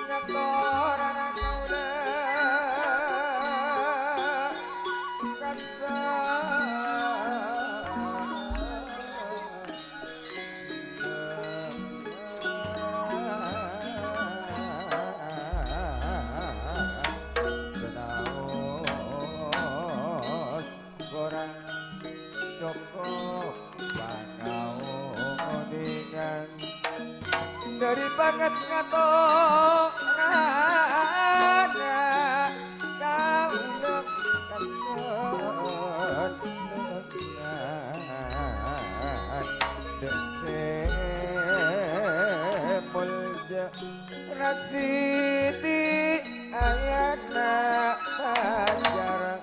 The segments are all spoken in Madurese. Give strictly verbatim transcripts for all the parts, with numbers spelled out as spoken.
Ngatorana kaulâ kassa senaos korang cokop pakaodhingan. Dhâri bângèt ngatorana kaulâ kasenengan. Dhâ' sè molja Rasidi ayana pajar.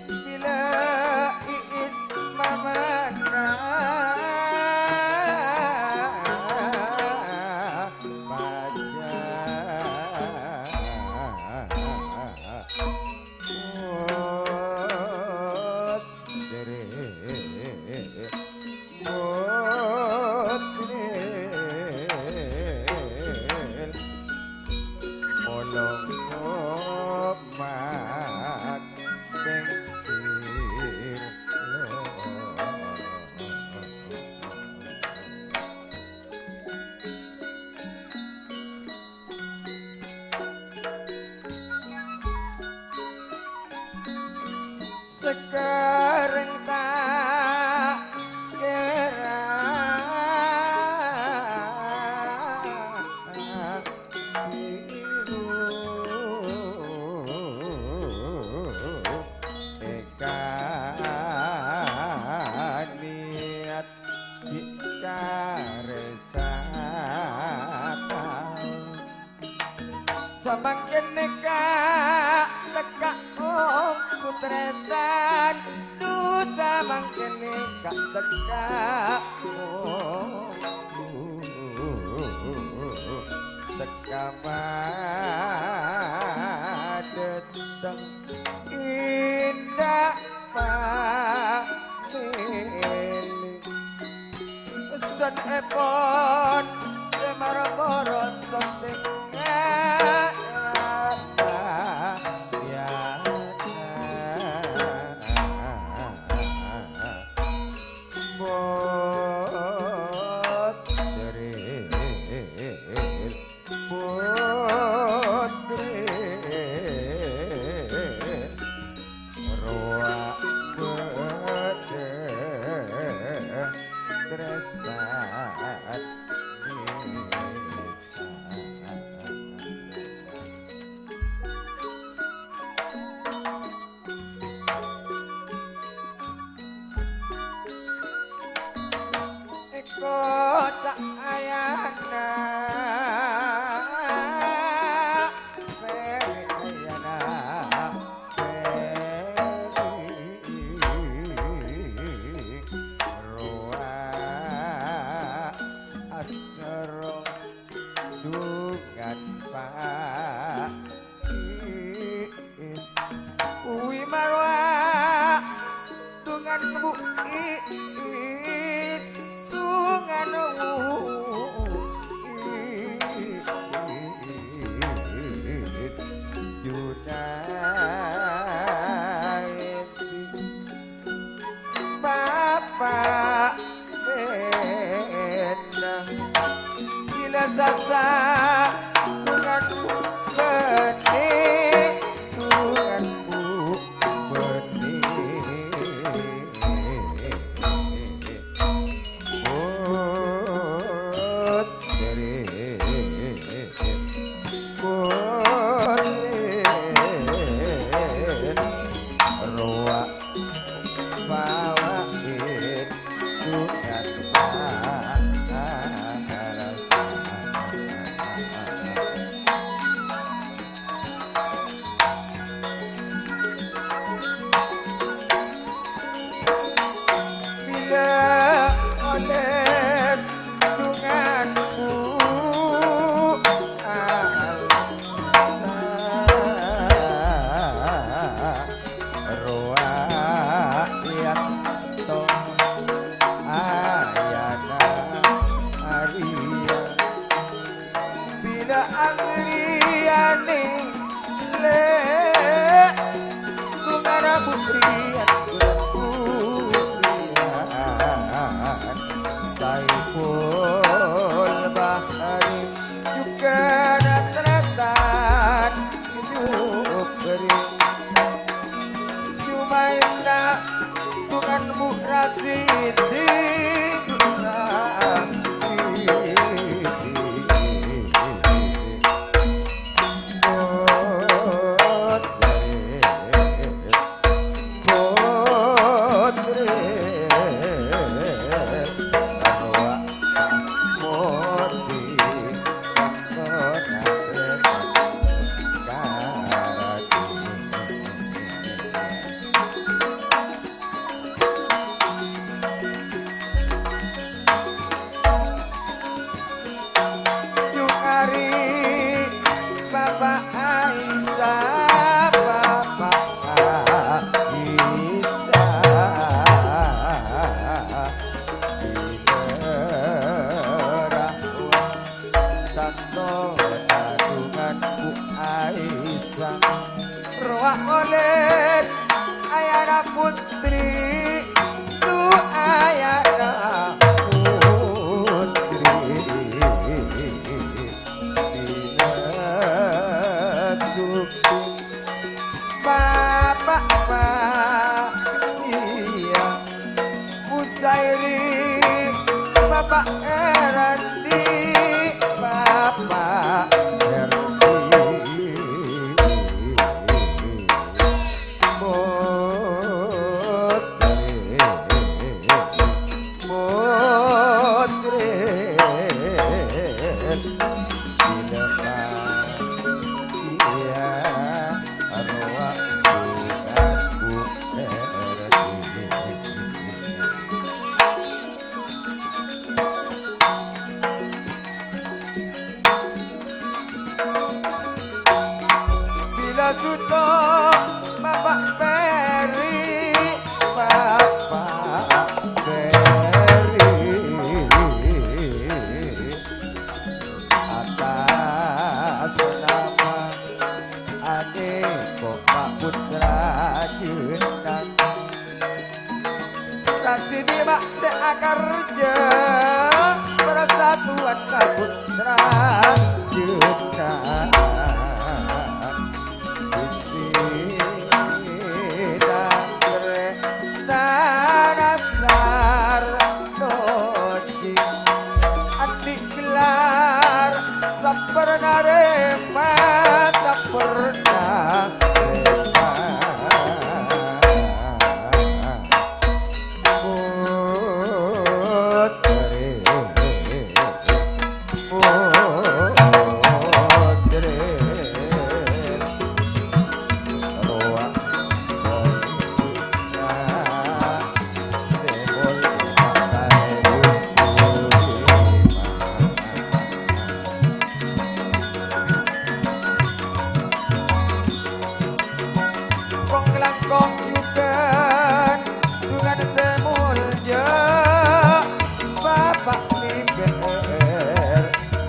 Bilâ Iis mamana pajar. Putri. Polong omat pengkir lo. Sakareng ta' kèra biru eka niat. Bicara sapa? Samangkèn nèka tekka' onggu tarètan, du samangkèn nèka tekka' onggu tekka' padâ. Teng indak pamili. Sèt èpon sè mara-mara sèttèngnga. Bot dèrèl. Putri rowa bâdâ tresna. Èkoca' ayana, pèri ayana, pèri rowa asrong dungan pa. Iis. Wi marwa dungan Bu Iis, dungan Bu Iis. Junaidi. Bapa' Endang. Gila sasa dengan bani, dengan bu bani. Putri, putri, rowa Bawa itu kan. Sabu'riyan, sabu'riyan, Saiful Bahri, jhughân tarètan Jubri. Jumaènna Tuhan Bu Rasidi. Yukari Bapak Aisyah, Bapak Aisyah. Tanto adungan Bu Aisyah. Rowa kolèt ayana putri, du ayana putri. Dina sukti Bapak Maria. Husairi, Bapak Erandi, Bapak Erandi. Putri, putri, dilepas iya arwah bukan. Bila suto Bapak Peri, Bapak Peri, atas nama Ane Koma Putra Jenengan. Rasidi mak se akarja, persatuan kaputra Jenengan. Bisi tangre tanasar toji. Andi' gelar, tak pernah remat, tak pernah remat. Putri, putri, rowa. Kong-langkong jhughân, jhughân sè molja, Bapak Niger Mulyadi.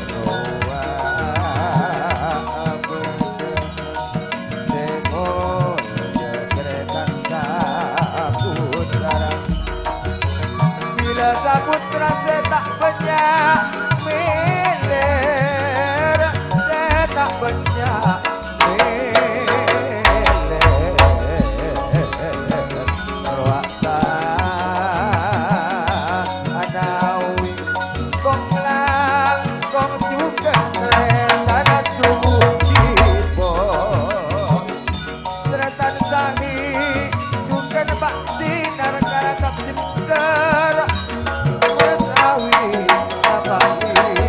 Rowa abdhina sè molja Tretan Saputra. Bilâ saputra sè ta' bânnya' miler, sè ta' bânnya' miler. Rowa ta' anawi kong-langkong jhughân Tretan Sugipo. Tretan Sahi jhughân Pak Sinar Karatap Jender. Menawi Bapak Ida.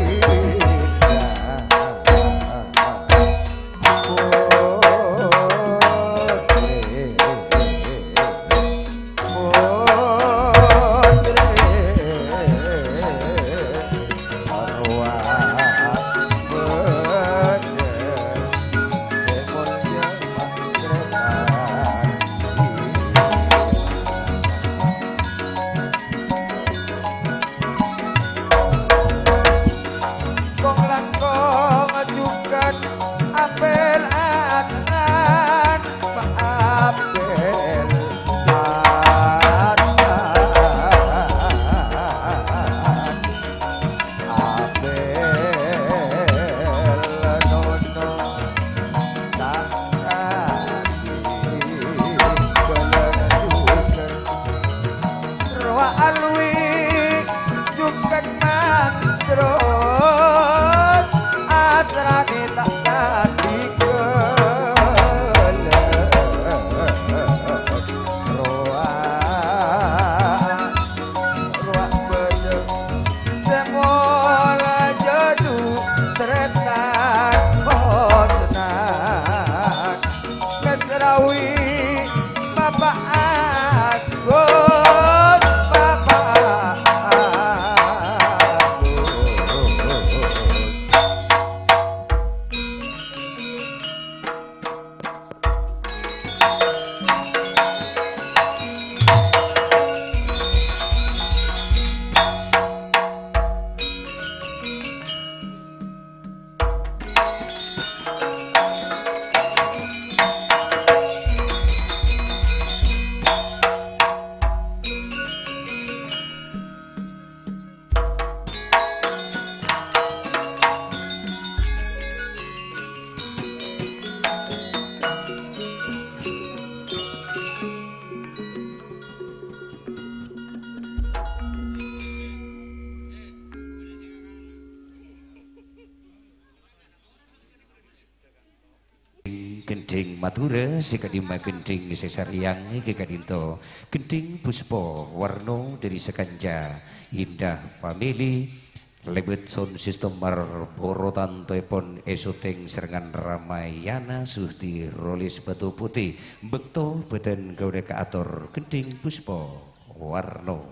Bapak Agung, Bapak Agung. Gendhing Madhurâ sè ka'dimma gendhing sè sarèyang ghi' ka'dinto, gendhing Puspa Warna dhâri Sakanja Indah Family, lèbât sound system Marlboro tantoèpon èsotèng sareng Ramayana Suhdi Rolis Batu Putih, bâkto bâdân kaulâ kaator gendhing Puspa Warna.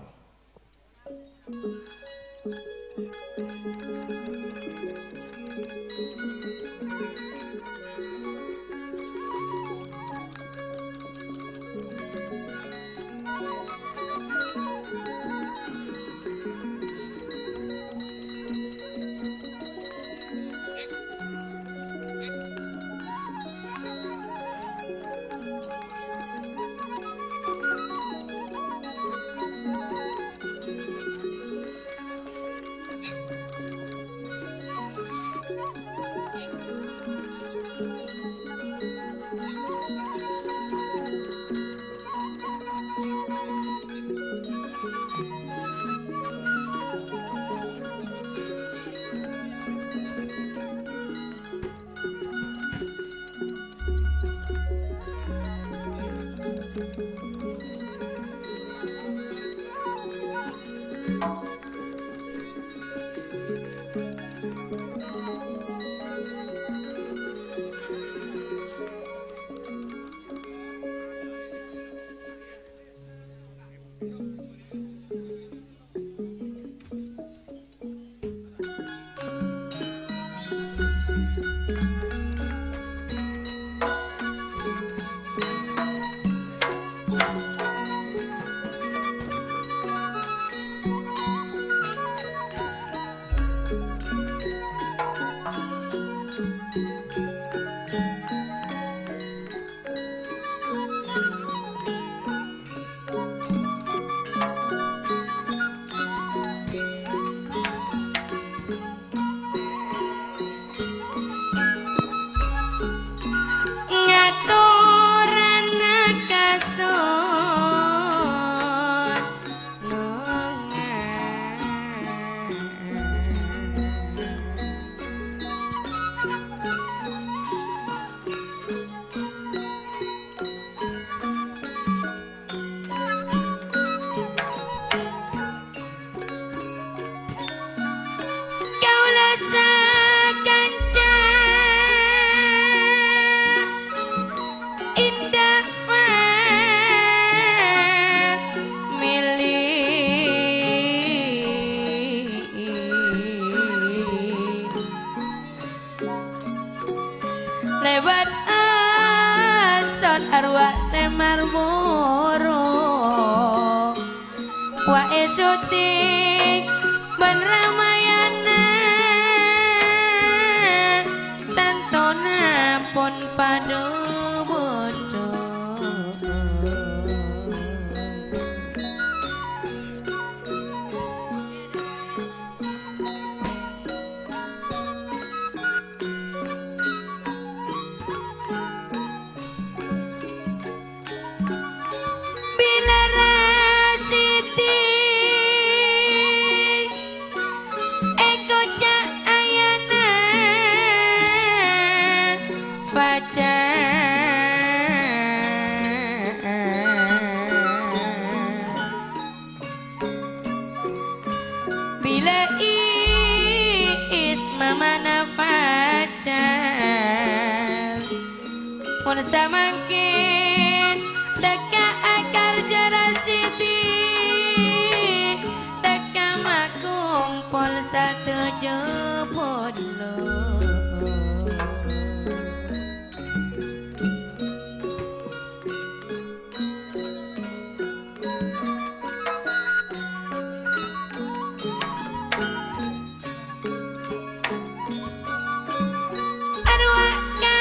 Ngatorana kason nonga. Kaulâ sakanca Indah Family. Lèbât asot arowa sè marmoro. Wa èsotèng bân Ramayana, tantona pon padâ bâdâ. Bilâ rasèdhi èkoca' ayana fajar. Bilâ iis mamana fajar, mon samangkèn tekka Polo. Arwah ka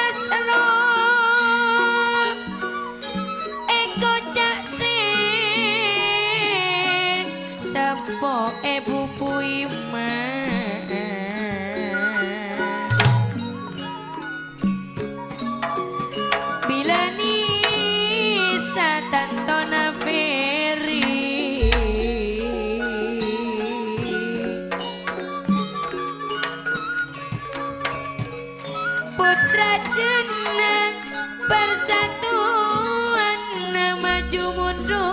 asro, èkoca' sè seppo èbu Puiman. Bilâ nèsa tantona Pèri. Pottra jhâ' nèng parsatuwanna maju mundur.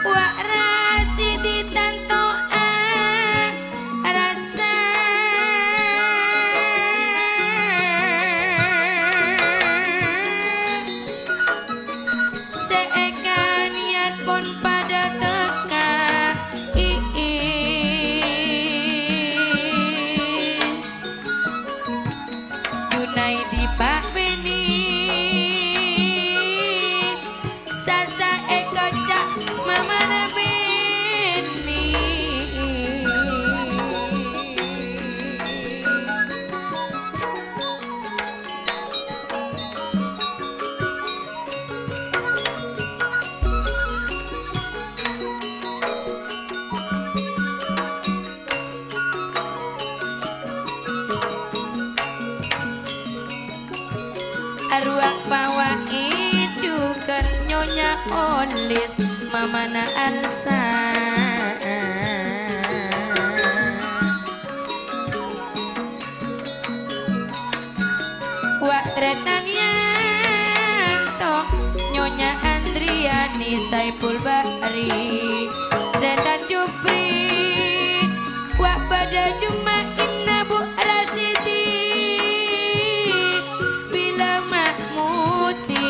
Wa' Rasidi tanto'a rassa. Sè èkanèyat pon padâ tekka, Iis. Junaidi Pa' Beni, sasa èkoca' mamana beni. Arowa pawa'i jhughân Nyonya Olis mamana Alsa. Wa' Tretan Yanto, Nyonya Andriani Saiful Bahri, Tretan Jupri, wa' padâ juma'inna Bu Rasidi, bilâ Mahmudi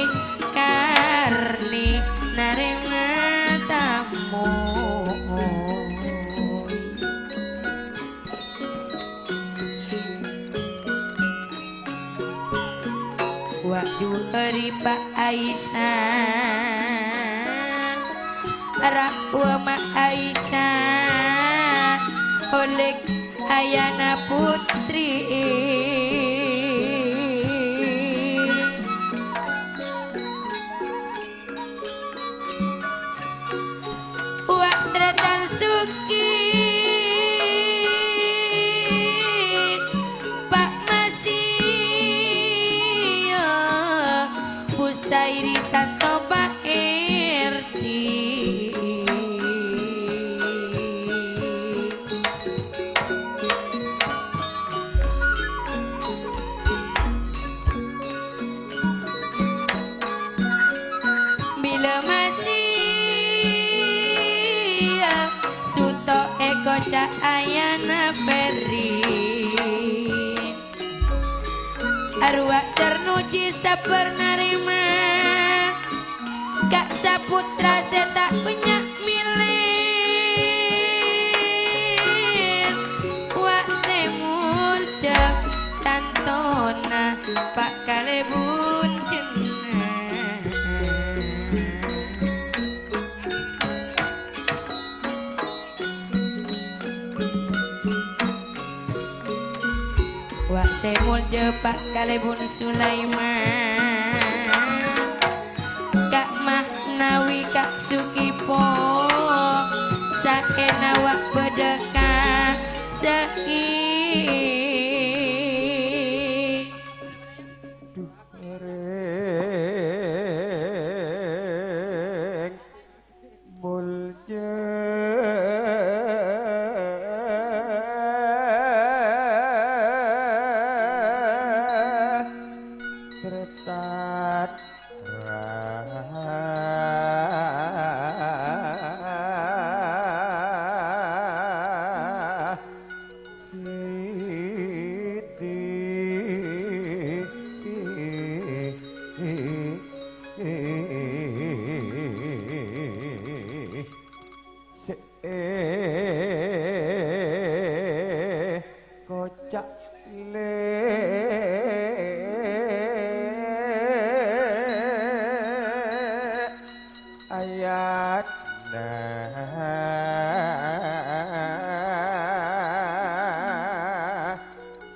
Karni narèma tamoy. Wa' juwâri Pa' Aisyah, ra'wa Ma' Aisyah, olèk Ayana Putri. Wa' Tretan Suki, Pa' Masio, Busairi tanto Pa' Erdi. Bilâ masèya suto èkoca' Ayana Pèri. Arowa Sarnoji sabbhâr narèma. Ka' sapotra sè ta' bânnya' mèlè, wa' sè molja tantona Pa' Kalèbun Jennah. Wa' sè molja Pa' Kalèbun Sulaiman, Ka' Mahnawi, Ka' Sukipo, saèna wa' bâdâ Ka' Sèi. Rèng molja Kertat. Se koca' le ayatna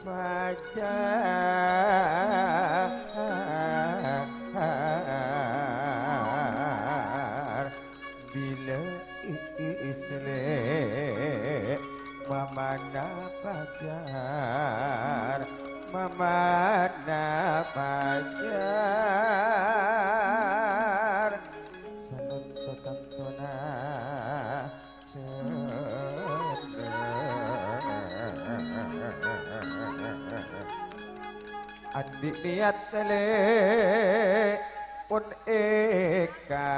pajar. Bilâ i-, i-, islè mamana pajar, mamana pajar. Sanonto tantona senneng. Andi' niyat tèlè pon èka.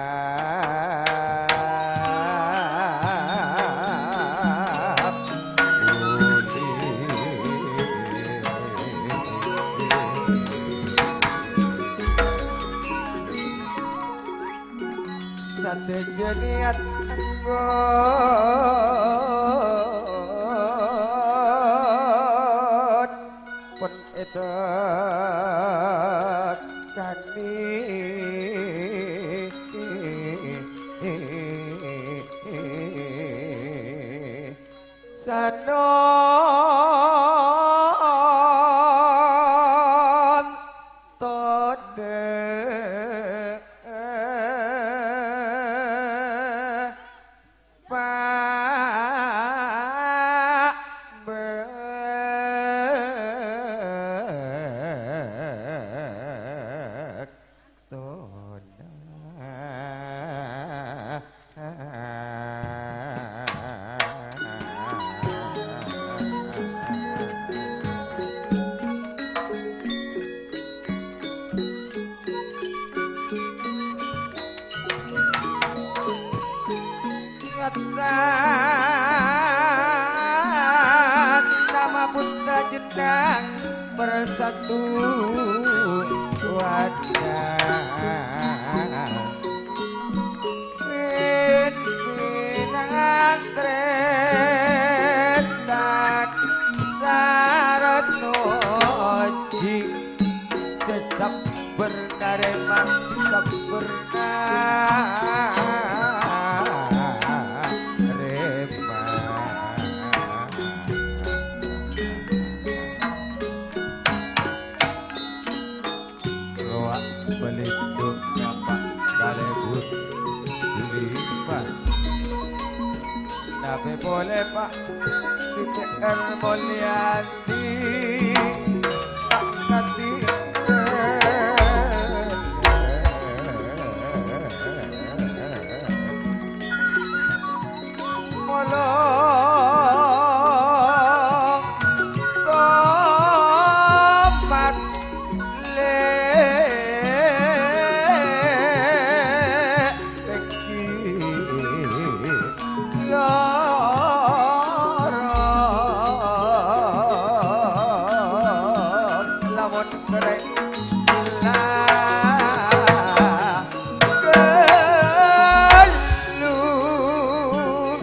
Sadhâjâ niyat anggon pon èdâkani. Sanon todhâ pa' bâk tona. Atas nama putra jenang bersatu warga. Pimpinan Tretan Sarnoji. Se sabbhâr narèma, sabbhâr narèma. Rowa bâli dhu nyapa kalèbun Julipa. Nabè polè, Pa', T P R Mulyadi, Pa' Kadhi. Molo komat le' peggi' lorong lamun kerrè' la ghâllu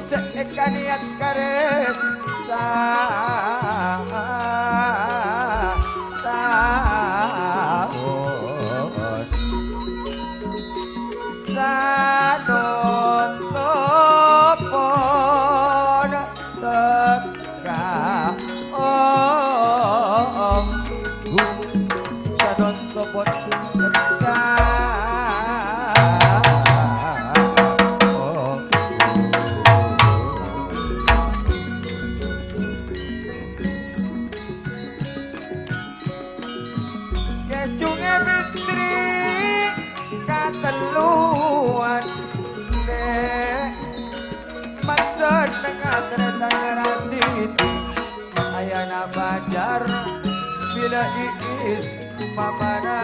cè' èkaniyat karè sa-, taon. Sanonto pon teka onggu, sanonto pon teka onggu. Kèjhungnga Fitri katelluan, Nè'. Maksod neng atrè tang Rasid, ayana pajar, bilâ Iis mamana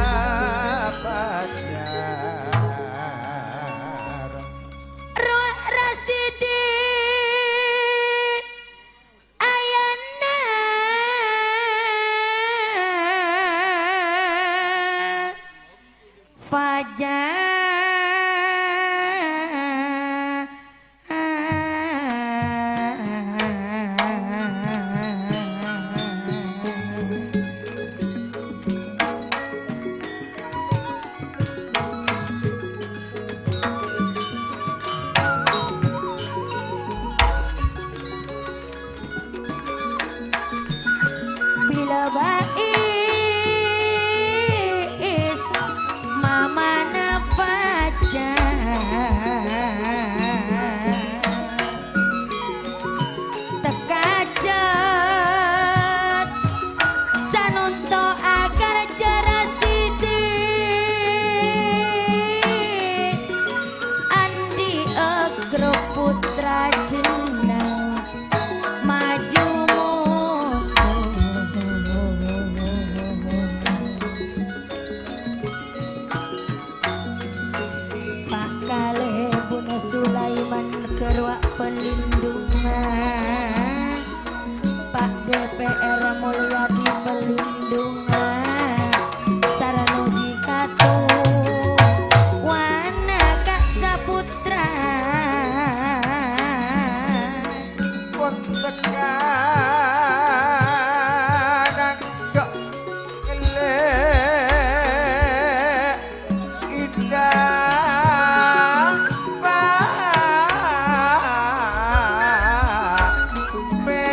pajar. Rowa Rasidi. Ayana Yadi pelindungan sareng noji katowana ka saputra. Pon tekanang cok ngele' Indah pa meli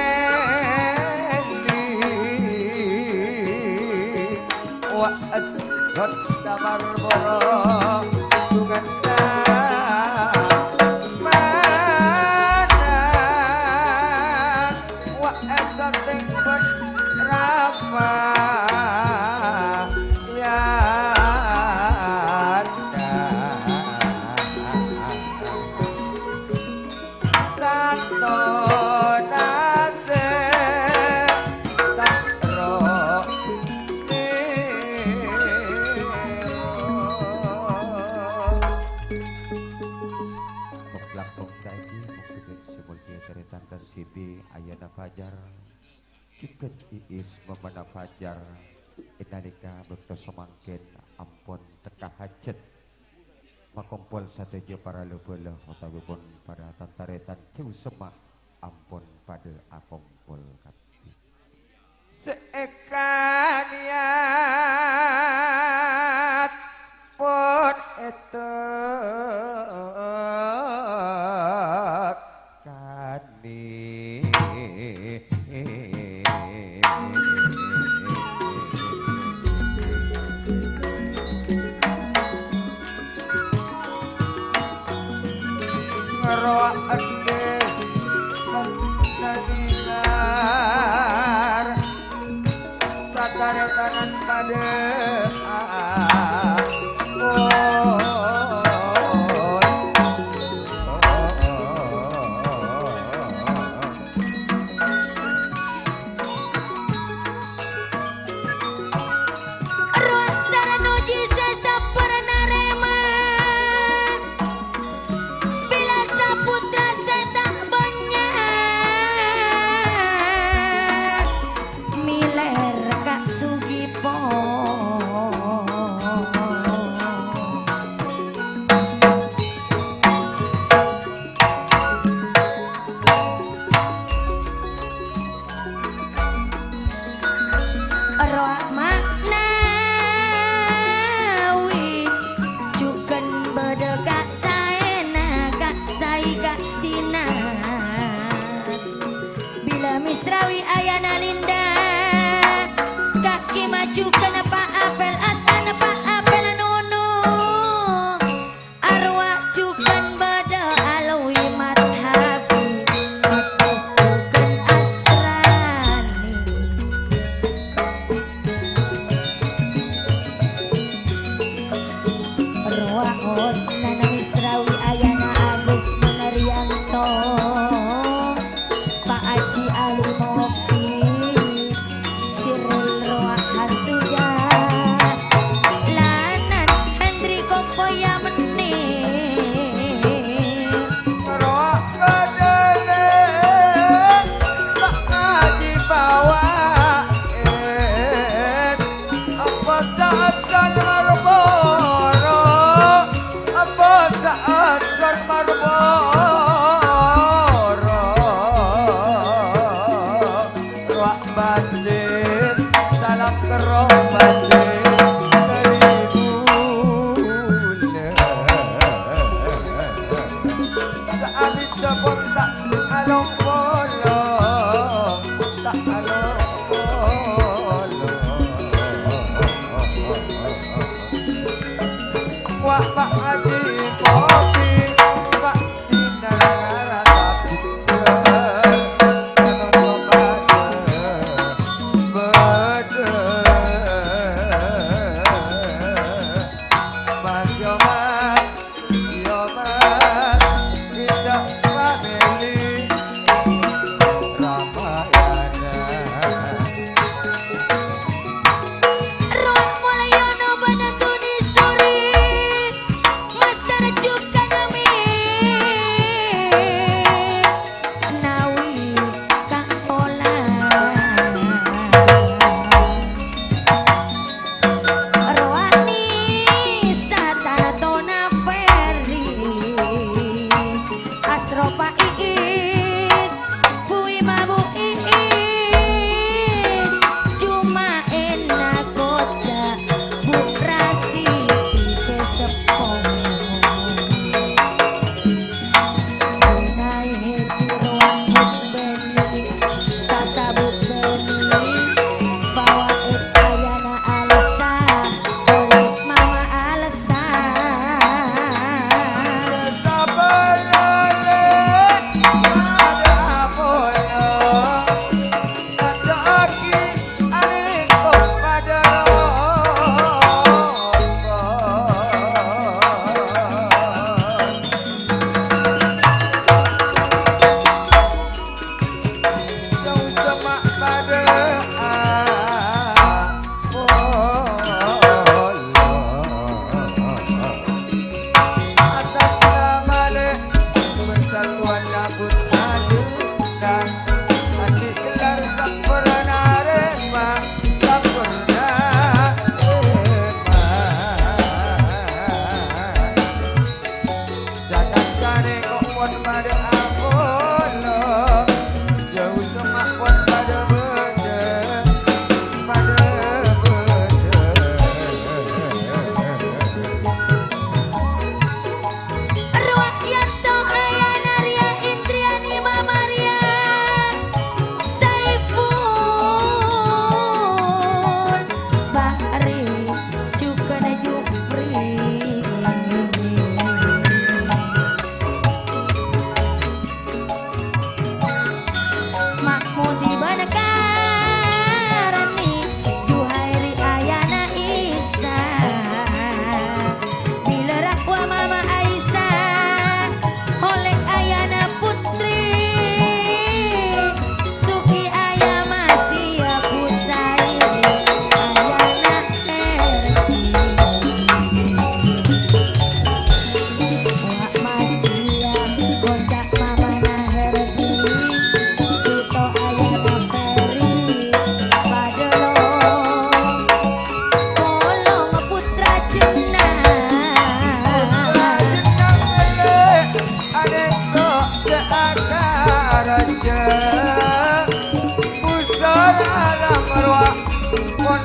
wa esot damar boro dungan mana. Wa esateng pon rama yanda. Tanto nase taro. Langkong saiki, monggu sè mulya tarètan Siti Ayana Fajar, jhughân Iis Mamana Fajar, è nalèka bâkto samangkèn ampon tekka hajat. Makompol sadhâjâ para la-bâlâ otabipon para tan-tarètan jhâu semma' ampon padhâ akompol kabbhi. Sè èkaniyat pon ètekkanè. Rowa andi' tresna dinar, sataretanan padhâ. Oh. Rowa sareng noji sè sabbhâr narèma. Bilâ saputra sè ta' bânnya', milèr ka' Sugipo. Rowa manawi jhughân bâdâ kasaèna, kasaè kasina. Bilâ Misrawi Ayana Linda, kakè maju ka napa apel, atan napa apel nono. Arwah jhughân bâdâ alwi madhabi, matos jhughân asrani. Arwah Hosnana Misrawi Ayana Agus Manarianto. Pa' Aji Ali Mopi, Sirul Rowa Hantuja, Lanan Hendri Kompoya Meni. Rowa Kadele, Pa' Aji Pawa, eh. Apa sa'at san marboro, apa sa'at san marboro. Rowa Basit, salam kerro Basit, dari Bule. Sa'abidda pon ta' along-polong, ta' along-polong. Wa' Pa' Aji Kopi, Pa' Sinar ngarata bidda, kanoto bâdâ, bâdâ. Mas Yoman. Yoman, kita family Ramayana. Rowa mulai ono bana tuni sore,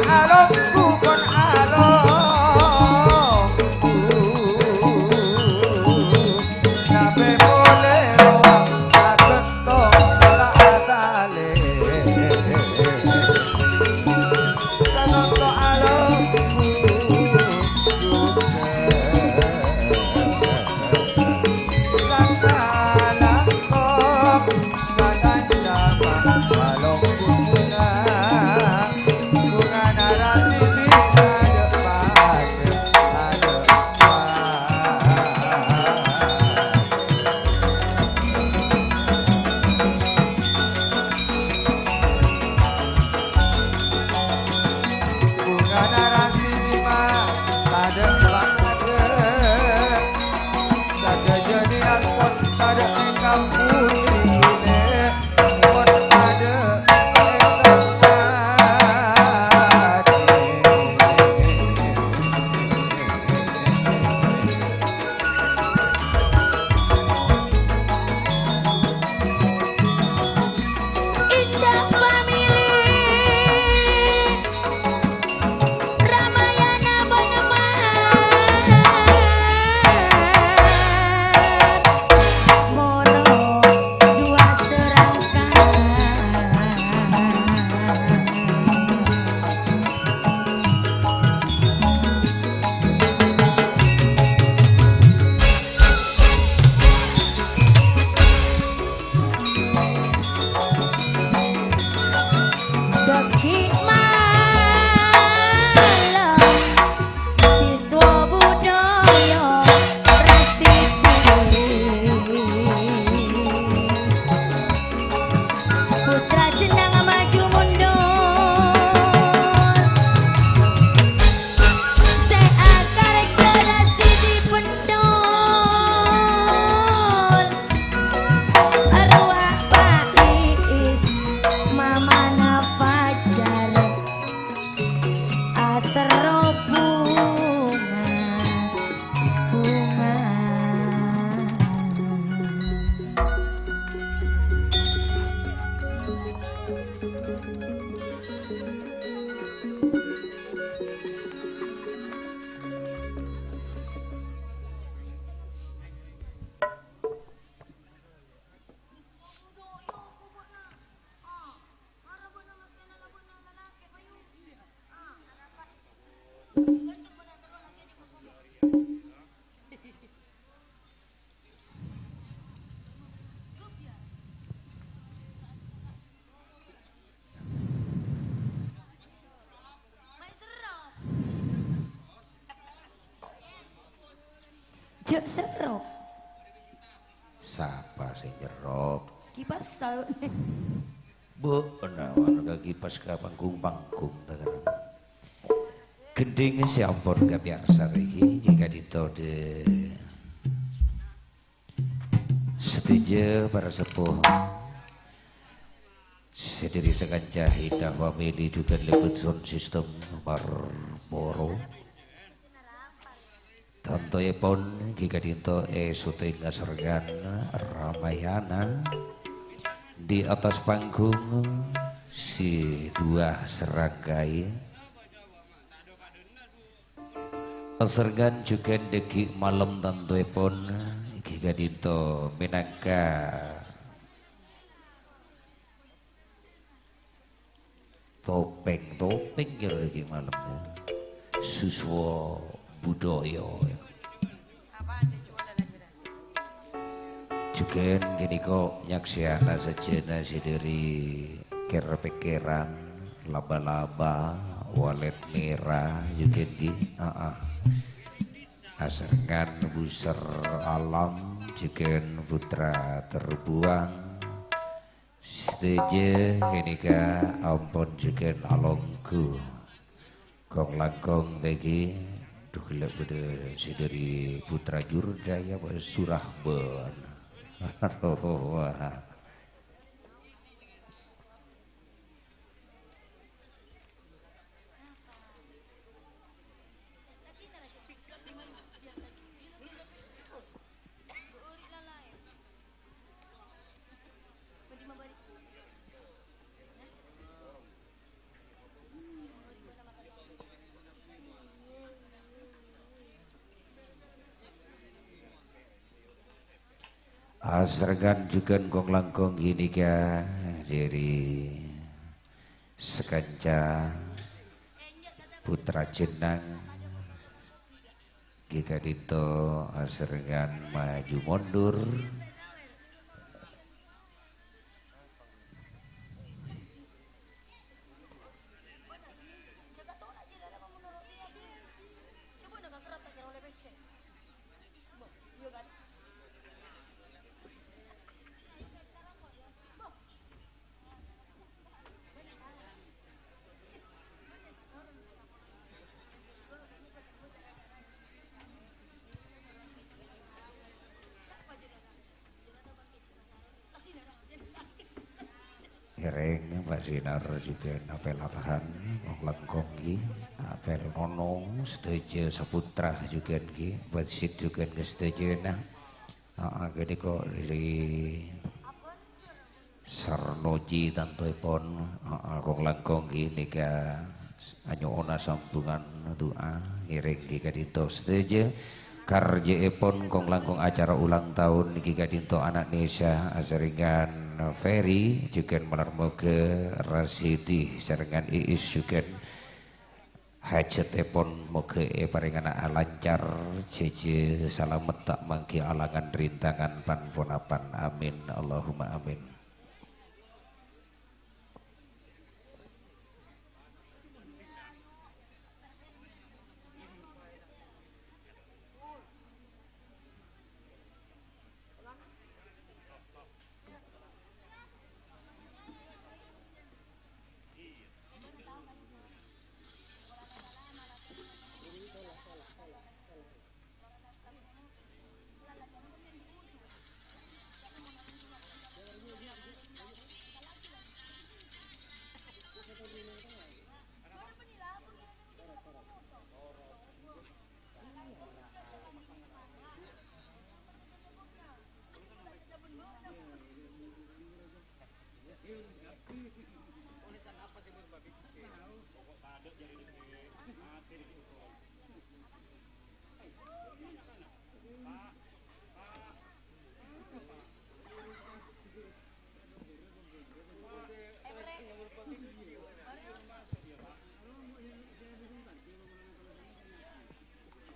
Alongghu pon alongghu, sabè polè rowa abetto la atalè. Sanonto alongghu jhughân. Sangkala kok Kadhâng jhâman alongghu bhunga, bhungana rasidi adâ' padâ, adâ' padâ. Bhungana rasidi ma padâ, padâ. Sadhâjâ nèyat pon padâ è kampung Gili. Indah Family. Ramayana bân Semar. Moro dua serangkaian. Dhâggi' malem siswa budaya rasidi. Putra jenang maju mundur. Sè akar kerasidi pendul. Arwah Pak Iis, mamana Fajar, aserro bhunga, bhunga. Jhâ' serrop. Sapa sè nyerrop? Kipas, sao. Bu, naon ka kipas ka panggung-panggung, ta' kerrang. Gendhing sè ampon kapèyarsa rèya, jhâ' ka'dinto dhi-, sadhâjâ para seppo. Sadhâjâ sakanca Indah Family jhughân lèbât sound system Marlboro. Tantoèpon ghi' ka'dinto è syuting asarengngan Ramayana di atas panggung si dua serangkai. Asarengngan jhughân dhâggi' malem tantoèpon ghi' ka'dinto mènangka topèng-topèng kèra ghi' malem, ya. Siswa budaya, ya. Jhughân ghânèka nyaksèana sajâna sè dhâri kèr-pèkkèran, laba-laba, walet mèra, jhughân ghi, aa. Asarengngan Buser Alam, jhughân Putra Terbuang, sadhâjâ ghânèka ampon jhughân alongghu. Kong-langkong dhâggi', dhu ghellâ' bâdâ sè dhâri Putra Jurdaya, Pak Surahman. Arowa. Asarengngan jhughân kong-langkong ghânèka dhâri sakanca putra jennang ghi' ka'dinto asarengngan maju mondur. Ngèrèng, Pak Sinar jhughân apèl apaan, wong lengkong ghi, apèl Nono, sadhâjâ Saputra jhughân ghi, Basit jhughân ghi sadhâjâna. Aa, ghânèka dhâri Sarnoji tantoèpon, aa, kong-langkong ghi nèka anyo'ona sambhungan du'a, ngèrèng ghi ka'dinto sadhâjâ. Karjâèpon kong-langkong acara ulang taon nèka ka'dinto ana' Nesa asarengngan Ferry, jhughân malar moghâ Rasidi sarengngan Iis jhughân hajhâttèpon moghâ èparèngana lancar, jhâjhâ salamet ta' mangghi alangan rintangan pan-ponapan. Amin, Allahumma amin.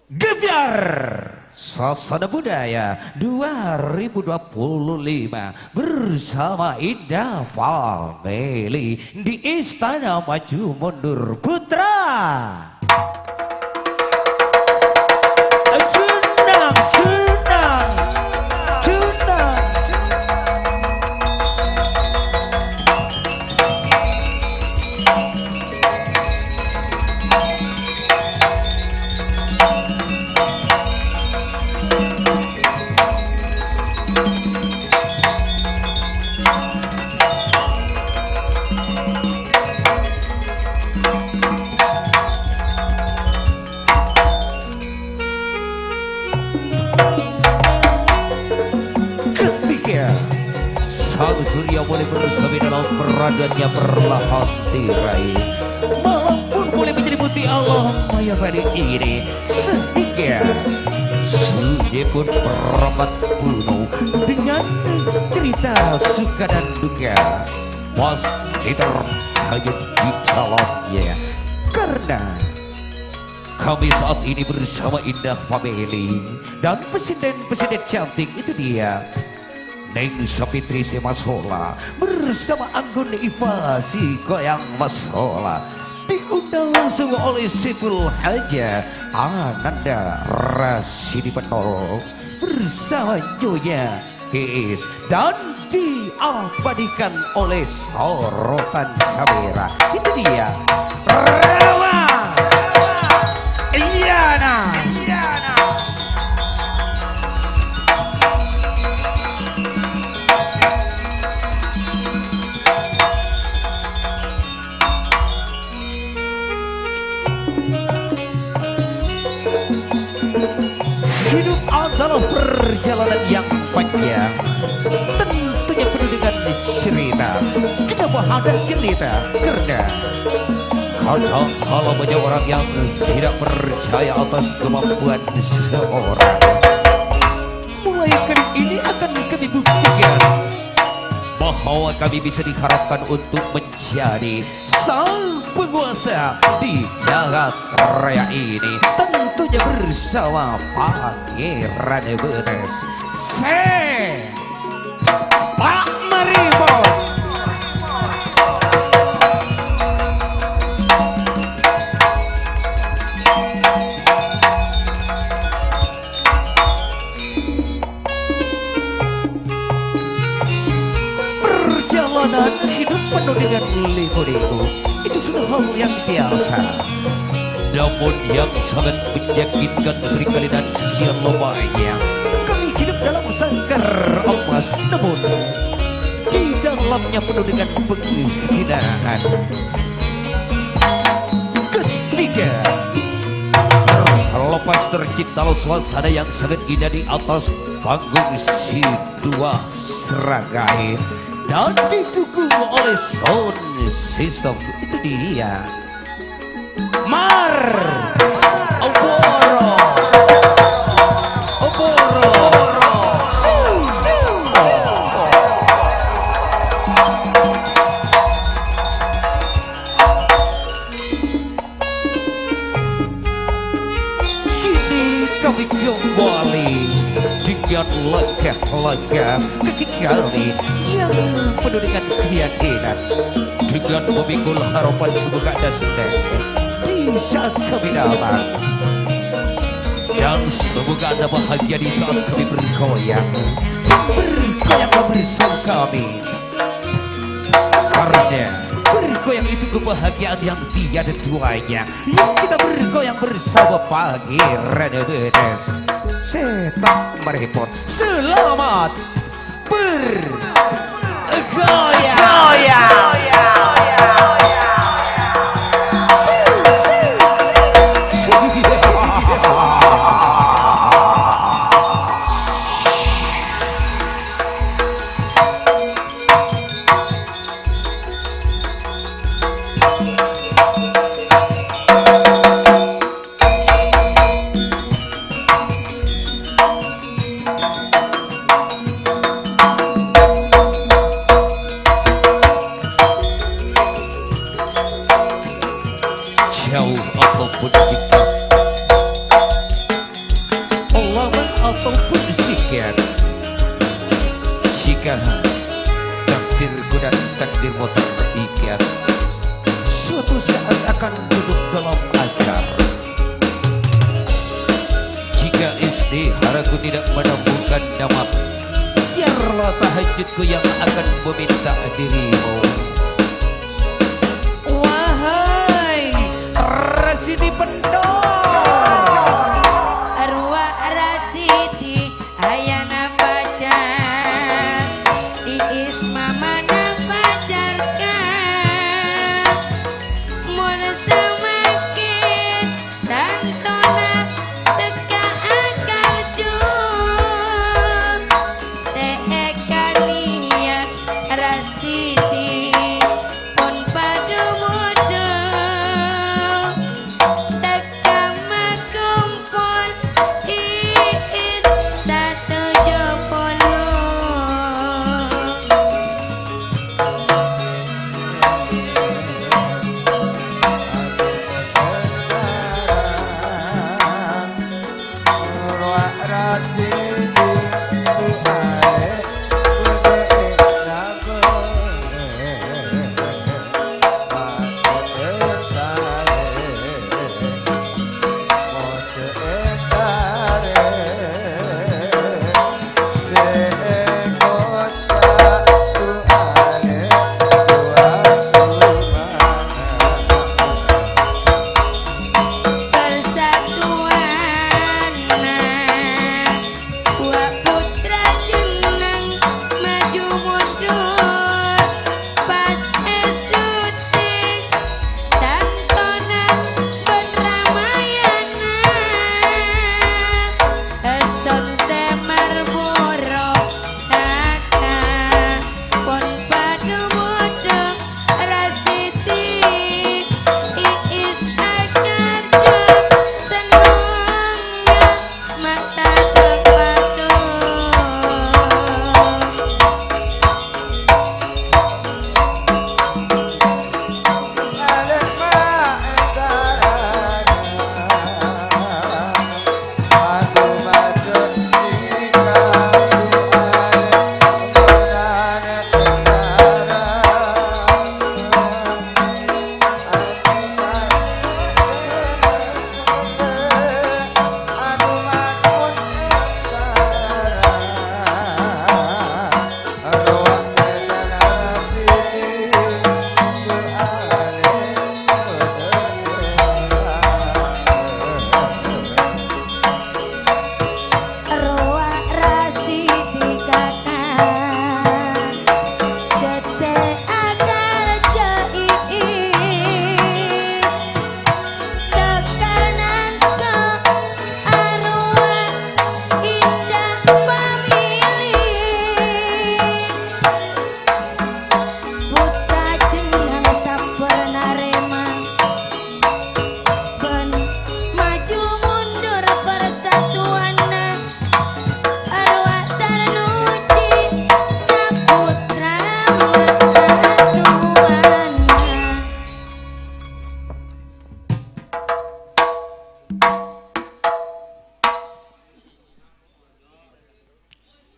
Gebyar Sasana Budaya dua ribu dua puluh lima bersama Indah Family di Istana Maju Mundur Putra. Junang, junang, junang. Ketika sang surya mulai bersemi dalam peraduannya perlahan tirai, malam pun mulai menjadi putih alam maya pada ini, sehingga sunyi pun perebat penuh dengan cerita suka dan duka. Pasti terhanyut di dalamnya, karena kami saat ini bersama Indah Family dan presiden-presiden cantik itu dia, Neng Sapitri Semasola bersama Anggun Iva si Koyang Masola, diundang langsung oleh Saiful Haja Ananda Rasidi Penol bersama Nyonya Iis dan diabadikan oleh sorotan kamera. Itu dia. Rama. Iya, nah. Iya, nah. Hidup adalah perjalanan yang panjang. Tentunya penuh dengan cerita. Kenapa ada cerita? Karena kadang kala banyak orang yang tidak percaya atas kemampuan seseorang. Mulai kali ini akan ke Dibuktikan bahwa kami bisa diharapkan untuk menjadi sang penguasa di jagat raya ini. Tentunya bersama Pangeran Betes. Se-, Pak Maripun. Perjalanan hidup penuh dengan liku-liku. Itu sudah hal yang biasa. Namun yang sangat menyakitkan, seringkali dan sia-sia lobanya, kami hidup dalam sangkar emas, namun di dalamnya penuh dengan penghinaan. Ketika terlepas tercipta suasana yang sangat indah di atas panggung Sidoa Sragai dan didukung oleh sound system, itu dia Mar Oboro Oboro Su. Kini kami kembali dengan langkah-langkah kaki kami yang penuh dengan keyakinan, dengan memikul harapan semoga ada senang di saat kami datang. Dan semoga Anda bahagia di saat kami bergoyang. Bergoyanglah bersama kami. Karena bergoyang itu kebahagiaan yang tiada duanya. Yuk kita bergoyang bersama Pangeran Betes. Setan merepot. Selamat bergoyang. Goyang. Jauh ataupun dekat, lama ataupun singkat, jika takdirku dan takdirmu terikat, suatu saat akan duduk dalam acar. Jika istiharaku tidak menemukan nama, biarlah tahajudku yang akan meminta dirimu. Wahai Rasidi Pento. Arwah Rasidi ayana pacar, tiis mamana pacarka. Mon samakin tantona tekka akal jur, se ekaniya Rasidi pon padha modho. Tek-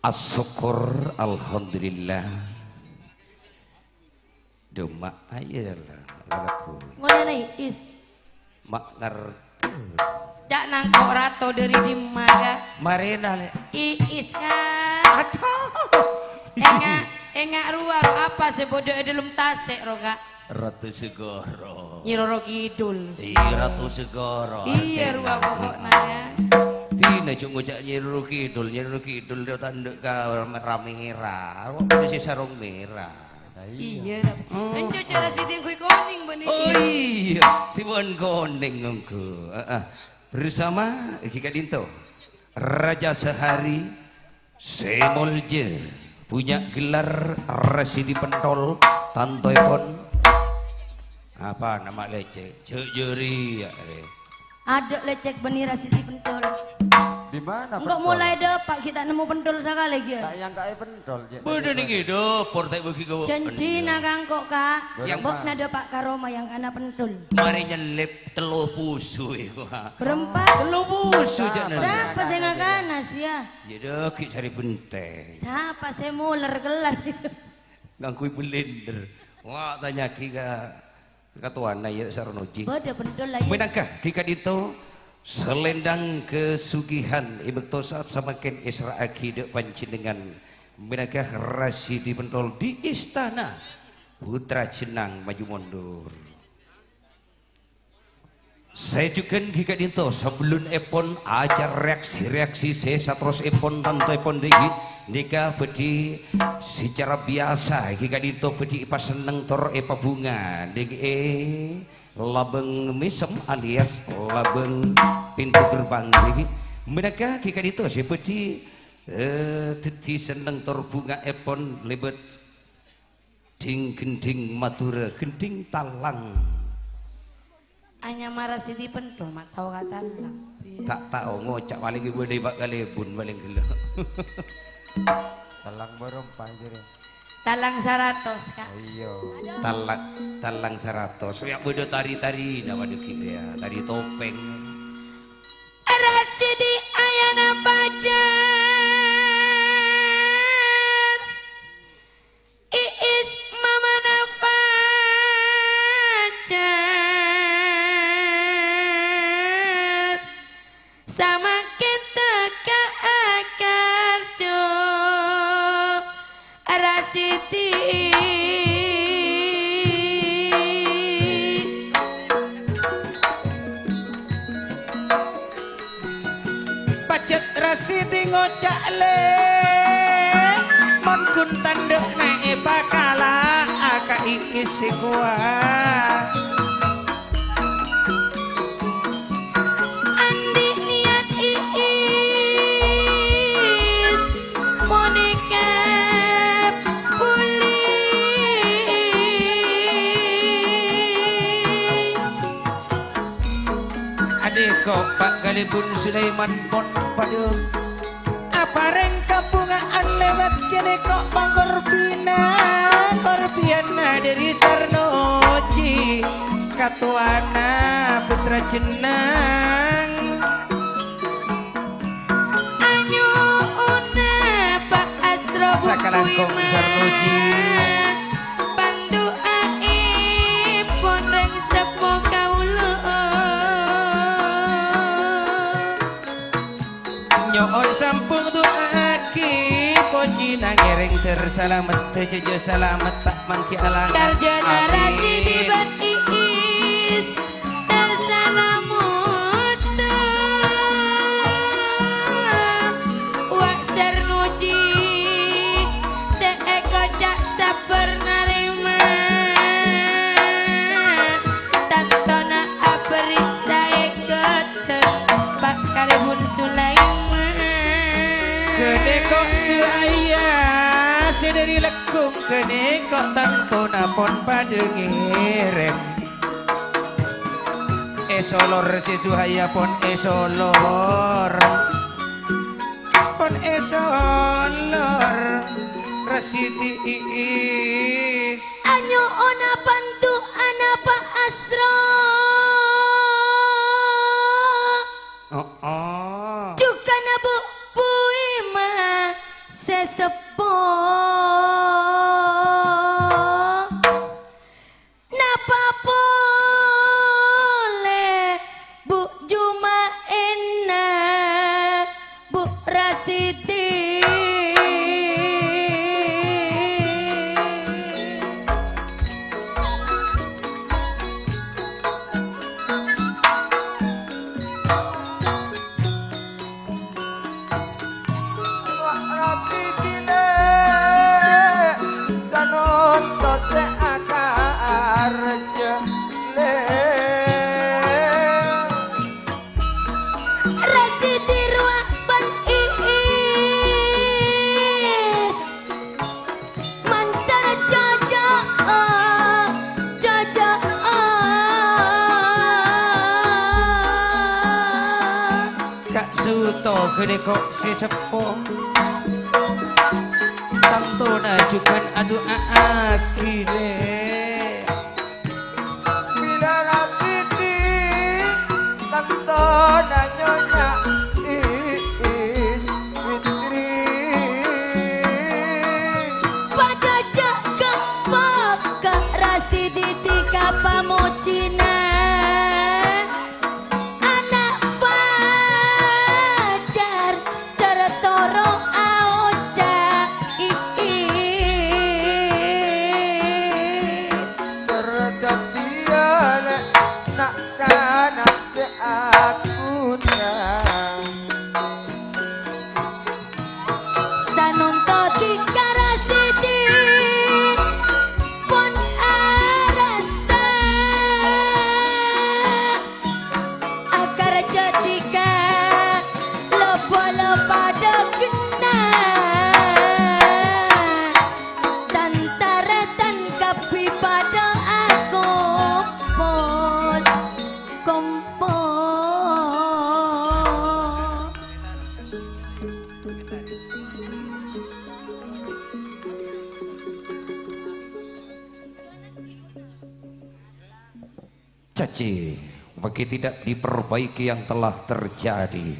Asokkor, alhamdulillah. Duma aja lah, lagu. Ngolèna Iis. Ma' ngartè. Ca'na engko' rato dâri dimma, Ka'? Marèna, Lè'. Iis, Ka'. Adhu. Enga', enga' rowa, ro, apa sè bâdâ è dâlem tasè', ro, Ka'? Ratu Segoro. Nyi Roro Kidul. Iyâ, Ratu Segoro. Iyâ, rowa pokokna, ya. Dina jhâ' ngoca' Nyi Roro Kidul, Nyi Roro Kidul dâ' tandhâ' ka mèra-mèra. Kok bâdâ sè sarong mèra? Iyâ, Rab. Hmm. Enjâ' cara sè dingghuy konèng, bâ'na. Oh, iyâ. Sè bân konèng ongghu. Heeh. Bersama, ghi ka'dinto. Raja Sehari, sè molja, punya gelar Rasidi Pentol, tantoèpon. Apa nama lecek? Cek jeri ya, Re. Adâ' lecek bânnè Rasidi Pentol. Di mana Engko' Pentol? Molaè dâpa' ghi' ta' nemmo pentol sakalè, ghi, ya? Ta' èyangka'è pentol, Cek. Bâdâ nèng è dâpor, ta' èbâgi ka Janjina ka engko', Ka'. Bârâmpa? Bâ'na dâpa' ka roma èyangkana pentol. Marè nyellep tello pusu iku, ha. Bârâmpa? Tello pusu, Cek. Sapa sè ngakana, sia? Yâ, dâggi' sarè bhenteng. Sapa sè moler kellar? Ngangghuy blender. Wah, tanya'aghi ka katowana, yâ, Sarnoji. Bâdâ pentol, la, yâ. Mènangka, ghi ka'dinto, selendang kesugihan è bâkto saat samangkèn èserra'aghi dâ' panjhennengngan. Mènangka Rasidi Pentol di istana Putra Jennang maju mundur. Sè jhughân ghi ka'dinto, sabellunèpon acara reaksi-reaksi sè saterrossèpon, tantoèpon dâggi' nèka bhâdhi secara biyasa ghi ka'dinto bhâdhi èpasenneng tor èpabhunga dâggi' è Labâng Mèsem alias Labâng Pintu Gerbang dâggi'. Mènangka ghi ka'dinto sè bhâdhi, eh, dhâddhi senneng tor bhungaèpon lèbât Dhing-ghendhing Madhurâ, ghendhing talang. Anyama Rasidi Pentol, ma' tao ka talang. Ta' tao, ngoca' palèng ibu dâri Pak Kalèbun palèng ghellâ'. Talang bârâmpa jârèya? Talang saratos, Ka'. Iyâ. Talang, talang saratos. Yâ, bâdâ tari-tarina, waduh, ghi, yâ. Tari topèng. Rasidi ayana pajhâr. Iis mamana pajhâr, samangkèn tèka akarjo Rasidi. Pajhât Rasidi ngoca', "Lè', mon ghun tandhâ'na èpakala'a ka Iis sè kowa." Andi' niyat Iis ponèka polè. Adhi' ko' Pak Kalèbun Sulaiman pon padâ aparèng kabhunga'an lèbât kènè ko' pangorbhina, korbhiyânna dâri Sarnoji, katowana Putra Jennang. Anyo'ona Pa' Asro Sakalangkong Sarnoji. Pandu'aèpon rèng seppo kaulâ. Nyo'on sampung du'aaghi, pojhi nangèrèng ter salamet, jhâjâ salamet ta' mangghi alangan. Karjana Amin. Rasidi bân Iis. Tarsalametta, wa' Sarnoji sè èkoca' sabbhâr narèma. Tantona aberri' saèkoddhâ Pa' Kalèbun Sulaiman. Ghânèko Su'aya sè dâri Lekkung, ghânèko tantona pon padâ ngèrèm. Èsolor sè Suhaya pon èsolor. Pon èsolor Rasidi Iis. Anyo'ona pandu'ana Pa' Asro. Oh, oh. Jhughâna Bu' Buima sè To ghânèka sè seppo, tantona jhughân adu'aaghi, Lè'. Bilâ Rasidi, tantona Nyonya Iis Fitri. Padâ jâ' ghâmpang ka Rasidi dhika pamojina. Ana' fajar, dhâr toro' aoca' Iis. Dhâddhiyâ lè' na'-kana' sè aghuna. Sanonto dhika Rasidi pon arassa. Akar jâdika lo-bâlo padâ ghenna', tan-tarètan kabbhi padâ akompol-kompol. Caci, bagi tidak diperbaiki yang telah terjadi.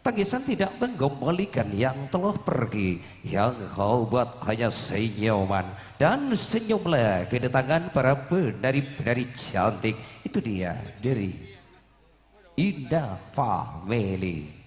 Tangisan tidak mengembalikan yang telah pergi. Yang hebat hanya senyuman. Dan senyumlah kedatangan para penari-penari cantik. Itu dia dari Indah Family.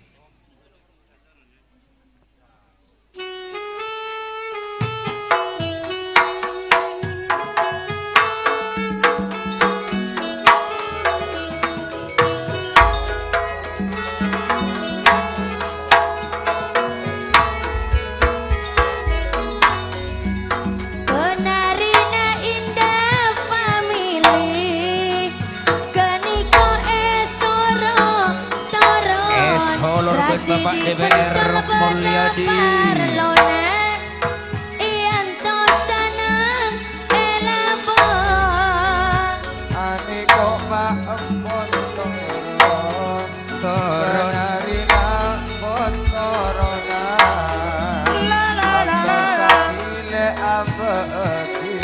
Penarina Indah Family. Ghânèka èsoro toron. Èsoro bân Bapak Rasidi D P R bhunten Mulyadi. Parlona, èantos sanang èlabâng. Anèko ma' empon toron. Toron. Narina pon torona. La, la, la, la, la. Abdi le abdi.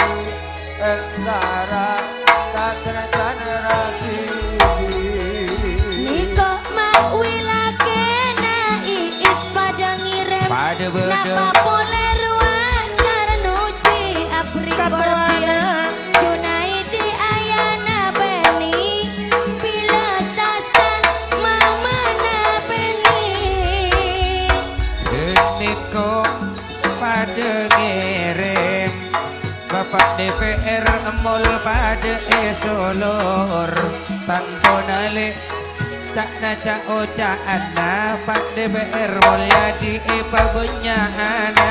Entara tan-tarètan Rasidi. Nèko ma' wi lakèna Iis padâ ngèrèm. Padâ bâdâ. Napa polè rowa sareng Nuji Abri Katowana. Korbian. Junaidi ayana bânnè. Bilâ Sasa mamana bânnè. Ghânèka padâ ngèrèm. Bapak D P R mol padâ èsolor, tantona lè' ca'na ca'-oca'anna Pak D P R Mulyadi èpabânnya'ana.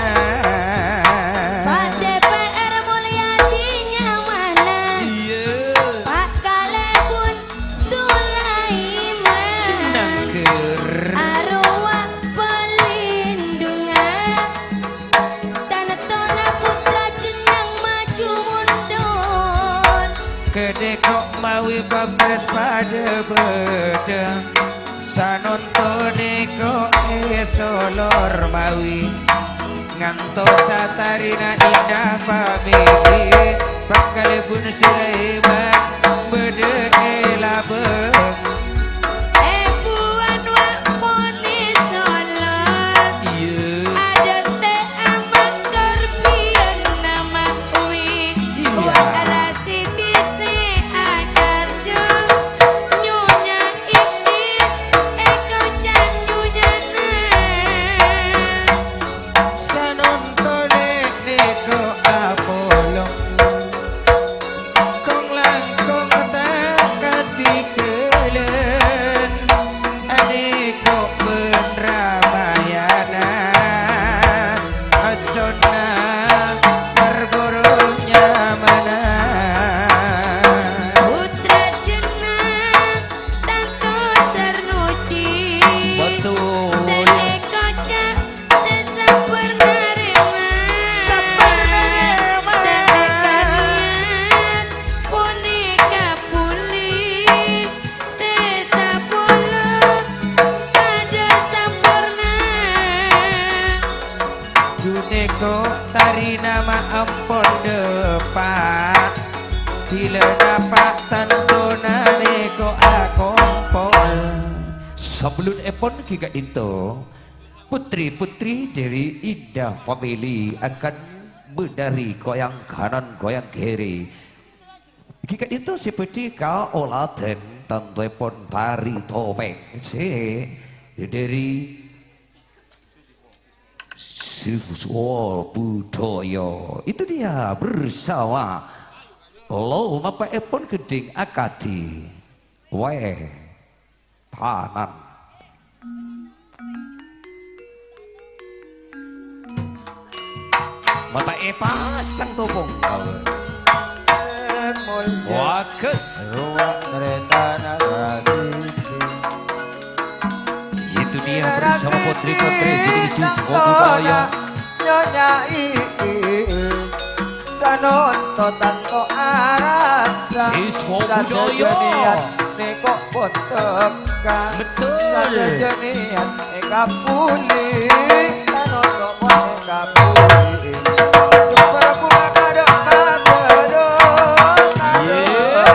Pak D P R Mulyadi nyamana. Iyâ. Pak Kalèbun Sulaiman. Cenangker. Arowa palindungan. Tanetona putra jenneng maju mundur. Ghânèka mawi pamres padâ bâdâ. Sanonto nèko èsolor mawi. Ngantos satarina Indah Family. Pak Kalèbun Sulaiman bâdâ è labâng. Èbuwân wa' ponè solor. Iyâ. Adântè' ama' korbian nama wi. Iyâ. Wa' Rasidi sè atarjo. Nyonya Iis èkoca' nyonyana. Sanonto nèko apolong. Kong-langkong Bilâ napa' tantona nèko akompol. Sabellunèpon ghi' ka'dinto, putri-putri dhâri Indah Family akan bâdâri goyang kanan goyang kiri. Ghi' ka'dinto sè bâdhi kaoladhân tantoèpon tari topèng sè dhâri Siswa budaya. Itu dia bersama lo mapa'èpon gendhing akadi. Weh, tanan. Mata epasang topong. Wages. Ruwak kretana rasidi. Itu dia bersama putri-putri sini siswa budaya. Nyonya Iis, sanontotan kok arassa. Siswa budaya. Sadhâjâ niat nèko pon teka. Betul. Sadhâjâ niat èkabuli. Sanonto pon èkabuli. Jumpa bunga kado, kado, kado. Iya.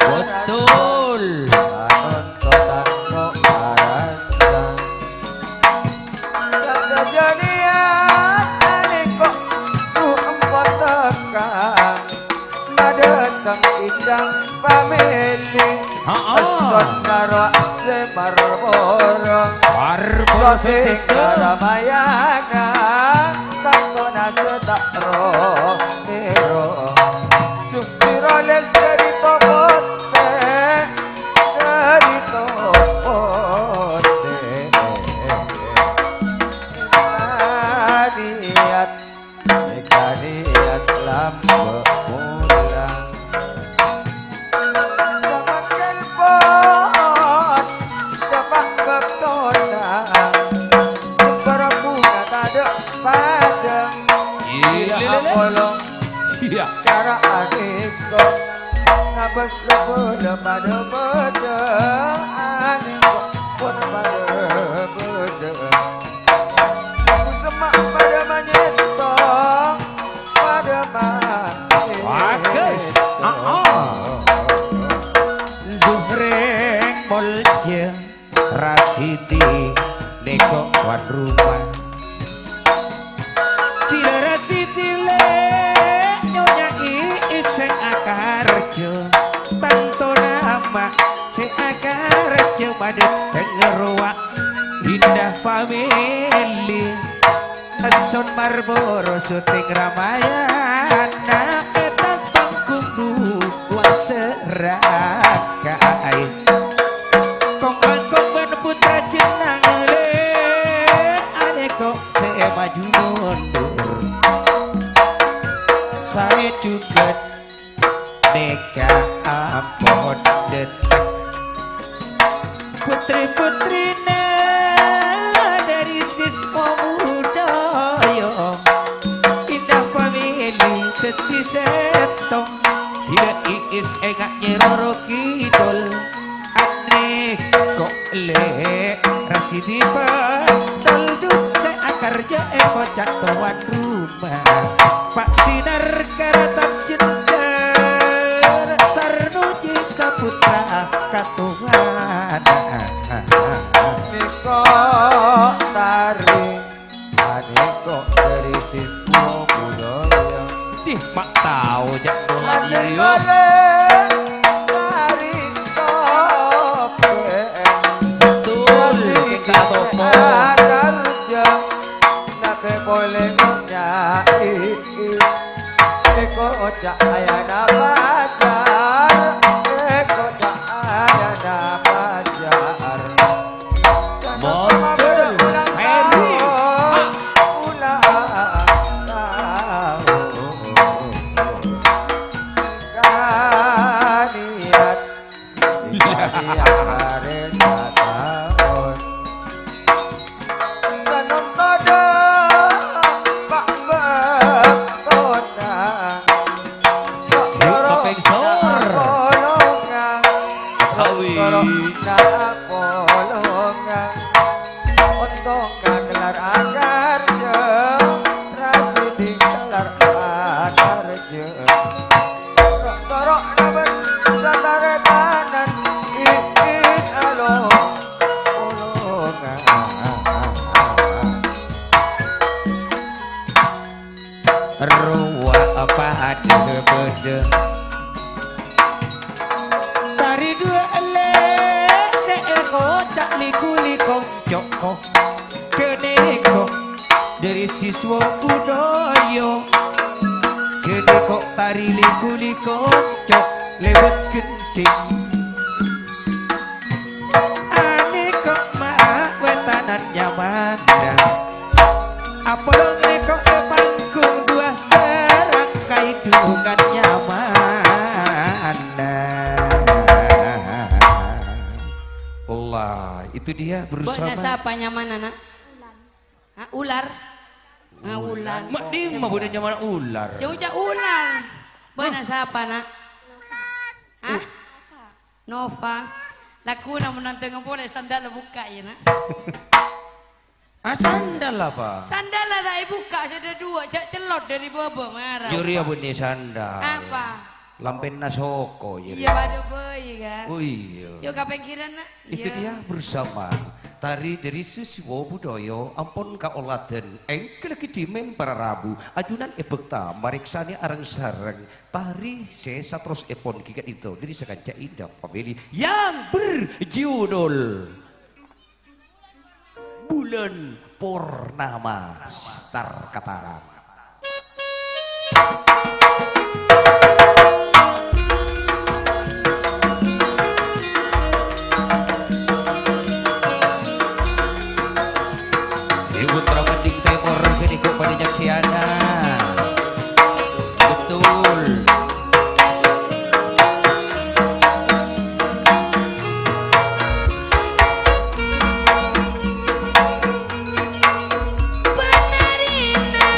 Betul. Anonto tanpa alasan. Sadhâjâ niat nalèka tu empa' teka. Madâteng Indah Family. Ha-ha. Esson naro' sè marboro. Marboro. Soteng sukses, Kak. Ramayana, tantona sè ta' ro-nèro. Jumpa roles dhâri toko tè, dhâri toko tè. Niat Èkaniat lambâ' molang. Samangkèn pon dâpa' bâktona. Jembhâr bunga tadâ' padâ. Iya, Lè, lè, lè. Apolong. Iya. Cara anèko. Ngabâs lèbâlâ padâ bâdâ. Anèko pon padâ bâdâ. Semma' padâ manyètto, padâ manyètto. Bagus. Ah, ah. Duh rèng molja Rasidi nèko tuan rumah. Dila Rasidi lè nyonya Iis sè akarjo. Tanto nama sè akarjo madâteng rowa. Indah Family, Esson Marboro, Soteng Ramayana, è attas panggung duwâ' sè rakai. Kong-bângkong bân putra jennang lè, anèko sè maju mundur. Sarè jhughân nèka ampon dâteng. Putri-putrina dhâri siswa budaya, Indah Family dhâddhi sèttong. Dila Iis ènga' Nyi Roro Kidul. Anèko lè Rasidi Pandal, duh sè akarjo è koca' tuan rumah. Pa' sinar karatap jendher, Sarnoji Saputra katowana. Nèko tari, anèko dhâri siswa budaya. Dih, ma' tao jhâ' tola Anèko iyâ. Lè tari topèng. Betul, kita topo. Akarjo, nabbhi polè ngonya'i. Èkoca' ayana pacar, èkoca' ayana pacar. Model Heri. Ulang tahun. Kaniat. Iya. Kaniat arè sataon. Sanontoda pa' bâktona. Yuk, kapèng sor. Polongan. Awi. Korokna polongan. Ontong ngagelar akarjo. Rasi Toro'-toro' nabân sataretanan, iit alo polongan. Rowa padâ bâdâ. Tari duwâ' ellè' sè èkoca' liku-liku coko'. Ghânèka dhâri siswa budaya. Ghânèka tari liku-liku cok lèbât gendhing. Anèka ma' wètanan nyamana. Apolong nèka è panggung duwâ' sareng kaèdungan nyamana. Allah, itu dia berusaha. Bâ'na sapa nyamana, Nak? Ha, ular? Ha, ulan. Ma' dimma bâdâ nyamana ular? Sè ngoca' ular. Bâ'na sapa, Nak? Ha? Nova. Lagguna mon nantènga polè sandalla bukka', yâ, Nak. Ah, sandal apa? Sandalla ta' èbukka', sè dâ' duwâ', jhâ' cellot dâri bâbâ, mara. Jârèya bânnè sandal. Apa? Lampèna soko, jârèya. Iyâ, padâ bhâi, kan? Oh, iyâ. Yo, ka pèngghirân, Nak. Itu dia bersama tari dari siswa budaya ampon kaoladhân èngghâllaghi dhimèn para rabu. Ajunan èbhâkta marèksanè areng-sareng tari sè saterrossèpon ghi' ka'dinto dari sakanca Indah Family yang berjudul Bulan Purnama Star Kataran. Di Putra Mending Timur, kini kok pada nyaksiana. Betul. Panarina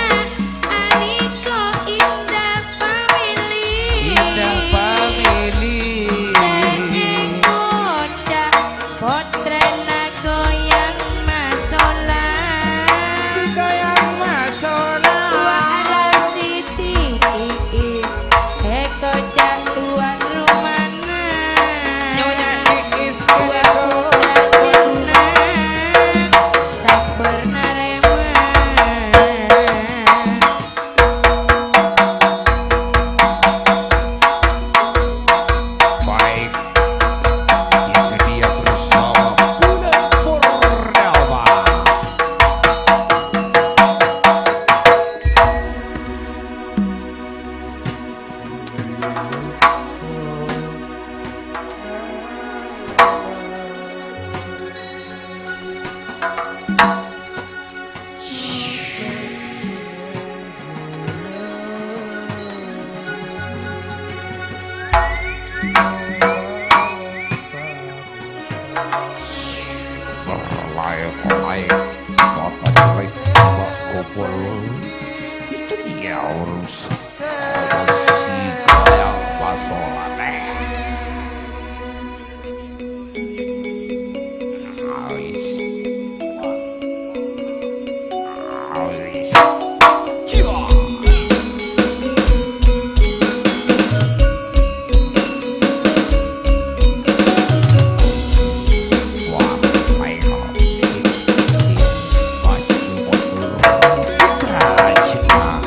aniko Indah Family. Indah Family. Sè èkoca' Pottrana Goyang Masola. Si Goyang Masola. Wa Rasidi Iis, èkoca' tuan rumana. Nyonya Iis, wa Putra Cendana, Sampurna Rema. Baik, itu dia bersama Bulan Purnama. Berlain-lain, mata jelek, tambah kumpul. Itu dia urus. Urus si Goyang Masola, nih. Ais. Ais. Cia. Wah, ayo. Maju mundur. Putra Jepang.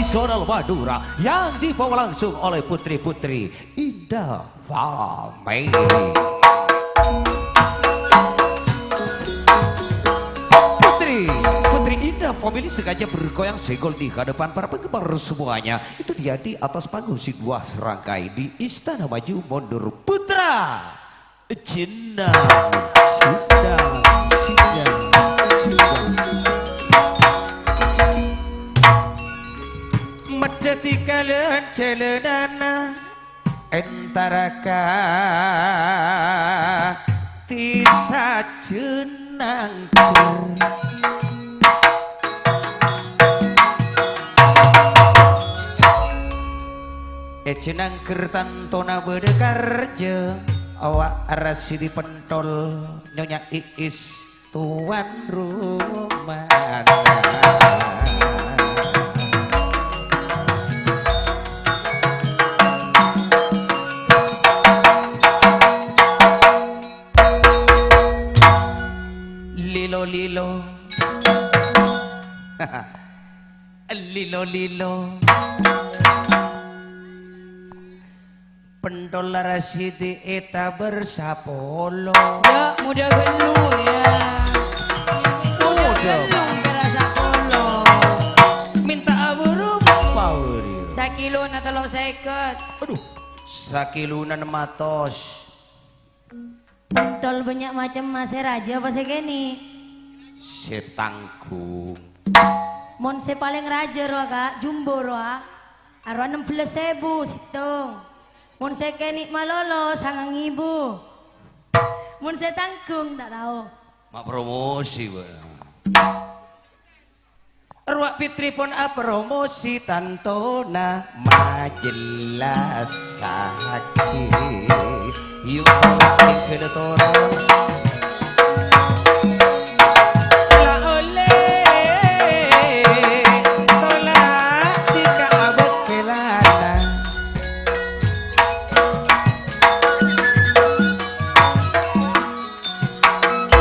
Nasional Madura yang dibawa langsung oleh putri-putri Indah Family. Putri, putri Indah Family sengaja bergoyang senggol di hadapan para penggemar semuanya. Itu dia di atas panggung si dua serangkai di Istana Maju Mundur Putra. Jenang, jenang, jenang, jenang. Meddhâti kalèn jhâlânanna entara ka ti sajjhânangghâr. È jhânangghâr tantona bâdâ karjâ, awak Rasidi pentol Nyonya Iis tuan rumana. Lilo-lilo. Lilo-lilo. Pentol Rasidi ètabâr sapolo. Ya, muda ghâllu, ya. Muda, muda ghâllu, Pak. Ètabâr sapolo. Minta aburu pawur. Sakilona tello sèket. Aduh, sakilona nem atos. Pentol bânnya' macem, masè rajâ apa sè kènè'? Sè tangghung. Mon sè palèng rajâ rowa, Ka', jumbo rowa. Arowa nem bellâs èbu, sèttong. Mon sè kènè' malolo, sangang èbu. Mon sè tangghung, ta' tao. Ma' promosi, Pak. Rowa Fitri pon apromosi tantona majellasaghi. Yu, tola' ènggâl toron. La ollè, tola' dhika abâkkèlana.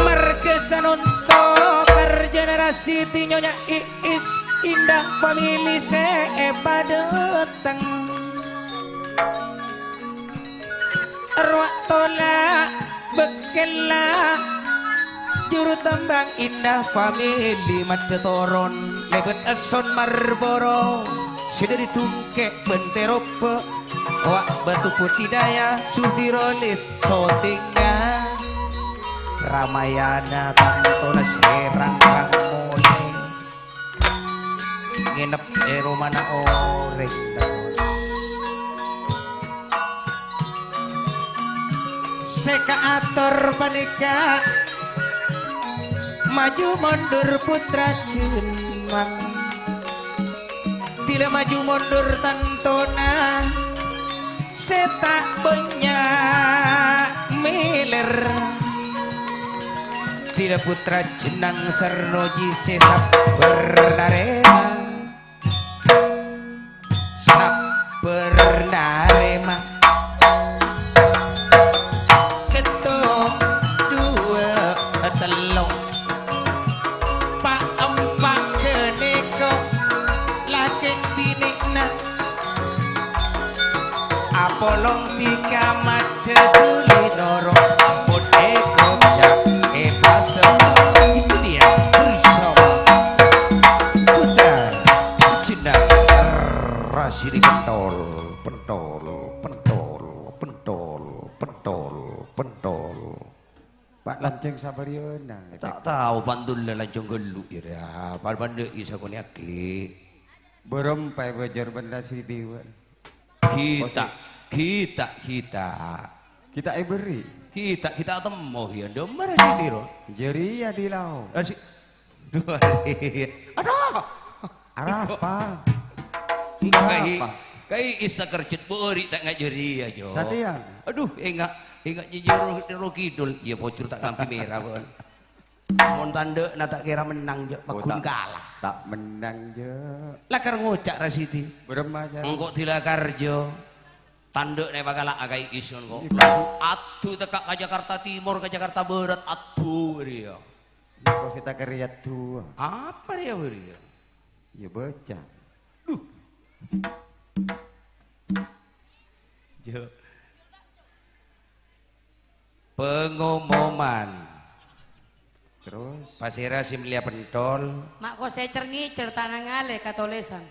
Marghâ sanonto karjâna Rasidi Nyonya Iis Indah Family sè èpadâteng. Rowa tola' bâkkèlla juru tembhâng Indah Family maddhâ toron lèbât èsson marboro sè dâri Dungkè bân Tèroppa. Wa' Batu Putih Daya, Sudiro Lis, sotingnga. Ramayana tantona sè rang-rang molè. Ngènep è romana orèng terros. Sè kaator panèka maju mondur putra jenang. Dila maju mondur tantona sè ta' bânnya' mèlèr. Dila putra jenang sarroji sè sabbhâr narèma. Sabbhâr narèma. Sèttong, duwâ', tello'. Pa'-empa' ghânèka lakè binèna. Apolong dhika maddhâ dhuli noro', mon èkoca' èpasèmma. Itu dia bersama Putra Cina Rasidi Pentol, Pentol, Pentol, Pentol, Pentol, Pentol. Pak Lanceng Sabariyana. Ta' tao pandulla Lanceng Ghâllu', ya, ya. Pan-, pandâ' isa konèyaghi. Bârâmpa bâjâr bân Rasidi, Wan. Kita, kita, kita. Kita èbherri'. Kita, kita temmo, ya. Dâmma Rasidi, ro. Jârèya di lao. Rasi-, Dua hari. Aduh. Arapa? Enggak, Kai. Arapa? Kai isa kerjut bori tak ngajari ya, Jo. Satèya. Aduh, enggak, enggak nyinjur ro kidul. Ya, pojur tak ngampi merah, pon. Mon tandhâ' na tak kira menang, Jo. Oh, magun tak, kalah. Tak menang, Jo. Lakar ngoca' Rasidi. Bârâmma, Jo? Engko' dilakar, Jo. Tandhâ' nè pakala akai isun ko'. Iya. Langsung adu teka ka Jakarta Timur, ka Jakarta Barat, adu rèya. Kok sè ta' karè adu? Apa rèya, rèya? Ya baca. Duh, Yo. Pengumuman. Terus? Pasèra sè mellèya pentol? Ma' ko sè cer-ngècer ta' nangalè katolèsan.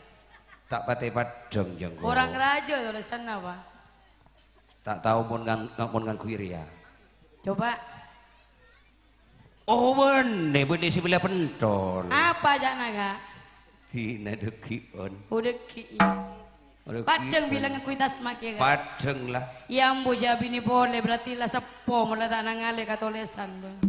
Ta' patè paddhâng, jâ' engko'. Korang rajâ tolèsanna, Pa'. Ta' tao mon ngan-, mon ngangghuy rèya. Coba. Oh, bânnè, bânnè sè mellèya pentol. Apa ca'na, Ka'? Dina dhâggi'ân. Oh, dhâggi', iyâ. Oh, dhâggi'ân. Paddhâng bilâ ngangghuy tas makè, Ka'? Paddhâng, la. Iyâ, ambu, sè abinè polè, berarti la seppo, mon la ta' nangalè katolèsan, Bâng.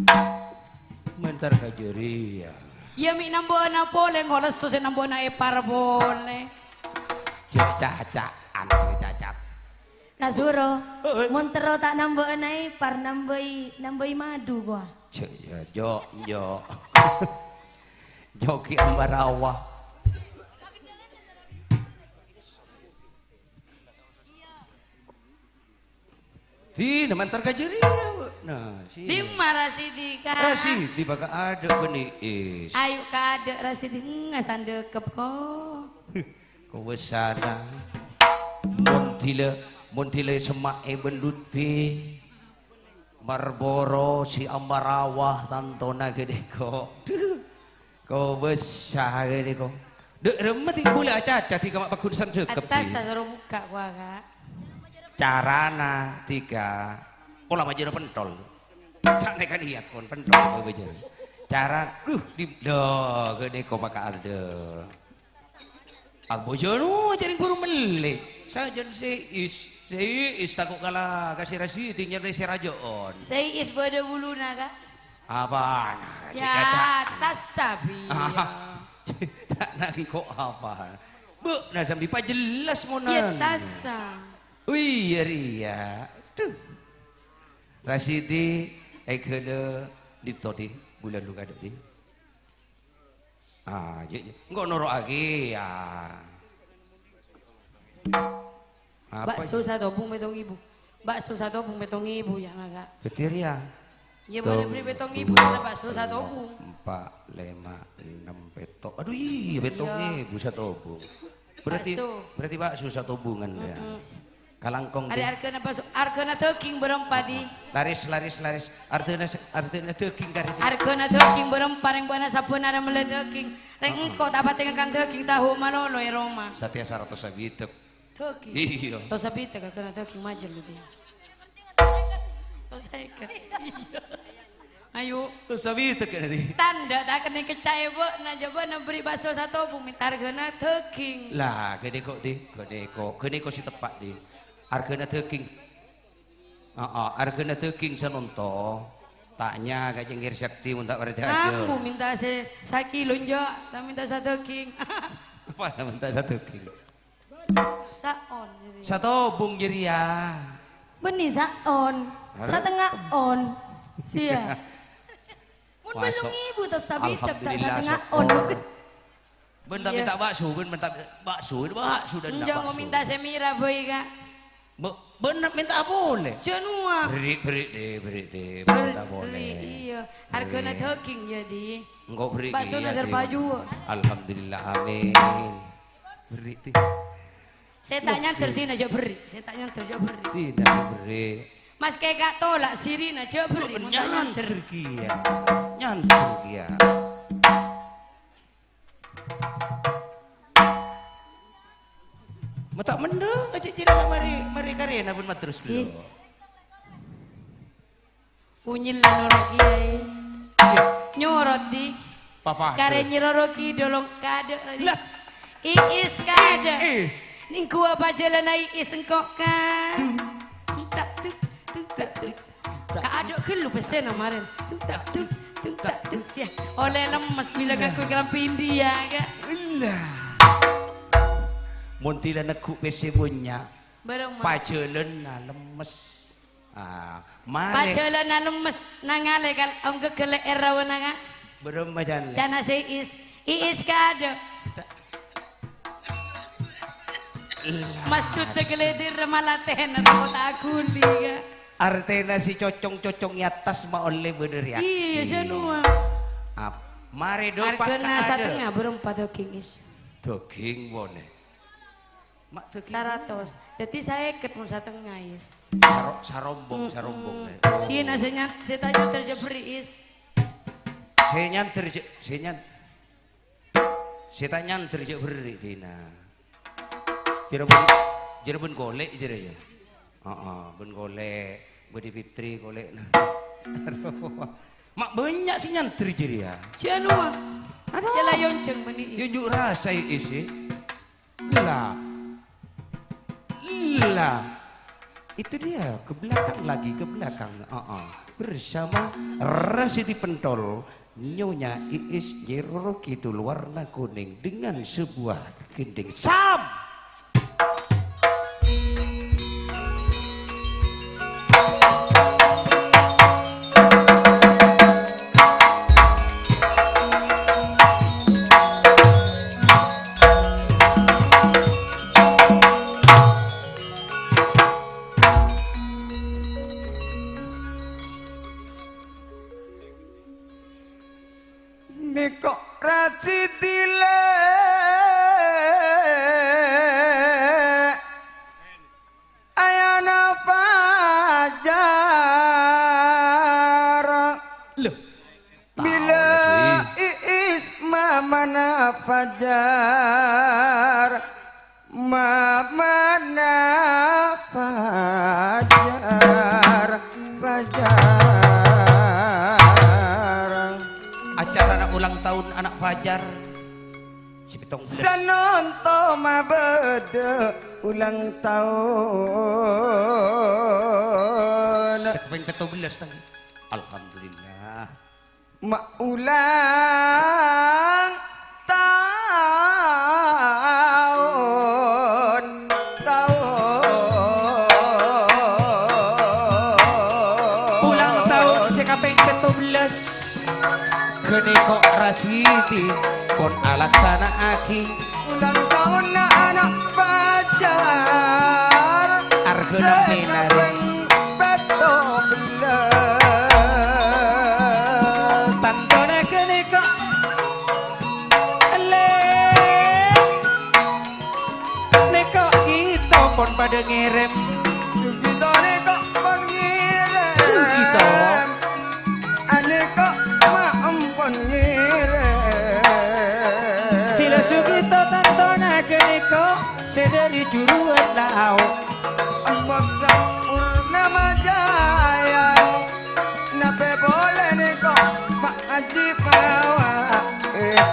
Mèntar ka jârèya. Iyâ, mè' nambâ'âna polè, engko' lesso sè nambâ'âna èpar polè. Cè' caca'an, cè' cacat. Ka' Suro, eh, eh, mon terro ta' nambâ'âna èpar, nambâi, nambâi madu, kowa. Jâ-, jâ-, jâ', jâ'. Jâ' ghi' ambarawa. Dina mèntar ka jârèya, Bu. Nah, sini. Dimma Rasidi, Ka'? Rasidi bâka' adâ' bân Iis. Ayu' ka adâ' Rasidi, enga' sandekep, ko. Kobâsana. Mon dhilâ, mon dhilâ semma'è bân Lutfi. Marboro sè ambarawa tantona ghânèko. Duh, kobâsa ghânèko. Dâ' remma ti' bulâ acaca ti' kama' paggun sandekep, Attas ti'. Sasoro bukka', kowa, Ka'. Carana, tiga. Pola majârâ pentol. Ca'na kan iyâ, kon pentol, kobâjârâ. Cara, duh, di, dâ', ghânèko paka'al, dâ'. Abujâno jârèng buru mellè. Sajân sè is, sè is tako' kala ka sè Rasidi nyarè sè rajâ'ân. Sè is bâdâ buluna, Ka'? Apana? Cè' Ya, kaca'. Tas sabi. Ca'na engko' apa? Bâ'na sambi pajellas monan. Ya, tassa. Oh, iyâ, rèya. Duh. Rasidi, èghâlâ dito, di. Bulâ lu kadâ', di. Ah, iyâ, iyâ. Engko' noro'aghi, ya. Apa Bakso sè? Satobung pèttong èbu. Bakso satobung pèttong èbu, ya, Ka'. Betul, ya. Ya, boleh beli pèttong èbu, dua, karena bakso tello', satobung. Empa', lèma', ennem, pètto'. Aduh, iyâ, pèttong èbu satobung. Berarti, bakso. Berarti bakso satobungan, ya. Mm-mm. Kalangkong, Arè di. Arghâna bakso, arghâna dhâghing bârâmpa, di. Laris, laris, laris. Arghâna se-, arghâna dhâghing karè, di. Arghâna dhâghing bârâmpa, rèng bâ'na sabbhân arè mellè dhâghing. Rèng engko' ta' patè ngakan dhâghing tahu malolo è roma. Satèya saratos sabidek. Dhâghing? Iyâ. Tos sabidek arghâna dhâghing majâr, di. Tos sèket. Iyâ. Ayo. Tos sabidek, ya, di. Tandhâ ta' kennèng kecca'è bâ'na, jhâ' bâ'na berri' bakso satobung, mènta arghâna dhâghing. Lah, ghânèko, di. Ghânèko. Ghânèko sè teppa', di. Arghâna dhâghing. Heeh, arghâna dhâghing sanonto. Tanya ka Cengkir Sakti mon ta' parcajâ. Ambu mènta sè sakilo, enjâ', ta' mènta sadhâghing. Apa mènta sadhâghing? Saon, jârèya. Satobung, jârèya. Bânnè saon. Arè? Satengnga on. Siya. Mon Masuk. Bâllung èbu tos sabidek ta' Alhamdulillah, satengnga on. Syukur. Bân ta' Iyâ. Mènta bakso, bân mènta bakso, bakso dan Enjâ' bakso. Mènta sè mèra bhâi, Ka'. Bân mènta polè. Jhâ' nowa. Berri', berri', di, berri', di, Ber-, mènta polè. Berri', iyâ. Arghâna dhâghing, ya, di. Engko' berri', Bakso iyâ, Nazar di. Paju. Alhamdulillah, amin. Berri', di. Sè ta' nyandher, di, na jhâ' berri'. Sè ta' nyandher, jhâ' berri'. Di, na berri'. Mas Keka tola', sirina jhâ' berri', mon ta' nyandher. Nyandher kèya. Nyandher kèya. Ma' ta' mendhâng, ajhâ' jhâlâna marè, marè karèna bân materros ghâllu. Ih. Kunyil la noro' kèyaè. Iyâ. Nyorot, di. Papa. Karè nyiroro kidolong kadâ', di. Lah. Iis kadâ'. Iis. Nèng ghuwâ pajhâlâna Iis engko', Ka'. Tung. Tung tak tung, tung tak tung. Ka' adâ' ghâllu pèssèna marèn. Tung tak tung, tung tak tung. Siya. Ollè lemmes bilâ ngangghui kalambhi India, Ka'. Ella. Mon dhilâ negghu' pèssè bânnya', Bârâmma. Pajhâlânna lemmes. Ah, marè. Pajhâlânna lemmes, nangalè kal-, ongghâ ghellè' è rawana, Ka'. Bârâmma, Jan, lè? Ca'na sè Iis. Iis kadâ'. Ta-, Lah. Maksudda ghellè' dhi' rèma latèna tako' ta' aghuli, Ka'. Artèna sè cocong-cocong è attas ma' ollè bâdâ reaksi. Iyâ, sè nowa. Ap-, marè dâpa' Arghâna kadâ'. Satengnga bârâmpa dhâghing, Is. Dhâghing polè. Ma' dhâggi' saratos. Dhâddhi saèket mon satengnga, Is. Saro-, sarombong, mm-mm, sarombong, eh. Dina sè nyat-, sè ta' nyander jhâ' berri', Is. Sè nyander jhâ', sè nyan-, sè ta' nyander jhâ' berri', dina. Jârèya bân, jârèya bân kolè', jârèya, yâ. Heeh, bân kolè', bâdâ Fitri, kolè', nah. Ma' bânnya' sè nyander jârèya. Jhâ' nowa. Aduh. Sè la èonjhâng bânnè, Is. Yâ, njuk rasa, Is, è. Lah. Lah. Itu dia, ke belakang lagi, ke belakang. Heeh. Bersama Rasidi Pentol, Nyonya Iis Nyi Roro Kidul warna kuning dengan sebuah gending. Sam! Nèko' Rasidi lè', ayana Fajar. Loh, bilâ tao lagi. Iis mamana Fajar. Mamana Fajar, Fajar. Acarana ulang taon ana' Fajar. Sè pèttong bellâs. Sanonto mabâdâ ulang taon. Sè kapèng pèttong bellâs, Tang. Alhamdulillah. Ma' ulang taon, taon. Ulang taon sè kapèng pèttong bellâs. Ghânèko' Rasidi pon alaksana'aghi. Ulang taonna ana' Fajar. Arghâna sè pènarè. Kapèng pèttong bellâs. Tantona ghânèko'. Ellè. Nèko' kèto pon padâ ngèrèm. Sugito nèko' pon ngèrèm. Sugito. Anèko' ma' empon ngèrèm. Dila Sugito tantona ghânèko' sè dâri Juruwân Lao'. Embo' Sapurnama Jaya. Napè polè nèko' ma' Aji Pawa. Eh,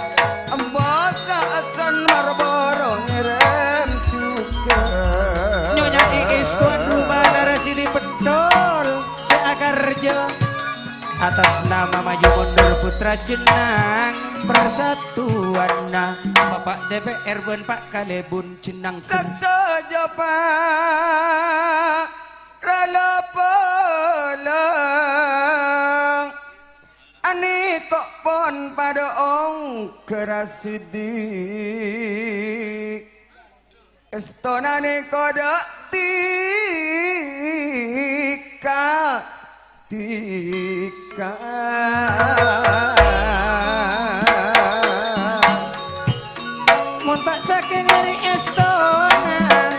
embo' Sa'asan Marboro ngèrèm jhughân. Nyonya Iis tuan rumah Narasidi Pentol sè akarjâ. Atas nama maju mundur putra jennang persatuanna. Bapak D P R bân Pak Kalèbun jennang. Sadhâjâ Pak rala polong. Anèko' pon padâ ongghâ Rasidi. Èstonanè kodhu dhika, dhika. Mon ta' sakèng dâri èstona,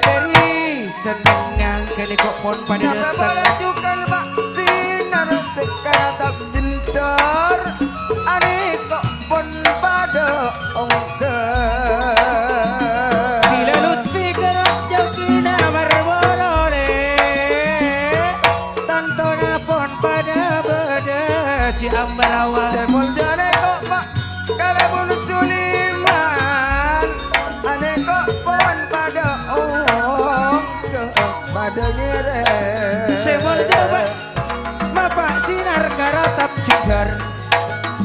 dâri sennengngan ghânèko' pon padâ dâteng. Napa polè jhughân, Pak? Sinar sè karatap jendor, anèko' pon padâ ongghâ. Dila Lutfi kèra jhâghâna Marboro lè', tantona pon padâ bâdâ sè ambârawa. Sè moljâ nèko', Pak, Kalèbun Suliman, anèko' pon padâ ongghâ, padâ ngèrèm. Sè moljâ, Pak. Bapak Sinar karatap jendor.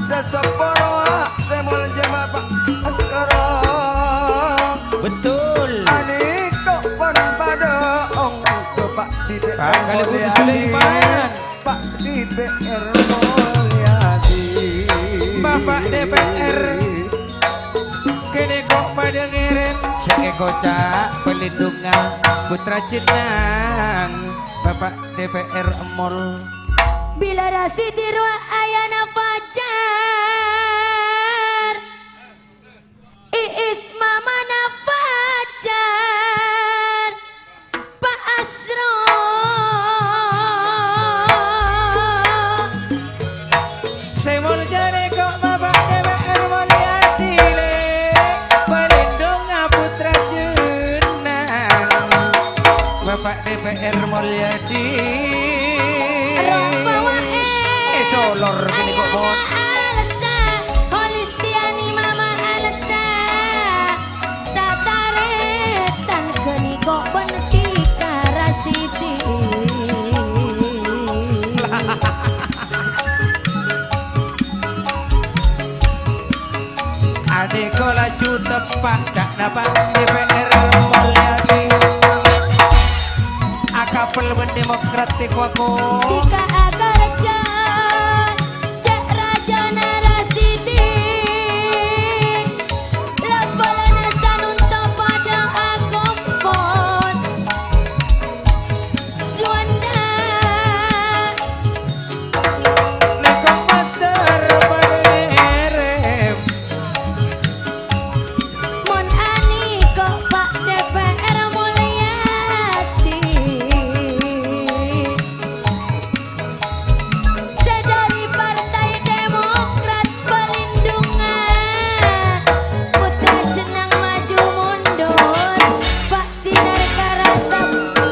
Sè seppo rowa sè moljâ Bapak Askara. Betul. Anèko' pon padâ ongghâ Pak D P R Pak Kalèbun Mulyadi. Sulaiman. Pak D P R Mulyadi. Bapak D P R. Ghânèko' padâ ngèrèm. Sè èkoca' pelindungan putra jennang Bapak D P R Emol. Bilâ Rasidi rowa ayana Fajar. Iis ma Jadi. Ropa wae. Eh, solor kene kok, Mon. Ayana Alessa, Holistiani mama Alessa. Sataretan kene kok benti karasidi. Adeko laju teppa' ca'na Pak D P R Mulyadi. Akapel bân Demokrat teko ako. Dika akarja, cek rajana Rasidi. Labalana sanunto padha akompon. Suwanda. Nèko master pangerem. Mon ani kok Pak D P R Mulyadi. Sadari Partai Demokrat Pelindungan. Putra jenang maju mundur. Pak Sinar karatap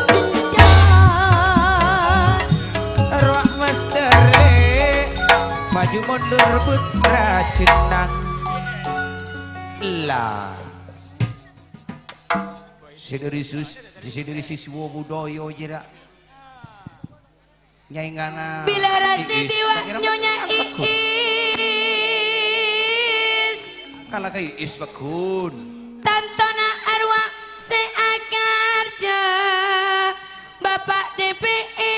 jendhot. Rowa Mas Dare, maju mundur putra jenang. La. Sè dhâri sus-, sè dhâri siswa budaya jârèya. Nyai ngana Bila Iis, Rasidi wa' kira Nyonya Iis. Kala ka Iis paggun. Tantona arwah sè akarja Bapak D P R.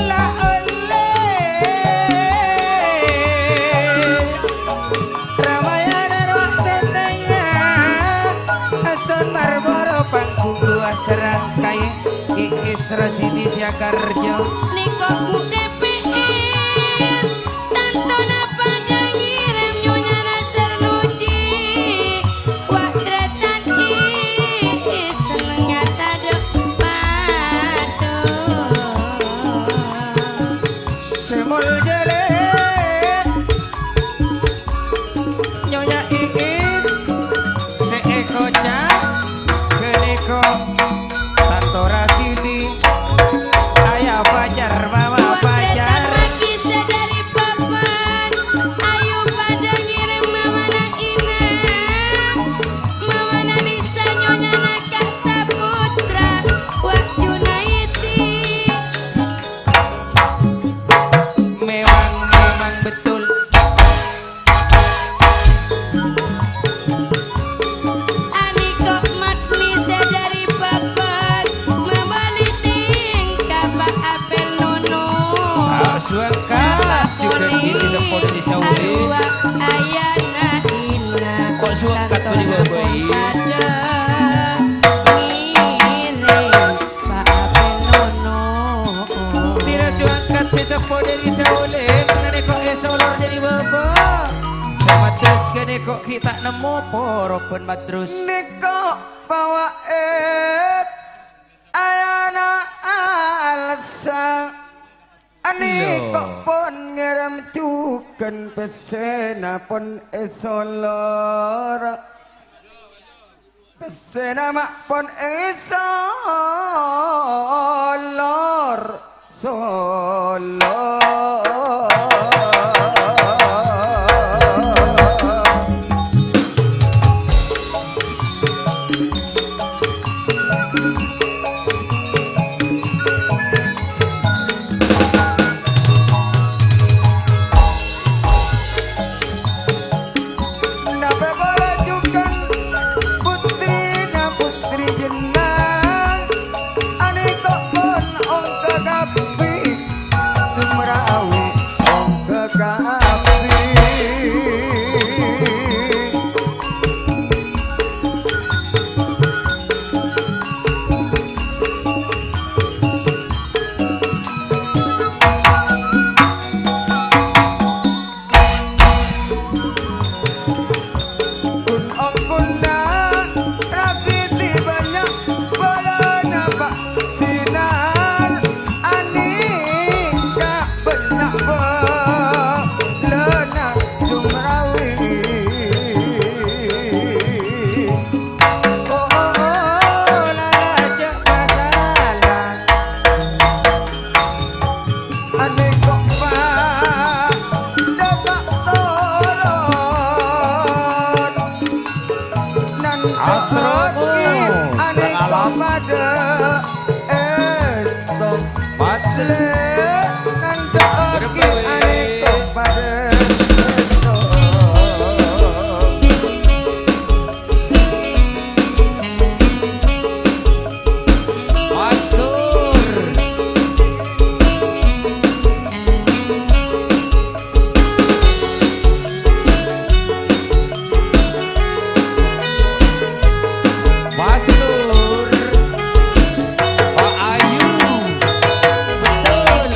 La olle. Ramayana rowa sètèya, asontar boro panggung dua serangkai, Iis Rasidi Siakarjo. Nèko Bu D P R, tantona padha ngèrèm Nyonya Nasser Nuji, wa' drètan Iis senengnga tadâ' padâ. Sè moljâ lè, Nyonya Iis, sè èkoca' ghânèka Tanto Rasidi, Ayah Fajar, Mama Fajar. Wonten margi sadari papan, ayo padha ngèrèm mamana Ina, mamana Lisa, Nyonya Naka Saputra, wa' Junaidi. Memang, memang betul. Aniko magni sadari papan, mabali tingka Pak Apel Nono. Ah, suwengkat juga di sisi sepuluh di Saudi. Arwah ayana Ina. Kok suwengkat beli babai? Padha ngiring. Paapenono. Tira suwengkat sè seppo dhâri saolèn, nganèko' èsolor dhâri bâbâ. Sè maddhâs ghânèko' ghi' ta' nemmo poro bân maddrus. Nèko' pawa'èt ayana alessa. Anèko' pon ngèrèm jhughân pèssèna pon èsolor. Pèssèna ma' pon èsolor, solor. Napa pola jhughân putrina putri jennang, anèko' Èsto, Matre, nandhâ'aghi anèko padâ èsto. Mastur. Mastur. Pak Ayu. Betul.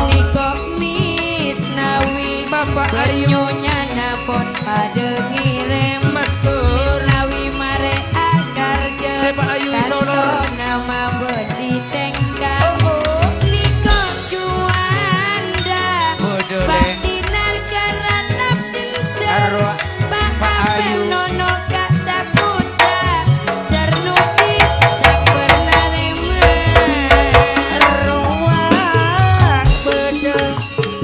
Niko Misnawi. Bapak Ayu. Nyonyana pon padâ ngèrèm. Mastur. Misnawi marè akarjâ. Sè Pak Ayu Solo. Tanto nama bâdhi tèngka. Oh, oh. Niko Juanda. Bodole. Bâdhi narka ratap cèncèr. Arwah Pak Ayu. Nono Kak Saputra. Sarnuti Saperna Rema. Arwah bâdâ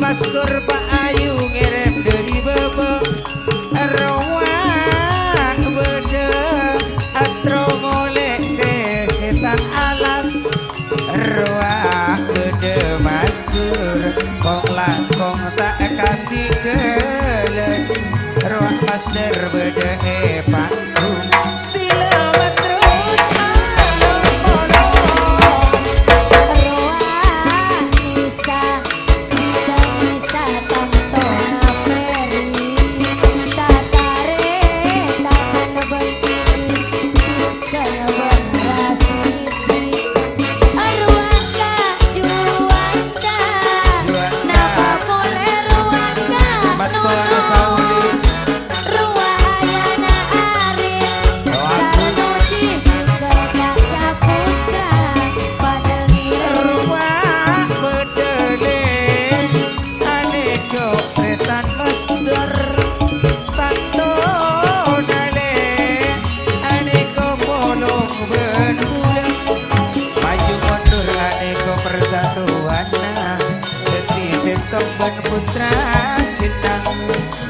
Maskur Pak Ayu ngèrèm dâri bâbâ. Arwah bâdâ atro molè sè sètan alas. Arwah bâdâ Mastur, kong-langkong ta' kadighâlân. Arwah Mastur bâdâ è panggung. Tilawat terros alon-polon. Arwah Nisa. Rowa ayana Arif, Rowa sareng Oji, Jendela Saputra, padâ ngèrèm. Rowa bedele, aneko tretan master, tanto nale, aneko polong ben bulan. Maju mundur, aneko persatuanna, dadi settong ben putra cinta.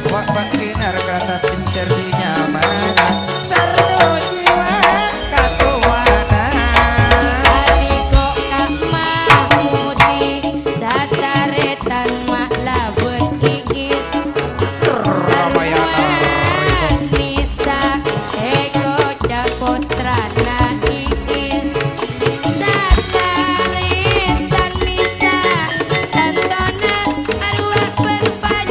Wa' Pak Sinar kata pinter di nyaman. Sarro jiwa katowana. Adiko Kak Mahmudi, sataretan ma' labet ikis. Ramayana. Nisa, Eko Capotrana ikis. Sataretan Nisa, tantona arwah berpajar.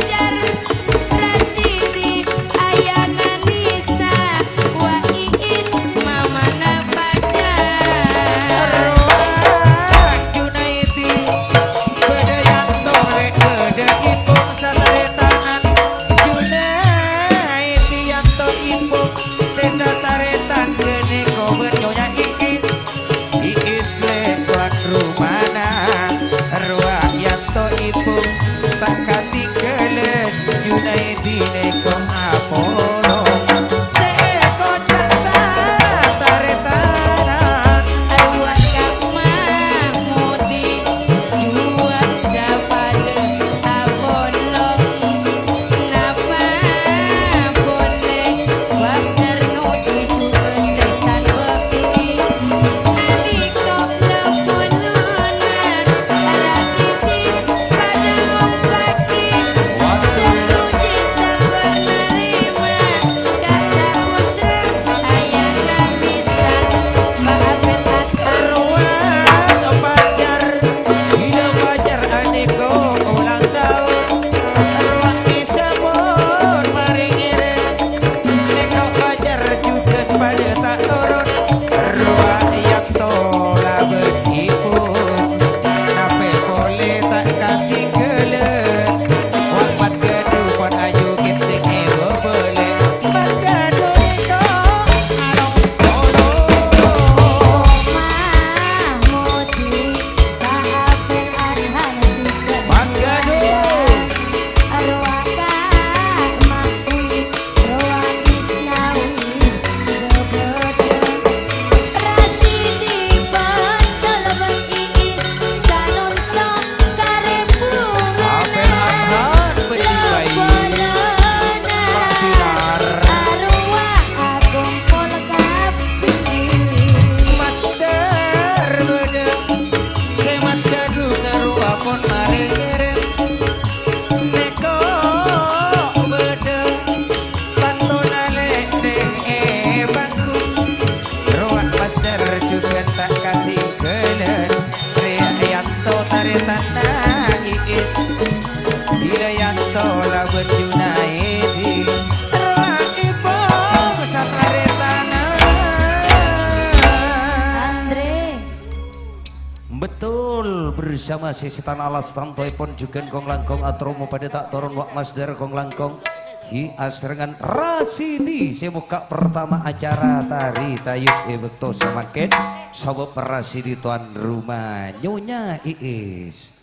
Betul, bersama Sesetan Alas tantoèpon jhughân kong-langkong atromo padâ ta' toron wa' masdar kong-langkong. Hi asarengan Rasidi sè mokka' pertama acara tari tayub è bâkto samangkèn. Sabâb Rasidi towan roma Nyonya Iis.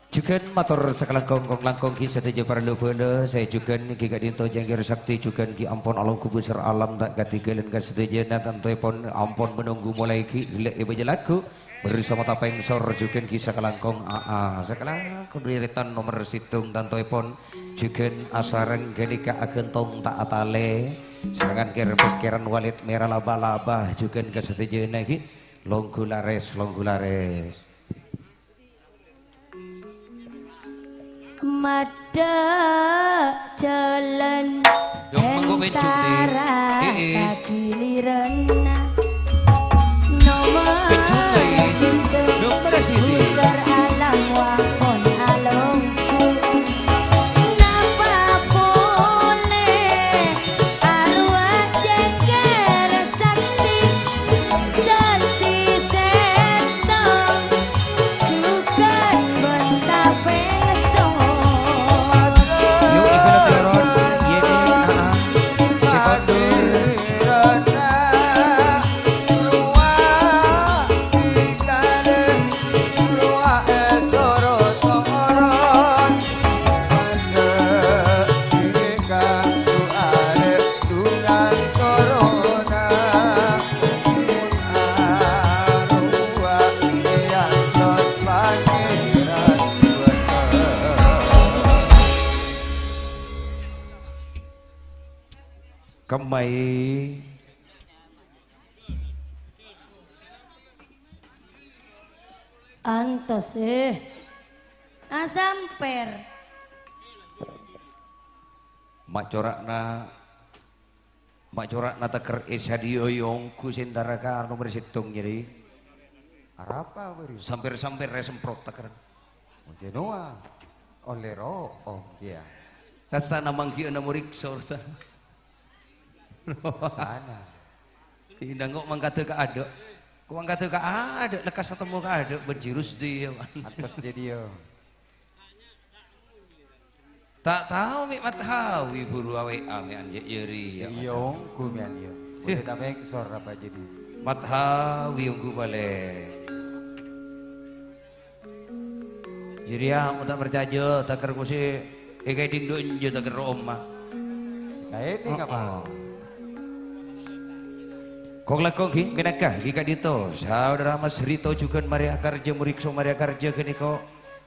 Jhughân mator sakalangkong kong-langkong ghi sadhâjâ parlo bhâlâ, saè jhughân ghi ka'dinto Jangkir Sakti jhughân ghi ampon alongghu bhâsar alam ta' kadhighâlân ka sadhâjâna tantoèpon ampon menunggu molaè ghi ghellâ' è bâjâ lagghu. Bersama Tapèng Sor jhughân ghi sakalangkong aa, sakalangkong rètan nomer sèttong tantoèpon jhughân asareng ghânèka aghântong ta' atalè, sarengan kèr-pèkkèran walèt mèra laba-laba jhughân ka sadhâjâna ghi longghu larès, longghu larès. Maddhâ' jhâlân Dong, mengko main jung, Ti. Entara Iis. Kagiliranna. Nomor Main jung, Ti. Sèttong. Nomor sèttong. Bhâsar alam wapon alongghu. Napa polè Arowa Jangkir Sakti dhâddhi sèttong, jhughân bân Tapèng Sor. Yuk, ibu lagi, Ron. Iya, Di. Ah, ah. Sèttong, Dur. Kemmaè. Antos, eh. Asampèr. Ma' cora'na, ma' cora'na teker è sadhiyâ ongghu sè entara ka nomer sèttong nyarè. Arapa, Bari? Sampèr-sampèr rè semprot teker. Jenoa. Ollè ro, oh, iya. Rassana mangghiyâna moriksa, Ustaz. Sana. Inda engko' mangkada ka adâ'. Ko' mangkada ka adâ', lekkas atemmo ka adâ', bân Jirus dhi, ya, Pak. Atos jadi, ya. Ta' tao mè' Mathawi buru awe'a mè' anjek yeri, ya, Iya, Mathawi. Ongghu mè' anjek. Iya. Boleh ta' mengsor apa jadi? Mathawi ongghu balik. Jârèya, mon ta' parcajâ, taker kose èkaèdhing dhu enjâ taker roma. Kaèdhing apa? Heeh. Kong-langkong ghi, mènangka ghi ka'dinto. Saudara Mas Rito jhughân marè akarjâ, moriksa marè akarjâ ghânèka.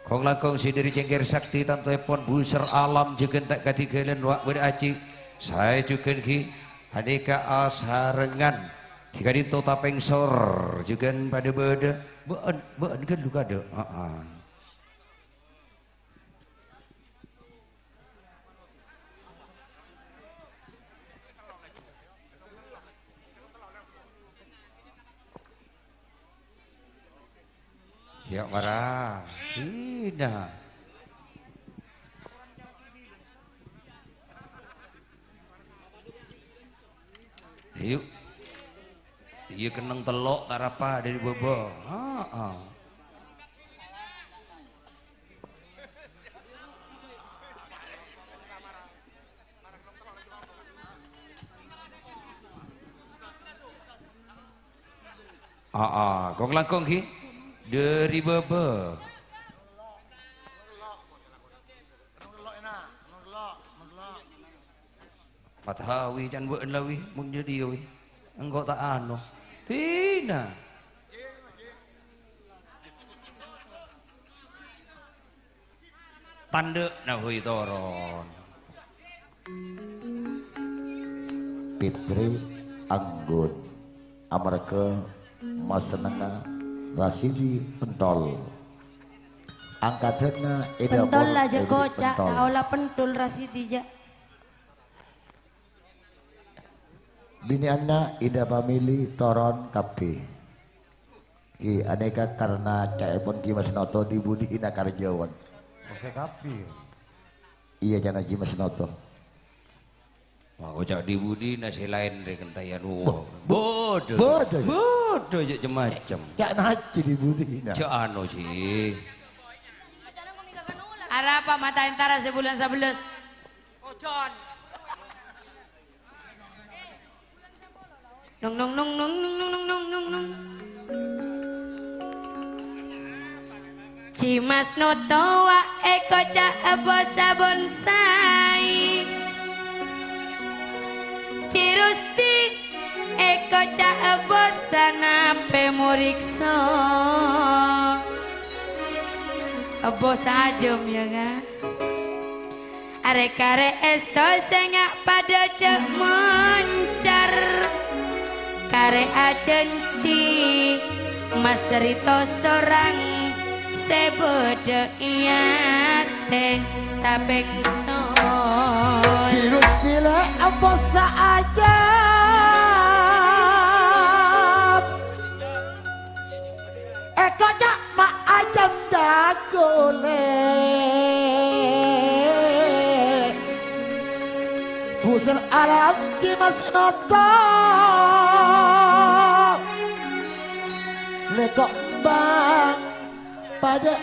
Kong-langkong sè dhâri Cengker Sakti tantoèpon bhusèr alam jhughân ta' kadhighâlân wa' bâdâ aji. Saè jhughân ghi, anèka asarengan. Ghi ka'dinto tapèngsor jhughân padâ bâdâ. Bâ'ân, bâ'ân ghâllu kadâ'. Heeh. Ya, mara. Ina. Ayo. Iya, kennèng tello' tarapa dhâri bâbâ. Heeh. Aa, kong-langkong ghi. Dhâri bâbâ. Mathawi can bâ'ân la, wi, mon jâdiyâ, wi. Engko' ta' ano. Dina. Tandhâ'na bhâi toron. Fitri anggun, amarghâ masennengnga Rasidi pentol. Angkaddhâna Eda Pentol Pol aja Edi koca', Pentol. Ta' ola pentul Rasidi, ja'. Binè'anna Ida Pamili toron kabbhi. Ghi anèka karna ca'èpon Ghi Mas Noto di-budi inakarjâwan. Ose kabbhi. Iyâ, ca'na Ghi Mas Noto. Mako ca'na dhi-budhina sè laèn rè kantha yâ, nu. Bo-, Bodho. Bodho. Bodho, jhâ' cem-macem. Ca'na jhâ' dhi-budhina. Jhâ' anu, Ji. Arapa mata entara sè bulân sabellâs? Ojan. Nong, nong, nong, nong, nong, nong, nong, nong, nong, nong. Cimas notowa èkoca' bhâsa bonsai. Cirusti èkoca' bhâsa napè moriksa. Bhâsa ajâm, yâ, Ka'? Arè-karè èsto sènga' padâ jhâ' moncar. Karè ajhânjhi, Mas Rito sorang sè bâdâ è atè tapèngsor. Virus gila apa saja. Èkoca' ma' ajâm jhâghâ lè'. Busâr alam Cimas noto. Lè' ko' bâng padâ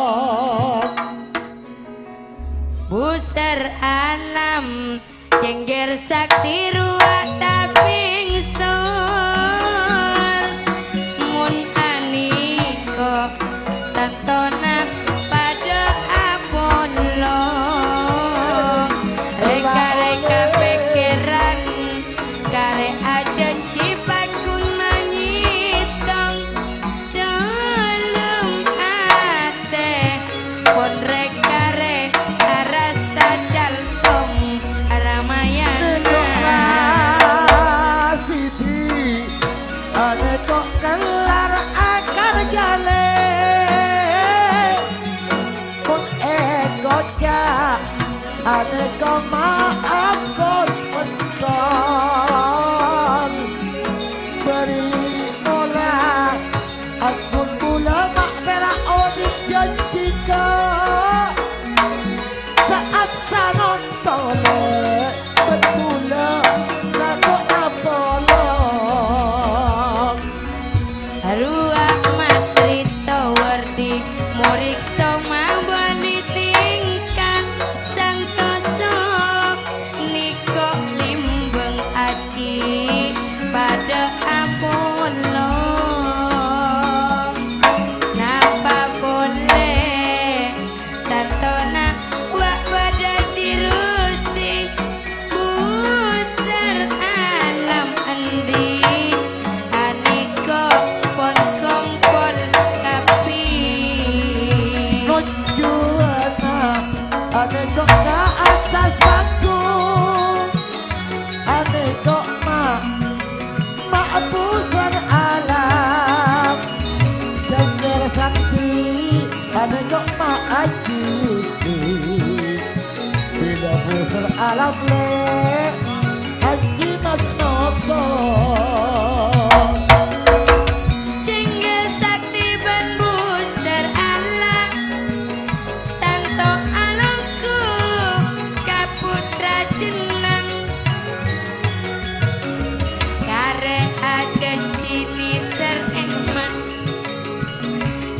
apolong. Busâr alam Cengger sakti rowa tapèngsor, mon anèko tantona padâ apolong. Rèka-rèka pèkkèran, karè ajhânjhi paggun manyèttong. Dâlem atè pon rè-karè arassa caltong ramayana. Nèko' rasidi, anèko' kellar akar jalè. Pon èkoca', anèko' maaf bos penton. Bâri' mola. Ampon bulâ ma' pèra' odhi' jhânjhi ka' sa'at sanonto lè', bân bulâ tako' apolong. Arowa Mas Rito Wardi, moriksa mabâli tèngka santoso. Nèko' limbâng ajhi padâ apolong. Napa polè tantona wa' padâ Cirusti? Busâr alam endi? Anèko' pon kompol kabbhi. Nojuwâna anèko' ka attas panggung, anèko' ma', ma' busâr alam. Cengger sakti, anèko' ma' ajhi Gusti. Bilâ busâr alam lè', ajhi Mas noto. Cengger sakti bân busâr alam, tanto alongghu ka pottra jennang. Karè ajhânjhi nèser èman.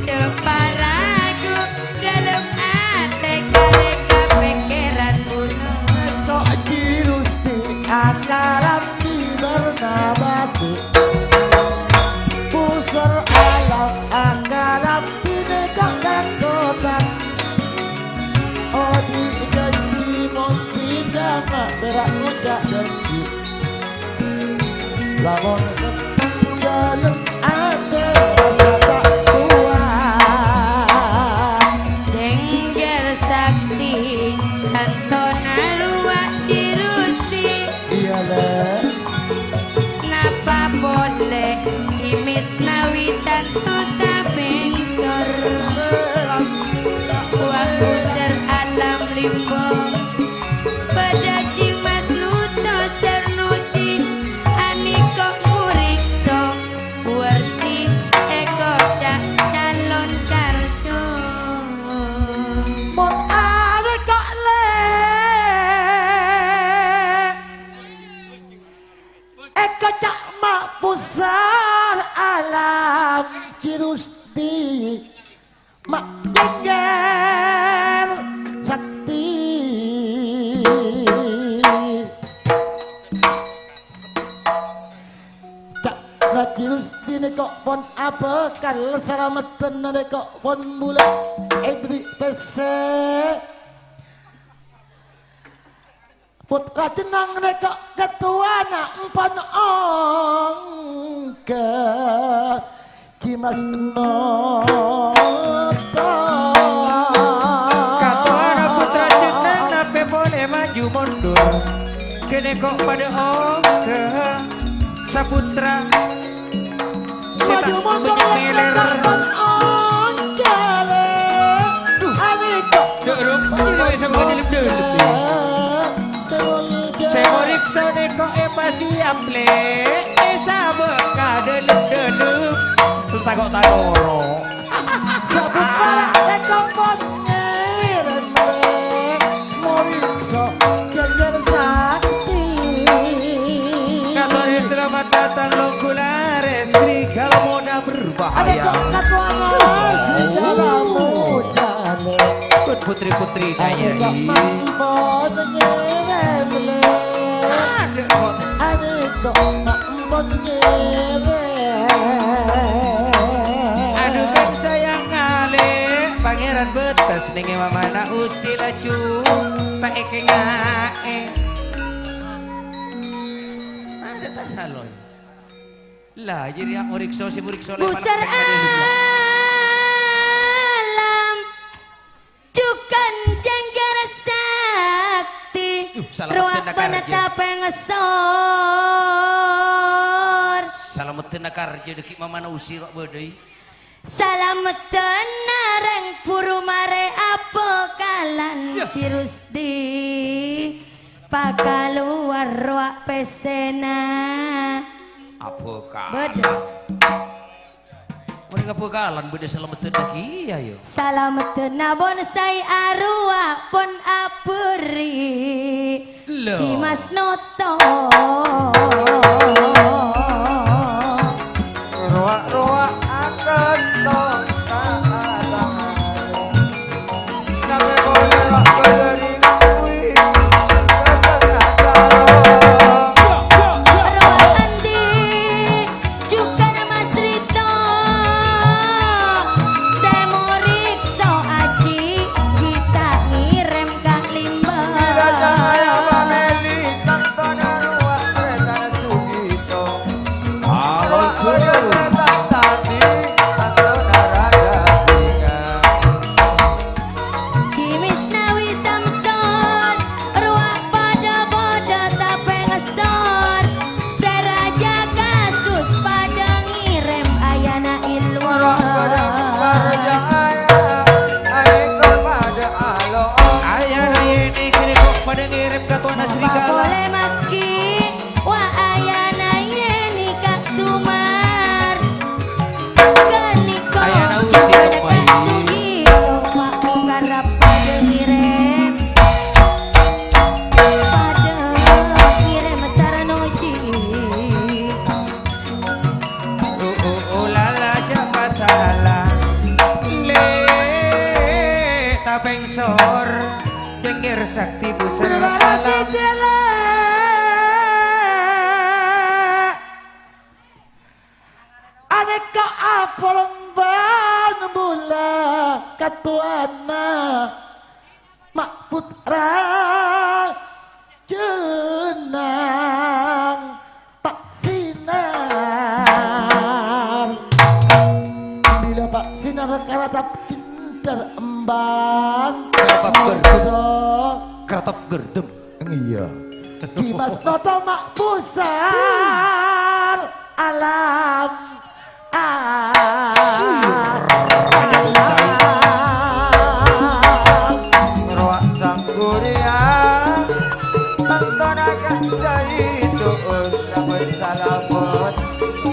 Jhâ' paragu dâlem atè karè kapèkkèran bulâ. Nèko' Cirusti akalambi bârna batu. Busâr alam akalambi nèko' kakotan. Odhi' jhânjhi mon bidhâ ma' pèra' ngoca' jhânjhi. Lamon seppet dâlem atè rasa ta' kowat. Cengger sakti, tantona rowa Cirusti. Iyâ, Lè'. Napa polè Cimas nawi tanto tapèngsor. Wa' busâr alam limbong. Padâ Cimas noto sè noji, anèko' moriksa, Wardi èkoca' calon karjo. Mon bhâkal salameddhân nalèka pon bulâ èberri' pèssè. Putra Cennang nèka katowana empan ongghâ Dimas Noto. Katowana Putra Cennang napè polè maju mondur. Kènè kok padâ ongghâ saputra. Sètan mondur, menyamèlèr. Ongkèlè. Duh. Anitta. Duk, Rum. Ini bisa bukan film dulu. Sè molja. Sè moriksa nèko èpasiap, Lè'. Èsabâ' ka dâlem-dâlem. Tako'-tako', Ro. Sabâ' para' nèko pon ngèrèm, Lè'. Moriksa gengger sakti. Katorè selamat datang, Longgularè, Serigala Muda berbahaya. Ada kok katowana serigala muda, Lè'. Put-, putri-putri kaya ini. Ada kok mampon ngèrèm, Lè'. Ada kok. Ada kok mampon ngèrèm. Aduh, kan sayang ngalè, Pangeran Betes nèng mamana usi laju ta' èkènga'è. Ada ta' saloy. Lah, jadi yang moriksa, si moriksa lè' Bu Sar Alam, Jukan Jengger Sakti, duh, salah rowa bener, Kak, peneta ya. Pengesor. Salameddhân karja dâgghi' mamana usi rowa bâdâi. Salameddhân narèng buru marè abhâkalan, ya. Ci Rusdi. Pakalowar rowa pèssèna. Abhâkalan. Bâdâ. Orèng abhâkalan bâdâ salameddhân lagi, ayo. Salameddhân bonsai arowa pon abherri'. Lho. Dimas Noto. Rowa-rowa akan tong ta'ala. Nabi boleh roh berdiri ngakui. Rowa andi'. Jhughân Mas Rito, sè moriksa aji, ghi' ta' ngèrèm ka limbâ. Bila cahaya pamèli, tantona rowa trètan Sugito. Halo, rowa Guru. Trètan tadi, tantona Raja Singa. Jimis Nawi Samson, rowa padâ bâdâ tapè ngessor. Sè raja kasus padâ ngèrèm ayana è lowar. Rowa padâ parcaya, ayo padâ alo. Ayana yèni kènè kok padâ ngèrèm ka towana serigala. Polè maski. Wa ayana yèni Ka' Sumar. Ghânèka ayana usi jhughân Ka' Sugito, Pak Mungkar padâ ngèrèm. Padâ ngèrèm sarana oji. Oh, oh, oh, la, la, siapa salah? Lè', tapèngsor. Cengker sakti pusar alam. Anèka apolong bân bulâ katowana ma' pottra Cennang. Pak Sinar. Bilâ Pak Sinar karatap ghendher embang. Karatap gerdem. Mangsa. Karatap gerdem. Iyâ. Dimas Noto ma' pusar alam. Rowa Sangghuriya, tantona Ka' Saido'on sampun salamet.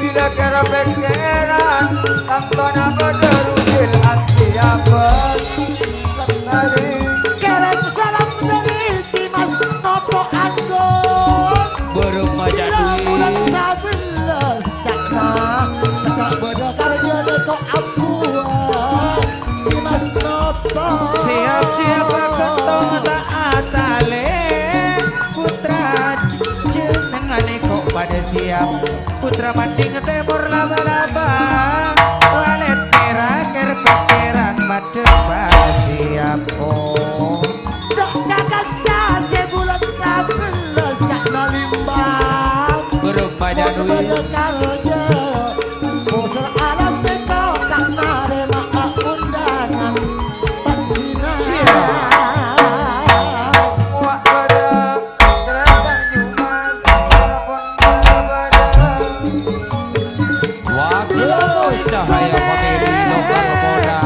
Bilâ kèra pèkkèran, tantona padâ rujul ati abâs. Kèrèm salam dâri Dimas Noto Agung. Bârâmma Cak Dwi. Bulân sabellâs ca'na, ca'na bâdâ karjâ nèko abuwâ. Dimas Noto. Siap, siap, Pak Ketua, ta' atalè. Putra j-, jenengan nèko padâ siap. Putra Manding Tèmor laba-laba. Karja, pusar alam nèko ta' narèma'a undangan. Siap. Wa' pada, Kerajaan Jumas, telepon pada. Bagus, cahaya pamili lokal Polda.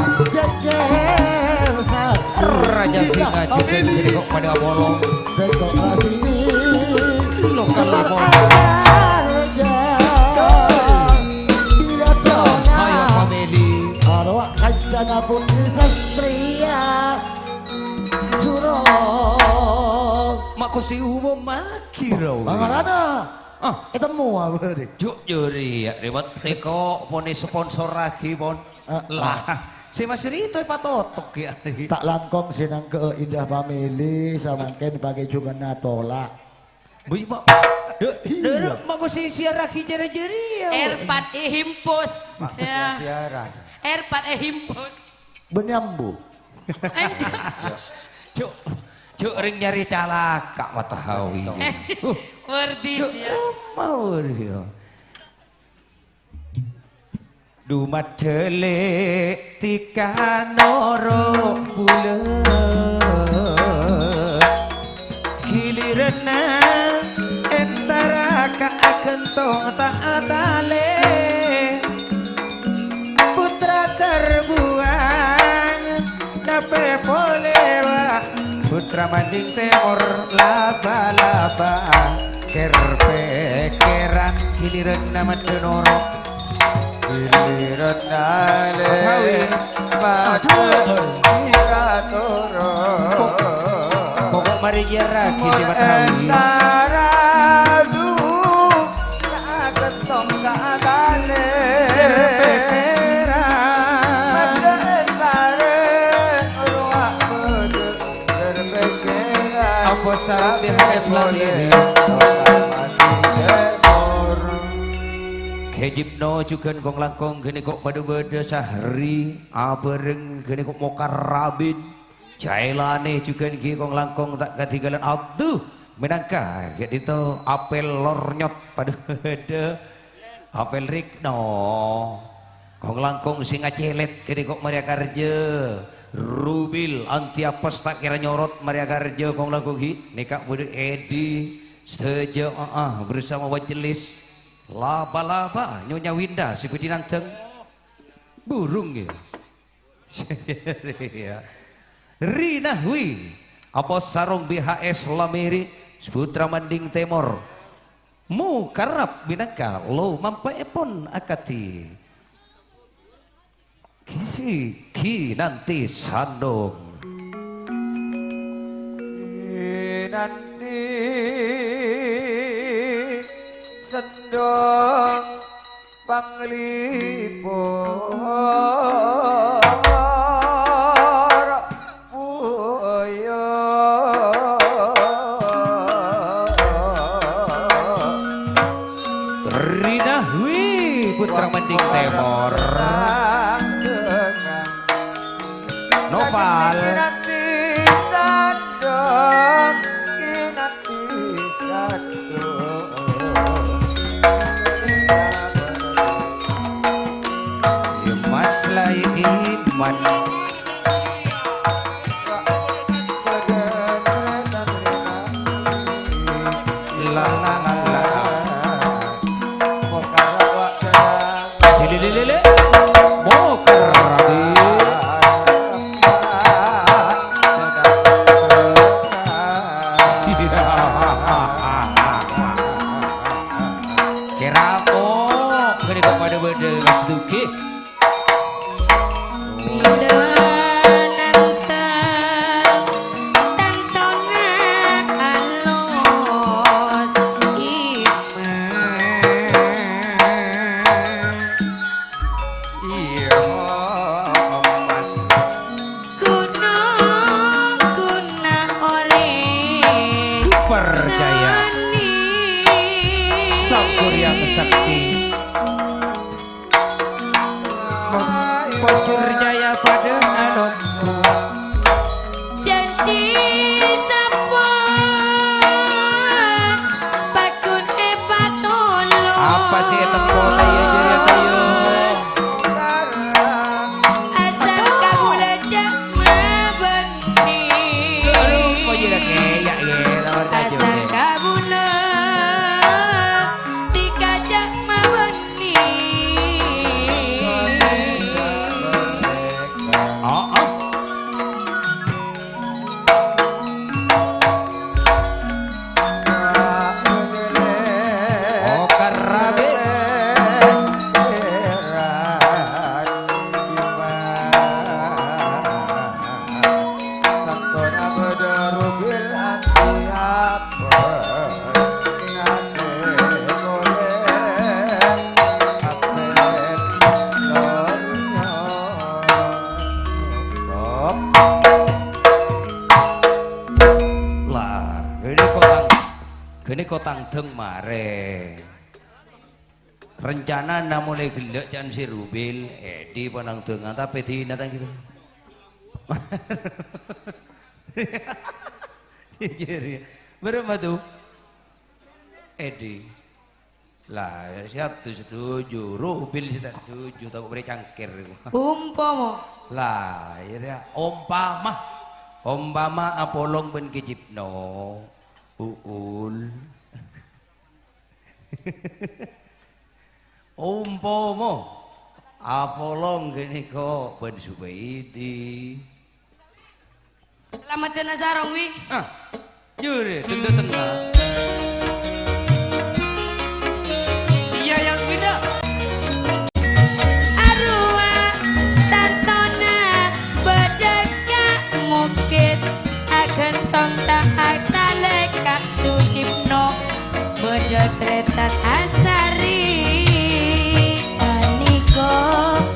Raja Singa juga jadi kok pada bolong. Lokal Polda. Cahaya pamili. Arwah kancana putri sastria. Juro. Mako si umum magi, Rawi. Pangarana. Ah. Ketemu apa, Ri? Juk juri, ya, ribet teko poni sponsorragi, pon. Ah, lah, ah. Si Mas Rito patotok, ya. Ta' langkong sè nangkè'è Indah Family, samangkèn pagghun jhughân atolak. Bu, Mak. Dek, iya. Dek, mako sè siarragi cara jârèya, Bu. Erpat èhimpus. Maksudnya siaran. Erpat èhimpus. Bânnè ambu. Anjir. Cuk, cuk, rèng nyarè calaka' Matahawi. Eh, uh. Werdi, cuk, siap. Roma werdi, ya. Dumadhâlè tika noro' bulâ. Giliranna entara ka agantong ta' atalè. Putra terbuang, nape pole, wa? Putra Manding Temor laba-laba. Ker-pekeran giliran nama denoro. Giliran nale. Betawi. Aduh. Pokok mari nyerah, Ki, si Betawi. Entara su Apa salah B H S Lamiri? Kejibno jugan kong-langkong gini kok pada-pada Sahri, abareng gini kok Mokar Rabin. Jailani jugan ghi kong-langkong ta' katinggalan Abdu, mènangka ka'dinto Apel Lornyot padâ bâdâ Apel Rikno. Kong-langkong sè ngacèlèt kènè kok marè akarjâ. Rubil anti apes ta' kèra nyorot marè akarjâ kong-langkong ghi. Nèka bâdâ Edi, sadhâjâ, aa, bersama Wajelis. Laba-laba Nyonya Winda sè bâdhi nandhâng. Burung ya. Iya. Rinahwi, apa sarong B H S Lamiri, Saputra Manding Temor. Mukarrab binangka lomampa'èpon akadhi. Gisi, Ginanti Sandong. Ginanti Sandong. Panglipur Buya. Rinahwi Putra Manding Temor. Noval. Mas Lai Iman. La, la, la, la. Silililili. Mokar Rabi. Kerapo, kene kok pada-pada Mas Duki. Bila nantang tantona alos iman. Iya, Mas. Gunung Gunah Oring. Percaya. Sani. Sakur yang sakti. Pojur nyaya pada anu. Janji sapa? Bakun epatolo. Apa sih Asal kabulâ dikaca' mabânnè. Oh, oh. Oh, karabi. Lah, ghânèka tang, ghânèka tang dhâng marè. Rencanana molaè ghellâ' ca'na sè Rubil, Edi ponang dhângan, tapè dinah tang ghibâ. Bârâmma tu? Edi. Lah, siap tu setuju. Rubil sè ta' setuju, tako' bârâ cangkèr. Umpama. Lah, iyâ, iyâ. Ompama. Ompama apolong bân Kè Jipno. Uul. Ompama apolong ghânèka bân Subaidi. Salameddhâna sarong, Wi. Ah, jurè, tentu tenang. Iya, yang beda. Arowa tantona bâdâ ka' mokèt, aghântong ta' atalè ka' Sudipno. Bâdâ tarètan asarè. Panèka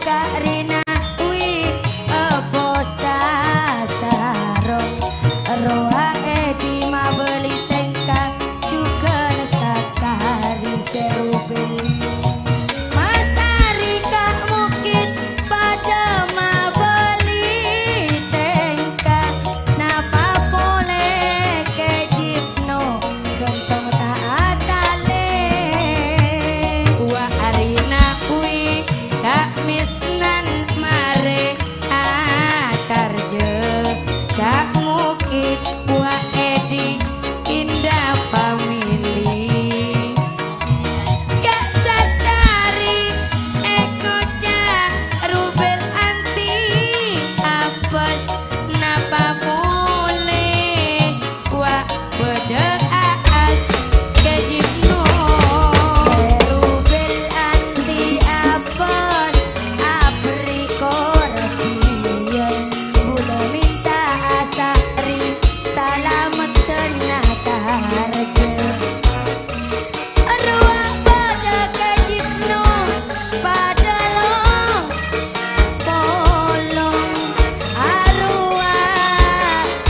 Kak Rina Wi, èposa sarong. Rowa Edi mabâli tèngka, jhughân Sakari sè Rubil. Masari ka' mokèt padâ mabâli tèngka, napa polè Kè Jipno ghântong ta' atalè. Wa' arèna wi ka' Misnan marè akarjâ ka' mokèt wa' Edi Indah Family. Ka' Sakari èkoca' Rubil anti apes, napa polè wa' bâdâ aas Kè Jipno. Sè Rubil anti apes, aberri' korbiyan, bulâ mènta asarè, salameddhân akarjâ. Arowa bâdâ Kè Jipno padâ long-polong, arowa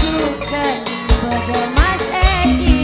jhughân bâdâ Mas Edi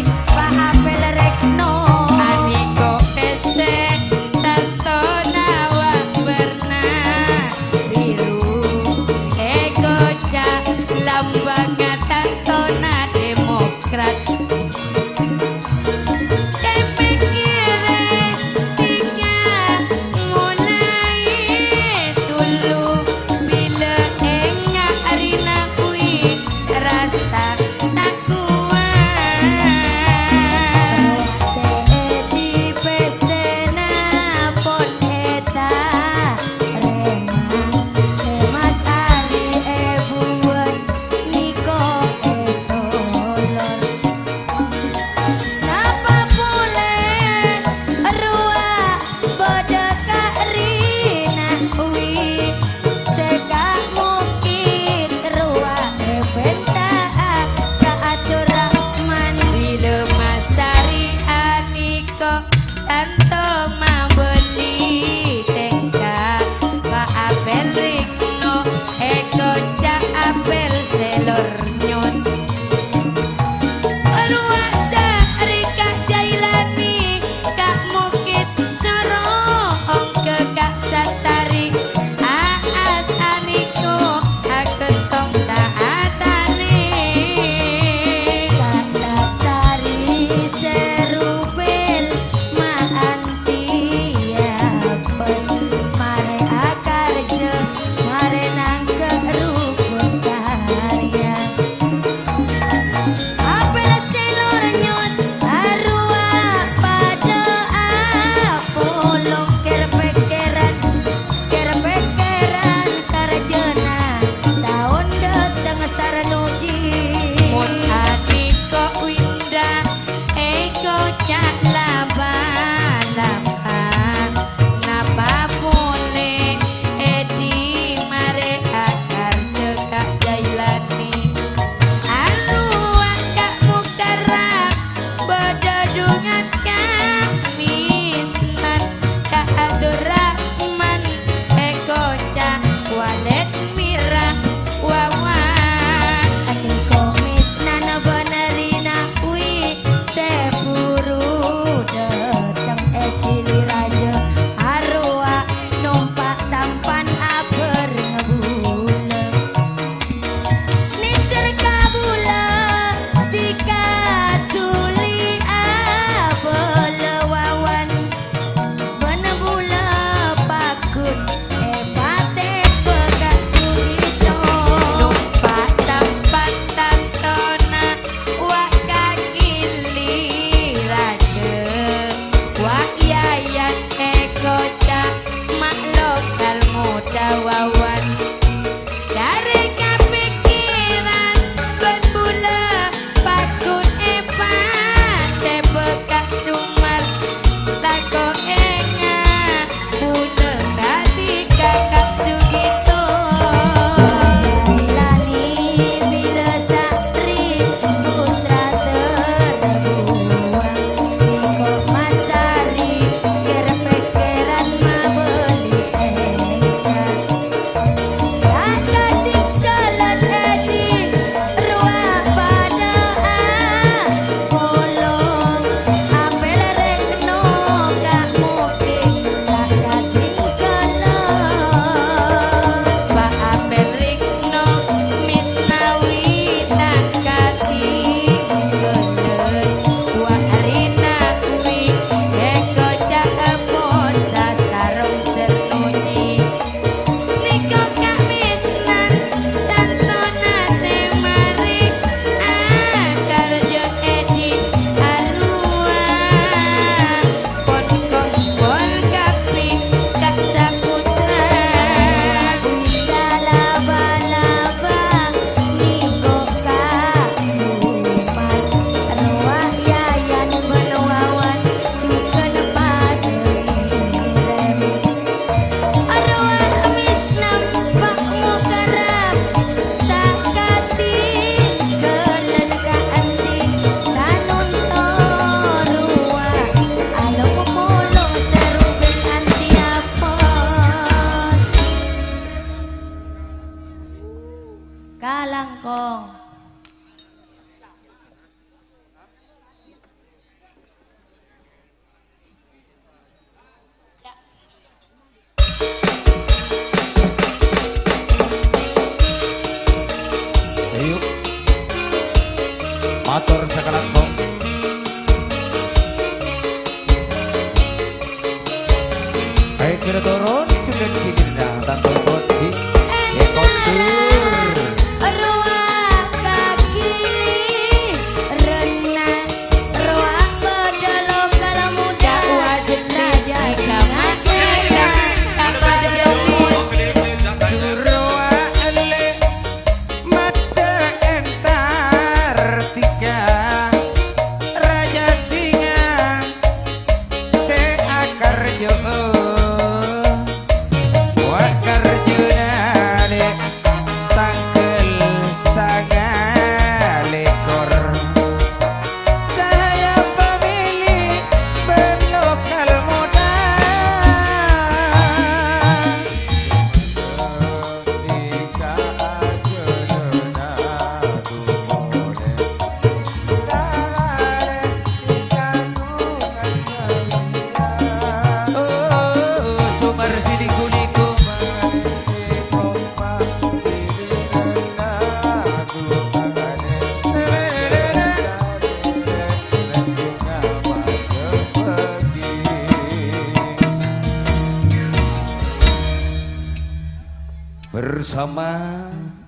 Sama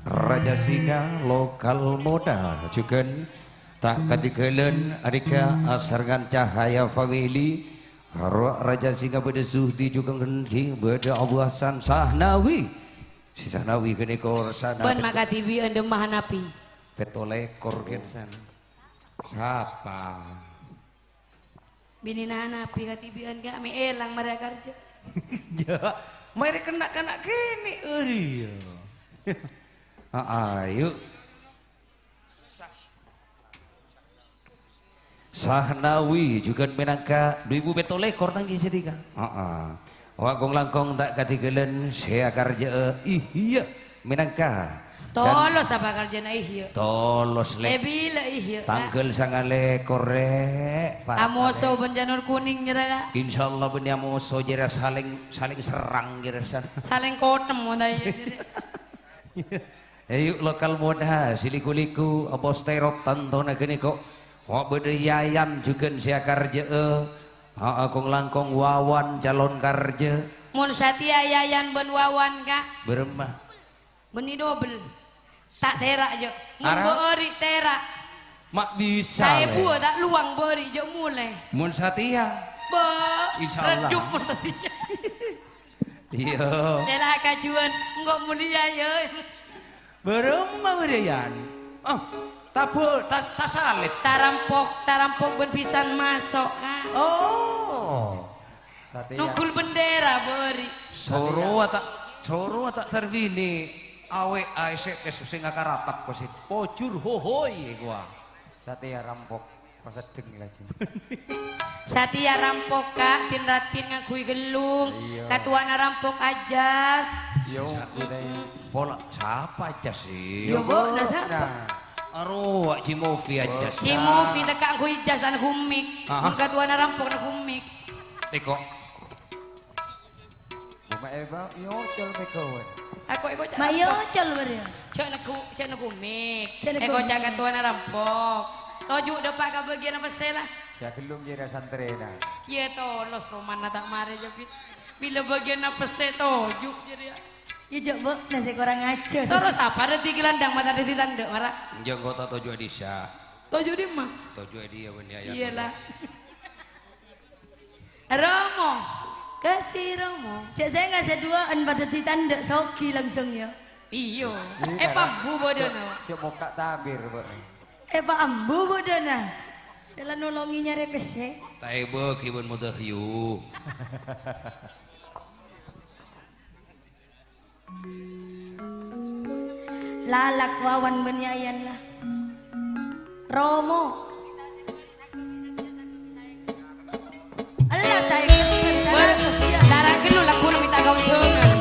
Raja Singa, Lokal Muda, jhughân ta' kadhinggâlân arèka asarengan Cahaya Family, Ro-, Raja Singa bâdâ Zuhdi jhughân ghendhi, bâdâ Abu Hasan Sahnawi. Si Sahnawi ghânèka rossana Bân pèt-, makadhibi'ân Demmah Nabi. Pètto lèkor kènsan. Sapa? Binèna Nabi kadhibi'ân, Ka', mè' èlang marè akarjâ. Ya, marè kèng na'-kana' kènè', ori, ya. Aa, ayo. Sahnawi jhughân mènangka du èbu pètto lèkor nangghing sè dhika. Heeh. Wa' kong-langkong ta' kadhinggâlân sè akarjâ'â, iyâ, mènangka. Tolos apa akarjâ'na, iyâ? Tolos, Lè'. È bilâ, iyâ, Ka'? Tangghâl sanga lèkor, Rè'. Amoso bân Janur Kuning, jârèya, Ka'? Insyaallah bânnè amoso jârèya salèng, salèng serrang jârèya san. Salèng kotem, mon ta' iyâ, jârèya. Ayo, Lokal Muda, sè liku-liku, aposterop tantona ghânèka. Wa' bâdâ Yayan jhughân sè akarjâ'â. Aa, kong-langkong Wawan calon karjâ. Mon satèya Yayan bân Wawan, Ka'. Bârâmma? Bânnè dobel. Ta' tèra', jâ'. Mon Ara? Bâ'âri' tèra'. Ma' bisa, Lè'. Saèbu ta' lowang bâ'âri', jâ' molè. Mon satèya? Bâ. Insyaallah. Reddhup mon satèya. Iyâ. Sè la kajuwân, engko' molèya, yâ. Bârâmma bârâ, Yan? Oh, tabâ-, ta-, tasalèt. Tarampok, tarampok bân bhisan maso', Ka'. Oh. Satèya. Nonggol bendera, bâ'âri'. Soro ta', soro ta' sarbini. Awè' aèsè' kè sè ngakaratap kosè. Pojur hohoi, kowa. Satèya rampok. Paseddheng laju. Satèya rampok, Ka', din-raddhin ngangghuy ghellung. Iyâ. Katowana rampok ajas. Yo, pola sapa ajas sih? Yo, Bu, nah, sapa? Nah. Arowa' Cimovi ajas. Cimovi tekka' ngangghuy jas lan gumik. Aha. Mun katowana rampok na gumik. Teko. Bu, ma' èbâ, nyocol mèga, wè. Aku èko Ma' nyocol, wè, ya. Cek neku, cek neku mik. Cek neku Èko mik. Cak katowana rampok. Toju' dâpa' ka bâgiyânna pèssè, la. Sè ghellung jârèya santrèna. Iyâ, tolos romana ta' marè, jâ', Bit. Bilâ bâgiyânna pèssè toju' jârèya. Iyâ, jâ', Bu, nah sè korang ajhâr. Soro sapa dhâddhi gelandang mata dhâddhi tandhâ', mara? Jâ' engko' ta' toju' è dhisa. Toju' dimma? Toju' è dhiyâ, bân yâ, yâ, Iyâ, la. Romo, kasi Romo. Cek saya nggak seduaan pada ditanda sogi langsung ya. Iyo. Iya, eh, kan? Pambu bodoh, cek, no. Cek muka tabir, Bu. Eh, Pak Ambu bodoh, nah. Sela nolongi nyare pese. Tae bagi ban mudah yu. Lalak Wawan bân Yayan la. Romo. Ella sae keten saratus ya. Lara kelu lagu lu minta gaun jongan.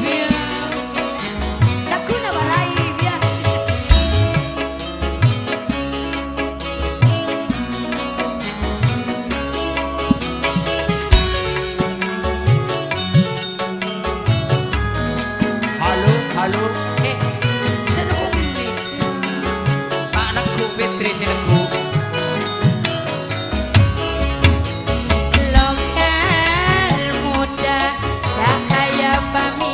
Lagu na warai biya. Halo, halo. Eh, sè neggu' mik. Ta' neggu' Fitri sè neggu'. Lokal Muda, Cahaya Family.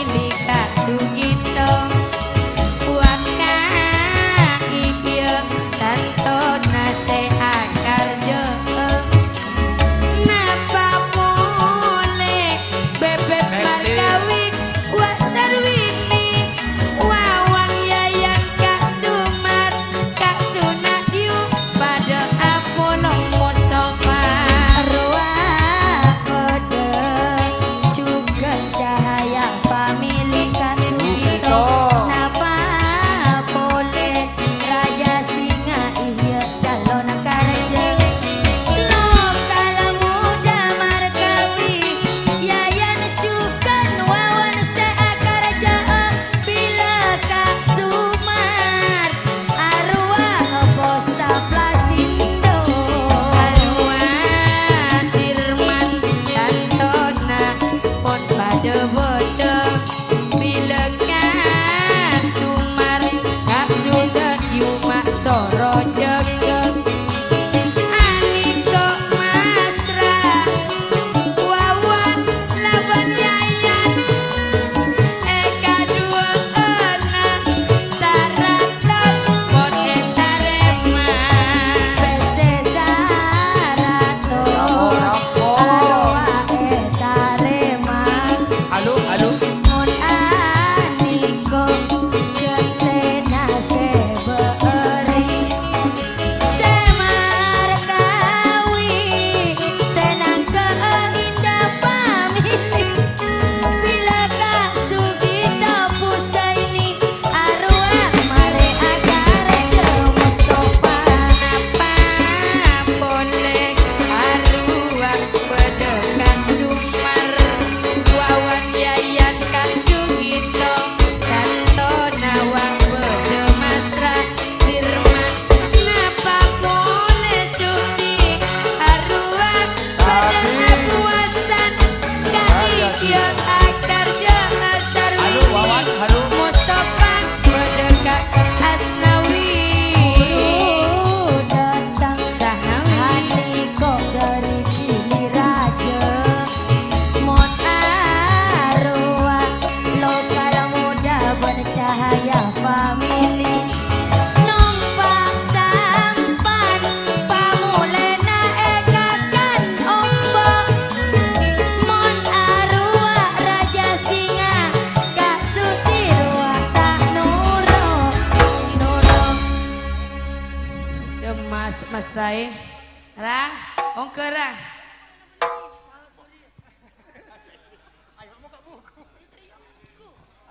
Ongghârâ.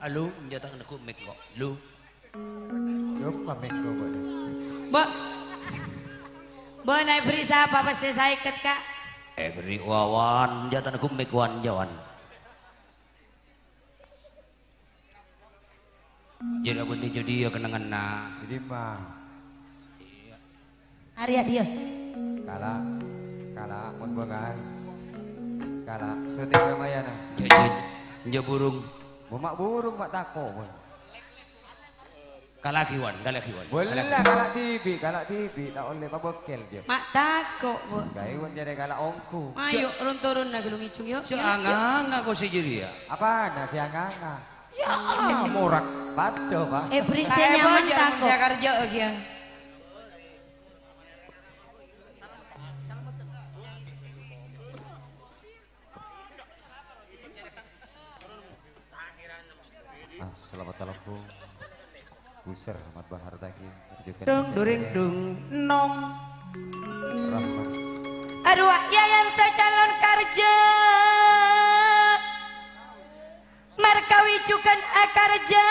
Alu, enjâ' ta' neggu' mic kok. Lu. Yo, pamengko, Pak. Mbok. Mbok, na' èberri' sapa pas sè saèket, Ka'? Èberri' Wawan, enjâ' ta' neggu' mic Wan, jâ' Wan. Jadi abâ' nèka jâdiyâ kennengnganna. Jadi, Ma. Arèya dhiyâ. Kala', kala', mon bângal. Kala', syuting ramayana. Jâ-, jâ-, jâ burung. Bâ ma' burung, ma' tako', mon. Kala'aghi, Wan, kala'aghi, Wan. Bâlâ, kala'aghi. Kala' dhibi', kala' dhibi', ta' ollè pabâkkèl, jâ. Ma' tako', Bu. Ghâbây, Wan, jârèya kala' ongghu. Ayo, ron-toron lagi lu ngèjung, yo. Jâ' anganga kok sè jârèya. Apana sè anganga? Ya, morak. Pas, coba. Eh, beri saya nyaman, jâ' tako'. Sè karja, ghiyan. Ah, salamet alaikum. Busèr, Mat Bahar Tagi. Dung, during, dung, nong. Rahmat. Aduh, Yayan sè calon karja. Markawi jhughân akarja,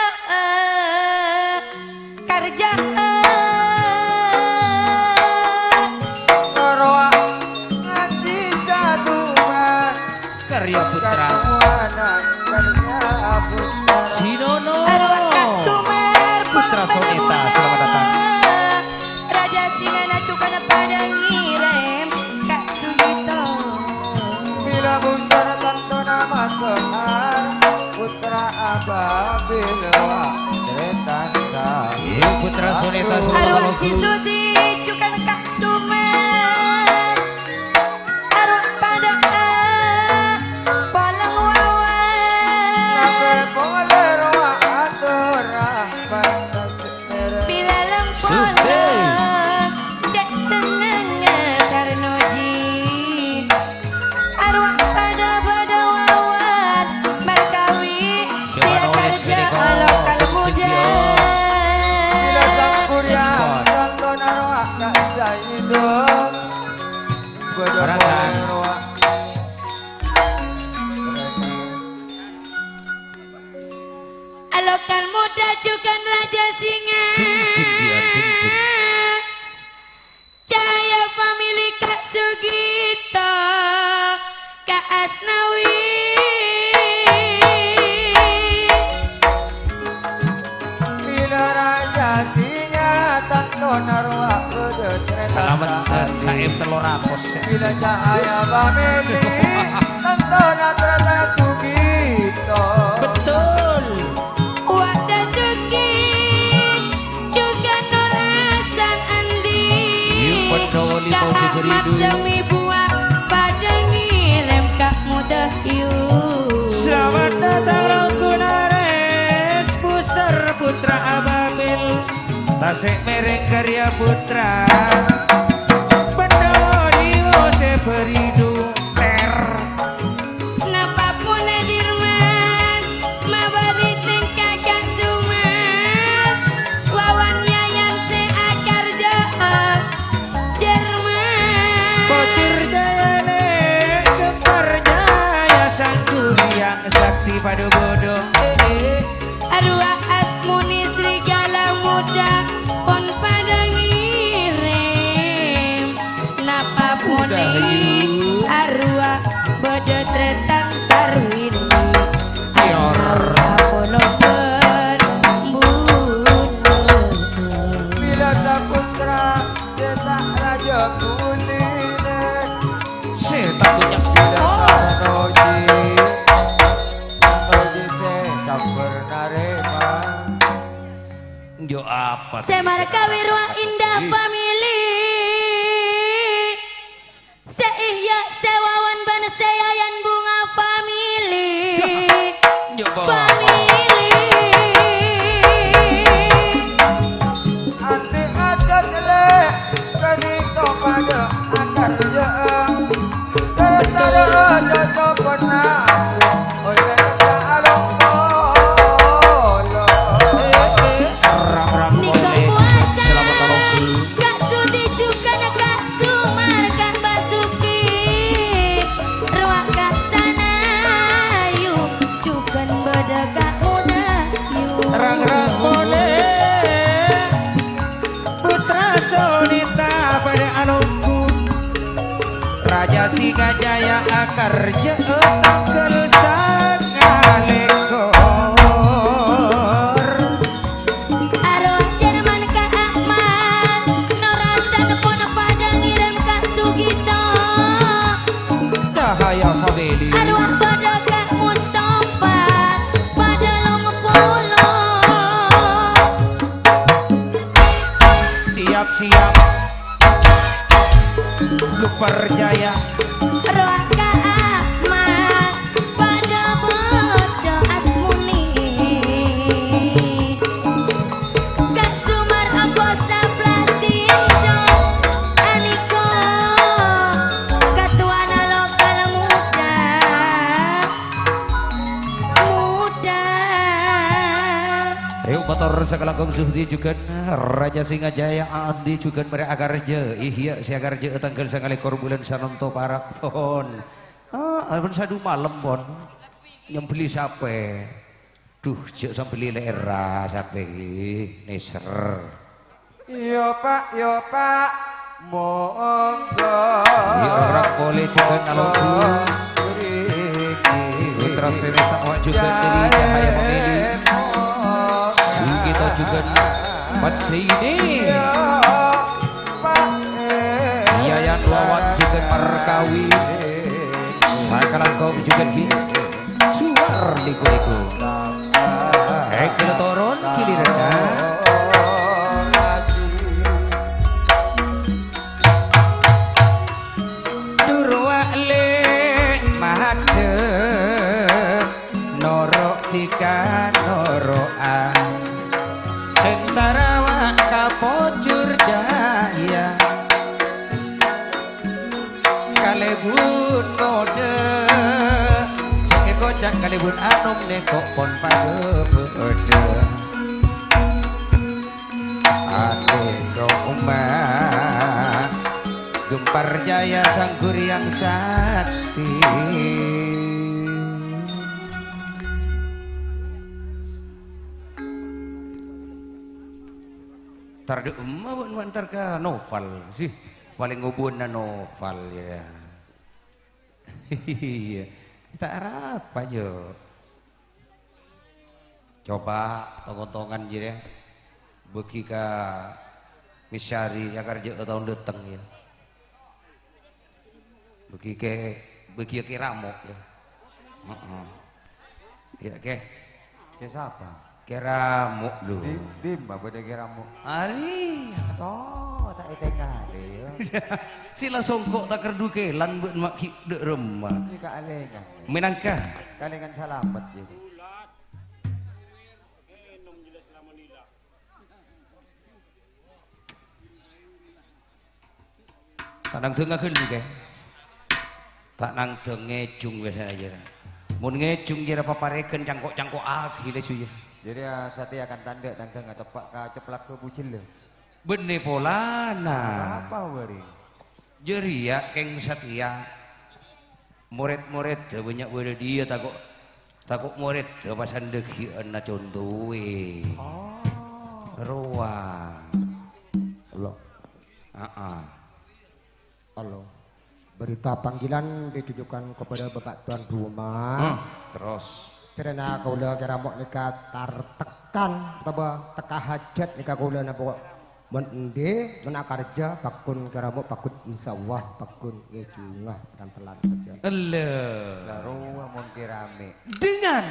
karja. Rowa nganti saduman. Karya Putra. Kaduanan karya Putra. Sinono. Arwah Kak Sumer, Putra Soneta, selamat datang. Raja Singana jhughân padâ ngèrèm Kak Sugito. Bilâ busèr santona maso'an, Putra Ababil wa Srètanta. Iya, Putra Soneta, Aduh. Selamat Arwah malam. Ci Sudi jhughân Kak Sumer. Arwah padâ polong Wawan. Napè polè rowa ator rahmat. Bilâ lem Suhe. Polong, cè' sennengnga Sarnoji. Arwah padâ-padâ Wawan, markawi, Coba sè nulis karja mereka. Lokal muda. Bilâ sampurya, Respon. Santona rowa Kak Saido. Padâ Perasaan. Polè rowa. Lokal muda jhughân Raja Singa. Ding, ding, dia, ding, ding. Cahaya Family Kak Sugito, Kak Asnawi. Bilâ Raja Singa tantona rowa bâdâ trètan. Salamet, eh, Saim tello ratos. Bilâ Cahaya Family tantona trètan Sugito. Betul. Wa' Dasuki, jhughân Nur Hasan Andi. Yu, padâ wali Kak Fauzi Ahmad Faridu. Semi Buwa, padâ ngèrèm Kak Muda Yu. Selamat datang, Ronggo Nares, Pusar Putra Ababil, Tasik Mereng Karya Putra, padâ wali Fauzi Faridu, ter. Napa polè Dirman, mabâli tèngka Kak Suman, Wawan Yayan sè akarja Jerman. Pocir Jayane, Kembar Jaya, Sang Kuryang Sakti padâ bodho. Eh, eh. Arowa Asmuni Srigala Muda pon padâ ngèrèm. Napa polè arowa bâdâ Trètan Sarwini. Asmara polong bhunten. Bilâ Saputra, Sèta Raja Kuningan. Sèta Kuningan. Bilâ Sarnoji. Sarnoji sè sabbhâr narèma. Yo apa? Sè markawi rowa Indah Family. Sè Ihya, sè Wawan bân sè Yayan Bunga Family. Yo, Bang. Family. Andi adat le, kani to padâ akarja. Betul. Nika puasa. Kak Sudi jhughân Kak Sumar, Kak Bar Rajâ Singajaya akarjâ'â tangghâl sangalèkor. Arowa Darman ka Ahmad, Nurasan pon padâ ngèrèm ka Sugito. Cahaya Fadeli. Arowa padâ ka Mustafa, padâ long polo. Siap-siap. Superjaya. Rowa ka Ahmad, padâ bâdâ asmoni. Ka Sumar Ampo Saplasindong, anèko katowana lokal muda. Muda. Ayo, mator sakalangkong Zuhdi jhughân, Rajâ Singajaya Andi jhughân marè akarjâ. Ihya sè akarjâ tangghâl sangalèkor bulân Sanonto para pon. Ah, ampon sadu malem, pon. Nyembelli sapè? Duh, jhâ' sambelli lèra sapè ghi, nèser. Yo, Pak, yo, Pak, monggo. Yo, ora polè jhughân alon. Mriki. Putra Sri Tawa jhughân dâri Cahaya Pamèli. Sugito jhughân Mat Saini. Yo, Pak, eh. Yayan Wawan jhughân Markawi. Sakalangkong jhughân ghi. Suwar liku-liku. Èngghi toron giliranna. Durwa lè' madhep noro' dhika noro'a. Entara wa' ka pojur jaya. Kalèbun ngodâ, sè èkoca' kalèbun anom nèko pon padâ bâdâ. Anèko umma, Gempar Jaya Sang Guriang Sakti. Tar dâ' emma bân entar ka Noval, sih. Palèng ngobâna Noval, ya. Iyâ. Ta' arapa, Jo. Coba tong-ontongan, jârèya. Bâgi ka Miss Syari, ya, karjâ taon dâteng, ya. Bâgi kè, bâgi kè Ramo, ya. Heeh. Ya, kè. Kè sapa? Kè Ramo, lho. Di, dimma bâdâ Kè Ramo? Arèya. Oh, ta' ètengalè, ya. Sè la songko' ta' kerdu kèlan bân ma' ghi' dâ' remma. Iyâ, kaalèngan. Mènangka. Kaalèngan salamet, ya. Ta' nangdhâng ghâllu, Kè. Ta' nangdhâng ngèjung biasana, jârèya. Mon ngèjung, jârèya paparèghân cangko'-cangko'aghi, lè, su, yâ. Jârèya satèya kan tandhâ nangdhâng teppa' ka ceplak ka bujellâ. Bânnè polana. Apa, wâri? Jârèya, Kèng satèya. Morèd-morèdda bânnya' bâdâ diyâ, tako', tako' morèdda pas andhâghi'ânna contowè. Oh. Rowa. Allah. Aa. Allah. Berita panggilan ditujukan kepada Bapak Tuan Rumah. Hmm, terros. Sadhâjâna kaulâ kèra mo' nèka tartekan otabâ teka hajat nèka kaulâ napa Mon endi, mon akarjâ, pagghun kèra mo' pagghun, insyaallah pagghun ngèjunga pelan-pelan saja. Ella. La rowa mon kèra me'. Dengan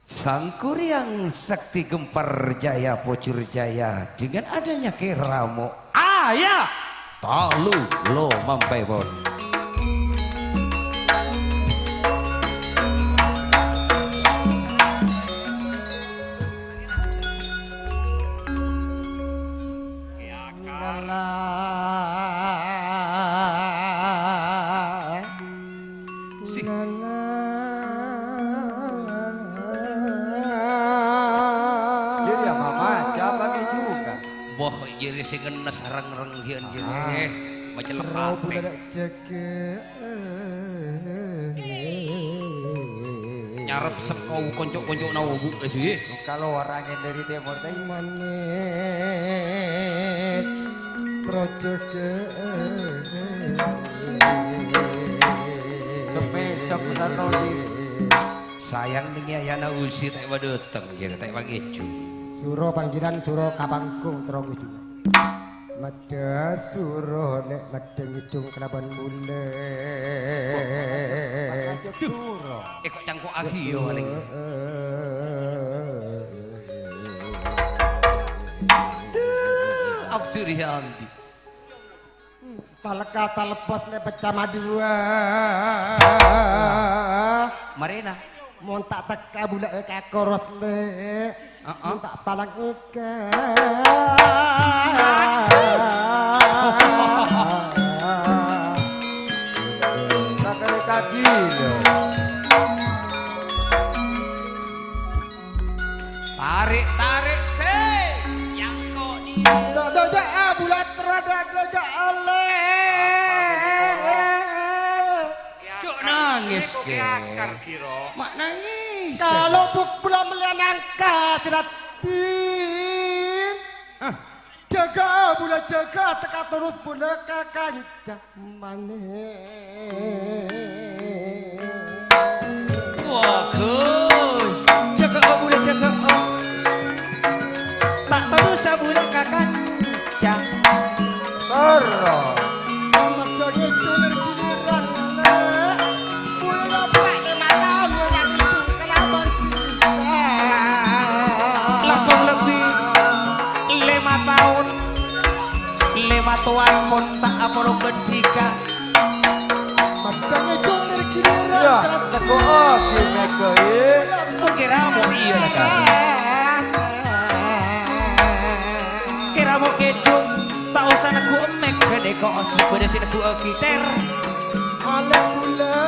Sang Kuryang Sakti Gempar Jaya Pojur Jaya, dengan adanya kèra mo'. Aya! Talu lo mampè, pon. Sih. Jadi apa, Mas? Siapa nih juga? Wah, jere sing ngenes reng-reng hian jere. Ah. Macelep ate. Nyarep seko konco-koncona obu' sih. Kalau orangnya dari timur tadi. Manik projek. Ayang nèngè ayana usi ta' èpadâteng, iyâ, ta' èpangèjung. Suro panggilan, suro ka panggung, terro ngèjung. Maddhâ suro nè' maddhâ ngèjung kalabân bulâ. Duh, èko' cangko'aghi, yâ, paling. Duh, absurd, yâ, andi'. Talèka talebbhâs lè pecca madhuwâ. Marèna. Mon ta' tekka bulâ èkakoros, Lè'. Heeh. Mon ta' palang èka. Takarè kadi, lho. Tarè', tarè', sè, yangko' di. Dada ja'a bulat, dada ja'a le. Jhâ' nangès, Kè. Ma' nangès. Kalau buk-, bula meliyan angka siratin. Hah? Jâgâ, bula jâgâ, teka terros bula ka kanca manè. Wah, ghun. Jâgâ, bula jâgâ. Ta' terros bula ka kanca. Terro. Amarga ngèdhing giliran, Lè'. Bulâ bâ'na lèma taon ora ngèdhing kalabân dhika. Langkong lebbi lèma taon, lèma towan pon ta' apolong bân dhika. Padhâ ngèdhing lir-giliran. Yâ, neggu'aghi mèghâ, è. Mon kèra mo' iyâ, la, Kak. Kèra mo' ngèdhing, ta' osa neggu' emmèk, ghânèka osa bâdâ sè neggu'aghi, ter. Alè bulâ,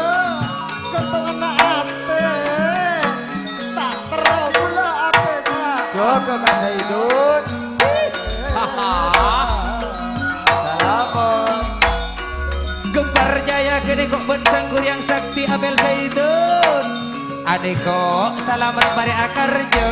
ghântèngnga atè, ta' terro bulâ atè, sa. Jâgâ, Kak Zaidun. Salamet. Gempar Jaya ghânèka bân Sang Ghuriyang Sakti Abel Zaitun. Anèka salamet marè akarjâ.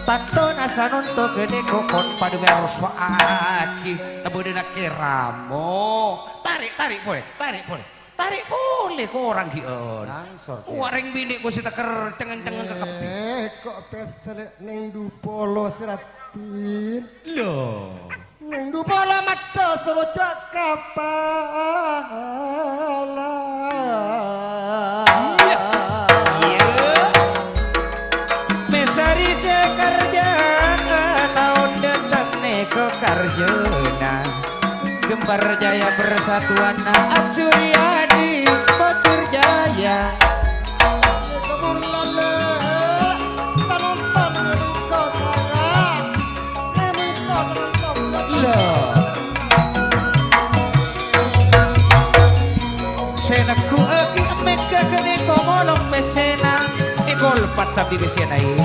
Tantona sanonto ghânèka pon padâ mèroswa'aghi. Tebudina kèramo. Tarè', tarè' polè, tarè' polè. Tarè' polè korang ghi'ân. Langsor, Kè. Wa rèng binè' ko sè teker cengeng-cengeng ka kabbhi. Eh, kok pèssè lè' neng dupolo sè raddhin? Lho. Neng dupolo maddhâ soca' kapala. Iyâ. Iyâ. Mèsarè sè karjâ, taon dâteng nèka karjâna. Gempar Jaya Persatuanna Absuriyadi Pojur Jaya. Lho. Sè neggu'aghi mèghâ ghânèka molong pèssèna, èkolpat sambi pèssèna, è.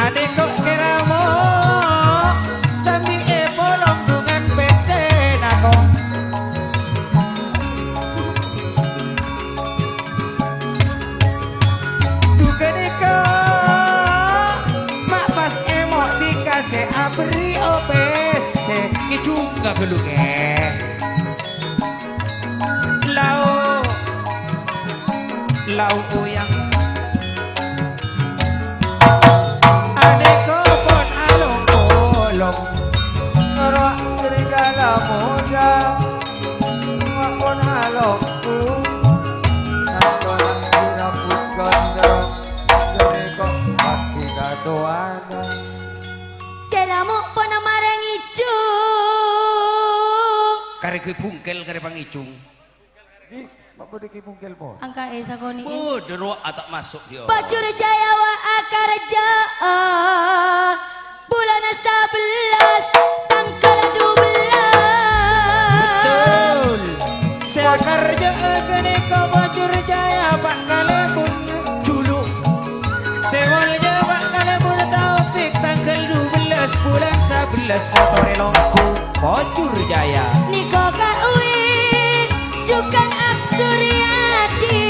Anèka kèramo sambi èpolong dhungan pèssèna, ko. Dhu ghânèka ma' pas èmo' dhika sè aberri' opèssè, èjhunga ghâllu, è. Lao, lao oyang. Anèka pon along-polong. Noro' serigala muda. Pon alongku. Atoran sirambut gondrong. Ghânèka pasti katowana. Kèramo pon marè ngèjhung. Karè ghâbungkel karè pangèjhung. Di, ma' bâdâ Ki Mungkel, Po? Angka è sakonè'. Bâdâ rowa ta' maso', yo. Pojur Jaya wa akarjâ, bulâna sabellâs, tangghâl dubellâs. Betul. Sè akarjâ ghânèka Pojur Jaya, Pa' Kalèbun julu'. Sè molja Pa' Kalèbun Taufik, tangghâl dubellâs bulân sabellâs, motorè longku. Pojur Jaya. Nèka ka'owi jhughân Absuriyadi.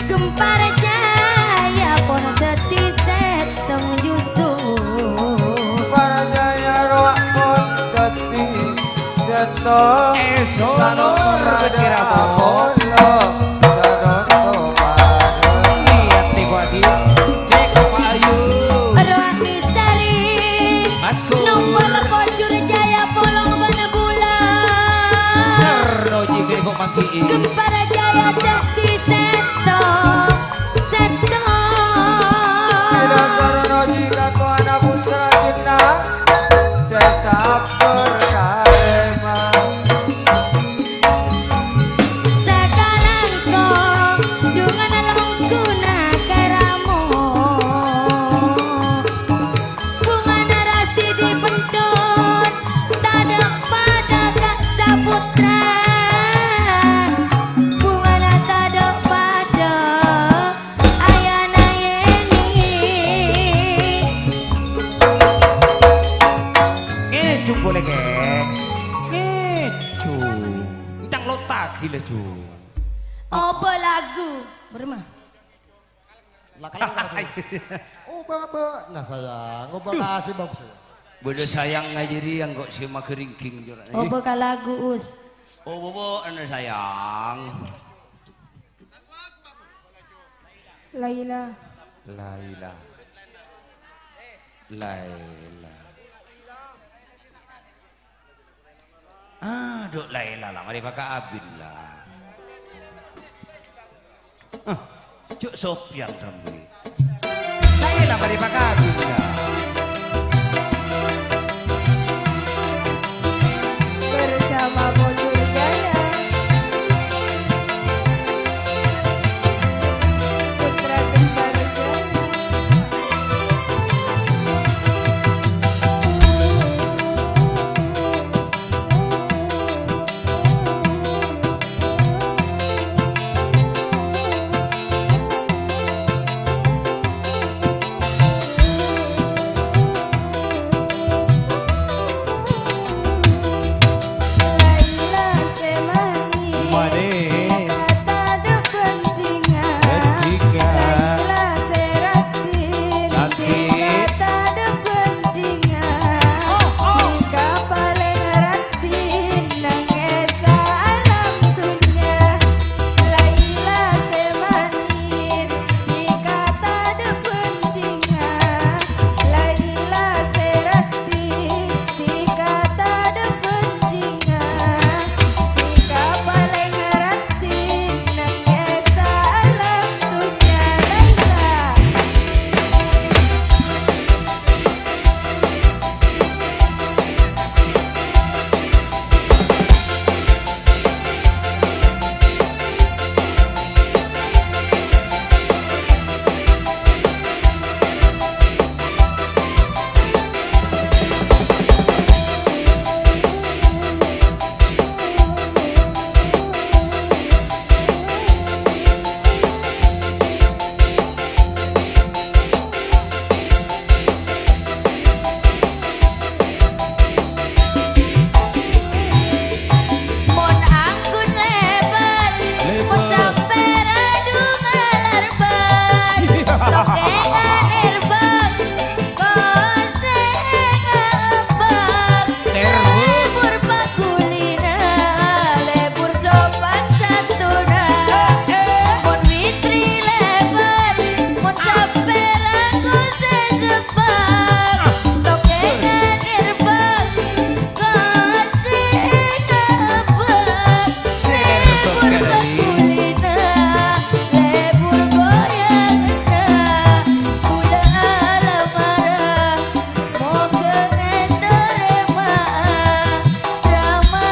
Gempar Jaya pon dhâddhi sèttong jusu. Gempar Jaya rowa pon dhâddhi sèttong. È sonor, Gusti Ratu. Apollo, Sadono Padâ. Kembar Jaya dhâddhi sèttong, sèttong. Dinasarana jika tuana putra jinna, sè sabbhâr tarèma. Sakalangkong, dhungan longguna karamo. Bungana rasi dipendhut, tadâ' padâ ka' saputra. Bungana tadâ' padâ, ayana yèni. Ngèjhu polè, Kè. Ngèjhu. Encang lotagi laju. Obâ lagu. Berma. Lah, kalau lagu. Oh, Bapak. Nah, sayang. Oh, Bapak Duh. Asih bagus, ya. Bâdâ sayang ngajâri yang kok sè maghâringging jura'na. Obâ ka lagu, Us. Oh, Bapak, ana sayang. Laila. Laila. Laila. Adhu, Laila la, marè paka abin la. Ah, jhâ' Sofyan sambi. Laila marè paka abin la. Bersama Bojur Jaya. Putra Kembar Jaya. Manis. Bhândhingan. Cantik. Oh, oh. Tika palèng raddhin neng è saalam dhunnya. Laila sè manis, tika tadâ' bhândhingan. Laila sè raddhin, tika tadâ' bhândhingan. Tika palèng raddhin neng è saalam dhunnya. Laila. Mon anggun lèbât, mon sampèra dhungan lèbât, tokèngan èrbâk, kosèngan èrbâk, lèbur pakulina, lèbur sopan santona. Mon witri lèbât, mon sampèra kosè sebbhâk, tokèngan èrbâk, kosè èrbâk, lèbur pakulina, lèbur goyanganna, kaulâ alamara, mogâ ètarèma'a, rama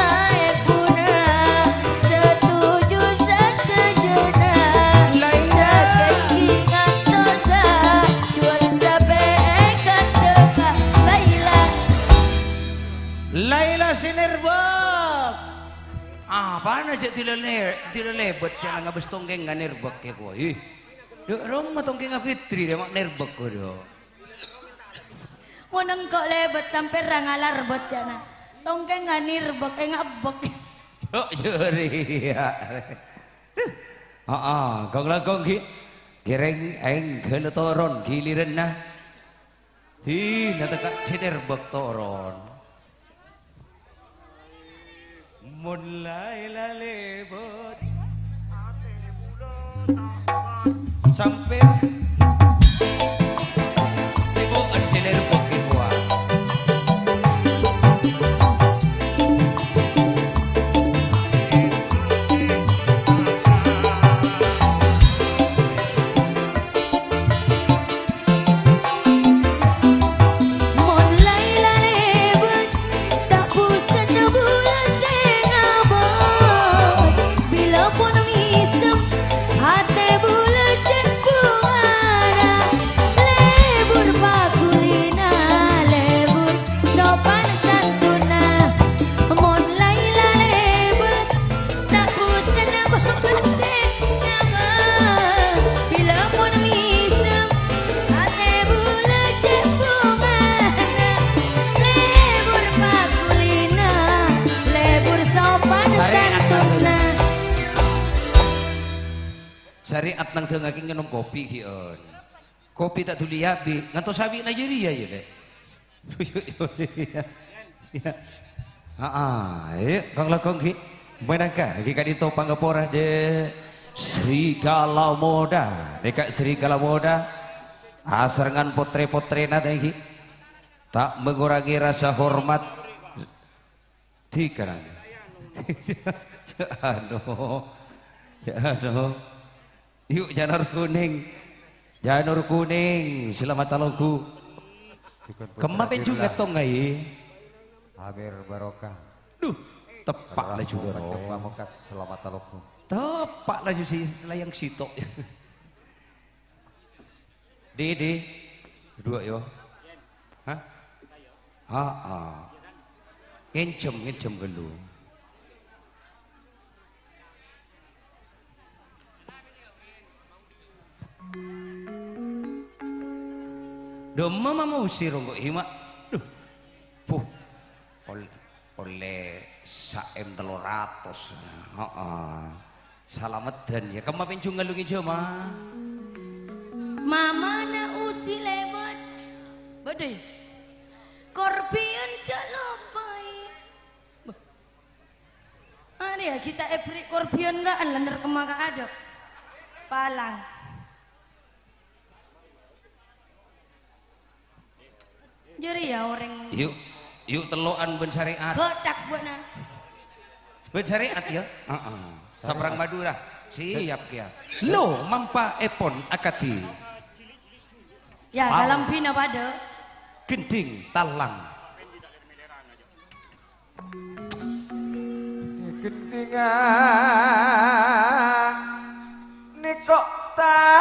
èbuna, satuju satèjhâna, sakèng ngantosa, juwâl sapè èkandhâ, Laila. Laila sè nèrbâk. Apana jhâ' dila lè-, dila lèbât jhâ' ngabâs tongkèngan nèrbâk kè kowa, ih. Dâ' roma tongkèngnga Fitri, dâ' ma' nèrbâk kodhu. Mon engko' lèbât sampèra ngalarbât, jhâna. Tongkèngnga nèrbâk, ènga' ebbâk. Jhâ' jârèya. Aa, kong-langkong ghi-, kèrèng èngghâl toron giliranna. Hi, la tèka' jhâ' nèrbâk toron. Mon Laila lèbât. Sampè' sibuk jhâ' nèrbâk kè kowa. Syariat nangdhângngaghi ngènom kopi, ghi', on. Kopi ta' dhuli abi, ngantos abi'na jârèya, yâ, Lè'? Yu, yu, yu, yu, yu. Yu. Ha, ha, yu, kong-langkong, ghi. Mènangka, ghi, ka'dinto pangapora, Dè Serigala Muda. Nèka Serigala Muda, asarengngan pottrè-pottrèna, ghi. Ta' mangorangè rasa hormat. Dhikarang. Jhâ' ano. Jhâ' ano. Yu, Janur Kuning. Janur Kuning, selamat alonggu. Kemma pènjhung ngettong, ai. Amir barokah. Duh, teppa' laju, Bro. Pamungkas, selamat alonggu. Teppa' laju si layang sèttong. Di, di. Duwâ', yo. Hah? Ha, ha. Ngènjhâm, ngènjhâm ghâllu. Dâ' emma ma' mosè rongko' hima'. Duh. Puh. Ol-, ollè sa M tello ratos. Heeh. Salameddhân, yâ. Kemma pènjhung ngalungi jhâma. Mamana usi lèbât. Bâdâ, yâ? Korbian jhâ' lopaè. Bâh. Arèya ghi' ta' èberri' korbian ka'an, lantar kemma ka adâ'. Palang. Jârèya orèng. Yu, yu tello'an bân Syariat. Godhak, Bu, nah. Bân Syariat, yâ? Heeh. Saperang Madhurâ. Siap, kèya. Lo, mampaèpon akadhi. Yâ, Pal- kalambhina padâ. Gendhing talang. Gendhingnga nèko' talang.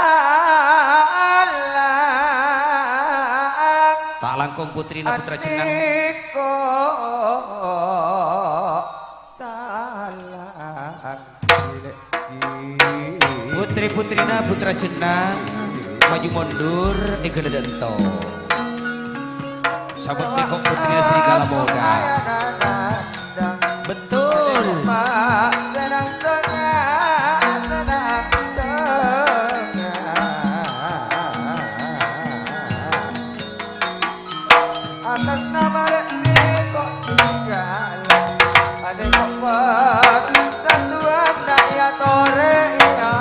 Ta' langkong putrina Putra Jennang. Nèko' talang. Putri-putrina Putra Jennang maju mondur è ghâlâdhâ ento. Sabâb nèko' putrina Serigala Muda. Betul. Atas nama Rek Niko Tunggal, ane koper satuan daya tore iya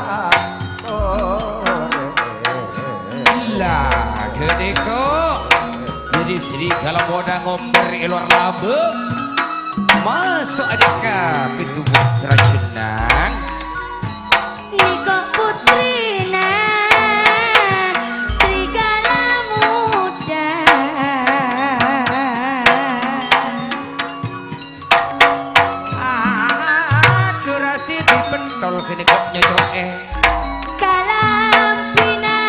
tore. Lah, ghânèka dhâri Serigala Muda ngomer è lowar labâ. Maso' adhika pintu Putra Jennang. Niko putrina Serigala Muda. Aduh, Rasidi pentol kene kok nyocoke. Kalampina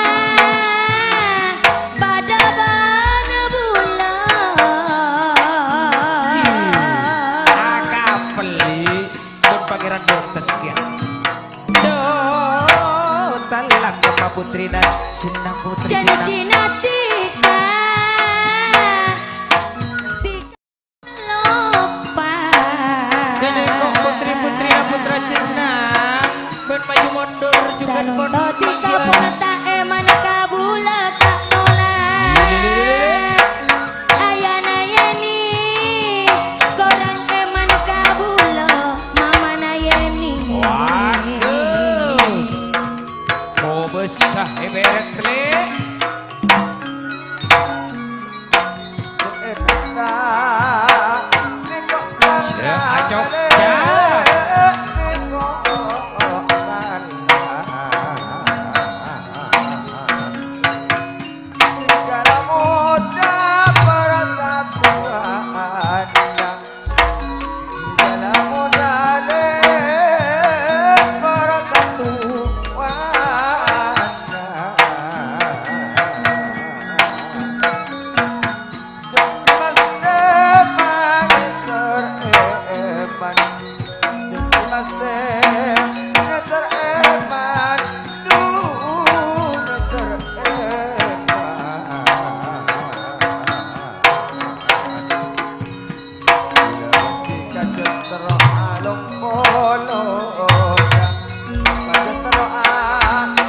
padha bana bulan. Akapeli. Pun Pangeran Botes, ya. Duh, talang ka paputrina, Jennang putri Jennang. Janjina tika, tika lopa. Kene kok putri-putrina Putra Jennang, ben maju mundur juga. Santo tika pun tak eman kabula tak tolak. Iya. Ayana Yeni, korang eman kabula, mamana Yeni. Waduh. Kobesah eberet, Le. Sira acok, ya. Serigala Muda persatuan. Serigala Muda le persatuan. Jeng Mas Eman, Mas Eman. Jeng Mas Eman, Mas Eman. Duh, Mas Eman. Kajen terro along polo, kajen terro a-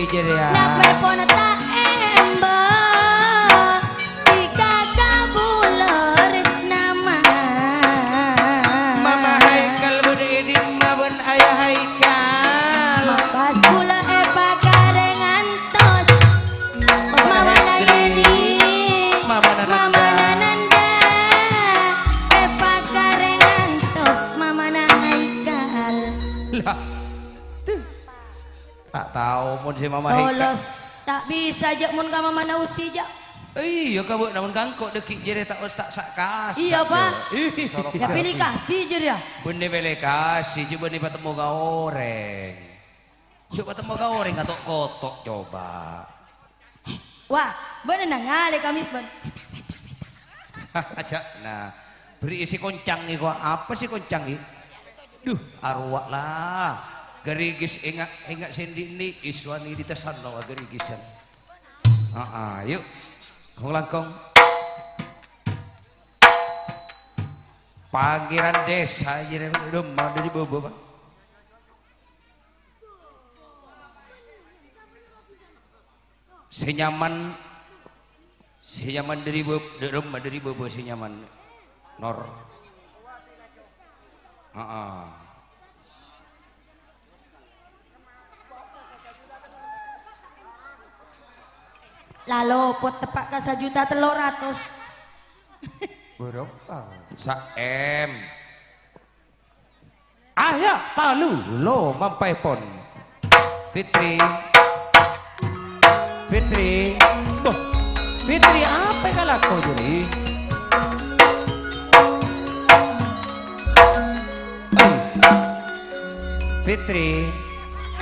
Jârèya. Napè pon ta' emba, dhika kabulâ resna, Ma'. Mama Haikal bâdâ è dimma bân Ayah Haikal? Pas kaulâ èpakarè ngantos. Mamana Yedi, Mamana Nanda. Mamana Nanda, èpakarè ngantos Mamana Haikal. Lah. Duh. Ta' tao mon sè Mama Haikal. Polos. Ta' bisa, jâ', mon ka Mamana Usi, jâ'. Iyâ, ka bâ'na mon kangko' dhâggi' jârèya ta' os ta' sa-, kasa', Iyâ, Pa'. Jâ'. Ih. Èpèlè kasi' jârèya. Bânnè pèlè kasi', jâ' bânnè patemmo ka orèng. Jâ' patemmo ka orèng ato'-koto', coba. Wah, bâ'na nangalè kamis, bân. Ajâ', nah. Bâri' sè koncang, iko apa sè koncang, i? Duh, arowa, la. Ghârigis enga', enga' sè ndi'-ndi', iswani ditesan, la, ghârigisan. Aa, yu'. Kong-langkong. Pangèran Desa, jârèya, dâ' remma, dâri bâbâ, Pa'. Sè nyaman, sè nyaman dâri bâb-, dâ' remma, dâri bâbâ sè nyaman, Nor. Aa. La lopot teppa' ka sajuta tello ratos. Bârâmpa? Sa-M. Ayah, talu, lo, mampaèpon. Fitri. Fitri. Boh, Fitri, apa kalako, Juri? Fitri.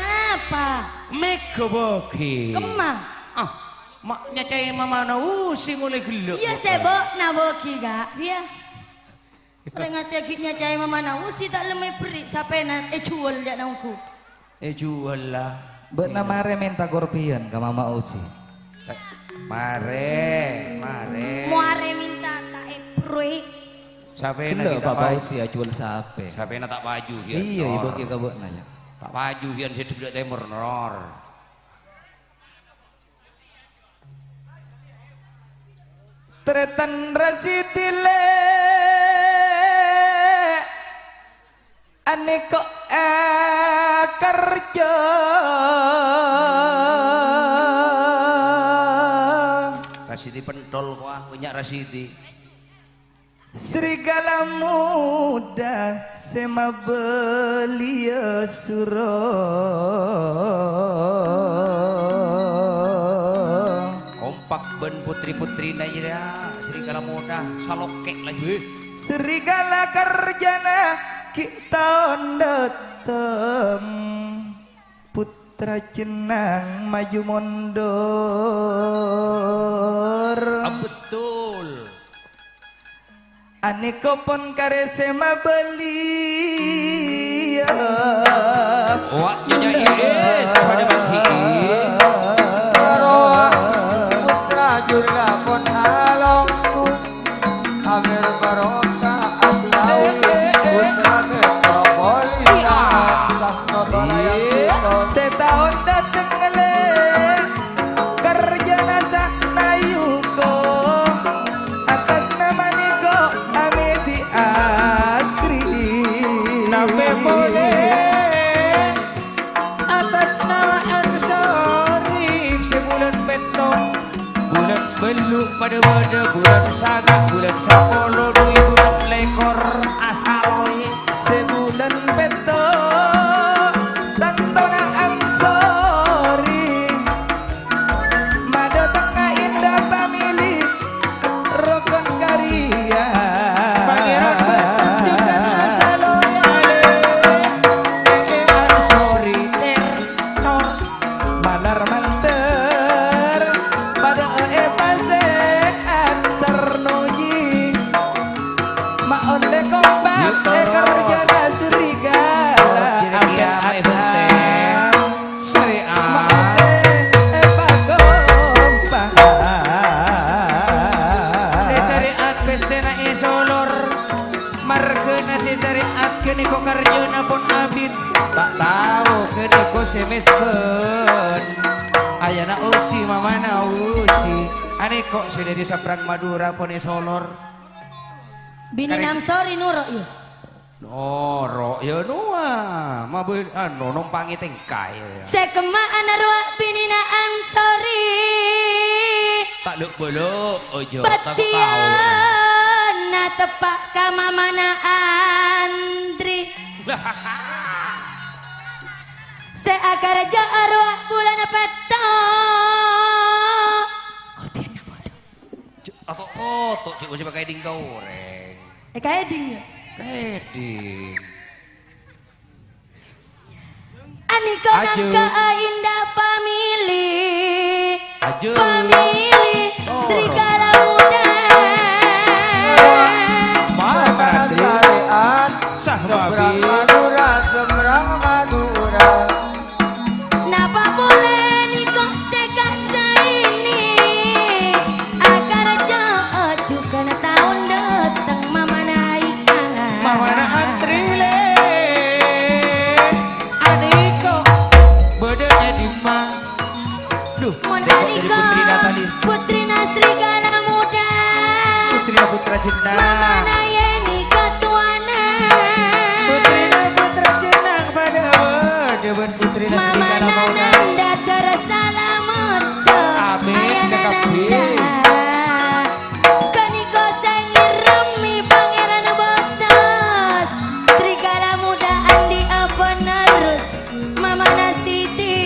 Apa? Mèghâ bâgi. Kemma? Ah, ma' nyaca'è Mamana Usi molaè ghellâ', Iyâ, Bu. Sè bâ'na bâgi, Ka'. Iyâ. Orèng atè aghi' nyaca'è Mamana Usi ta' lem èberri', sapèna èjhuwâl jâ' na ongghu. Èjhuwâl, la. Bâ'na marè mènta korbiyan ka Mama Usi. Eh, marè, marè. Mo arè mènta ta' èberri'. Sapèna Ghellâ' kita Papa paj-, Usi ajhuwâl sapè. Sapèna ta' paju, Yan, Iyâ, Nor. Èbâgi ka bâ'na, yâ. Ta' paju, Yan, sè dâ' tèmor, Nor. Tarètan Rasidi lè', anèko' èkarjâ. Rasidi pentol, kowa, bânnya' Rasidi. Serigala muda sè mabâliyâ suro. Kompak bân putri-putrina jârèya, serigala muda, salokè' laju. Serigala karjana ghi' taon dâteng, putra cennang maju mondur. Ah, betul. Anèko pon karè sè mabâliyâ. Wa' nyanyi, eh, pada bagi. Maroa putra jurla pon halongku. Amir barokah aslawi putra metropolitan. Sabda baraya. Sè taon dâteng lè'. Karjana sakna yuko, atas nama niko Amedi Asri. Napè polè atas nama Ansori, sè bulân pètto, bulân bâllu' padâ-padâ, bulân sanga', bulân sapolo, dhu bulân lèkor, asaloy. Sè bulân pètto, tantona Ansori. Madâtengnga inda pamili rokon karya. Pangèran bates jhughân asaloya. Èkè ansori ter tor. Malar manter padâ è pasè'an Sarnoji. Ma' ollè kompak è karjana serigala. Jârèya kèya, Pak Ibu Tè. Syariat. Ma' ollè è pakompak. Sè syariat pèssèna èsolor. Marghâna sè syariat ghânèka karjana pon abit. Ta' tao ghânèka sè mèskèn. Ayana Usi, mamana Usi. Anèko' sè dâri sabrang Madhurâ ponè solor. Binèna Karè- Amsori noro', yâ? Noro', yâ, nowa. Mabâ-, ano, nompangè tèngkaè, yâ. Sè kemma'an rowa binèna Amsori. Ta' lo'-bâlo', ojo, ta' tao. Bâdiyâna teppa' ka mamana Andri. Sè akaraja arowa bulâna pètto'. Korbiyanna padâ. Cè', ato'-poto', cè', mosè pakaèdhing ka orèng. Eh, kaèdhing, yâ? Kaèdhing. Anèka Ajeng. Nangka Indah Family. Ajeng. Family Oh. Serigala Muda. Maaf, Raden. Sarean, Sah, Mabi. Seberang Madura, seberang Madura. Napa polè nèko sè ka'issa' ini? Akaraja ojhughân taon dâteng mamana Ika. Mamana Andri, lè. Anèko' bâdâ è dimma? Duh, Mon nèko' dâri anèko' Putri Natali. Putrina Serigala Muda. Putrina Putra Jennang. Mamana Yeni katowana. Putrina Putra Jennang padâ bâdâ bân Putrina Serigala Mamana Muda. Nanda Dara Salamet. Amin, Ayana Kak Abi. Nanda. Ghânèka sè ngèrèmè Pangèran Batas. Serigala Muda Andi Penerus. Mamana Siti.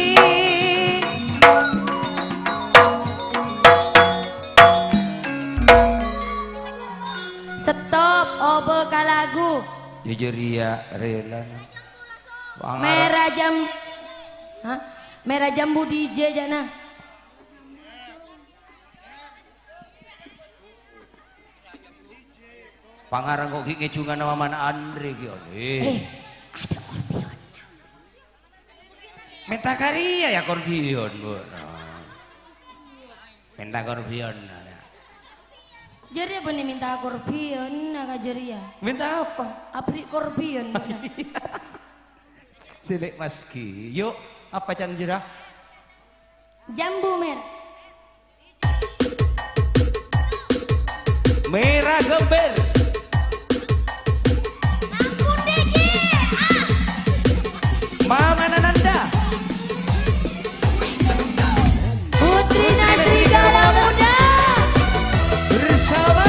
Stop, obâ ka lagu. Jâjâ rèya, rèla. Mèra jam-, hah? Mèra jambu D J jâ'na. Pangarang kok ghi' ngèjhungan mamana Andre ghi' olè. Eh, ada korpion. Mènta ka rèya, yâ, korpion, Bu. Mènta korpion, yâ. Jârèya bânnè mènta korpion, na, ka jârèya. Mènta apa? Abrè' korpion, Bu. Sèlè' maskè. Yuk, apa can jârèya? Jambu, Mer. Mèra Gembir. Ampun, Diki. Ah. Mamana Nanda. Putrina Serigala Muda. Bersama.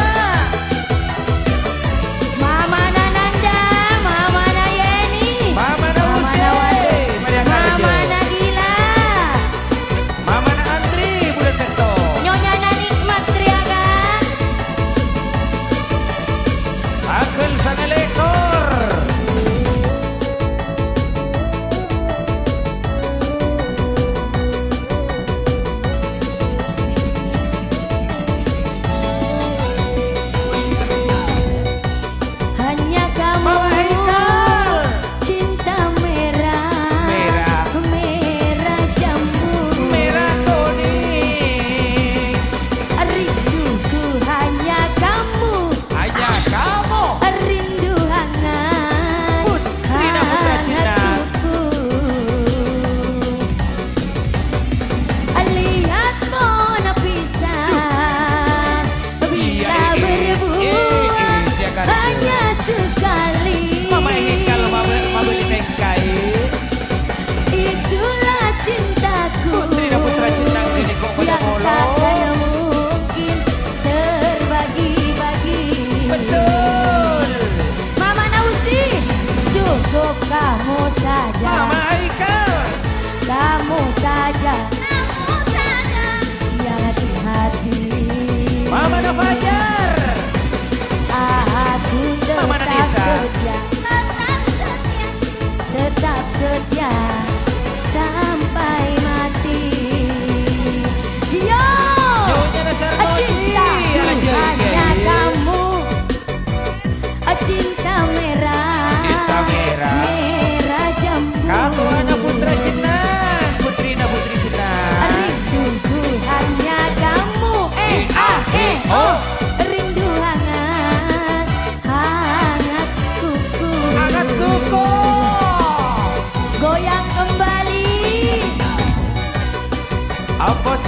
Mamana Nanda, Mamana Yeni, Mamana Mamana Usi. Wati, Mamana Gila. Mamana Andri, bulân pètto'. Nyonyana Nikmat Triaga. Tangghâl sangalèkor. Hanya kamu Mama Haikal. Cinta merah, Merah. Merah jambu. Merah kuning. Rinduku hanya kamu. Hanya kamu. Rindu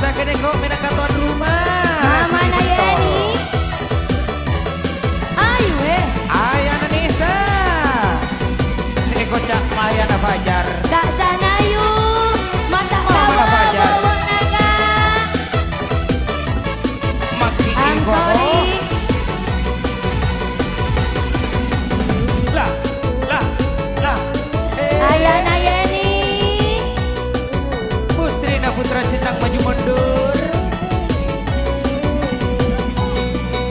Saghâ' nèko mènangka tuan rumah. Mama Nayani. Ayu, eh. Ayana Nisa. Sè èkoca' Ayana Fajar. Kak Sanayu. Mata Mama tawa Fajar. Bawa naga. Maki I'm iko. Sorry. Lah, lah, lah. Eh. Ayana Yeni. Putrina putra jenang maju mundur.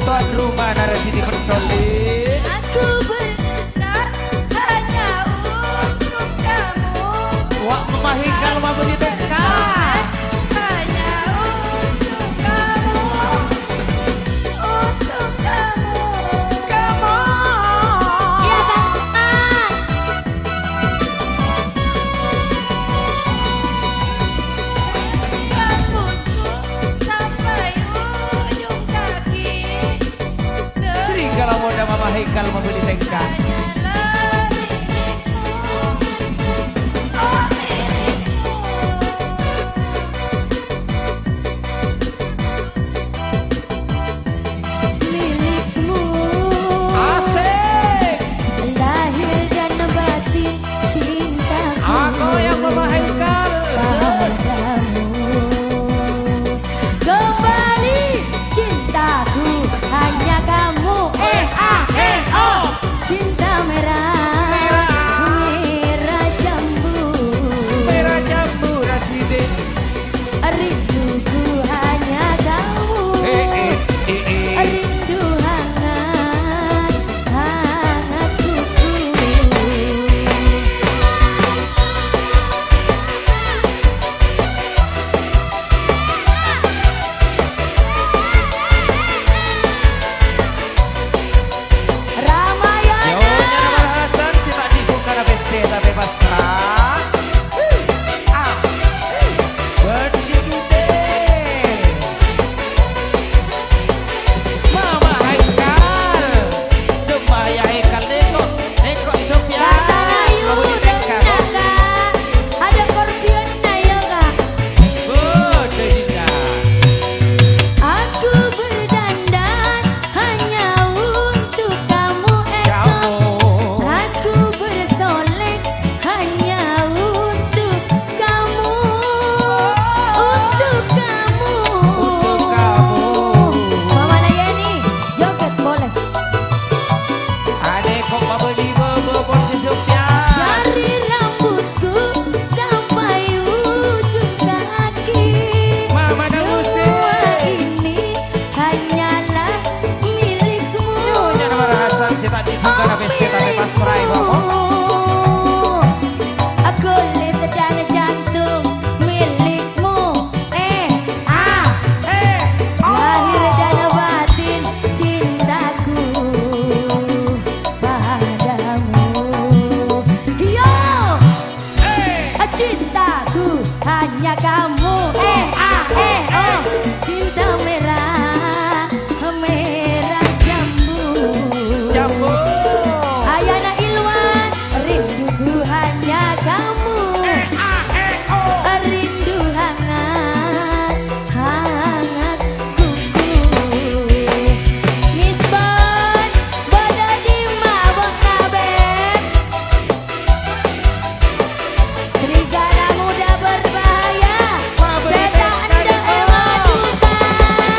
Tuan rumah narasini pentoli. Aku bergetar hanya untuk kamu. Wa' mamahi kalau mau diteka. Hanya untuk kamu. Untuk kamu. Kamu. Iya, Kak. Rambutku sampai ujung kaki. Serigala muda Mama Haikal membeli tengkang. Hanyalah milikmu. Oh, milikmu. Milikmu. Asik. Lahir dan batin cintaku. Aku yang memainkan. Padamu. Kembali cintaku hanya kamu. Eh, ah, eh, oh. Cinta merah. Merah. Merah jambu. Merah jambu, Rasidi. Rinduku hanya kamu. Eh, eh, eh, eh. Rindu hangat, hangat kuku. Ramayana. Yo, nyana Hasan, sè ta' dibuka na pèssè, tapè pasra. Ah. Bâdâ sè judè. Mama Haikal. Dumma ya Haikal nèko. Nèko Sofyan. Rasana yu, Kamu di Mekka, dunna, kok. Kak. Ada korpion na, ya, Kak. Bâdâ dinna. Aku berdandan hanya untuk kamu, Eko. Kamu. Aku bersolek hanya untuk kamu. Untuk kamu. Untuk kamu. Mama Nayani, joget boleh. Adek kok mabâli bâbâ posisi Sofyan. Dari rambutku sampai ujung kaki. Mama Nayani. Semua ini hanyalah milikmu. Yo, jangan marah Hasan, sè ta' dibuka na pèssè, tapè pasra, kok. Kulit dan jantung milikmu. Eh, ah, eh, oh. Lahir dan batin cintaku padamu. Yo! Eh. Cintaku hanya kamu. Eh, ah, eh, oh. Cinta merah, merah jambu. Jambu. Ayana Ilwan, rinduku hanya kamu. Eh, ah, eh, oh. Rindu hangat, hangat kuku. Miss Bon, bâdâ dimma, Bon, kabeh? Serigala muda berbahaya. Sè ta' endâ' èmadukan.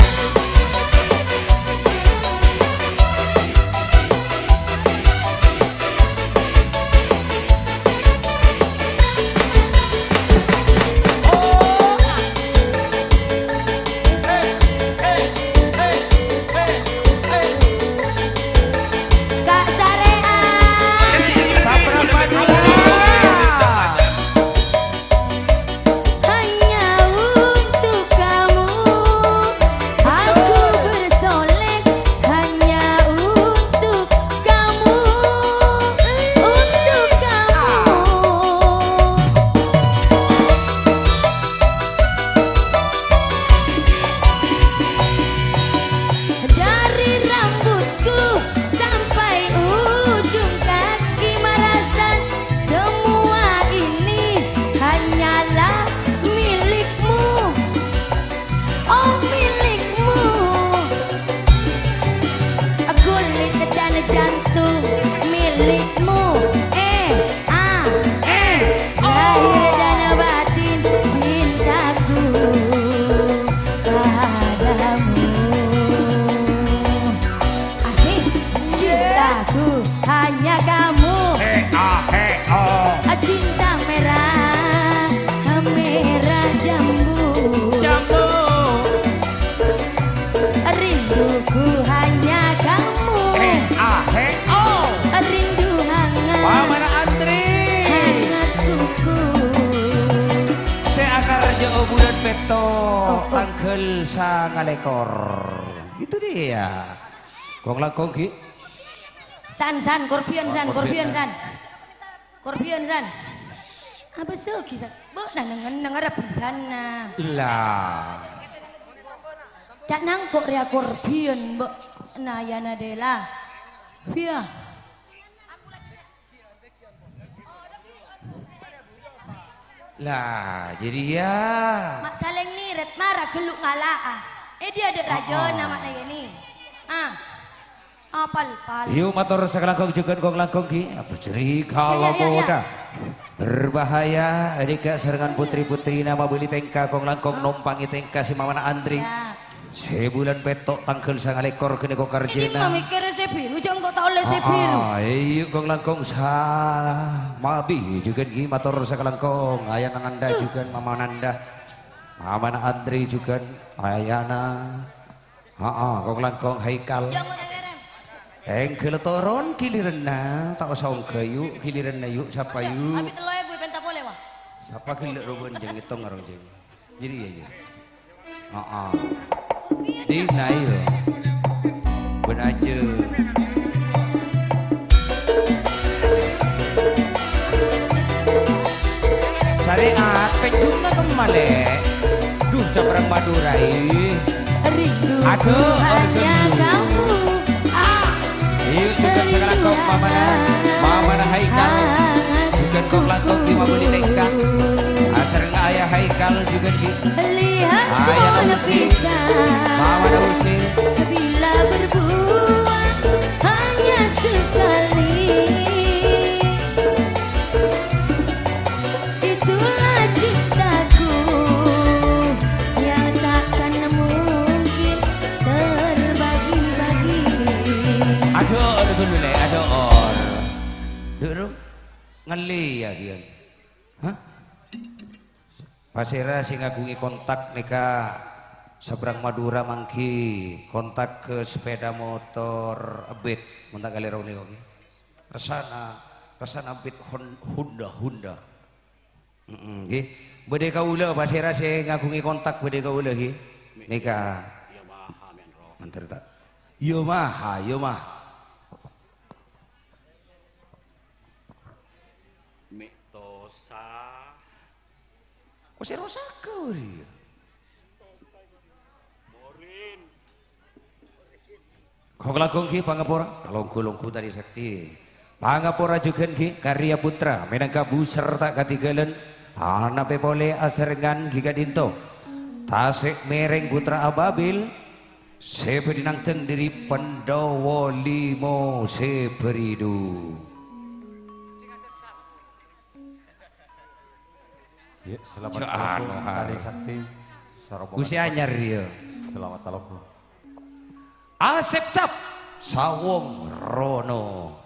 Jantung milikmu, eh, ah, eh, oh. Lahir dan batin cintaku padamu. Asik. Cintaku hanya kamu. He, ah, he, oh. Cinta merah, merah jambu. Jambu. Rinduku hanya kamu. He, ah, he, oh. Rindu hangat. Paman Andri. Hangat kuku. Sè akaraja bulân pètto', oh, oh, tangghâl sangalèkor. Itu dia. Kong-langkong, Ghi. San, San, korbhiyân, San, korbhiyân, San. Korbhiyân, San. Apa sè ghi', San? Bâ'na neng-, nengngèrrâ bhâsana. Lah. Ca' nangko' rèya korbhiyân, bâ'na yana dela. Bhiya. Lah, jadi ya. Ma' salèng nèrèt, mara ghâllu ngala'a. Eh, dia ada raja. Ah, ah. Namanya ini. Ah. Apal, pal. Yu, mator sakalangkong jhughân kong-langkong, Ghi. Apa serigala, ya, ya, ya, muda. Berbahaya, nèka sarengngan putri-putri nama beli tèngka kong-langkong nompangè tèngka si Maman Andri. Ya. Sè bulân pètto' tangghâl sangalèkor ghânèka karjhâna. Ini mamikkèrè sè bhiru, jhâ' engko' ta' ollè sè bhiru. Ah, ah, iyâ, kong-langkong sa-, mabi jhughân, Ghi, mator sakalangkong. Ayana Nanda jhughân, Mama Nanda. Mamana Andri jhughân, ayana. Ha, ha, kong-langkong Haikal. Jhâ' engko' ta' ngèrèm. Èngghâl toron ghiliranna, ta' osa ongghâ, yu', ghiliranna, yu', sapa, yu'? Abi tello èbu pènta polè, wa. Sapa ghellâ' rowa, jhâng, ngètong karo, jhâng. Jadi, iyâ, iyâ. Heeh. Dina, iyâ. Bân ajâ. Syariat, pènjhungnga kemma, Lè'. Duh, caprang Madhurâ, ih. Rindu. Aduh, hanya aduh, kamu. Ah. Iyâ, jhughân sakalangkong mamana, mamana Haikal. Jhughân kong-langkong di mabudi tèngka. Asareng ayah Haikal jhughân di. Lihat ayah pohon Usi. Pisang. Mamana Usi. Bila berbuah hanya sekali. Itulah cintaku yang takkan mungkin terbagi-bagi. Aduh, aduh, dulu, Lè', aduh, or. Dulu, ngelli ya, Gian. Hah? Pasèra sè ngaghungè kontak nèka sabrang Madhurâ mangghi, kontak ka sepeda motor Ebit, mon ta' kalèro nèko, ngghi. Ressana, ressana Ebit Hon-, Honda, Honda. Mm-mm, ngghi. Bâdâ è kaulâ, pasèra sè ngaghungè kontak bâdâ è kaulâ, ngghi. Nèka. Yamaha, men, Ro. Manter ta'? Yamaha, Yamaha. Mektosa. Kok sè rosak, ori? Morin. Kong-langkong, ngghi, pangapora. Talongghu-longghu tali sakti. Pangapora jhughân, ngghi, Karya Putra, mènangka buser ta' kadhingghâlân. Ana'na polè asarengngan, ngghi, ka'dinto. Tasè' Mèrèng Putra Ababil, sè bhâdhi nangdhâng dâri Pandhawa Limo sè bhâridu. Ya, selamat talongghu, Tali Sakti. Sarombongan Gusi Anyar, ya. Selamat talongghu. Asep Cap, Sawong Rono.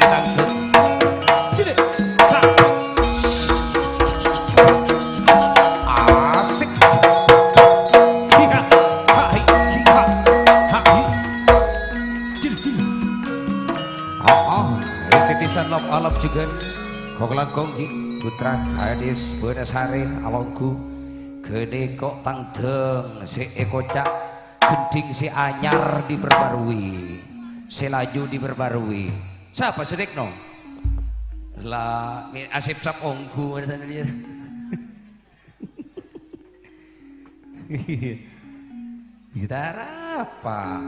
Tangkep. Cili. Sa. Asik. Hiha. Ha, hi, hi, ha. Ha, hi. Cili, cili. Oh, oh. Titisan lop-alop jhughân. Kong-langkong ghi, putra gadis Bhunasari alongghu. Ghânèka tangdhâng sè èkoca', gendhing sè anyar diperbarui, sè laju diperbarui. Sapa sè tekno? La, mi-, asepsap ongghu, gitar apa?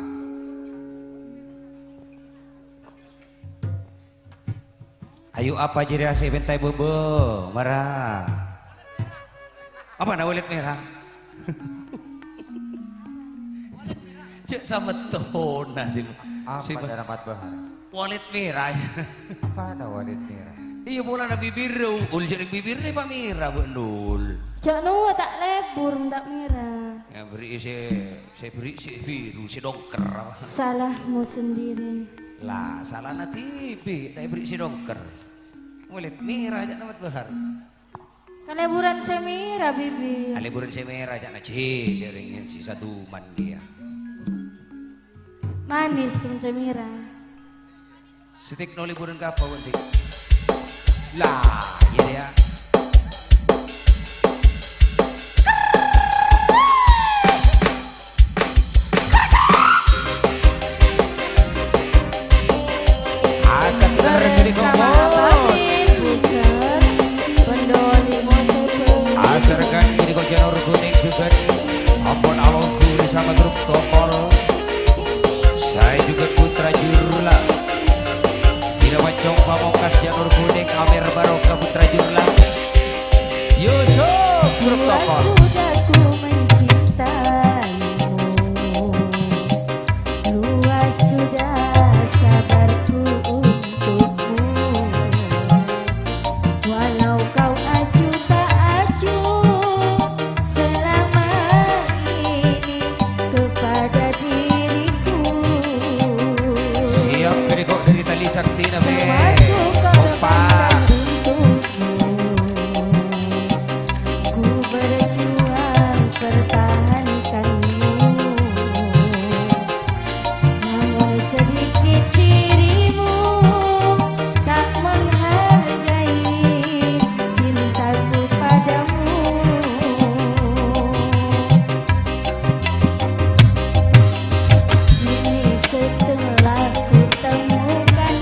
Ayu apa jârèya sè èpènta bâbâ, mara. Apa na walet mèra? Cè' samèttona sih. Apa sih, Pak? Cara Mat Bahar? Walet mèra. Apa na walet mèra? Iyâ, polana bibirra, Ul, jârèng bibirra, Pak, mèra, Bu Nul. Jhâ' nowa ta' lebur, ta' mèra. Yâ, bherri' sè, sè bherri' sè biru, sè dongker. Salahmu sendiri. La, salana dhibi', ta' èbherri' sè dongker. Walet mèra, jhâ' na Mat Bahar. Kalebburan sè mèra, Bibi. Kalebburan sè mèra, ca'na jhi, jârèng jhi saduman dia. Manis sè mèra. Sè tekno lebburan ka apa, Wandi? La, iyâ, yâ. Akan bersama Babil Buser, Pendoli Mose Aserkan ini kau Janur Kuning juga. Ampon alonggu bersama grup Tokol. Saya juga Putra Jurula. Dina Pancong Pamungkas Janur Kuning, Amer Barokah Putra Jurula. Yusuf grup Tokol. Sudah ku mencintaimu, luas sudah sabarku untukmu. Walau kau acuh tak acuh selama ini kepada diriku. Siap, kene kok dari tali sakti, Nabi. Sewaktu kau kompak. Untukmu. Ku berjuang pertahankanmu. Namun sedikit dirimu tak menghargai cintaku padamu. Kini setelah ku temukan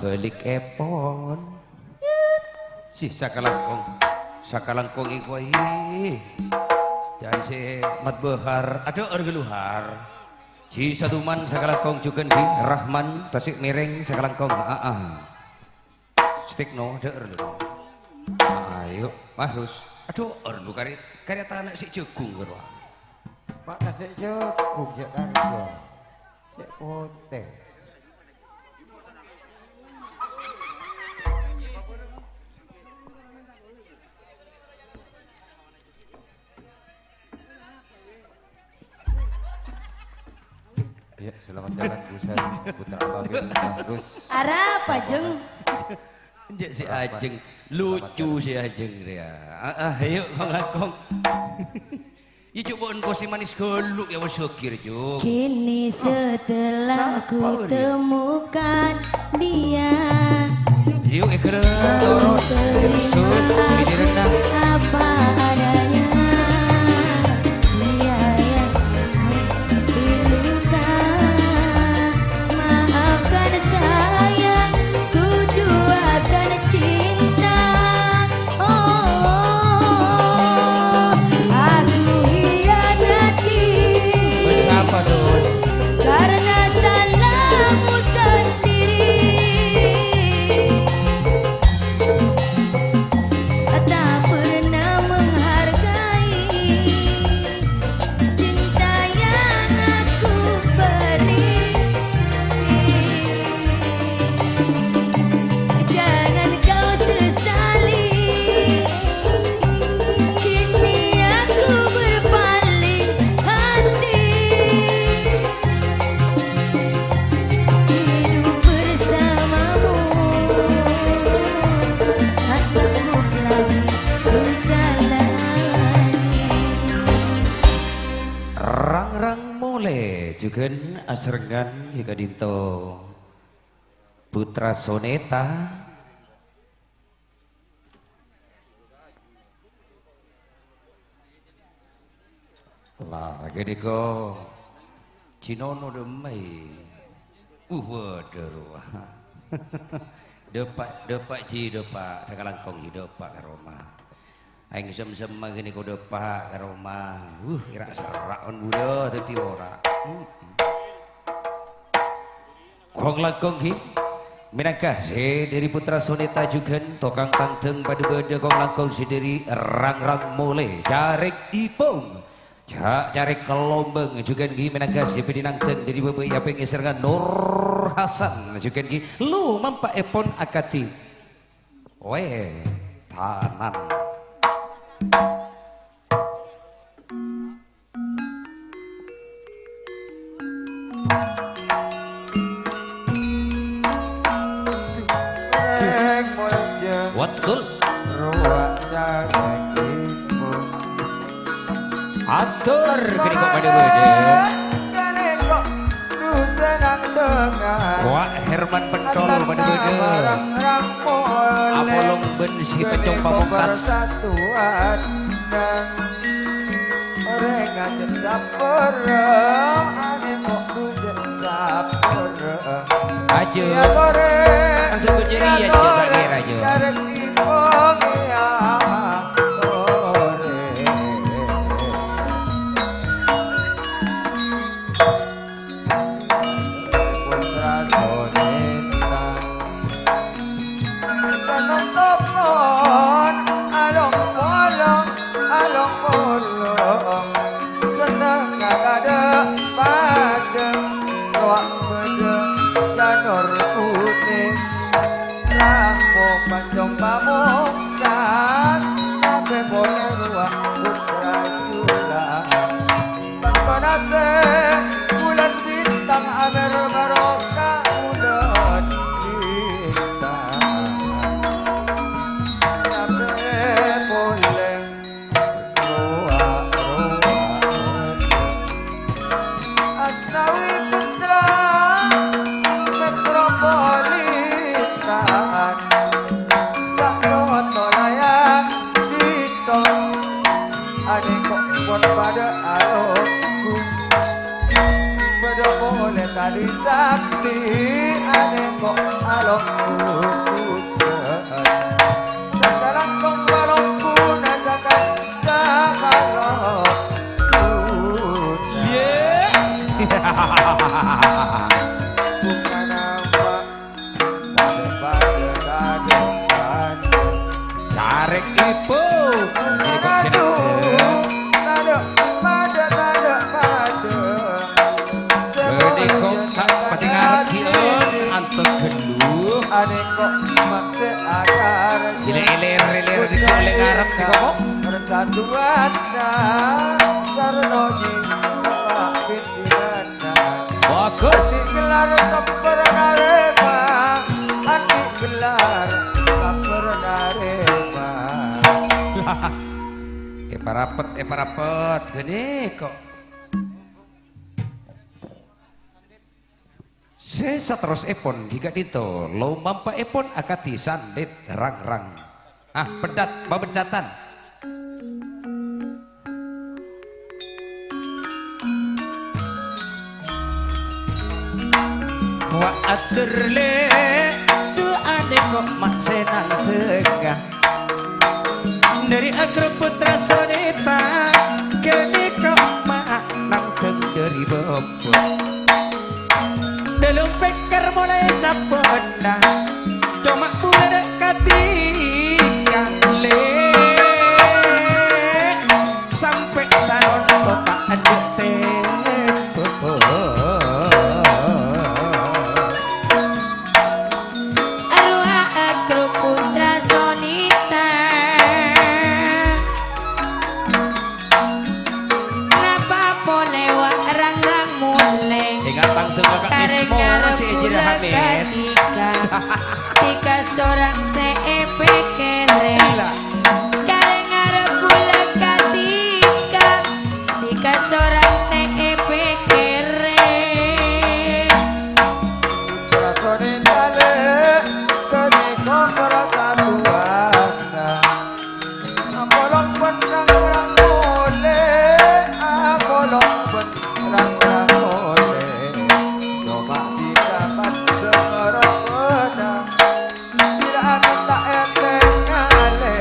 Bâlikèpon. Si sakalangkong. Sakalangkong èko, iyâ. Jhân sè matbâhâr. Adhâ'âr ghâluwâr. Ji Satuman sakalangkong jhughân Ji Rahman, Tasikmèrèng sakalangkong. Aa. Stikno, adhâ'âr lu. Ayo, Mahrus. Adhâ'âr lu karè, karè tana' sè jhâghung karo. Mak, sè jhâghung jhâ' karya. Sè potè. Ya, selamat jalan, Bu Sari, Putra Ababil, Bagus. Arapa, Jeng? Enjâ' si Ajeng. Lucu si Ajeng rèya. Ah, ah, ayo, langkong. Iyâ, Cuk, bu engko' sè manis ghâllu, yâ, wes, Sogir, Cuk. Kini setelah ku temukan dia. Yuk, eger turun. Sus, ini rendah. Apa adanya. Iya, ya. Diluka. Maafkan sayang, tujuakan cinta. Oh, aku hianati. Kenapa, Dul? Karena salahmu sendiri. Tak pernah menghargai cinta yang aku beri. Jangan kau sesali, kini aku berpaling hati. Hidup bersamamu, tak sanggup lagi ku jalani. Rang-rang molè jhughân asarengngan yâ ka'dinto Putra Soneta. Lah, ghânèka Ji Nono dâ'emma, è. Uh, wadâ rowa. Dâpa', dâpa', Ji, dâpa'. Sakalangkong, Ji, dâpa' ka roma. Aèng sem-semma ghânèka dâpa' ka roma. Uh, kèra serra'on budhâ dhâddhi ora. Hmm. Kong-langkong ghi, mènangka sè dhâri Putra Soneta jhughân, tokang tandhâng padâ bâdâ kong-langkong sè dhâri Rang-rang Molè, Carèk Ipong. Ja-, Carèk Kelombang jhughân ghi, mènangka sè bhâdhi nandhâng dhâri bâbâ è apèng è sarengngan Nur Hasan jhughân ghi, lumampa'èpon akadhi. Wètanan. Wadul. Atur, kènè' kok padâ bâdâ. Wak Herman Pentol padâ bâdâ. Apolong bân si Pecong Pamungkas. Orèng ajâ sapora, ane kok bujur sapora. Ajâ. Ya, orèng. Langsung bujur, iya, ajâ, orèng, sakit, ajâ. Karep ipong, ya, orèng. Putra Soneta. Seneng topon, along-polong, along-polong. Seneng kadâ' padâ, rowa bâdâ janur putih. Ramo pancong pamongkas, tapè polè rowa putra jula. Tanpa nasè' bulan bintang amer barokah bulan bintang. Tapè polè rowa-rowa. Astawi putra metropolitan. Sak roto layang sèttong. Ane kok pon padâ alongku. Padâ polè tali sakti, ane kok alongku Ibu, ini kok jeneng. Bhâdhi kok ta' pati ngarep, eh, antos ghâllu. Ane kok mate akar. Iler-iler, iler, iler, ngarep, kok. Persatuan sareng pimpinan. Bagus. Andi' gelar sampèr narèma, andi' gelar sampèr narèma. Èparapet, èparapet, ghânèka. Sè saterrossèpon ghi' ka'dinto, lomampa'èpon akadhi sandhit rang-rang. Ah, peddhât, pabendhâtan. Wa atur lè, du'ane kok ma' sè nang tengnga. Dhâri Agro Putra Sonita, ghânèka ma' nang teng dhâri bâbâ. Dâlem pèkkèr molaè sabbhânna, coma bulâ dâ' kadhi kalè, sampè' sanon topa' adâ' tèmbhâ. Arowa Agro Putra Sonita. Napa polè wa' rang-rang molè? Enga' tang dâ' kakak Ismo masih ejira Hamid. Tika sorang sè èpèkkèrè. Gila. Karè ngarep bulâ kadhika. Tika sorang sè èpèkkèrè. Lakoni nyalè, ghânèka persatuanna. Apolong bân rang-rang molè, apolong bân rang-rang molè. Coma bisa mandeng robâna, bilâ abit ta' ètengalè.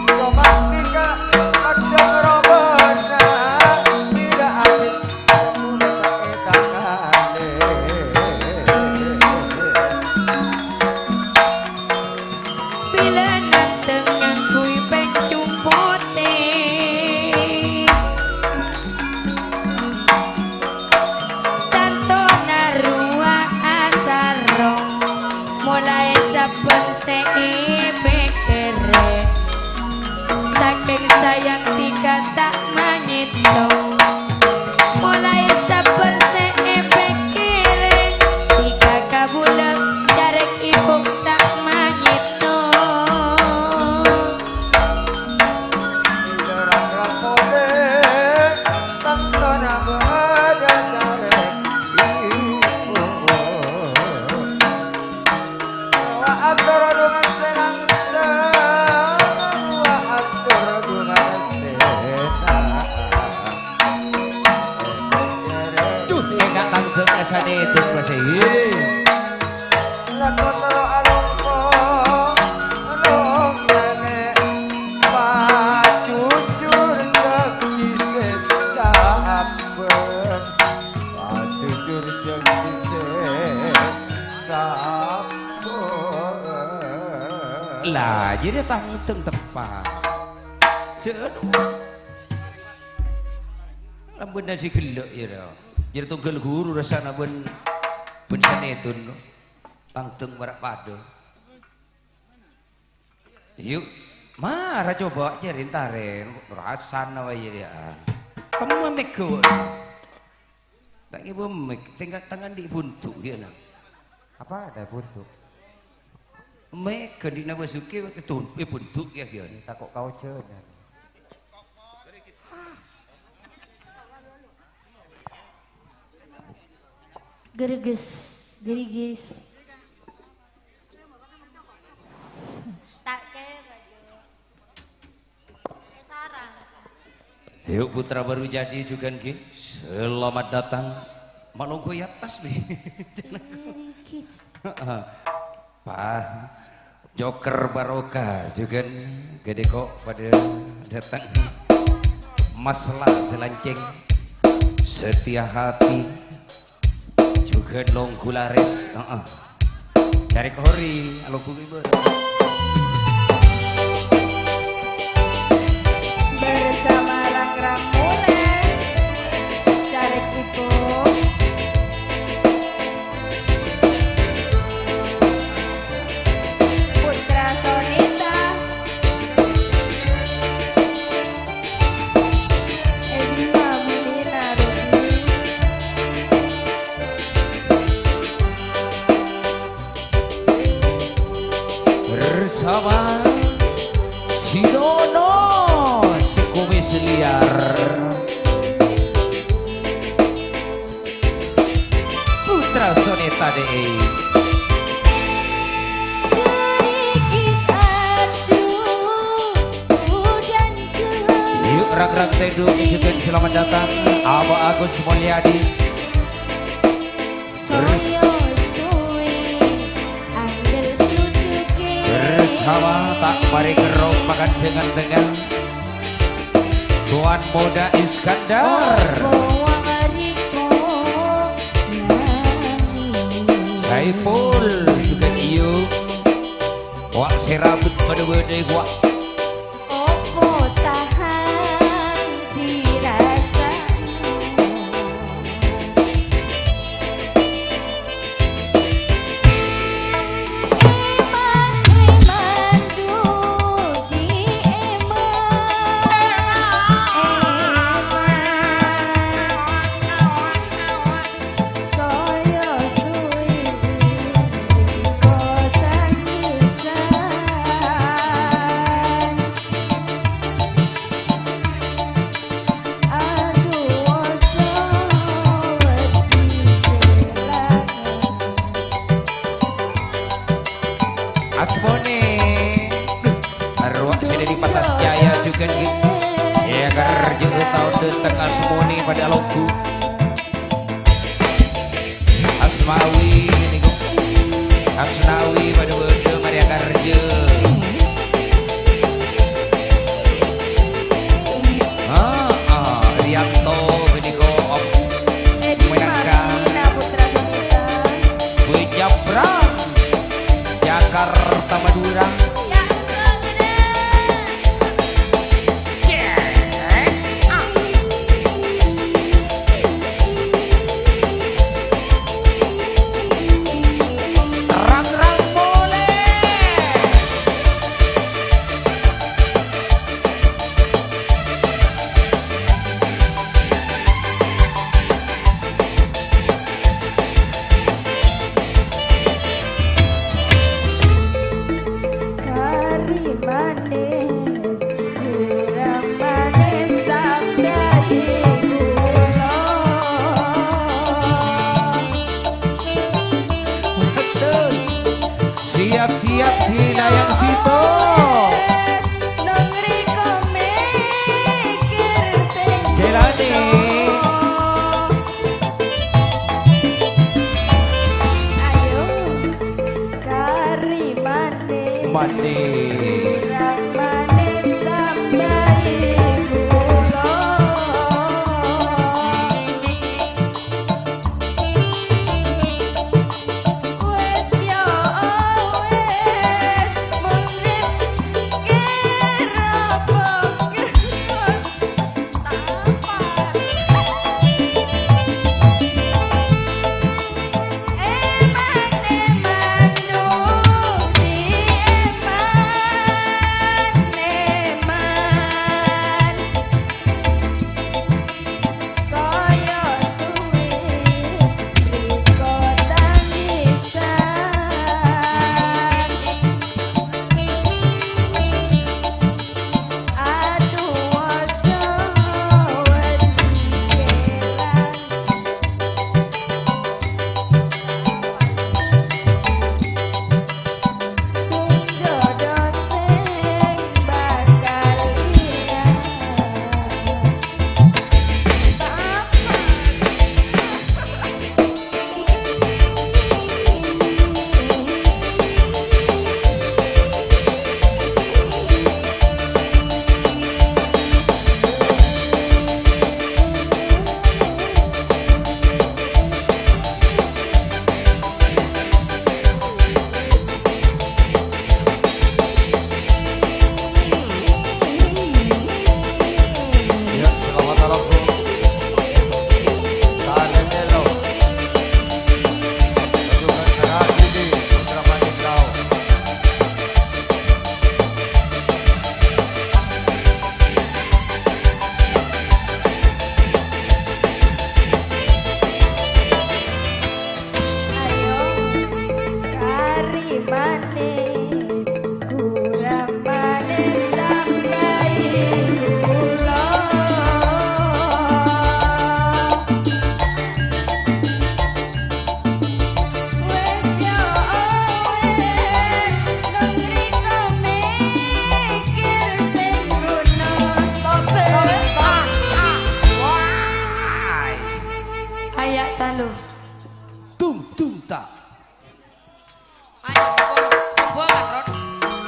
Coma bisa mandeng robâna, bilâ abit Bilâ nanteng ngangghuy pèncung potè, tantona rowa asarong, molaè sabbhân sè èpèkkèrè. Sakèng sayang tika ta' manyèttong. Molaè sabbhân sè èpèkkèrè, tika kabulâ carèk ibu ta' manyèttong. Bilâ rang-rang molè, tantona bâdâ carèk ibu. Wa atur dungan sè nangtè, wa atur dungan sè ta'. Duh, enga' tang dâ' kasane itu, Mas. Iyâ. Lakon ro alongko, alongkane, pajujur jang sisè sabbhân. Pajujur jang sisè sabbhân. Lah, jârèya tang dâ' teppa'. Sè anu. Ampon nasi gellâ' ya, ra. Jârèya tongghâl ghuru rassana bân, bân sanèdun, no. Tang dâ' mara' padâ. Yu, mara coba jârèya entarè, rassana wae ya. Kemma mèghâ, wa'. Ta' ngibâ mèg, tèngka tangan di' buntu, ya, nah. Apa ada buntu? Mèghâ di' na Basuki, wae tun-, eh, buntu, ya, ya. Tako' kaojangan. Gerges, gerigis. Ta' kèra, Jo. Sarang. Yuk, putra baru jadi juga, nggih. Selamat datang. Malongghu è attas, Mi. Gerigis. Heeh. Pak Joker Barokah juga ghâdhâ kok padâ dâteng. Mas La Selanceng, Setia Hati, juga Longghu Laris, heeh. Dari Kori, alongghu ibu. Bersama si Dono, si kumis liar. Putra Soneta D I. Yuk, rang-rang tèdung, ucapkan selamat datang, Abah Agus Mulyadi. Bersama tak parèng rombongan dengan-dengan Tuan Muda Iskandar. Saipul juga Iyo. Wak sè rabut padâ bâdâ, wak. Opo tahang dirasa? Eman, eman, Dudi, eman. Eman. Saya suwi kota nisan. Aduh, ojo wedi kelangan. Asmoni. Duh, arowa sè dâri Patas Jaya jhughân, ghi. Sè aghâr jhughân taon dâteng Asmoni padâ alongghu. Asmawi nèko. Asnawi padâ bâdâ Maria Karja. Ah, ah, Rianto nèko Om Edi Menangka. Marlina Putra Soneta. Boy Jabrang. Jakarta Madura. Rang-rang polè. Kari manis, kurang manis, tambahi gula. Betul. Siap-siap, Cina yang situ. Neng riko mikir sing Delani. Ayo. Kari manis. Manis. Kurang manis tambahi gula. Wis ya wis, mending kira fokus.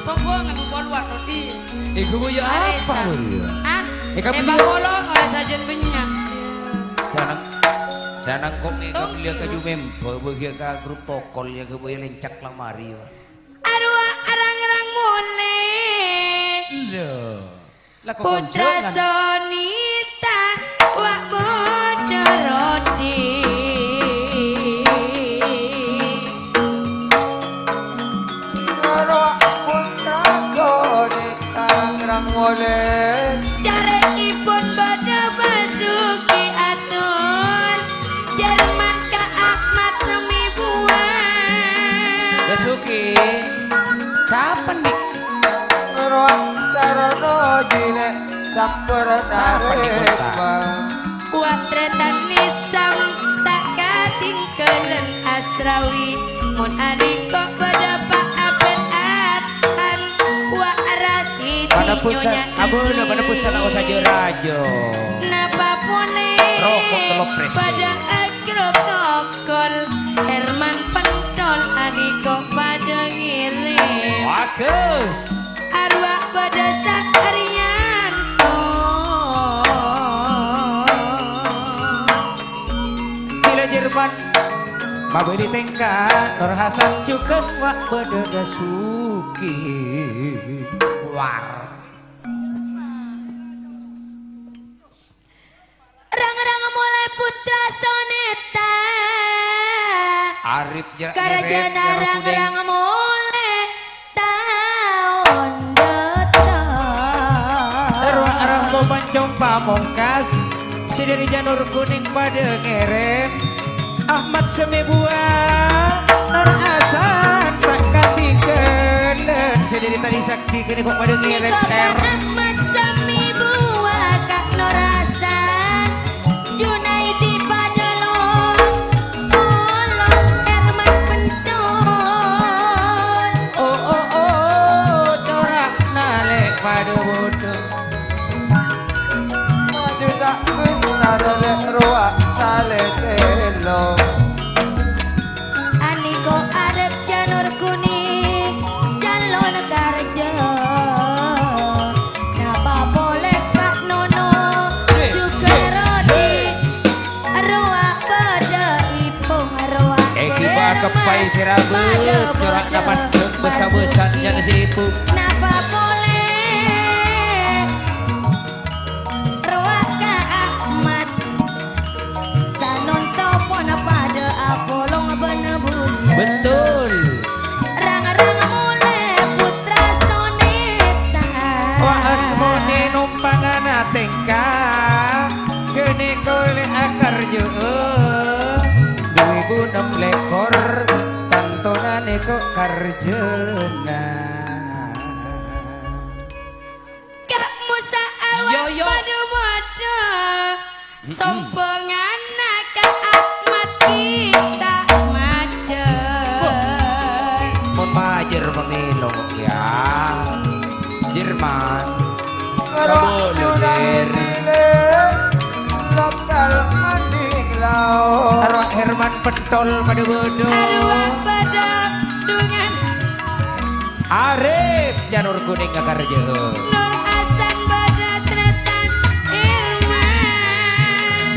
Sombongan, Bu Polwan, Rodi. Iku, Bu, ya apa, Aresa. Bu, ya? Ah? Eh, kamu, eh, Bu, ya? Polong, oleh sajian banyak, sih. Danang, danang kok nggak Tongki, beli kaju Bu. Member, bagi ke grup tokol ya, ke Bu, ya, lencak lamari, Pak. Arwah arang-arang molè. Lho. Lah, kok Putra konjongan? Sonita, wa' bodho Rodi. Loro Putra Sonita, rang molè. Carè'èpon bâdâ Basuki atur, Jerman ka Ahmad Semi Buah. Basuki, sapa, Dik? Rowa sarana jine sampurna Sapa nih, Kota? Rema. Wa' tretan nisam ta' katinggalan asrawi, mon adiko bâdâ pa' apen atan, wa' rasi Pada pusat, nyonya abuna, pada pusat, aku saja rajo. Napa pole Rokok telok pres. Bâdâ agrup tok Kol Herman Pentol aniko padâ ngèrèm. Bagus. Arwah padâ sakariyanto. Gila Jerman, mabâli tèngka, Nur Hasan jhughân wa' padâ Basuki. War. Rang-rang molè Putra Soneta. Arif ja-, Karajana ngerem, rang-rang molè taon dâteng. Arwah-arwah Bopancong Pamongkas, sè dâri Janur Kuning padâ ngèrèm. Ahmad Semi Buah, Nur Hasan ta' katinggalan, sè dâri Tali Sak- Tiga ni kok padâ ngèrèm, Niko Ter. Ahmad Sami Buah Kak Norasan, Junaidi padâ long, polong Herman Pentol. Oh, oh, oh, corak nalè padâ bodho. Maju tak benar lek rowa salè telo. Aniko arep janur kuning, calon karja. Napa polè Pak Nono, juga Rodi, rowa padâ ipung, rowa Eki bakep pai sirabut, padâ corak bodho. Dapat besa-besa nyana si ipung. Napa polè? Rowa ka Ahmad. Sanonto pon padâ apolong bân bulâ. Betul. Rang-rang molè putra soneta. Wa' asmone nompangana tengka. Kene kole akarja. Dua ribu enam lekor. Tantonane kok karjana. Kak Musa awak Yo, yo. Padha-padha. Mm-mm. Sombonganna Kak Ahmad kita majeng. Wah. Mon majeng pamelo kok ya. Jerman. Ngerok Kabul, nyunan Jer. Dile, lokal mending lao. Arwah Herman Pentol padha-padha. Arwah padha dungan. Arif, Janur Kuning ngakarja. Nur Hasan Badra Tretan Irman.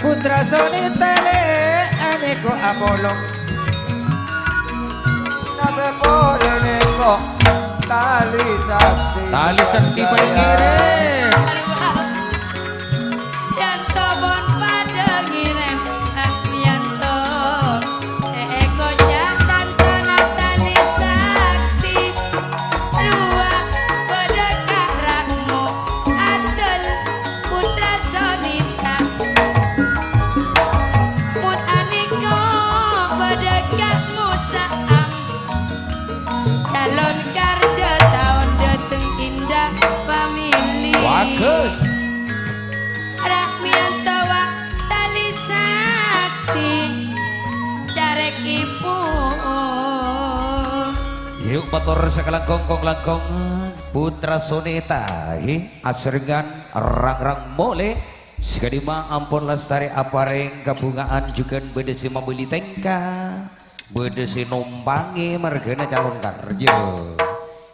Putra Soni Tele, aneko apolong. Nabe pole neko, tali sakti. Tali sakti paling ngirim. Yanto pon padha ngirem, ah, yanto. Eko cak tanto Natali Sakti. Rua padha karamo adol putra sonita. Mut aniko padha kamu saam. Calon karja taon dhateng Indah Family. Bagus. Rahmianto wa' tali sakti carek ibu. Yuk, mator sakalangkong-kalangkongan Putra Soneta, he, asarengan rang-rang mole. Sakadimma ampon lastare apareng kabungaan jugan badha se mabeli tengka. Bâdâ sè nompangè marghâna calon karjâ.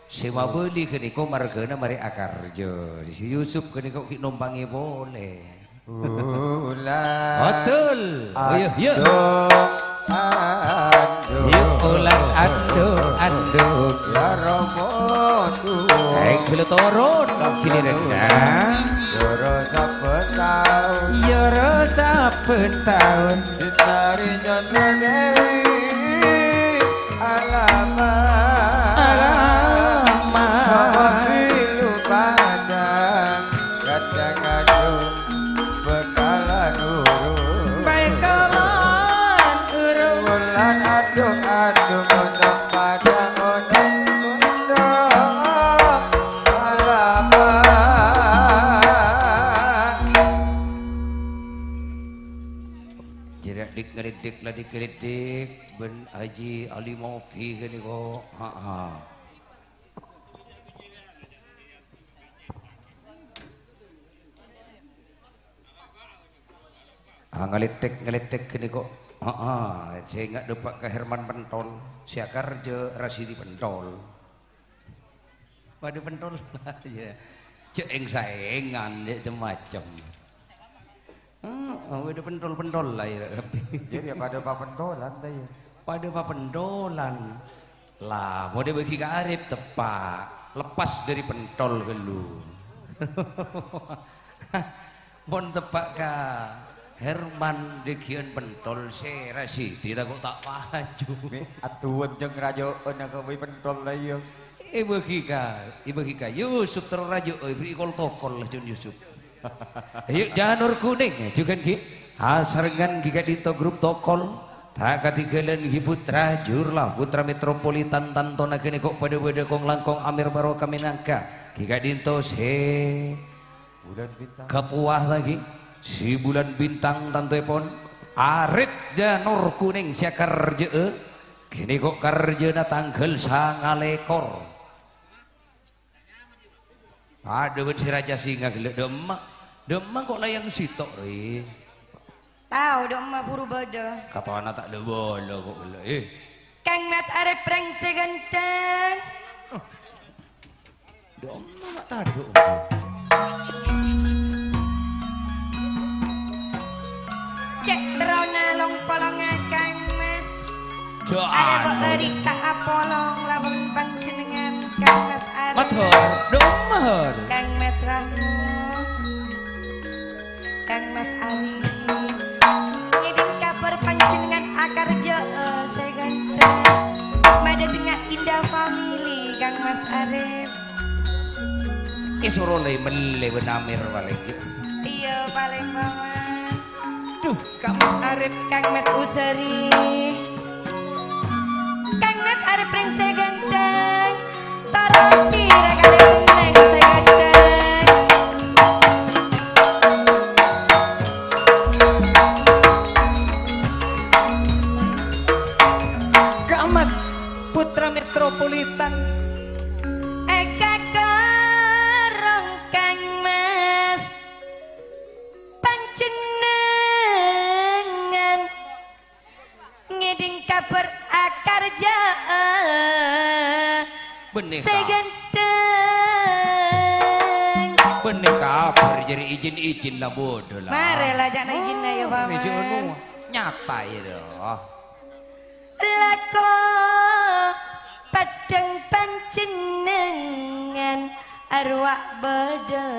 Sè mabâli ghânèka marghâna marè akarjâ. Si Yusuf ghânèka ghi' nompangè polè. Wulan Betul. Oh, iya, iya. Andung, andung. Yuk, wulan andung, andung. Ya Rama Tuhan. Ayo, gula turun, giliran. Yoro saben taun. Yoro saben taun. Ditari Candra Dewi. Alamat. Alamat. Bapak Pilu Padang. Kadang-kadang bekalan urung. Bekalan urung. Wulan adung-adung, onong padang, onong pondok. Alamat. Jârèya dik-ngalidik, ladik-ngalidik, bân Haji Ali Mofi ghânèka. Ha, ha. Ah, ngalidik-ngalidik ghânèka. Ha, ha. Sènga' dâpa' ka Herman Pentol, sè akarjâ Rasidi Pentol. Padâ pentol. Iyâ. Jhâ' èng-saèngan, jhâ' cem-macem. Heeh, padâ pentol-pentol la, iyâ. Jadi ya padâ papentolan ta, iyâ? Padâ papentolan. La, mon èbâgi ka Arif teppa', lepas dâri pentol ghâllu. Mon teppa' ka Herman dâggi'ân pentol sè Rasidi tako' ta' paju. Mè' aduwân jhâng rajâ'ân akabây pentol la iyâ. Èbâgi ka, èbâgi ka Yusuf terro rajâ'â èberri' kol-tokol la jhân Yusuf. Ayo, Janur Kuning, jhughân ghi. Asarengngan ghi ka'dinto grup tokol. Ta' katinggalan ghi putra Jurlah, putra metropolitan tantona ghânèka padâ bâdâ kong-langkong Amir Baroka mènangka. Ghi ka'dinto sè Bulan Bintang. Kapowa lagi, si Bulan Bintang tantoèpon. Arit Janur Kuning sè akarjâ'â. Ghânèka karjâna tangghâl sangalèkor. Padâ bân si Raja Singa ghellâ', dâ' emma. Dâ' emma kok layang sèttong, rè. Tao, dâ' emma buru bâdâ. Katowana ta' la-bâlâ kok ghellâ', eh. Kang Mas Arif Rèng sè ghântheng. Dâ' emma ma' tadâ'. Cè' terrona long-polonga Kang Mas. Dâ' Arep anu. Bâri' ta' apolong laban panjhennengngan Kang Mas Arif. Mator, dâ' emma, Hor. Kang Mas Rahmu. Kang Mas Arif. Ngèdhing kabhâr panjhennengngan akarjâ'â sè ghântheng. Madâtengnga Indah Family, Kang Mas Arif. Èsoro lè-mellè bân Amir palèng. Iyâ, palèng, Mama. Duh, Kang Mas Arif. Kang Mas Usari. Kang Mas Arif Rèng sè ghântheng. Toroti ra-karè senneng sè ghântheng. Kang Mas Putra Metropolitan. Èkakorong Kang Mas panjhennengngan. Ngèdhing kabhâr akarjâ'â Bânnè sè ka- ghântheng. Bânnè kabhâr jârèya ijin-ijin la bâdâ la. Marè la jhâ' na ijinna ya, Paman. Ijin anu nyata ya, doh. Lako peddhâng panjhennengngan arowa bâdâ.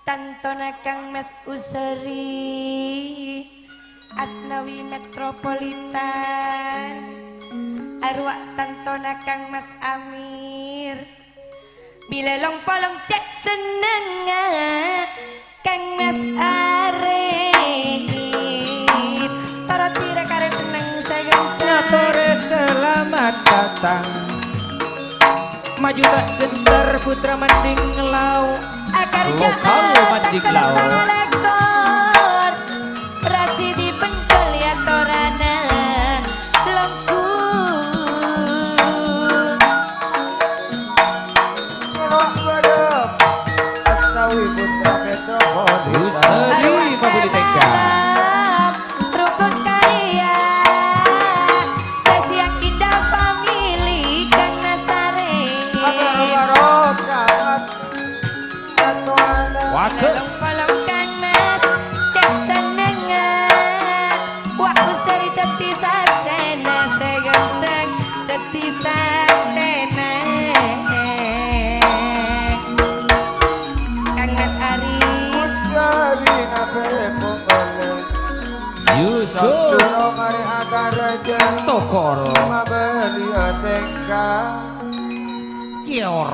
Tantona Kang Mas Usari, Asnawi Metropolitan, arowa tantona Kang Mas Amir. Bilâ long-polong cè' sennengnga Kang Mas Arif. Toroti ra-karè senneng sè ghântheng. Ngatorè salamet dâteng. Maju ta' ghânter putra Manding Lao. Akarjâ'â lokal Manding Lao. Tangghâl sangalèkor. Rasidi bengkel ya torana lengku. Astawi putra Petro Bodhi. Usari mabudi teka. Rukun karya. Aga. Polong-polong Kang Mas, cè' sennengnga. Wa' usari dhâddhi saksèna, sè ghânteng dhâddhi saksèna. Kang Mas Ari. Usari nape pokoknya. Yusuf. Soro mare akaraja. Tokoro. Mabali atengka. Cior.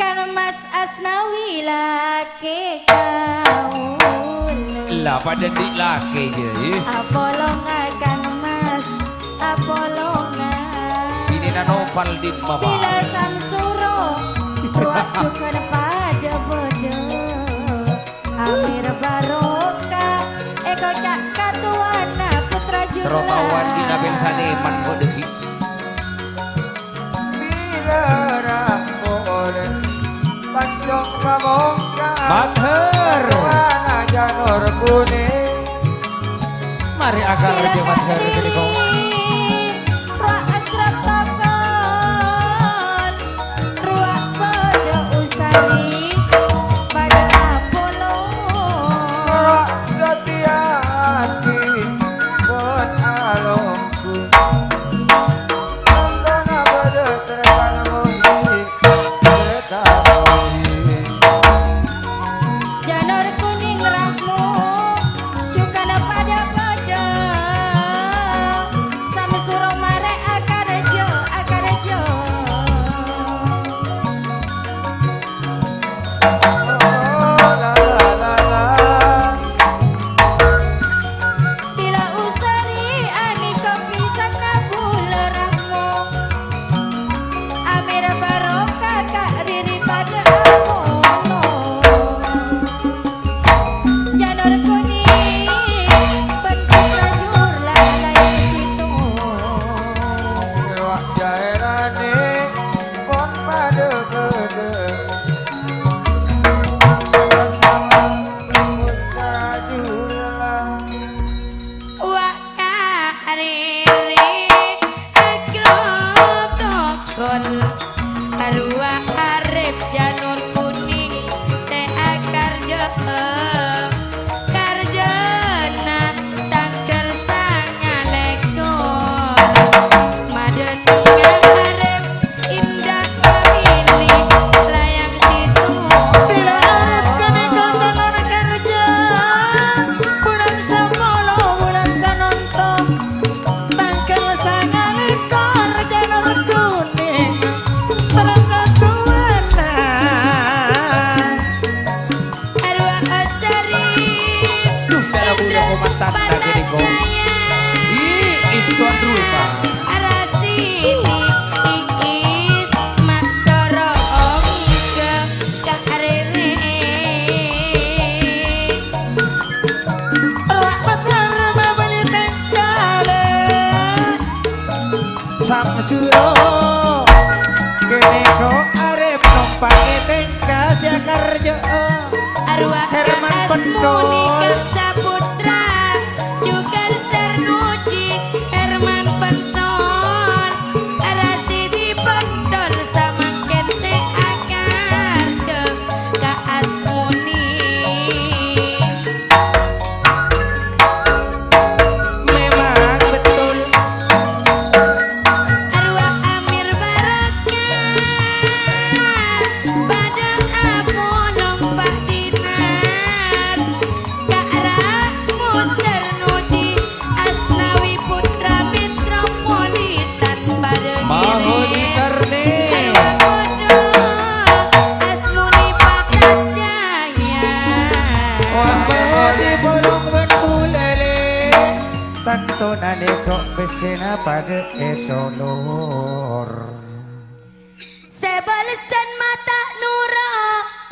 Kang Mas Asnawi lake kaula. Lah, padâ dhi' lake, yâ, eh. Apolonga Kang Mas, apolonga. Binèna Noval dimma, Pak? Bilâ Samsuro, rowa jhughân padâ bâdâ. Amir barokah, èkoca' katowana putra jurang. Terro taowan dina beng saneman kok dâggi'. Bilâ ra polè pancong pabongka. Mathèr. Katowana Janur Kuning. Mare akar Dewa Dharma Dewa. Rowa akrab tokon, rowa padha usai, padha apolong. Rowa satya ati, mon alongku. Tentang abad tretan mudi. Janur Kuning rahmo, jhughân padha-padha. Sami soro mare akarja, akarja. Bilâ usari anèka pisanna bulâ rahmo. Amèra barokah ka' riri padâ apolong. Janur Kuning bân putra jur lalai sèttong. Wa' jaerane pon padâ-padâ. Putra jur lalai. Wa' kariri agrotokon, arowa arep janur kuning se akarjâ'â. Karjâna tanggal sangalekor, madâ ngarep Indah pamili layang situ. Dilarat kene kokonan kerja. Bulan sapolo, bulan sanonto. Tanggal sangalekor, janur kuning. Terus tuana. Arwah Asari. Duh, cara buru Indra komandan Supatas lagi, Ko. Jaya. Ih, is tuan rumah. Arasini iis mak sorong ke karere. Arwah Padharma bali tengkale. Samsuro, kene ko arep nompake tengka se akarjâ'â. Arwah Herman Asmuni Pentol. Ka Saputra, Jukar Sarnuji, Herman Pentol, Rasidi Pentol, samangken se akarjâ ka Asmuni. Memang betul. Arwah Amir Barokah, padha apolong Pak Dinar. Kak Ramo Sarnuji, Asnawi Putra Metropolitan, padha Mahoni ngiring. Karni. Arwah Bodho, Asmuni Patas Jaya. Wah, Mahoni bolong ben bulele. Tanto naleko bessena padha esolor. Se balesan mata nuro.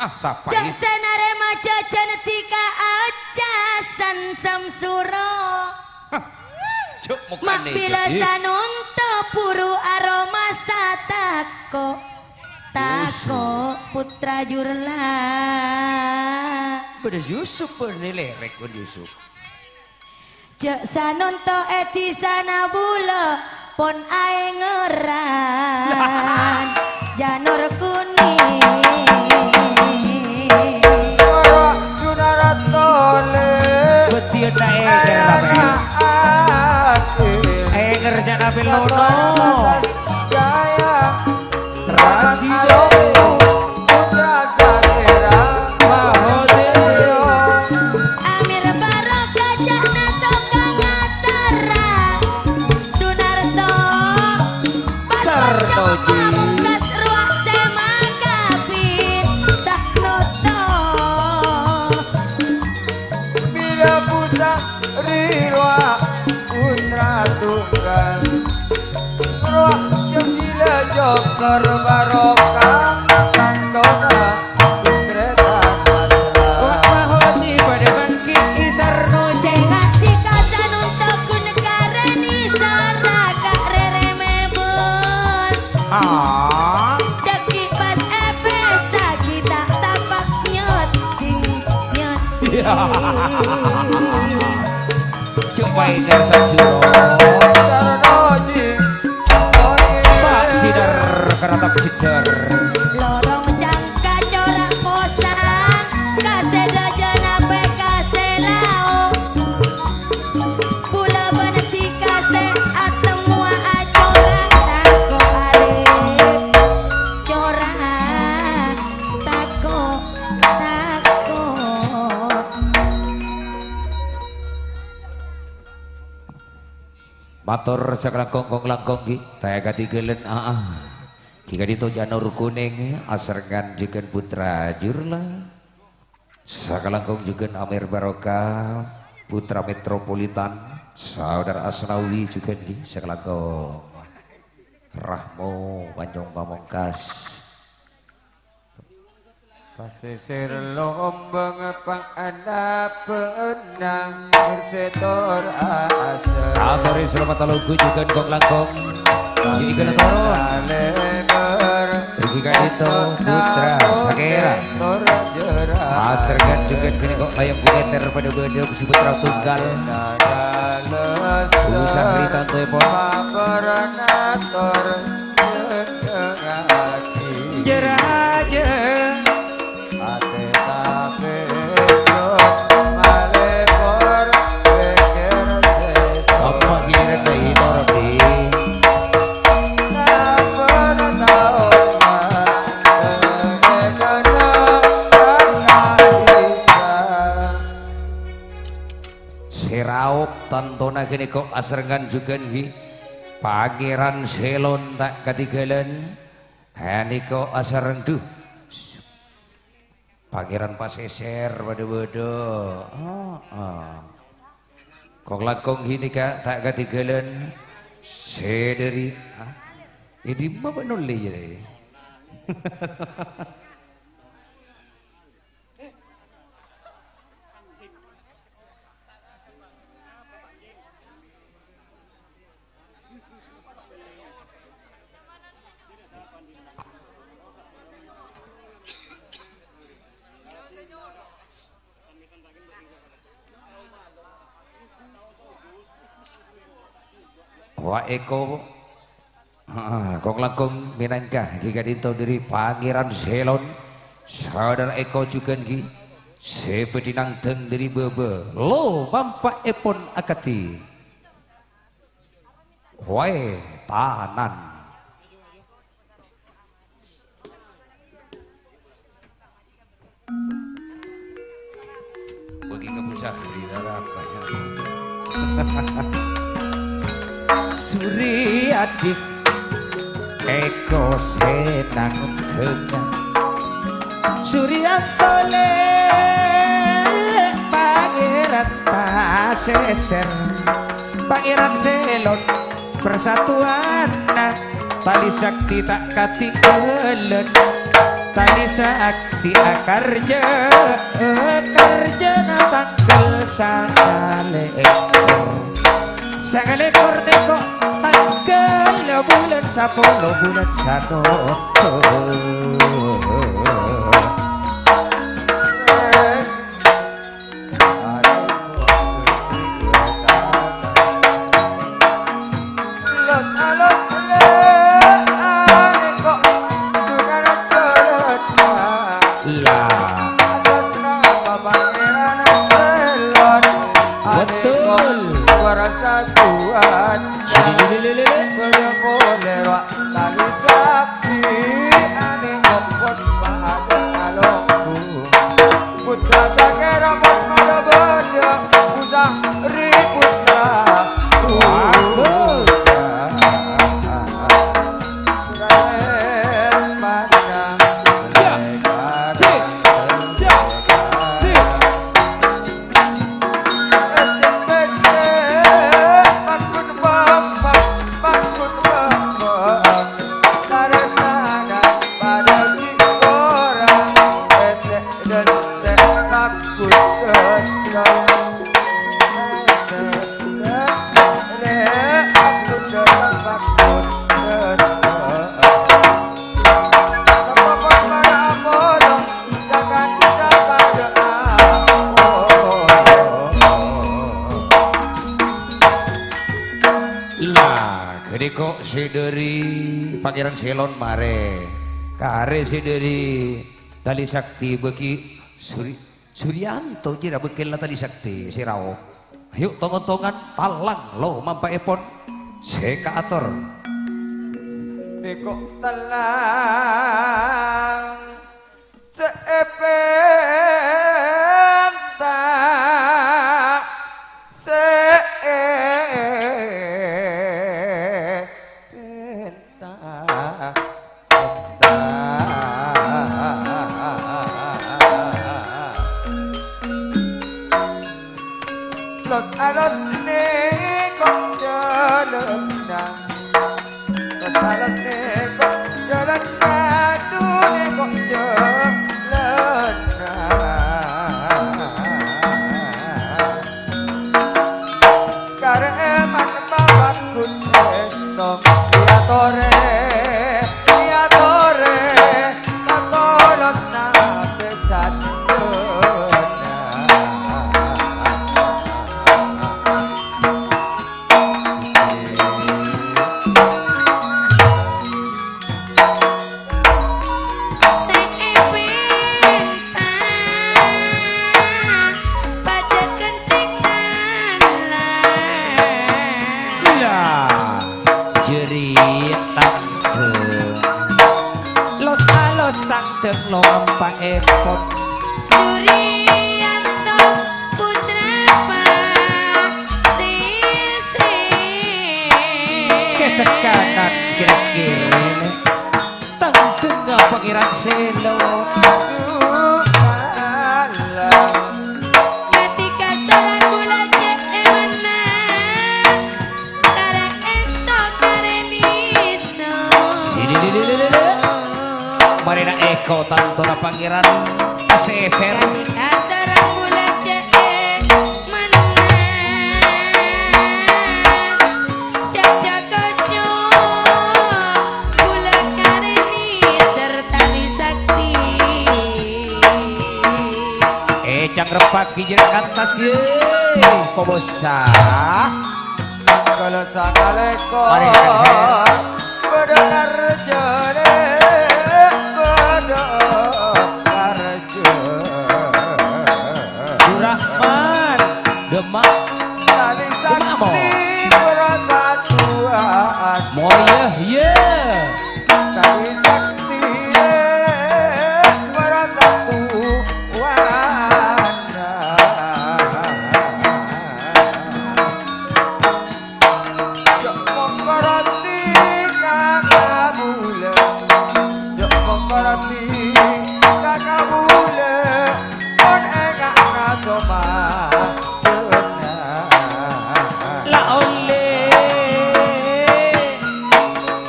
Ah, sapa Cak ini? Senare majajan tika acasan samsuro. Hah, cuk mukane Mak bila jadi. Sanonto puru aroma satako. Tako Yusuf. Putra Jurla. Beda Yusuf, beda lerek pun Yusuf. Jek sanonto e disana bula pon aengeran janur kuning. Ora Pelono. Jaya. Rasido. Putra Satera. Mahadewa. Amir Barokah, ca'na tokang atara. Sunarto. Sarto Ji. Pamungkas rowa sè makabin. Saknoto. Bila buta riwa putra tunggal. Roh jendila jokor barokah tantona putreta sastra. Wah, wah, wah, padha bangkit isarno. Sè nganti kaca nontok gun kareni saraka reremebon. Ah. Dhâggi' pas èpèssaghi ta' tapak nyoding-nyoding. Jumpai Desa Juro. Pak Sidar keratap jedar. Lorong cangka corak posang, kasè dojana pè kasè lao. Pula bâna dikasè atemmowa acorang tako' arep. Corang tako', tako'. Mator sakalangkong kong langkong ghi, ta' kadhighâlân aa. Ghi kadhi to Janur Kuning, asarengngan jhughân Putra Jurla. Sakalangkong jhughân Amir Barokah, Putra Metropolitan, Saudara Asnawi jhughân ghi, sakalangkong. Rahmo Panjung Pamungkas. Pasisir lombang pang ana benang bersetor asem. Atori selamat lagu jhughân kong langkong. Yuk, ikut turun. Lebar. Iki kan itu putra sakera. Asergan jhughân kene kok layang buneter pada bedok si putra tunggal. Usah ritanto epon. Jeraja. Apa giliran dari Torodi? Sè raok tantona ghânèka asarengngan jhughân ghi, Pangèran Selon ta' kadhighâlân. Ghânèka asareng, dhu. Pangèran Pasèsèr, bâdâ-bâdâ. Heeh. Kong-langkong ghânèka ta' kadhighâlân. Sè dâri, ah, è dimma bâ'na ollè, jârèya? Wa' Eko, heeh, kong-langkong mènangka ghi ka'dinto dâri Pangèran Selon, saudara Eko jhughân ghi, sè bâdhi nangdhâng dâri bâbâ, lo, mampa'èpon akadhi. Wae tanan. Bagi kamu sahri, rara apa ya? Suriyadi, Eko Senang Dengan. Suryanto le, Pangeran Pasisir. Pangèran Selon, persatuanna, tali sakti ta' katinggalan, tali sakti akarja, karjana tanggal sangalèkor. Sangalèkor nèko tanggal bulân sapolo bulân Sano. Lah. Betul. Sini, sini, sini, sini. Sè dhâri Pangèran Selon marè. Karè sè dhâri Tali Sakti bâgi Suri-, Suryanto jârèya bâkkèlla Tali Sakti sè raos. Ayo, tong-ontongan, talang lo mampa'èpon sè kaator. Nèko talang sè èpènta, sè èpènta. Los-alos nèko jhâlânna. Los-alos nèko jhâlânna, du nèko jhâlânna. Karè èman mabagus èsto, èyatorè, èyatorè, tatolosna sè sajjhâna. Sè èpènta pajhât ghântèng talang. Iyâ, jârèya tandhâng. Los-alos tandhâng lo mampa'èpon. Suryanto putra pasèsè. Kèdhekkanan kèra-kèrana. Tandhângnga Pangèran Selon. Ghâtèka sareng bulâ cè' èmana. Karè èsto karè nèso. Sini, sini, sini, sini. Marèna èko tantona Pangèran Pasèsèr. Ghâtèka sareng bulâ cè' èmana. Cak-cak kocok, bulâ karè nèser Tali Sakti. Eh, cangreppaghi jârèya ka attas, ghi. Kobâsa. Tangghâl sangalèkor. Mari, Kang. Bâdâ karjâna, bâdâ karjâ. Durrahman, Demak. Tali Demak, Mo. Sakti bârâsa duwâ'ân. Mo, iyâ, iyâ. Tali Sakti bârâsa duwâ'ân. Jhâ' mongkoroti ka kabulâ. Jhâ' mongkoroti ka kabulâ. Mon ènga'na somadhâna. La ollè.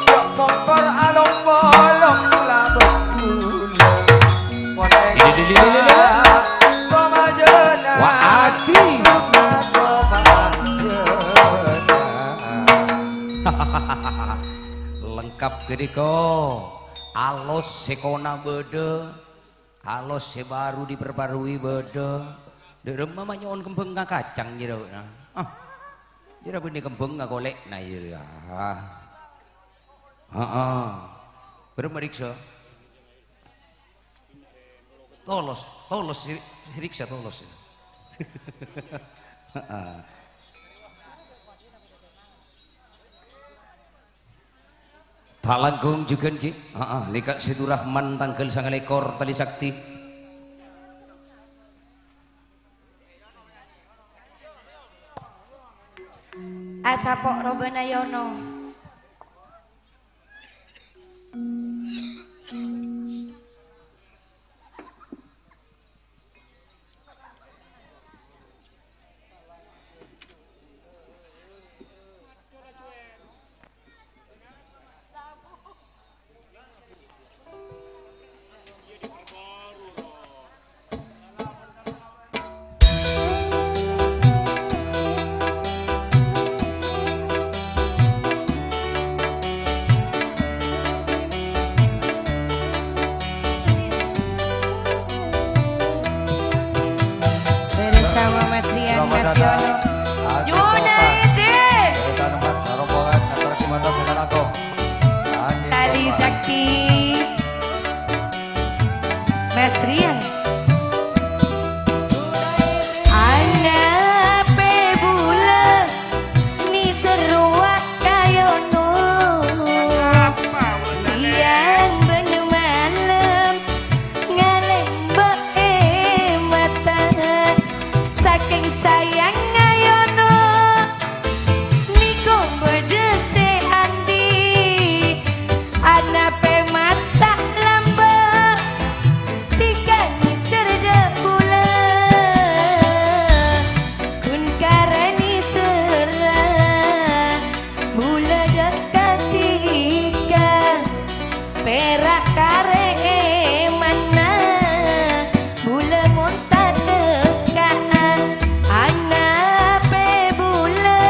Jhâ' mongkor along-polong la bhâghulâ. Mon ènga'na somadhâna. Wa adi. Somadhâna. Lengkap ghânèka. Alos sè kona bâdâ, alos sè baru diperbarui bâdâ. Dâ' remma ma' nyo'on kembhâng kacang jârèya, nah. Ah. Jârèya bânnè kembhâng akolè'na jârèya. Heeh. Bârâmma riksa? Tolos, tolos, si, si riksa tolos. Heeh. Ta' langkong jhughân, Ji. Heeh, nèka Saidurrahman tangghâl sangalèkor, Tali Sakti. Asapo' robâna Yono. Bersama Mas Rian Mas Yono. United. Mas Rian. Anapè bulâ nèser rowa kayono. Sèyang bân malem ngalèmbâ è mata. Sakèng sayang ngayono. Nèko bâdâ sè andi', anapè mata lambâ', dhika nèser dâ' bulâ, ghun karè nèserra bulâ dâ' ka dhika. Pèra' karè èmanna, bulâ mon ta' dhâka'a. Anapè bulâ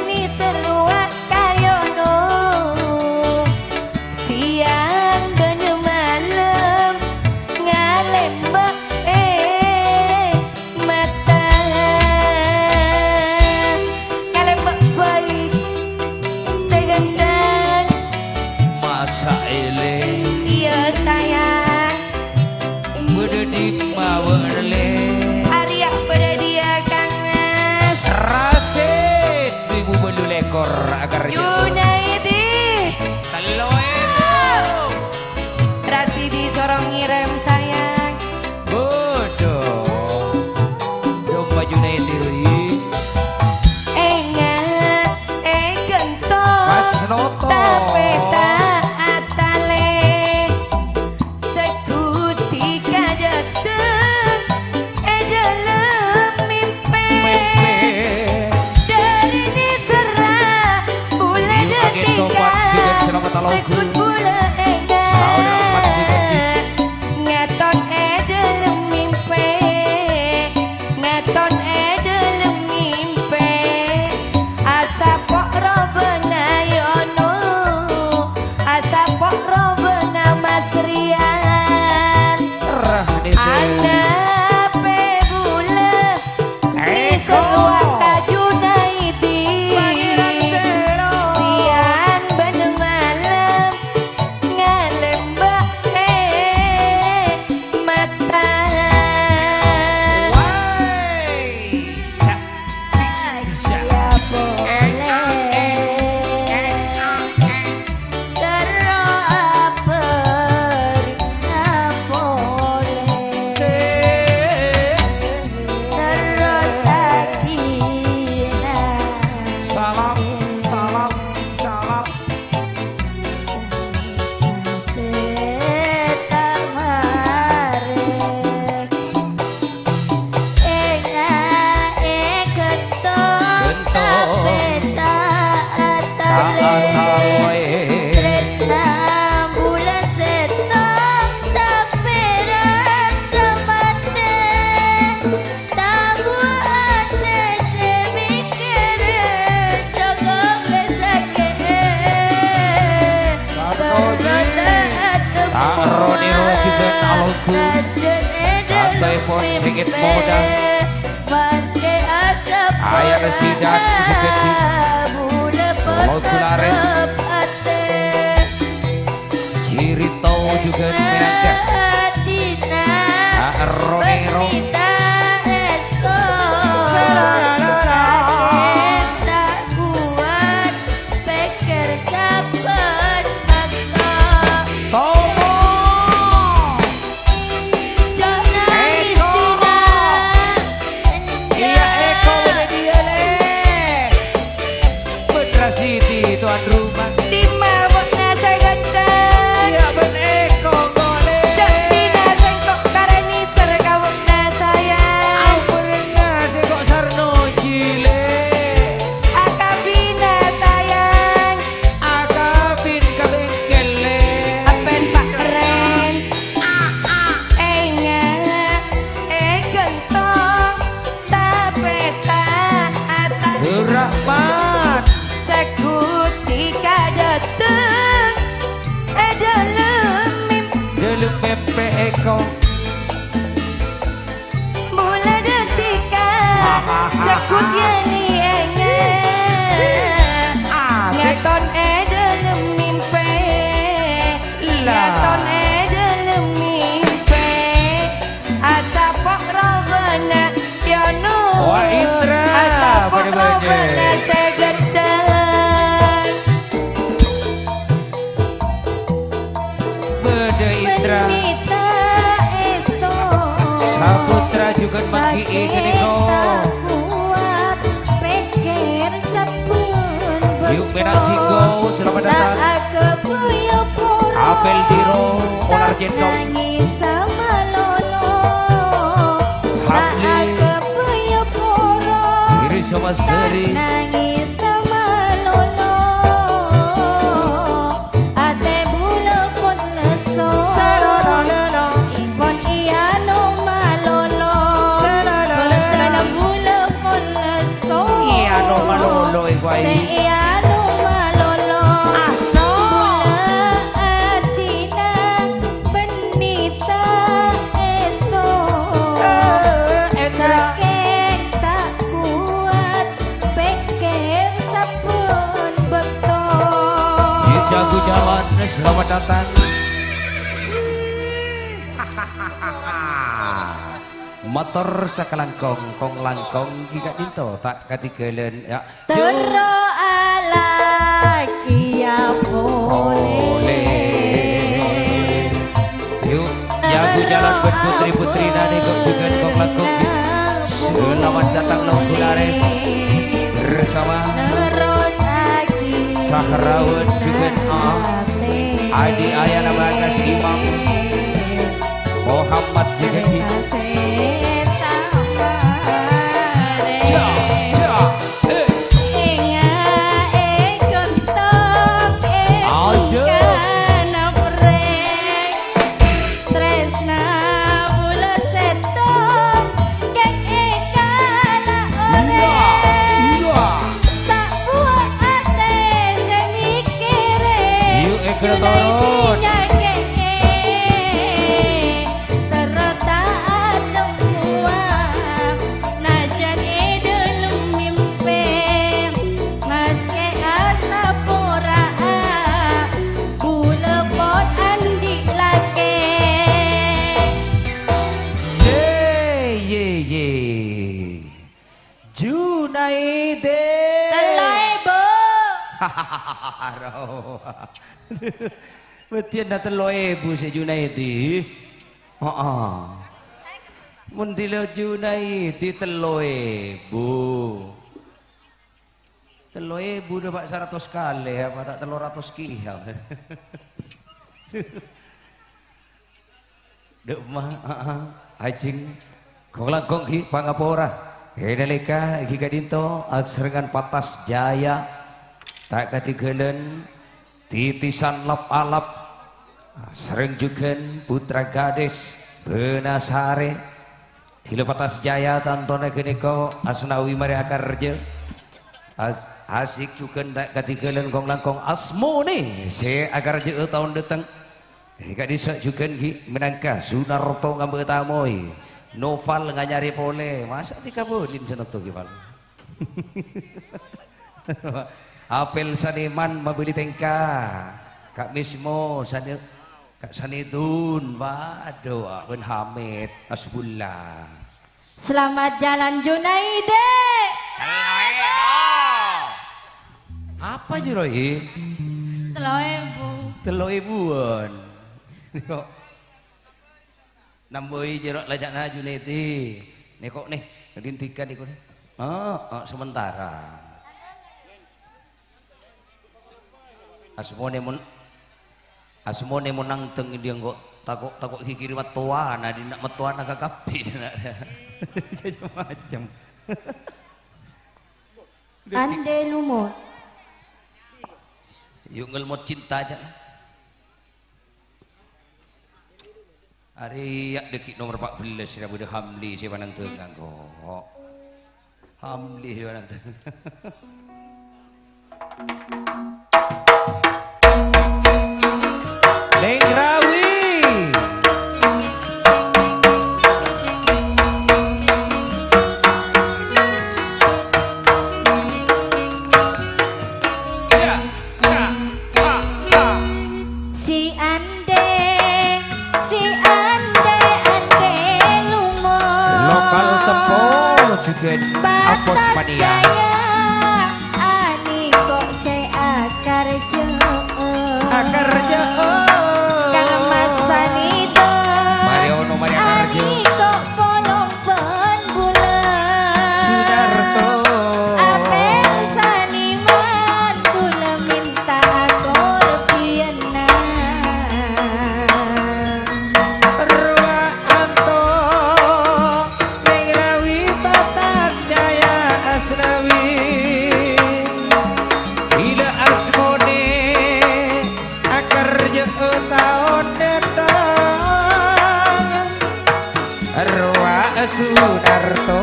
nèser rowa kayono. Sèyang bân malem ngalèmbâ è mata. Kalèmbâ bhâi sè ghântèng. Masa' èlèng. Iyâ, sayang. Bâdâ dimma bâ'na, Lè'? Arèya bâdâ diyâ, Kang Mas. Rasid, duwâ èbu bâllu lèkor, agar Junaidi. Tello èbu. Rasidi soro ngèrèm, sayang. Bodho. Domba Junaidi, Rudi. Enga' è ghânto. Mas Noto. Tapè ta' atalè. Segghut dhika dâteng è dâlem mimpi. Mimpi. Dâri nèserra bulâ dâ' dhika. Segghut bulâ enga'. Ngaton è dâlem mimpi. Ngaton è dâlem mimpi. Asapo' robâna yono. Asapo' robâna Mas Rian. Anapè bulâ nèser rowa ka Junaidi. Sèyang bân malem ngalèmbâ è mata. Terro aberna polè. Terro sadhina. Salam, salam, salam. Sè tamare. Enga' è ghânto. Ghânto. Tapè ta' atalè. Ta' atalè. Trèsna bulâ sèttong tapè rassa matè. Tabuwâ atè sè mèkkèrè cokop lè sakè'è. Taroni. Ta' ro-nèro jhughân alongghu. Santaèpon sèngèt modâ. Ayana sidan jhughân di. Alongghu larès. Jirito jhughân mènangka. Ro-nèro. Pèkkèr sabbhân bâkto. Tomo. Jhâ' nangès, Eko. Dina. Iyâ, Eko, bâdâ diyâ, Lè'? Bân Rasidi, towan roma. Dimma bâ'na sè ghântheng? Iyâ, bân Eko, engko', Lè'. Jhâ' dina sèngko' karè nèser ka bâ'na, sayang. Ampon, sèngko' sarno jhilè'. Akabina, sayang. Akabin ka bengkel, Lè'. Apen, Pak Ren. Enga' è ghânto, tapè ta' atalè. Rahmat. Segghut dhika dâteng è dâlem mimpi. Dâlem mimpi, Eko. Bulâ dâ' dhika, segghut yâ ni enga'. Asik. Ngaton è dâlem mimpi. Pak Indra, bâdâ bâjâ. Bâdâ Indra. Saputra jhughân manggi'i ghânèka. Yu' Mena' Jinggo, selamat datang. Apel Diro, Olar Cendong. Hamli. Diri Somas Deri. Iyâ, no malolo, iku aè. Aso. Jago jalan, selamat datang. Mator sakalangkong, kong-langkong ghi' ka'dinto ta' katinggalan, ya. Terro alakèya polè. Yu', jago jalan buat putri-putri nani kok jhughân kong-langkong ghi'. Selamat datang Nonggulares bersama Sahrawan jhughân, ah. Adi Ayana Bagas Imam. Muhammad J K I. Ja, ja, eh. Aja. Iya, iya. Yu', èghâ torot. Ye, ye, ye. Junaidi. Tello èbu. Bâdhiyânna tello èbu sè Junaidi. Heeh. Mon dhilâ Junaidi tello èbu. Tello èbu dâpa' saratos kalè, apa ta' tello ratos kèya? Dâ' emma, aa, ajing. Kong-langkong ghi' pangapora. È nalèka ghi' ka'dinto asrengngan Patas Jaya. Ta' katinggalan titisan lap-alap. Asreng jhughân Putra Gadis Bânasarè. Dhilâ Patas Jaya tantona ghânèka Asnawi marè akarjâ. As-, asik jhughân ta' katinggalan kong-langkong Asmoni sè akarjâ'â taon dâteng. È, ka'dissa' jhughân ghi' mènangka Sunarto ngambâ' tamoy. Noval nganyarè polè. Masa' dikabulin Sunarto ghi', Pal? Apel Saniman mabâli tèngka. Ka' Mismo, Sani-, Ka' Sanidun, waduh, bân Hamid, Hasbullah. Selamat jalan, Junaidi. Apa, Juroi? Tello èbu. Tello èbuan. Kok nambâi jârâ' lajâna Junaidi. Nèko, nè, ghântikan nèko, nè. Oh, oh, sementara. Asmonè mon, asmonè mon nangteng diya' engko' tako', tako' ghighiri mattowana, dinna' mattowana kakabbhi. Macem-macem. Andai lumut. Yu' ngelmot cinta jâ'. Arèya' dâggi' nomer pa' bellâs, rè bâdâ Hamli sè panandhângan, kok. Hamli sè panandhângan. Lèng Rawi. Si Ande, si Ande, Ande lumut. Lokal Tepo, Gen Apos Mania. Jaya, aniko' se akarja'an. Akarja'an. Kang masani do. Mari ono, mari akarja. Aniko' polong ban bulan. Sunarto. Apel saniman kula minta ator piyenna. Rowa anto. Neng rawi patas jaya asnawi. Bila asmone akarja taon dhateng. Rowa Sunarto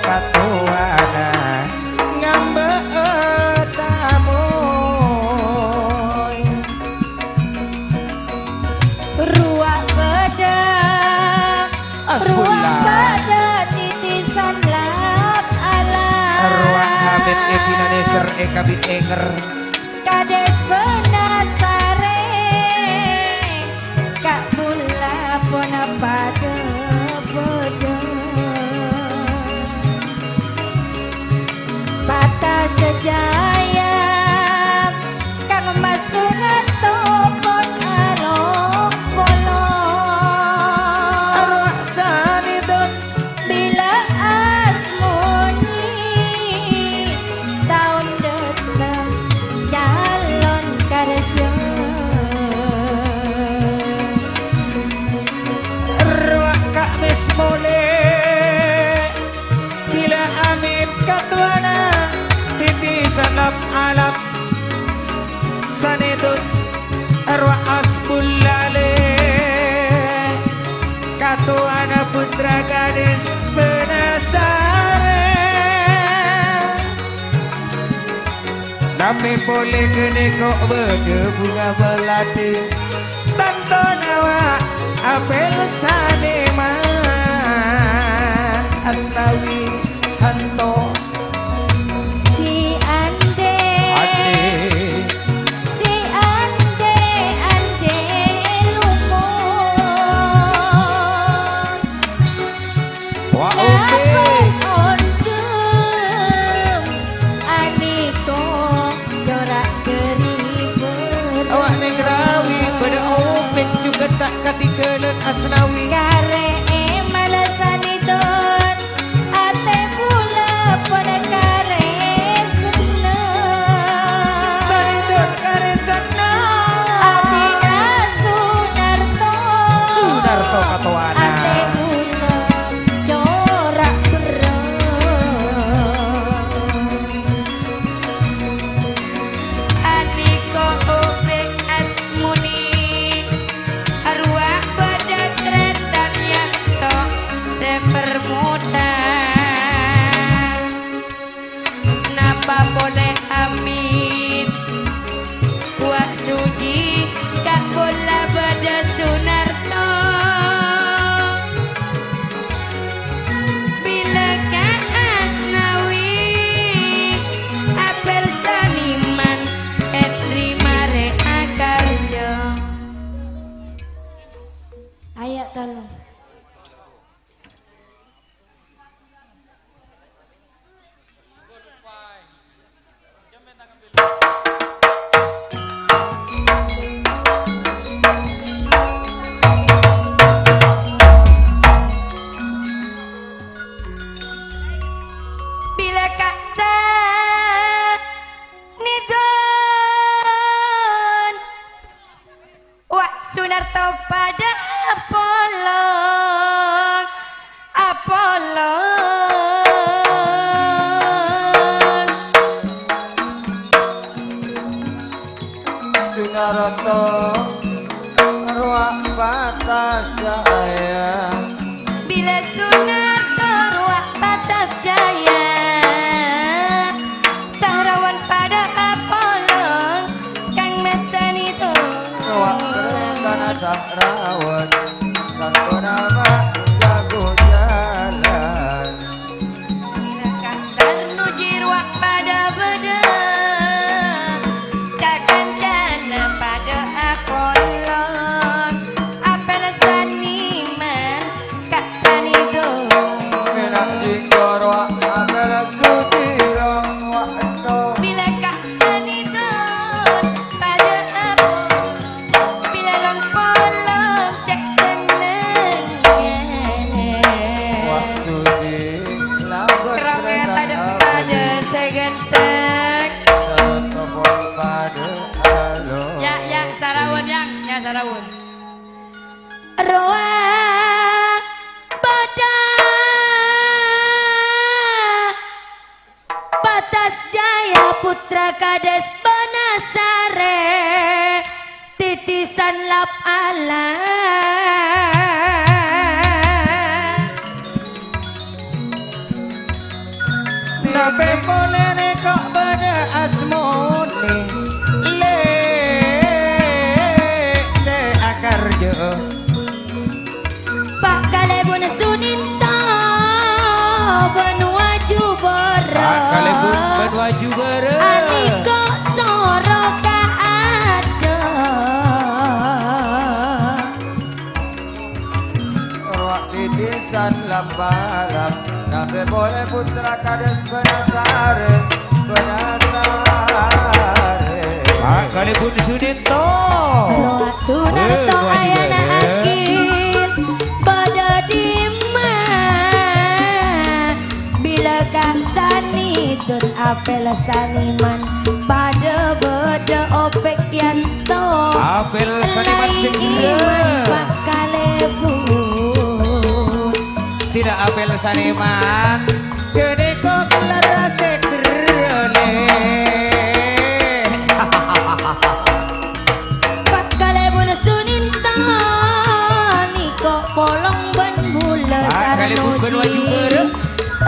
katowana ngamba tamoy. Rowa bada Asbulla. Ruwang bada titisan lap-alap. Rowa Hamid Edina Neser Eka Bit Enger. Kades Benasare. Ka'dinto pona padha-padha. Patas Jaya. Kang masunat topon along polong. Arwah sanidun. Bila asmoni taon dhateng calon karja. Arwah Kak Mismole. Bila amit katowana titisan lap-alap. Sanidun arwah Asbullale, katowana putra gadis Benasare. Name pole kene ko' bada bunga melati, tanto nawa apel saniman asnawi hanto. Si ande, ande. Si ande, ande lumur. Wa oke. Napon ondem, aniko corak deri ber- Awak neng rawi pada opet juga tak katigalan asnawi. Kare emalasani don. Ate kula pon karesna. Sanidun karesna. Abdina Sunarto. Sunarto katowana. Ate kula corak berrong. Aniko obek asmuni. Arwah bada Tretan Yanto, Treper Muda. Napa pole Amit? Wa' suci, ka' bola bada Sunarto. Bila ka' asnawi, apel saniman, Henry mare akarjo. Aya' tolong. Bila ka' sanidon. Wa' Sunarto padha apolong, apolong. Sunarto rowa' patas jaya. Bila Sunarto rowa' patas jaya, Sahrawan padha apolong, kang mesani to. Rowa' kertana Sahrawan, kang bernama jago jalan. Bila kang sarnu jiwa padha beda, cakancana padha apolong, apel saniman, Ka' sanido. Mena' jinggo rowa' Rowa bâdâ Patas Jaya putra Kades Banasare, titisan lap ala. Tapè polè rèko' bâdâ asmone, lè' sè akarjâ. Pa' Kalèbun Suninto bân Waju Bârâ. Pa' Kalèbun bân Waju Bârâ. Anèko soro ka adâ'. Rowa titisan lap-alap, tapè polè putra Kades Banasare, Banasare. Pa' Kalèbun Suninto. Rowa Sunarto ayana akil, bâdâ dimma? Bilâ ka sanèdhun apèl saniman, padâ bâdâ opèk yanto. Apèl saniman sè iman, Pa' Kalèbun. Tidak apèl saniman, ghânèka lerres sè ghârâlè. Pa' Kalèbun Suninto nèko polong bân bulâ. Pa' Kalèbun bân Waju Bârâ.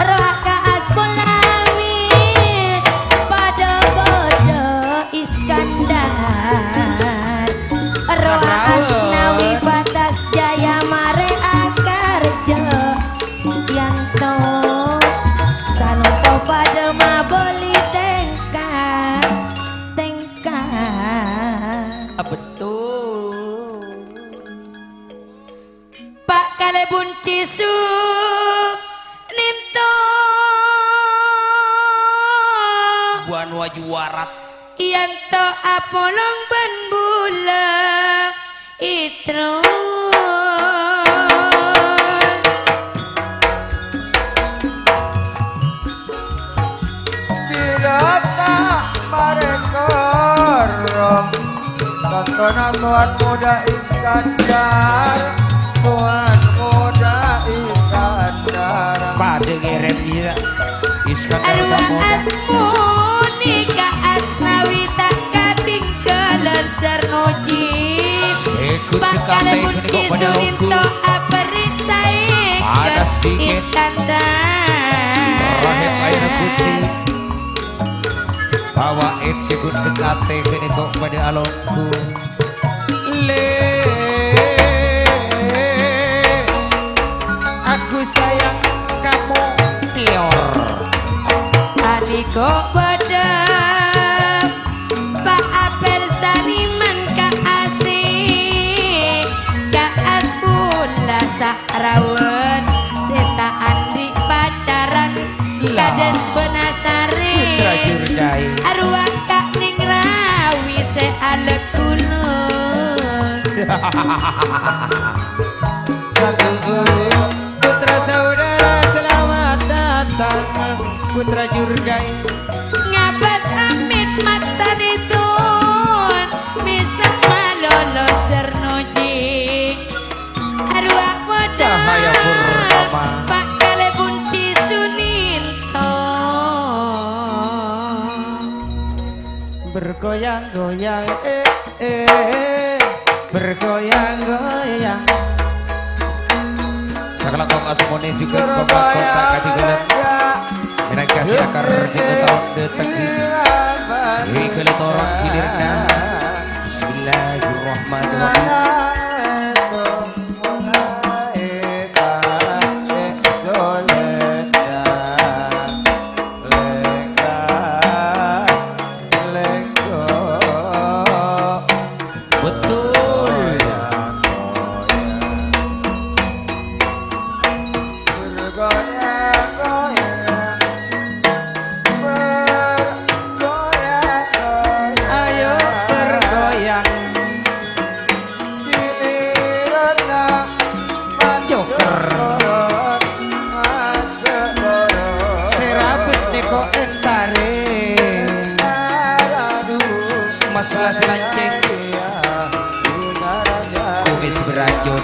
Rowa ka Aspolawit, padâ bâdâ Iskandar. Rowa Asnawi Patas Jaya marè akarjâ. Yanto sanonto padâ mabâli tèngka-tèngka. Ah, betul. Pa' Kalèbun Cisu nènto. Buan waju warat. Yanto apolong bân bulâ èterros. Bilâ ta' marè korong, tantona Towan Moda Iskandar, Towan Moda Iskandar. Padâ ngèrèm iyâ, Iskandar Arwah Tamoda. Asmoni ka Asnawi ta' katinggalan Sarnoji. Ikut Pa' Kalèbun Cisu nènto aperriksa èkèr Iskandar. Rahim air putih. Bawa sè ghun dhekatè ghânèka padâ alongghu. Lè, aku sayang kamu tior. Anèko bâdâ Pa' Apel saniman ka Asih, ka Asbullah sa- rawan sè ta' andi' pacaran. Lah. Kadhâs Banasari. Putra Jurjai. Arowa ka' nèng rawi sè alèkulung. Putra saudara, selamat datang, Putra Jurjai. Ngabâs amit maksanèpon, mèsem malolo Sarnoji. Arowa modâ. Cahaya Purnama. Pa' Kalèbun Cisu nènto. Bergoyang-goyang, eh, eh, bergoyang-goyang. Sakalangkong asmone juga kota-kota kadigalan. Menangkasi akar di tahun datang. Ini kali torong gilirnya. Bismillahirrahmanirrahim. Betul. Bergoyang-goyang, bergoyang-goyang. Ayo bergoyang. Giliranna Joker. Sè rabet nèko entare. Mas las lanceng. Kumis beracun.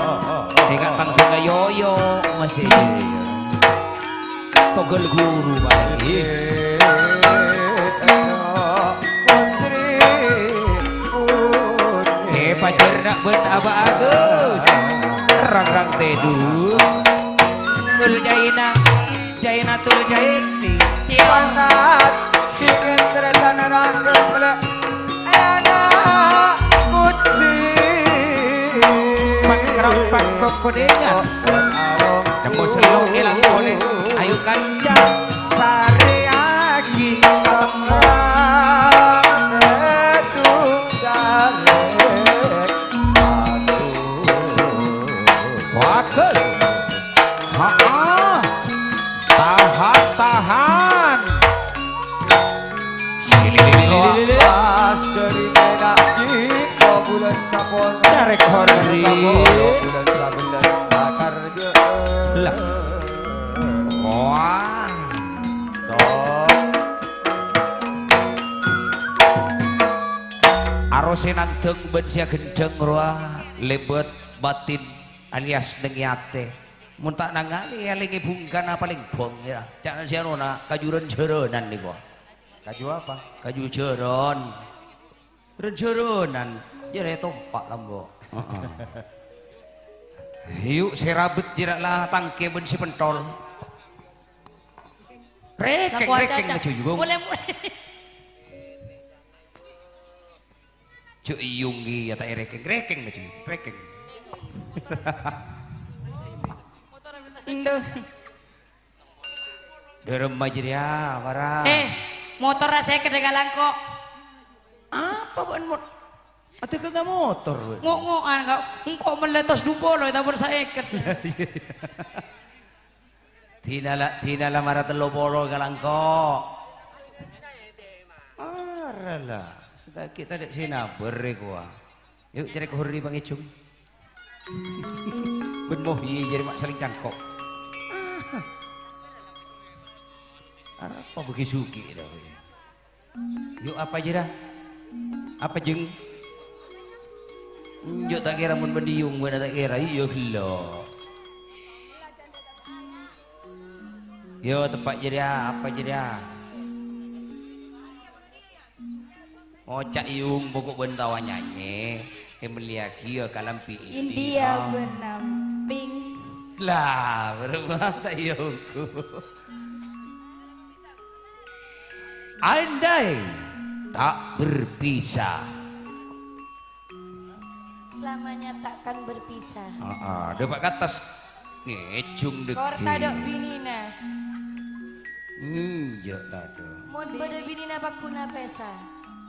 Ènga' tang tengah yoyo masih. Togel ghuru palèng. Eh, pajhâr na' bân Abah Agus. Rang-rang tèdung. Tul jaina, jaina tul jain. Panas, dingin, ternyata nerang, gembel. Enak, kucing. Pangkrong, pangkrong, kuningan. Nemmo sellong ilang polè. Ayo kanca, sarèyaghi patemmo. Waduh. Ha-ah. Tahan, tahan. Silili. Pas dari enak di bulan Sapon. Tarik horri. Bulan Sabendar bakar je. Lah. Wah. Dok. Arosè nandhâng bân sè aghândhâng rowa lèbât batin alias neng è atè. Mon ta' nangalè, alèngè bungkana palèng bhong, ya. Ca'na sè anona, kaju rân-jhârânan nèko. Kaju apa? Kaju jhârân. Rân-jhârânan, ya rè tompa' lambo. Heeh. Yu, sè rabet jârâ la tangkè bân sè pentol. Rèkèng, rèkèng, acaca. Maju, Gung. Mulai, mulai. Jhâ' èyung kèya ta' èrèkèng. Rèkèng, maju. Rèkèng. Endâh. Dâremma jârèya, para. Eh, motor ra sèket è kalangko. Apa bâ'na mot-, adâgghâ motor, bâ'na? Ngo'-ngo'an, Kak. Engko' mellè tos dupolo, ètabor sèket. Dinala, dinala mara tello polo kalangko. Mara la. Ta' kita dek sinaber kowa. Yuk, cari kohori pangejung. Ben moh iye jari mak saling cangkok. Arapa bagi sugi dah. Yu, apa jârèya? Apa, Jeng? Enjâ' ta' kèra mon bânnè yong, bâ'na ta' kèra, iyâ ghellu. Yu, teppa' jârèya, apa jârèya? Ngoca' Yung poko' bân tao anyanyè, èmellèyaghiyâ kalambhi India. India bân amping. Lah, bârâmma ta' Yung? Andai tak berpisah. Selamanya takkan berpisah. Aa, dâpa' ka attas. Ngèjung dhâggi'. Kor tadâ' binèna. Iyâ, tadâ'. Mon bâdâ binèna, paghuna pèsa.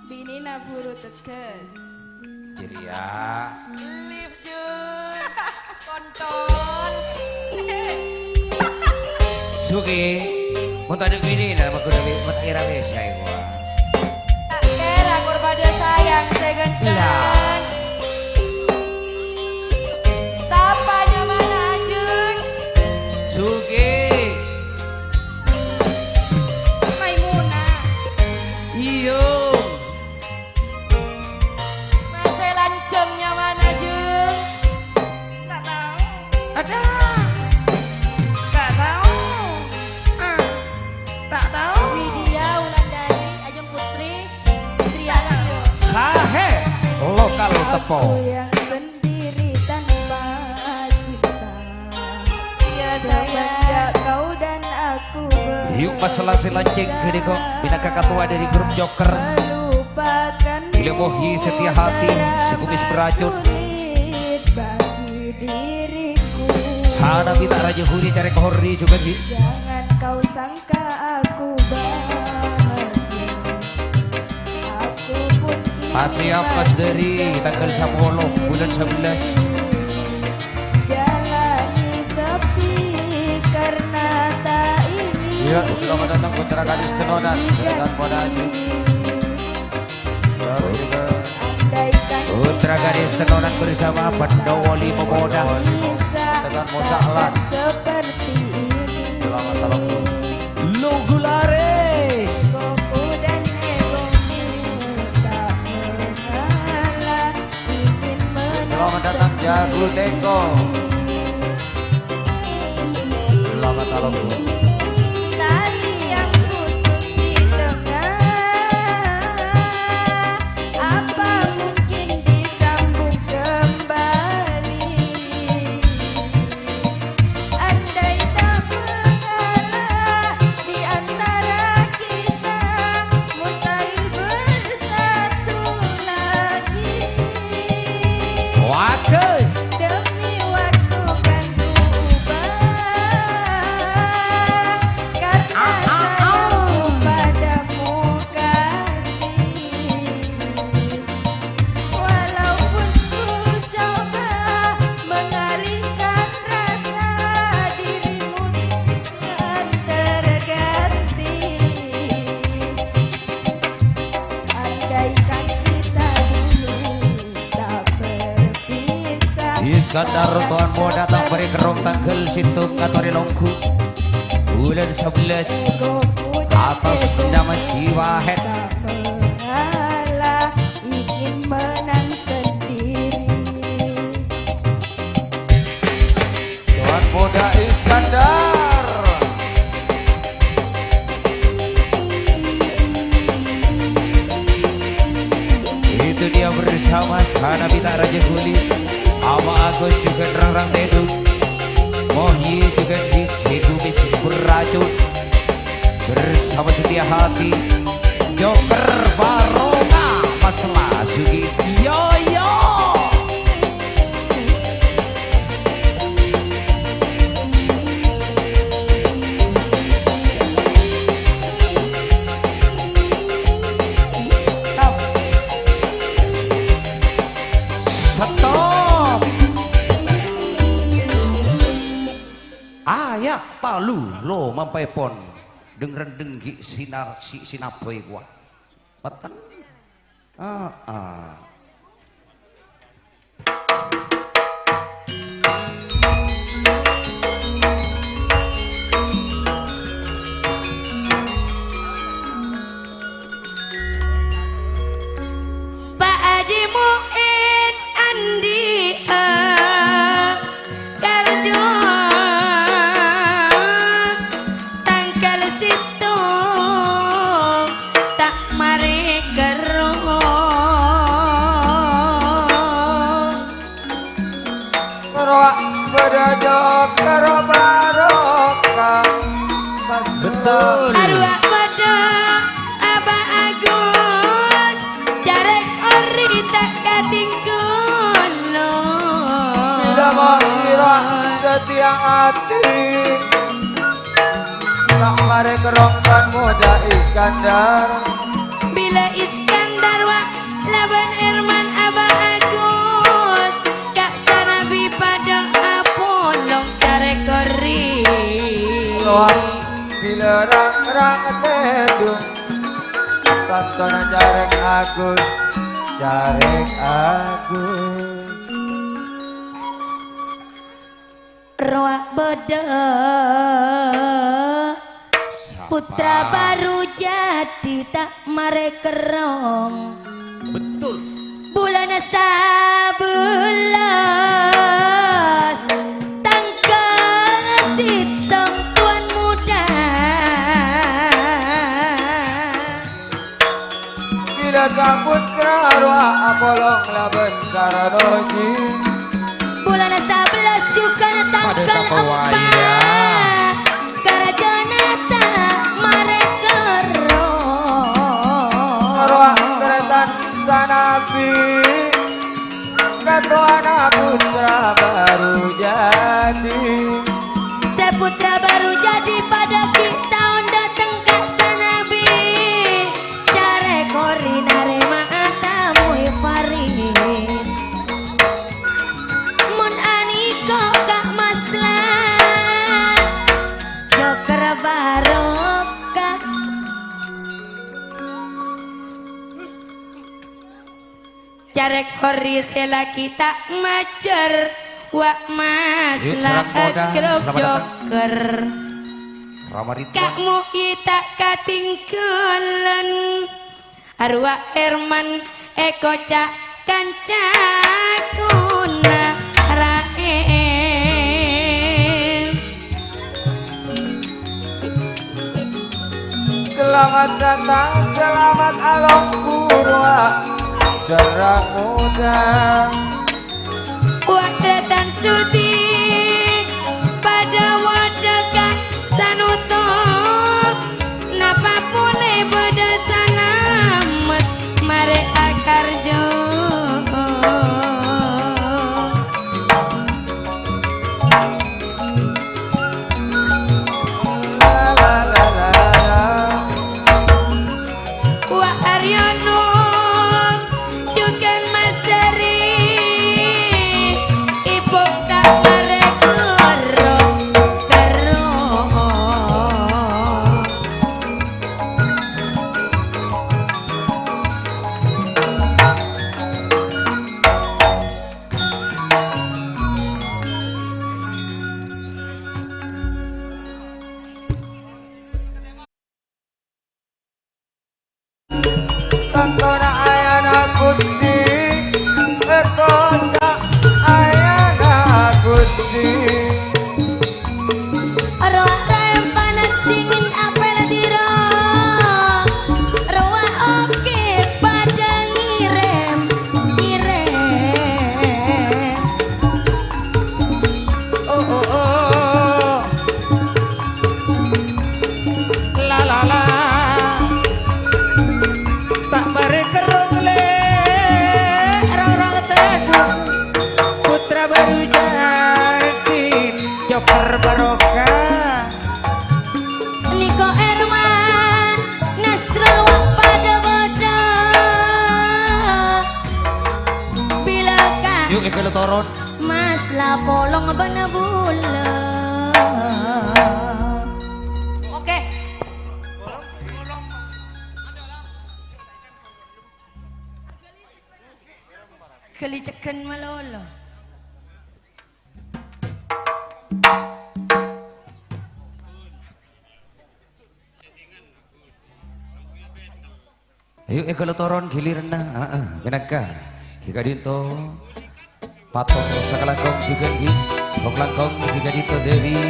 Binèna buru teddhâs. Jârèya. Lift, Jun. Kontol. Sugi, mon tadâ' binèna, paghuna wi-, mon ta' kèra pèsa, èkowa. Ta' kèra, kor padâ sayang sè ghânten. Lah. Sapa nyamana, Ajeng? Sugi. Maimunah. Iyâ. Masè lanjhâng nyamana, Jeng? Ta' tao. Ada. Ta' tao. Ah. Ta' tao. Widya Wulandari, Ajeng Putri, Triana. Sahe, lokal tepo. Aku yang sendiri tanpa cinta. Iya, sayang. Semenjak kau dan aku. Yuk, Mas Selasih Lanceng, ghânèka, pinaka katowa dâri grup Joker. Melupakan. Ilmu hi setia hati, si kumis beracun. Sulit bagi diriku. Sana bita' rajâ huli carè kohori juga, Ji. Jangan kau sangka aku bahagia. Aku pun kini. Pasiap pas dâri tangghâl sapolo bulân sabellâs. Jalani sepi karena tak ingin. Iya, selamat datang Putra Gadis Tenonan, dengan Poda Aji. Baru juga. Andaikan. Putra Gadis Tenonan bersama Bendo Wali Pemuda. Dengan Musa Alan. Seperti ini. Selamat malam. Lugu laris. Koku dan egomu tak mengalah. Selamat datang, Jago Tengko. Selamat malam, Bu. Tali yang putus di tengah, apa mungkin disambung kembali? Andai tak mengalah di antara kita, mustahil bersatu lagi. Bagus. Demi waktu kan ku ubah, karena sayangku padamu, kasih. Walaupun ku coba mengalihkan rasa, dirimu kan terganti. Andaikan kita dulu tak berpisah. Iskandar Towan Mo datang bâri' kerrong tangghâl sèttong katorè longghu. Bulân sabellâs. Atas nama Jiwa Head. Mengalah, ingin menang sendiri. Tuan Muda Iskandar. Itu dia bersama Sanabita Raja Guli, Ama Agus juga Rarang Tedu, Mohyi juga di Siku Bis Beracun. Bersama Setia Hati, Joker Barona, Mas Lasugi. Yo, yo. Stop. Stop. Ayat talu lo mampèpon. Deng-rendeng ghi' sinar si-, sinabâi kowa. Mboten. Aa. Pa' Haji Mu'in andi'â karjo tangghâl sèttong ta' marè kerro. Karo barokah. Betul. Arowa padha Abah Agus, carèk ori ta' katinggalan. Bilâ mon sira setia ati, ta' marè kerrong Tuan Muda Iskandar. Bilâ Iskandar wa labân Erman Abah Agus, ka' sanabi padâ apolong carèk ori. Rowa bilâ rang-rang tèdung, tantona carèk Agus, carèk Agus. Rowa bâdâ Sapa? Putra baru jadi ta' marè kerrong. Betul. Bulâna sabellas, tangghâl sèttong Tuan Muda. Bilâ saputra rowa apolong labân saranoji. Bulâna sabellas jhughân tangghâl empat. Karajâna ta' marè kerrong. Rowa tarètan sanabi. Katowana putra baru jadi. Sè putra baru jadi padâ ghi' taon dâteng ka' sanabi. Carèk ori narèma'a tamoy Faris. Mon anèko ka' masla, jokar barokah. Carèk ori sè lakè ta' majâr, wa' mas. Yuk, la selamat datang, selamat datang. Jokar. Rama Ridwan. Ka' Mu'i ta' katinggalan. Arowa Erman èkoca' kanca ghuna raè. Selamat datang, selamat alongghu rowa sarang Muda. Wa' tarètan sudi padâ wadâ ka' sanuto, napa polè bâdâ salamet marè akarjo. Wa' Aryono jhughân Mas Seri, èbhu ta' marè kerrong terro. Tantona ayana Gusti, èkoca' ayana Gusti. Rowa rèm panas dingin apel tiro, rowa oke padâ ngèrèm, ngèrèm. Oh, oh, oh. La, la, la. Ta' marè kerrong lè' rorong tèdung. Putra baru jadi jokar barokah. Niko Erman, Nasrul wa' padâ bâdâ. Bilâ ka'. Yuk, èbhâlâ toron. Mas la polong bân bulâ. Oke. Ghâli cegghân malolo. Ayo, èghâlâ toron giliranna. Heeh, mènangka. Ghi' ka'dinto. Pator sakalangkong jhughân ghi'. Sakalangkong ghi' ka'dinto dhâri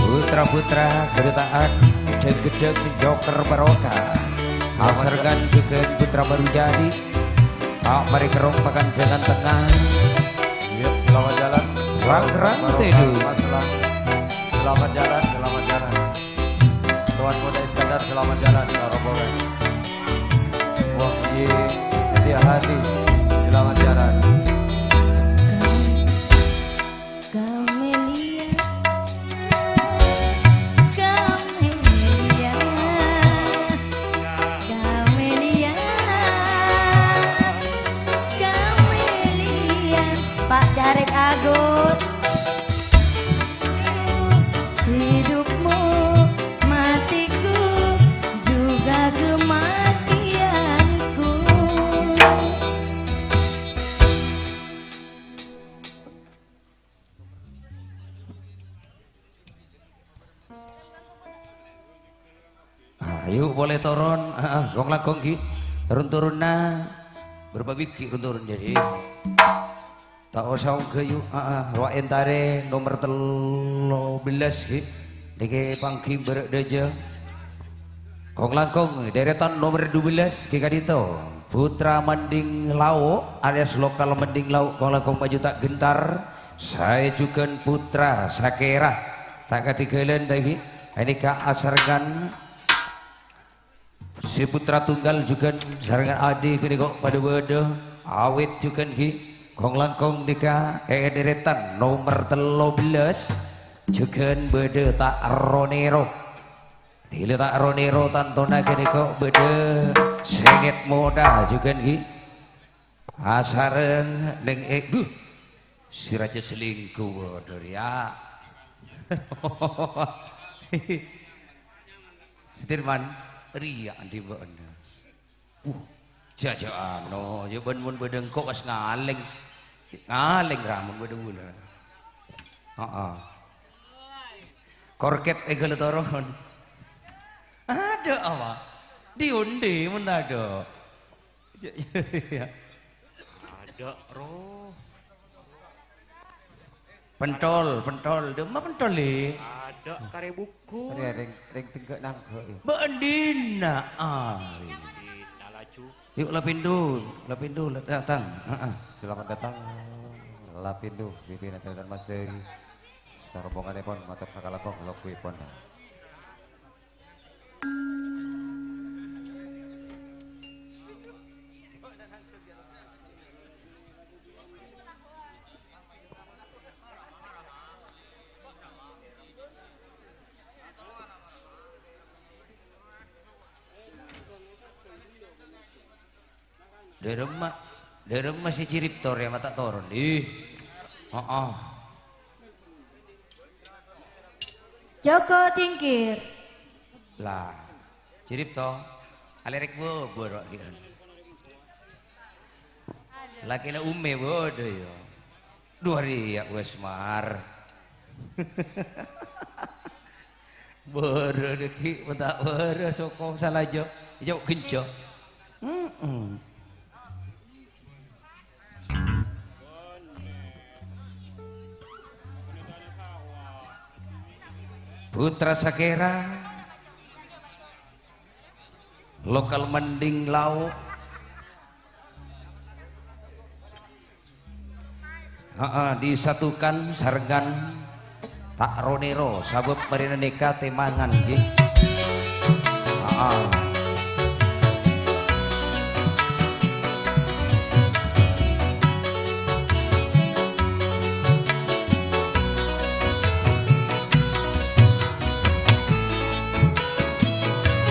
putra-putra ghârâta'an ghedhâng-ghedhâng jokar barokah. Asarengngan jhughân putra baru jadi. Ta' marè kerrong pakan dengan tengah. Iya, selamat jalan. Rang-rang tedu. Mas Selam. Selamat jalan, selamat jalan. Tuan Muda Iskandar, selamat jalan, ka rombongan. Wong Yi, Setia Hati, selamat jalan. Kamelia, Kamelia, Kamelia, Kamelia, Pak Jarek Agus. Hidupmu matiku juga kematianku. Ayo, polè toron. Heeh, kong-langkong, ghi. Run-turunna. Bârâmpa bighi' run-turun, jadi. Ta' osa ongghâ, yu. Heeh, rowa entarè nomer tello bellas, ghi. Nèkè panggi bârâ' dâjâ. Kong-langkong, deretan nomer dua belas, ghi, ka'dinto. Putra Mending Lauk, alias lokal Mending Lauk, kong-langkong maju ta' gentar. Saè jhughân Putra Sakera. Ta' kadhighâlân, dâggi'. Ghânèka asarengan. Sè putra tunggal jhughân sarengan adhi' ghânèka padâ bâdâ, awit jhughân ghi, kong-langkong nèka è deretan nomer tello bellas, jhughân bâdâ ta' ro-nèro. Dila ta' ro-nèro tantona ghânèka bâdâ sèngèt moda jhughân ghi. Asareng neng e-, buh. Si Raja Selingkuh, waduh, rèya. Sudirman, rèya andi' bâ'na. Buh, jâ-, jâ' ano, ya bân mon bâdâ engko' pas ngalèng. Ngalèng ra mon bâdâ bulâ. Heeh. Korket èghâl toron. Adâ' apa? Di-ondi mon tadâ'. Adâ', roh. Pentol, pentol. Dimma pentol, Li? Adâ', karè buku. Rè, rèng, rèng tengghâ' nangghâ', ya. Bâ'na dinna, ah. Dinna laju. Yuk, Lapindo, Lapindo, la-, datang. Heeh. Selamat datang, Lapindo, pimpinan Teater Mas Seri. Sarombonganèpon mator sakalangkong, logguèpon. Dâremma, dâremma sè ciripto rèya ma' ta' toron, ih. Heeh. Joko Tingkir. Lah, ciripto. Alèrèk bâbâ, ro', ghi'. Lakèna Ummè bâdâ, ya. Dhu arèya wes mar. Bârâ dhâggi' menta bârâ soko salaja. Jhâ' ghenja. Heeh. Putra Sakera. Lokal Mending Lauk. Heeh, disatukan sarengan ta' ro-nèro, sabâb marèna nèka tèmangan, ngghi. Heeh.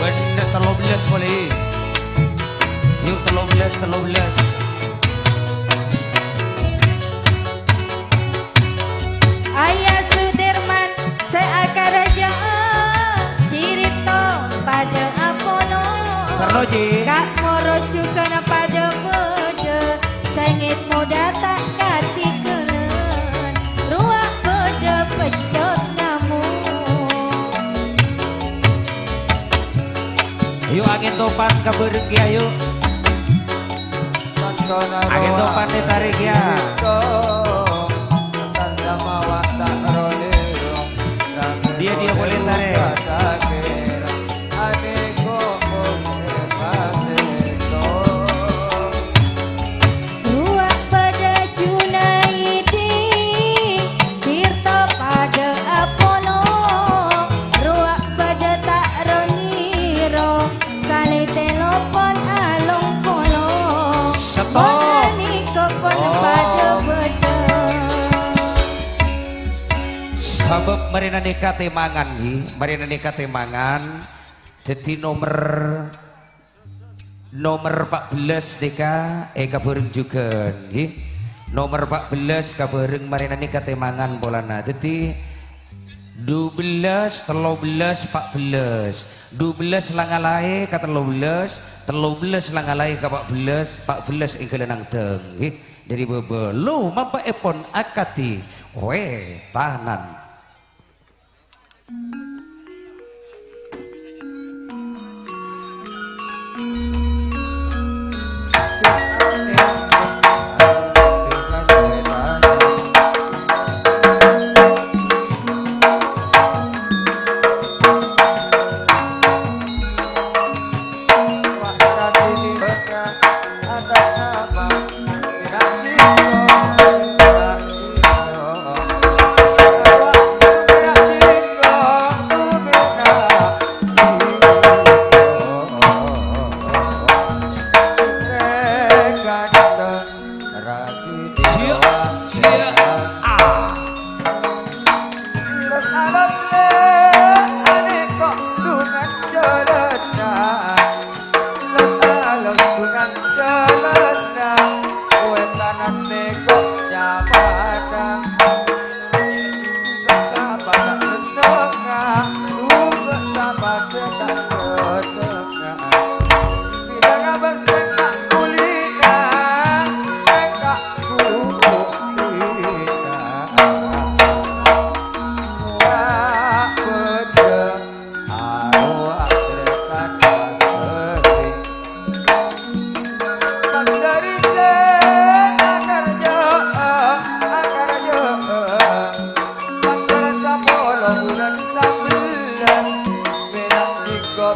Bân tello bellas polè. Yuk, tello bellas, tello bellas. Ayah Sudirman sè akaraja, ciripto padâ apolong. Serro, Ji. Ka' moro jhughân padâ bâdâ, sèngèt moda ta' kadhighâlân, rowa bâdâ peccot nyamuk. Ayo, angèn topan ka bâreng kèya, ayo. Angèn topan ètarèk, ya. Dia, dia boleh tarik. Rowa padâ Junaidi. Sabâb marèna nèka tèmangan, ghi. Marèna nèka tèmangan. Dhâddhi nomer, nomer empat belas nèka èkabhâreng jhughân, ghi. Nomer empat belas kabhâreng marèna nèka tèmangan polana. Dhâddhi, dubellâs, tello bellâs, empat bellâs. Dubellâs la ngalaè ka tello bellâs, tello bellâs la ngalaè ka empat bellâs, empat bellâs èngghâlâ nangdhâng, ghi. Dhâri bâbâ lomampa'èpon akadhi wètanan. Siap, siap, ah.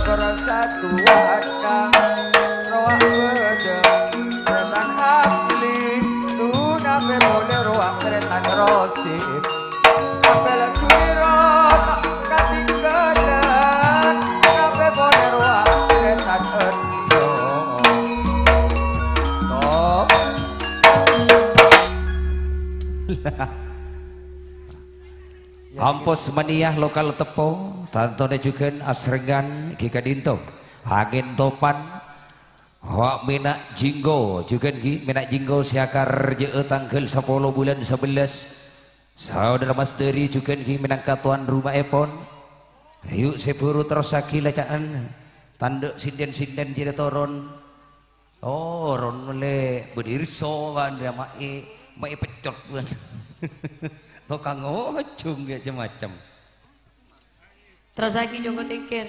Persatuan rowa bâdâ, Tretan Apli, tu napè polè rowa Tretan Rosip. Apel Suwiro katinggalan, napè polè rowa Tretan Endo. Top. Kampus Maniyah lokal Teppo, tantona jhughân asrengngana ghi ka'dinto. Angèn Topan, wa' Mena' Jinggo, jhughân ghi Mena' Jinggo sè akarjâ'â tangghâl sapolo bulân sabellâs. Saudara Mas Dâri jhughân ghi mènangka towan ruma'èpon. Ayu sè buru terrossaghi la ca'na. Tandhâ' sindhân-sindhân jârèya toron. Oh, ron mellè bâdâ irso, bân, ya, maè, maè peccot, bân. Tokang ojhung, ya, cem-macem. Terrossaghi, Jongko Tingkir.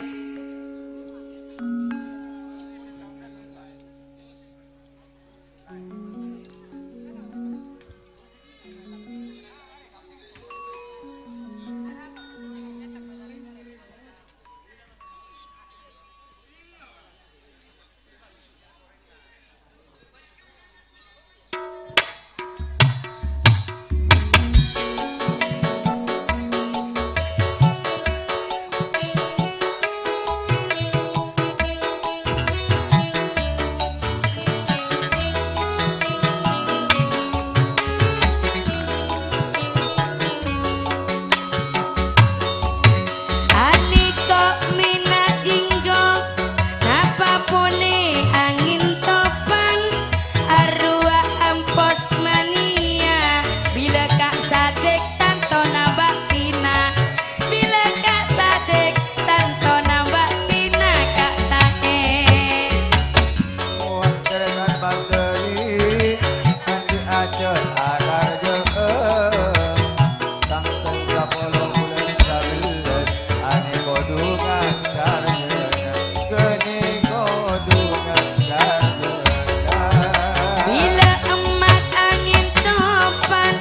Anèko' mèna' jinggo, napa polè angèn topan, arowa empos mania, bilâ ka' sadek tantona bâktina, bilâ ka' sadek tantona bâktina ka' saè. Mon taretan bâktèri, andi' ajât akarjâ'â. Tangghâl sapolo bulân sabellâs, anè kodhungan karjâna, ghânèka kodhungan karjâna. Bilâ emmat angèn topan,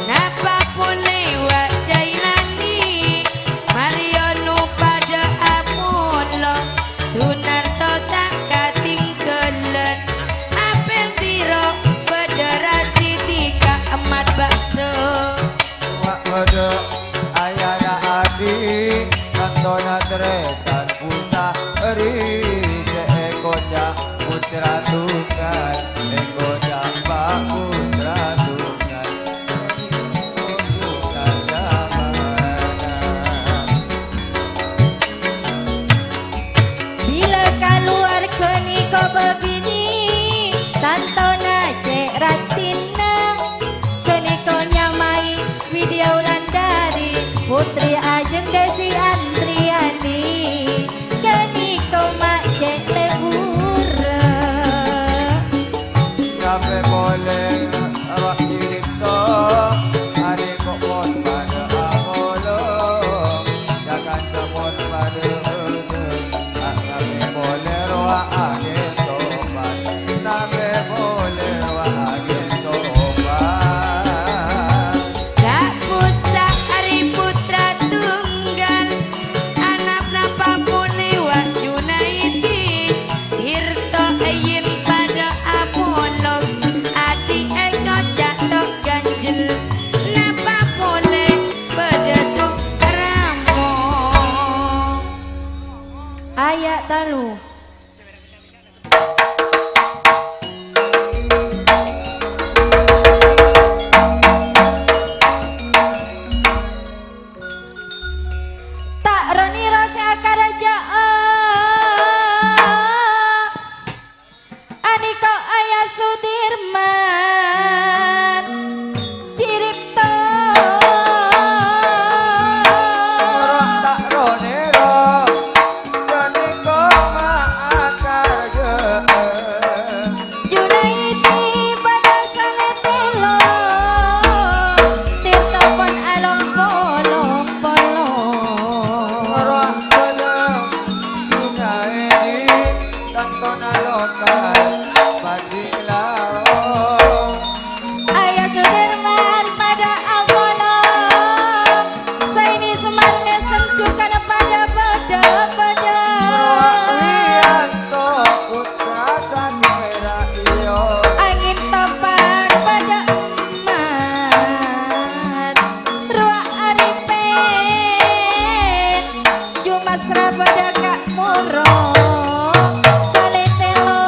napa polè wa' Jailani, marèya nu padâ apolong, Sunarto ta' katinggalân, apèntèro bâdâ rasidi ka emmat bakso. Wa' bâdâ ayana adi, tantona tarètan pusari, sè èkoca' putra tunggal, èkoca' pa' putra tunggal. Tunggal jamana. Yen padha apolong, ati èkoca' to' ganjel, napa polè padha sokramo. Aya' talu. Ta' ro-nèro sè akaraja'a. Anèka Ayah Sudirman Ciripto. Ora ta' ro-nèro, ghânèka ma' akaraja'a. Junaidi padha salè tèlo, Tirto pon along polo-polo. Ora ta' ro-nèro, Junaidi, tantona lokal padhi lao. Ayah Sudirman padha apolong, Saini Sumarmi sanjukana padha-padha-padha. Wiyanto putra Satria iyo. Angin topan padha emmat. Rowa Arifin. Jumasra padha ka' moro salè tèlo.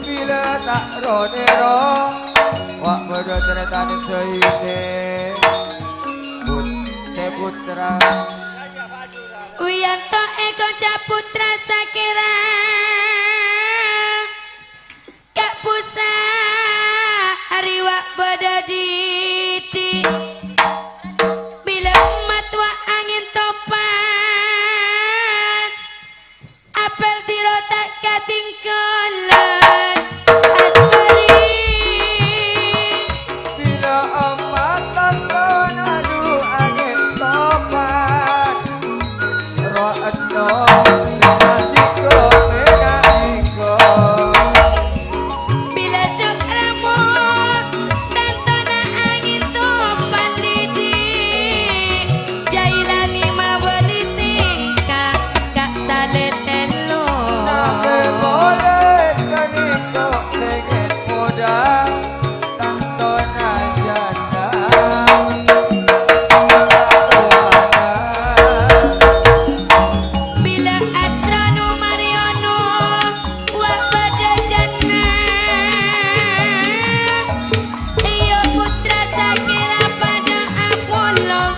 Bilâ ta' ro-nèro, wa' padha tarètan Saini, Put-, Sè Putra. Wiyanto èkoca' putra sakèra. Ka' busa ariwa' padha dhidhi'. Bilâ emmat wa' angin topan, apel tiro ta' katinggalan asbari. Bilâ emmat tantona du angin topan. Ro'anto, mèna'iko, mèna'iko. Bilâ sokramo, tantona angin topan dhidhi'. Jailani mabâli tèngka, ka' salè tèlo. Tapè polè ghânèka sèngèt modâ. Tantona janda. Bilâ atrano marèyono wa' padha janda. Iyo putra sakèra padha apolong,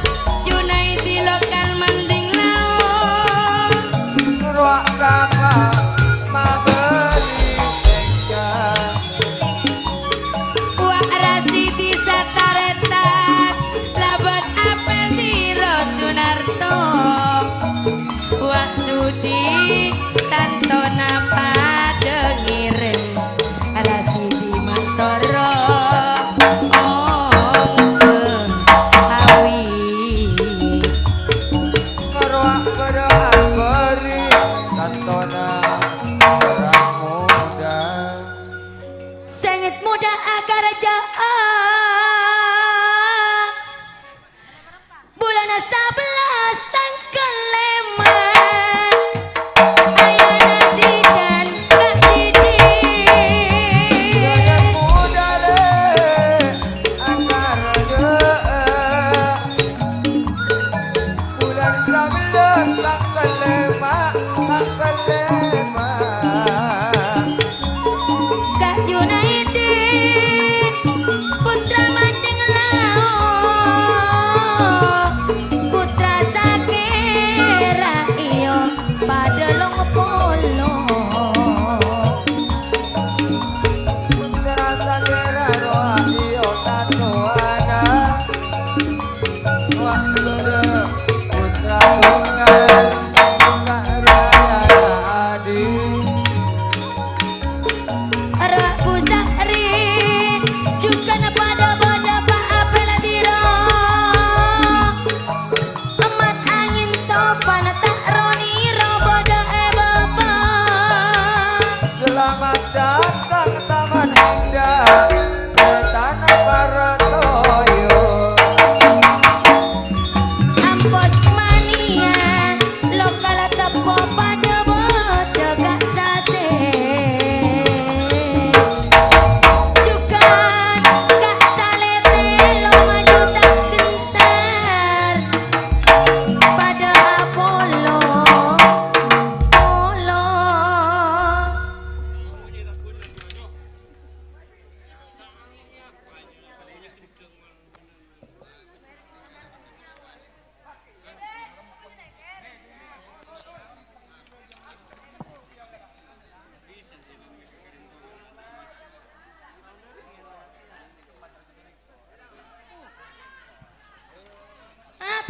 Junaidi lokal mandhing lao. Rowa kapa mabâli tèngka. Wa' Rasidi satarètan, labân apel tiro Sunarto. Wa' Sudi tantona padha ngèrèm, Rasidi ma' soro ongghâ awi. Rowa padha abâri tantona orang muda. Sèngèt modâ akaraja'a. Bulâna sabellas tangghâl lèma'. Ayana sidan kadhidhi'. Sèngèt modâ lè akaraja'a. Bulân sabellas tangghâl lèma', tangghâl lèma'. Ka' Junaidin, putra mandheng lao, putra sakèra iyo padâ long polo. Putra sakèra rowa iyo tatowana. Wa' padâ putra tunggal, putra rajâ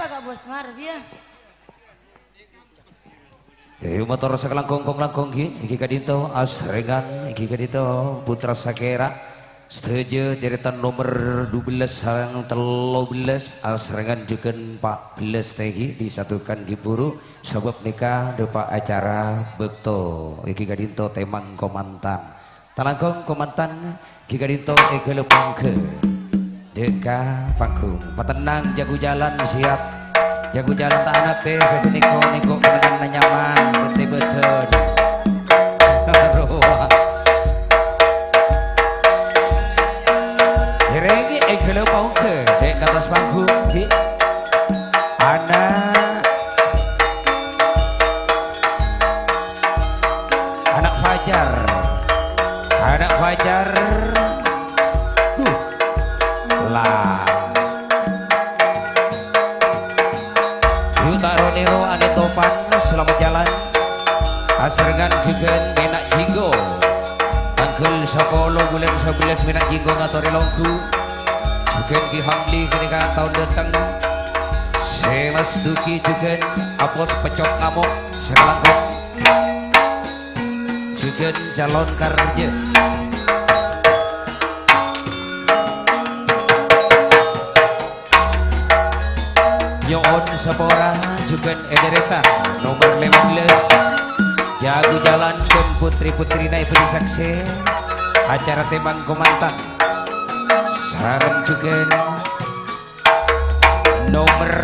Ka' Bos Mar, ya. Ayo, mator sakalangkong, kong langkong, ghi. Iki ka'dinto asrengan, iki ka'dinto putra sakèra. Sadhâjâ dèrètan nomer dubellâs sareng tello bellâs, asrengan jhughân pa' bellâs tè ghi disatukan ghi buru, sabâb nèka dâpa' acara bâkto. Iki ka'dinto tèmang kamantan. Talangkong kamantan ghi ka'dinto èghâlâ pangghâ. Dâ' ka panggung. Patennang, jago jalan siap. Jago jalan ta' anapè, sapanèko nèko kennengnganna nyaman, bâdâ-bâdâ. Èrèng ghi èghâlâ pangghâ, dâ' ka attas panggung, ghi. Ana' Ana' Fajar. Ana' Fajar. Duh. La. Yu ta' ro-nèro anè topan, selamat jalan. Asrengan jhughân Mènak Jinggo. Tangghâl sapolo bulân sabellâs Mènak Jinggo ngatorè longghu. Jhughân Ki Hamli ghânèka taon dâteng. Sè mastuki jhughân Apos Peccok Ngamok. Sakalangkong. Jhughân calon karjâ. Nyo'on sapora jhughân è dârètan nomer lèma bellâs. Jago jalan bân putri-putrina èbâdhi saksè acara tèmang kamantan. Sareng jhughân nomer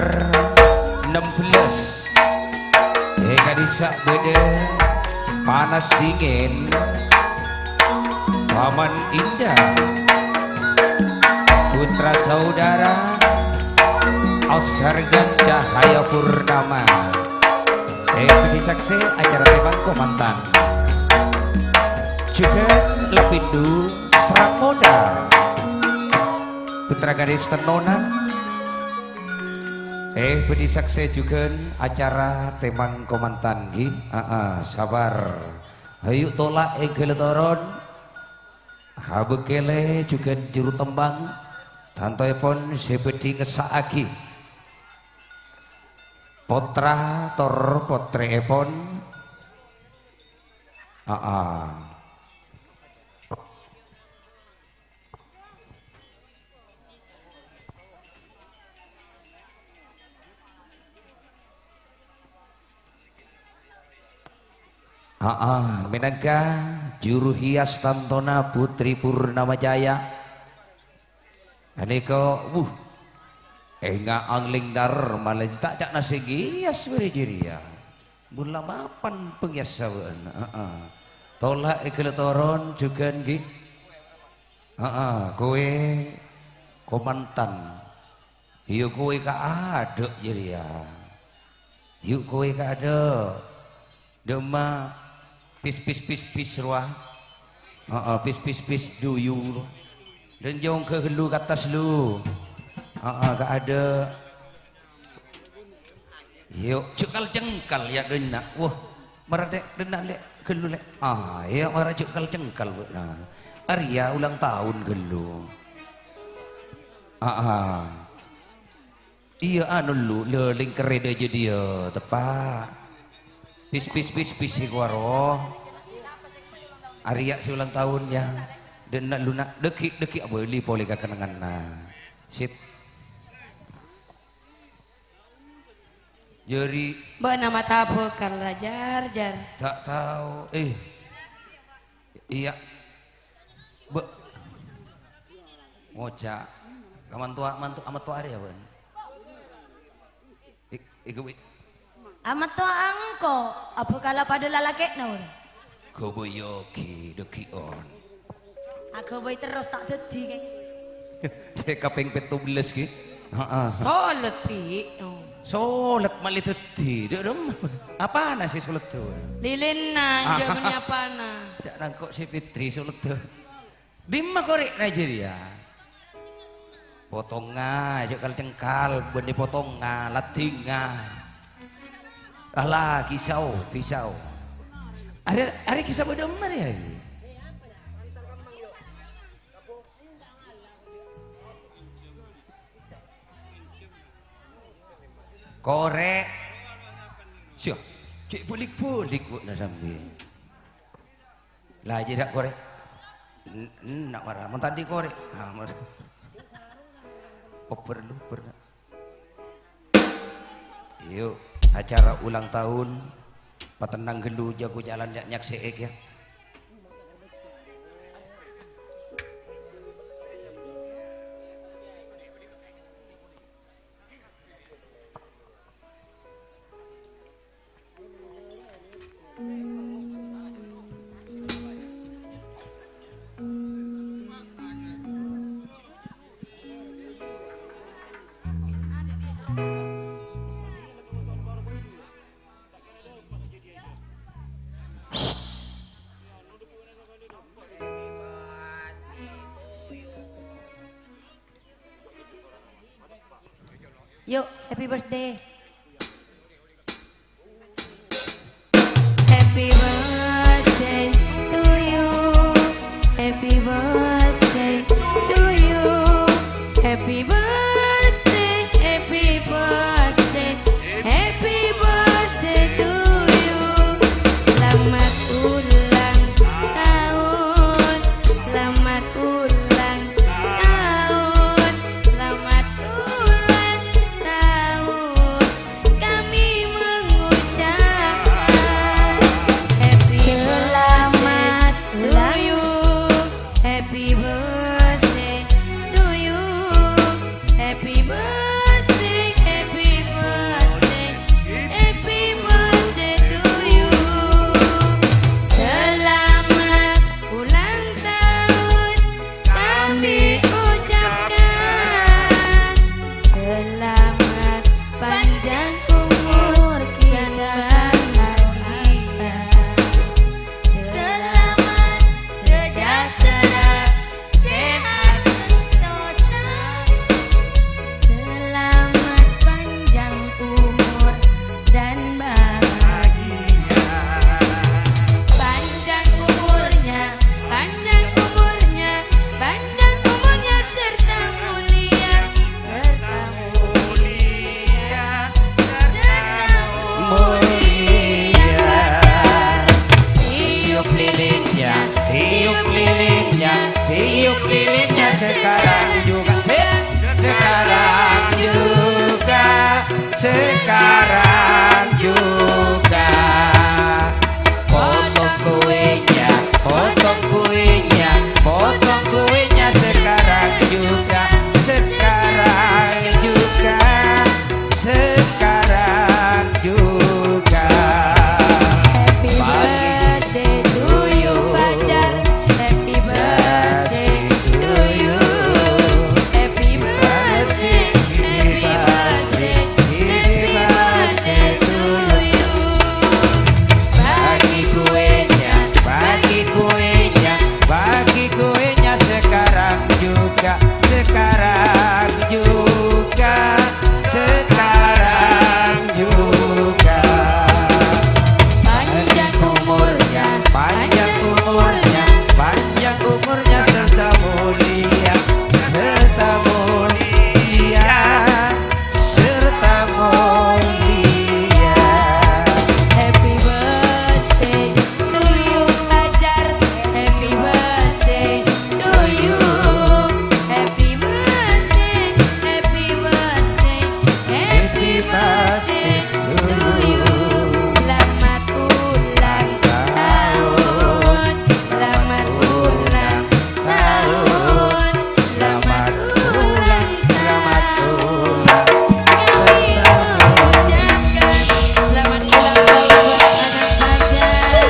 ennem bellâs. È ka'dissa' bâdâ Panas Dingin, Paman Indah, putra saudara Osargan Cahaya Purnama. È, bâdhi saksè acara tèmang kamantan. Jhughân Lapindu Serak Muda. Putra gadis Tenonan. Eh, bâdhi saksè jhughân acara tèmang kamantan, ghi. Aa, sabar. Ayu tola' èghâlâ toron. Habâkkèlè jhughân juru tembang. Tantoèpon sè bâdhi ngessa'aghi pottra tor pottrèèpon. Aa. Aa, mènangka juru hias tantona Putri Purnama Jaya. Anèka, wuh, ènga' angling dar malè ta' ca'na sè ngias bârâ jârèya. Mon la mapan pangèyassa bâ'na. Aa. Tola' èghâlâ toron jhughân, ghi. Aa, kowè kamantan. Iyâ, kowè kaadâ' jârèya. Yu, kowè kaadâ'. Dâ'emma pis, pis, pis, pis rowa. Aa, pis, pis, pis, duyu rowa. Dâ' jhung ghâllu ka attas lu. Aa, kaadâ'. Yu, jhâ' kal-cengkal, yâ, dâ'enna'. Wah, mara dâ', dâ'enna', Lè', ghâllu, Lè'. Ah, iyâ, mara jhâ' kal-cengkal, bâ'na. Arèya ulang taon ghâllu. Aa. Iyâ, anu, lu, lè, lèngkerrè dâ' jâdiyâ, teppa'. Pis, pis, pis, pis, sè kowaro. Arèya sè ulang taon, yâ. Dâ'enna', lu, na', dâggi', dâggi' abâli polè ka kennengnganna. Sip. Jâri. Bâ'na mata bhâkal, Jar, Jar. Ta' tao. Eh. Iyâ. Bâ-, ngoca'. Kamantowa, manto, amattowa arèya, bân. I-, iku, i- Amattowa engko', abhâkala padâ lalakè'na, bân. Ghâbây, ghi, dâggi'ân. Aghâbây terros ta' dâddhi, ghi. Sè kapèng pètto bellâs, ghi. Heeh. Solet, Pi'. Oh. Solet malè dâddhi. Dâ' remma. Apana sè solet, tuh? Lilinna, Ah. jâ' bânnè apana? Jâ' nangko' sè Fitri solet, tuh. Dimma korè'na jârèya? Potonga, jâ' kal-cengkal, bânnè potonga, laddhingnga. Ala, kisau, pisau. Arè, arè kisau bâdâ emma rèya, ghi? Iyâ, apa ya? Antar kembang, yuk. Enggak ngalah, dia. Enggak ngalah. Korè'. Sia, cè' bâlik-bâlik bâ'na sampèyan. La, jâriyâ korè'. N-, enna' mara, mon ta' andi' korè'. Ah, mara. Obbher-lobbher. Yu, acara ulang tahun. Patennang ghâllu, jhâgâ jhâlân, jhâ' nyaksè'è kèya. Yuk, happy birthday. Happy birthday to you. Happy birthday to you. Happy birthday, happy birthday, happy birthday to you. Selamat ulang tahun, selamat ulang tahun, selamat ulang tahun. Kami mengucapkan happy birthday to you. Happy birthday to you. Happy birthday, happy birthday, happy birthday to you. Selamat ulang tahun kami ucapkan, selamat panjang umur dan bahagia. Selamat sejahtera, sehat sentosa. Selamat panjang umur dan bahagia. Panjang umurnya, panjang umurnya, panjang umurnya serta mulia, serta mulia, serta mulia. Tiup lilinnya, tiup lilinnya, tiup lilinnya sekarang juga, se-, sekarang juga. Sekarang juga. Potong kuenya, potong kuenya, potong kuenya sekarang juga. Sekarang juga. Sekarang juga. Happy birthday to you, Fajar. Happy birthday to you. Happy birthday, happy birthday, happy birthday to you. Bagi kuenya, bagi kuenya, bagi kuenya sekarang juga, sekarang juga, sekarang juga. Panjang umurnya, panjang umurnya, panjang umurnya serta mulia, serta mulia, serta mulia. Happy birthday to you, Fajar. Happy birthday to you. Happy birthday, happy birthday, happy birthday to you. Selamat ulang tahun, selamat ulang tahun, selamat ulang tahun. Kami mengucapkan selamat ulang tahun buat anak Fajar.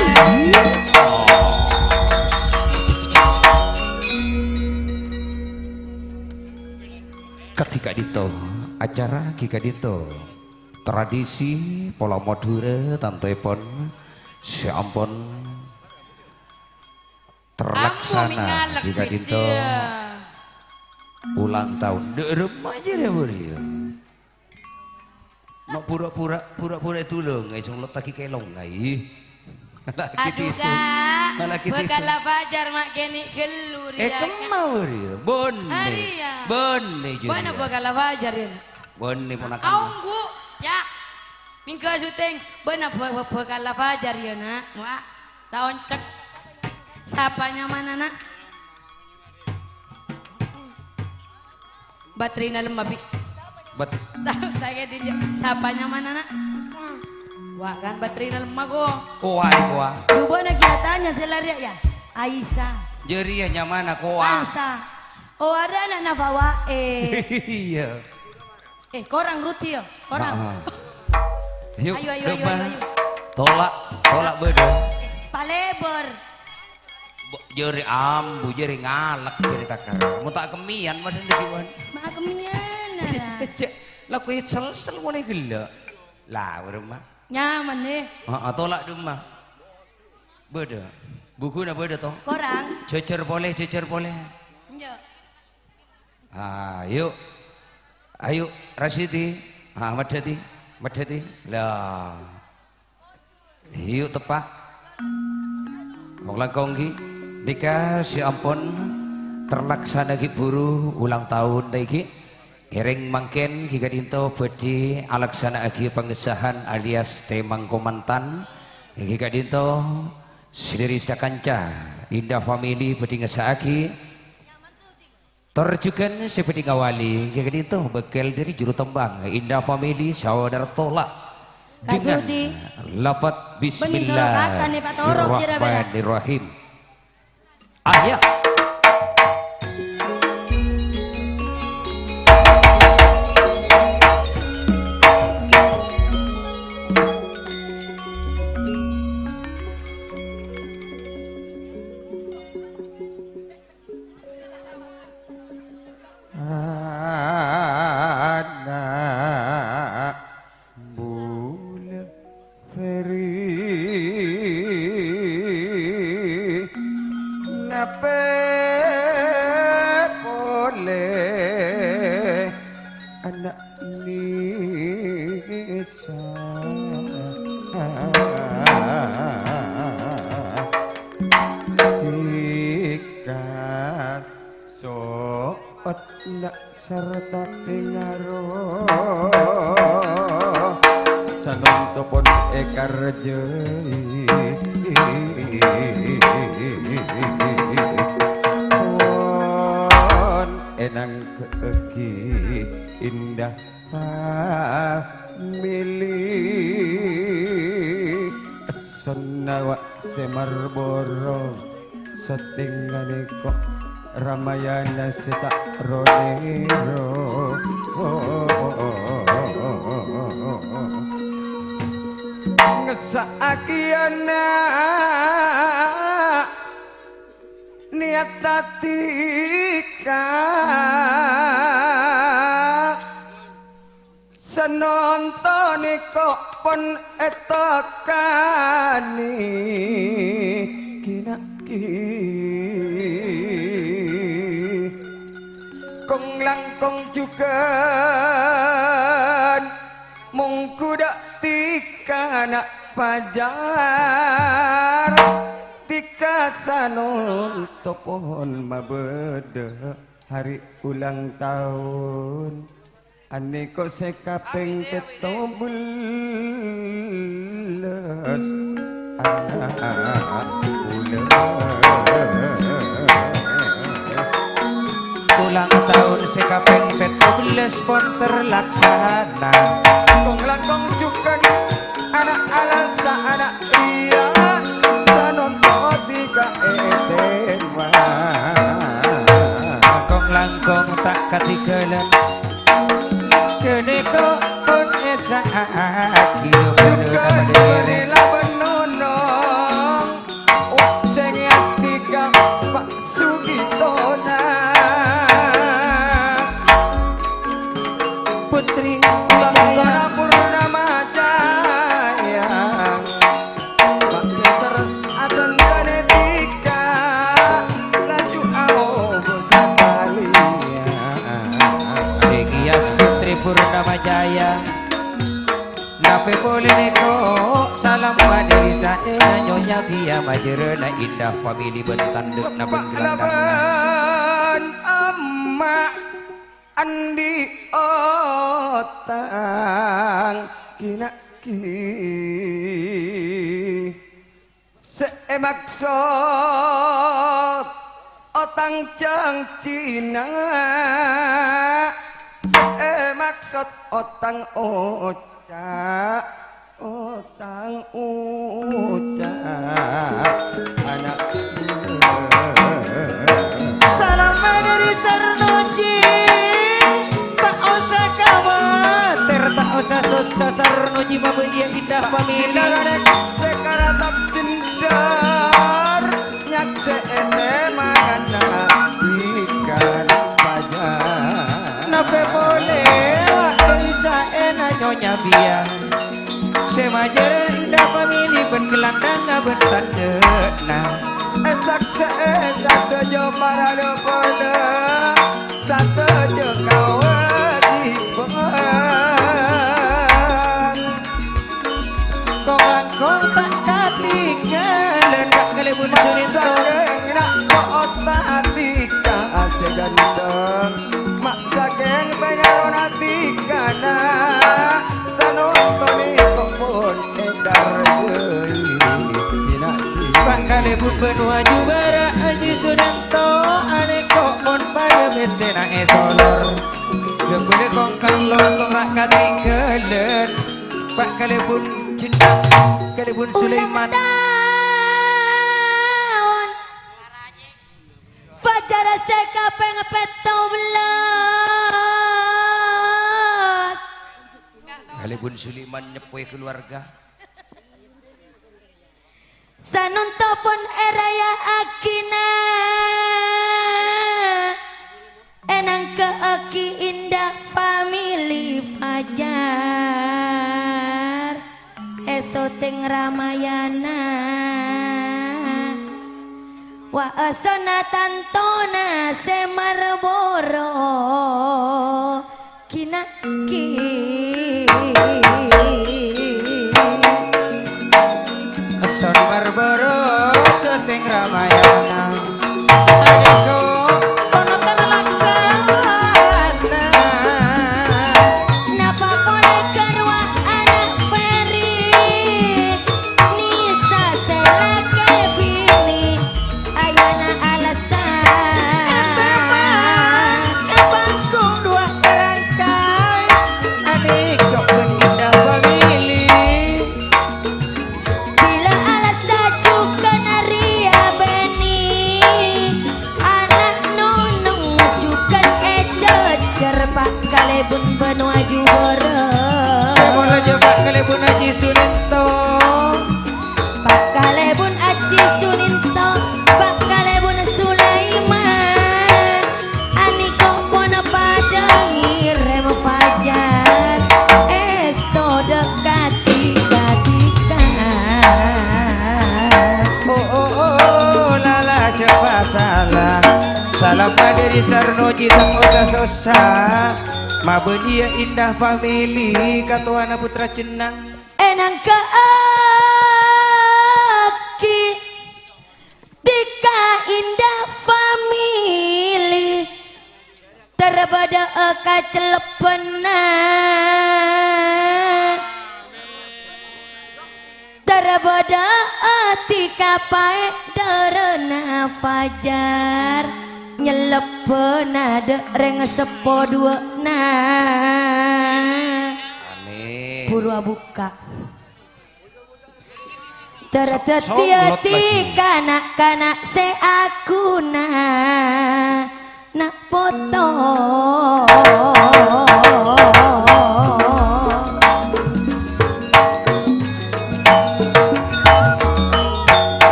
Kadhi ka'dinto, acara ghi ka'dinto. Tradisi pola Madhurâ tantoèpon sè ampon terlaksana ghi ka'dinto. Ulang tahun. Dâ' remma jârèya, Bu, yâ. Ma' pura-pura, pura-pura èdulung, è, song lottaghi kelong, ai. Malah ghi tisu. Aduh, Kak. Malah ghi tisu. Bâkalla Fajar ma' kènè' ghâllu, rèya, Kak. È, kemma, rèya? Bânnè. Arèya. Bânnè, jârèya. Bâ'na bâkalla Fajar, yâ? Bânnè, ponakanna. Aongghu. Ya, minggu syuting. Bâ'na bâ-, bâ-, bâkal la Fajar, ya, Na'? Wah, ta' oncèk. Sapa nyamana, Na'? Baterina lemma, Bi. Bet- Ta-, ta' kèya dinja'. Sapa nyamana, Na'? Wah, kan baterina lemma, ko. Kowa, kowa. Coba lagi tanya sè larè, ya. Aisyah. Jârèya nyamana, kowa. Aisyah. Oh, ada ana'na Fawa, eh. Iyâ. Eh, korang, Ruti, ya? Korang. Heeh. Ayo, ayo, ayo, ayo, ayo. Tola', tola' bâdâ. Eh, palebâr. Bo-, jârèya ambu, jârèya ngalek, jârèya takar. Mon ta' kemmèyan, mas, dâggi', Wan. Ma' kemmèyan, lah. Cè', la kowè sel-sel ngolè ghellâ'. La, bârâmma. Nyaman, eh. Heeh, tola' dâmma. Bâdâ. Bughuna bâdâ, to? Korang. Jhujhur polè, jhujhur polè. Enjâ'. Ayo. Ayo, Rasidi. Ah, maddhâdi. Maddhâdi. La. Ayo, teppa'. Kong-langkong ghi. Nèka sè ampon terlaksana ghi' buru ulang taon, ta' ghi'? Ngèrèng mangkèn ghi' ka'dinto bhâdhi alaksana'aghi pangesahan alias tèmang komantan. Ghi' ka'dinto sadhâri sakanca Indah Family bhâdhi ngessa'aghi. Tor jhughân sè bhâdhi ngawali, ghi' ka'dinto bâkkèl dhâri juru tembang Indah Family, Saudara Tola. Dengan lafaz Bismillahirrahmanirrahim. Ayo. Ana' bulâ Ferry, napè polè ana' Nisa. Tikas so'ot na' sarta pèngaro. Sanonto pon èkarjâi. Pon ènangghâ'aghi Indah Family. Sannawa sè marboro, sètèngnga nèko Ramayana sè ta' ro-nèro. Ngessa'aghi ana' niyat adika. Sanonto nèko pon ètokanè ghi-naghi. Kong-langkong jhughân mongghu dâ' dika na' Fajar. Dika sanonto pon mabâdâ hari ulang taon. Anèko sè kapèng pètto bellâs. Ana' bulâ. Ulang taon sè kapèng pètto bellâs pon terlaksana. Kong-langkong jhughân ana' alansa ana' Iyâ, sanonto dika ètèma. Kong-langkong ta' katinggalan. Ghânèka pon èsa'aghi. Jhughân bâri' la bân nonong. Wa' sè ngèyas dika Pa' Sugitona. Putri Tantana Purnama Jaya. Pak Peter adhândhâna dika, laju aobu sakaliyan. Sè ngèyas Putri Purnama Jaya. Napè polè nèko salam panèka saèngghâ Nyonya Bia majârâna Indah Family bân tandhâna bân gelandang. Laban amma' andi' otang kina' ki. Se emaksod otang janjina, se emaksod otang oca', otang oca' ana'. Salam dhâri Sarnoji, ta' osa kawatèr, ta' osa sossa, Sarnoji mabâdhiyâ Indah Family. Sè karatap jendar, nyaksè'è manganna ikan paja. Napè polè, wa' dhâri saèna Nyonya Biang. Sè majâr Indah Family bân gelandhângnga bân tandhâna. Èsaksè'è sadhâjâ para lopona, sadhâjâ kawâjibhân. Kong-langkong ta' katinggalân, Pak Kalèbun Sulinto. Sakèng na' ko'ot atika sè ganteng, ma' sakèng pèngalon atikana, sanonton kok pon èdargâi. Pak Kalèbun Benoa Jubara Aji Sulinto, anèko pon padâ bessèna èsolor. Ghâbâlâ kong-kallong kong ra' katinggalân. Pak Kalèbun Jendang, Kalèbun Sulaiman. Taon. Fajar sè kapèng pètto bellas. Kalèbun Sulaiman nyeppowè kaluwarga. Sanonto pon èraya'aghina, ènangghâ'âghi Indah Family Fajar, è syuting Ramayana. Wa'asana tantona sè marboro. Kina' ki. Son Barbara syuting Ramayana. Adikku, kono terlaksana. Napa polè ka rowa ana' Ferry? Nisa sè lakè binè. Ayana alasan. Èpangkung duwâ' sarangkaè. Anèko bân Indah Family. Bilâ alassa jhughân rèya bânnè. Ana' nonong jhughân èjhâjhâr Pa' Kalèbun Benoa Jubara. Sè molja Pa' Kalèbun Aji Sulinto. Pa' Kalèbun Aji Sulinto, Pa' Kalèbun Sulaiman, anèko pon padâ ngèrèm fajar, èsto dâ' kadi-kadikan. Oh, oh, oh, oh, la, la, jhâ' pasala. Salam dhâri Sarnoji, ta' osa sossa. Mabâdhiyâ Indah Family, katowana Putra Jennang. Ènangghâ'âghi dhika Indah Family, tarbâdâ'â kacellebbhânna, tarbâdâ'â dhika paèdhârânna fajar, nyellebbhâna dâ' rèng seppo duwâ'na. Amin. Buru abukka'. Tardhâddhiyâ So-, songgot lagi. Kana'-kana' sè aghuna na' poto.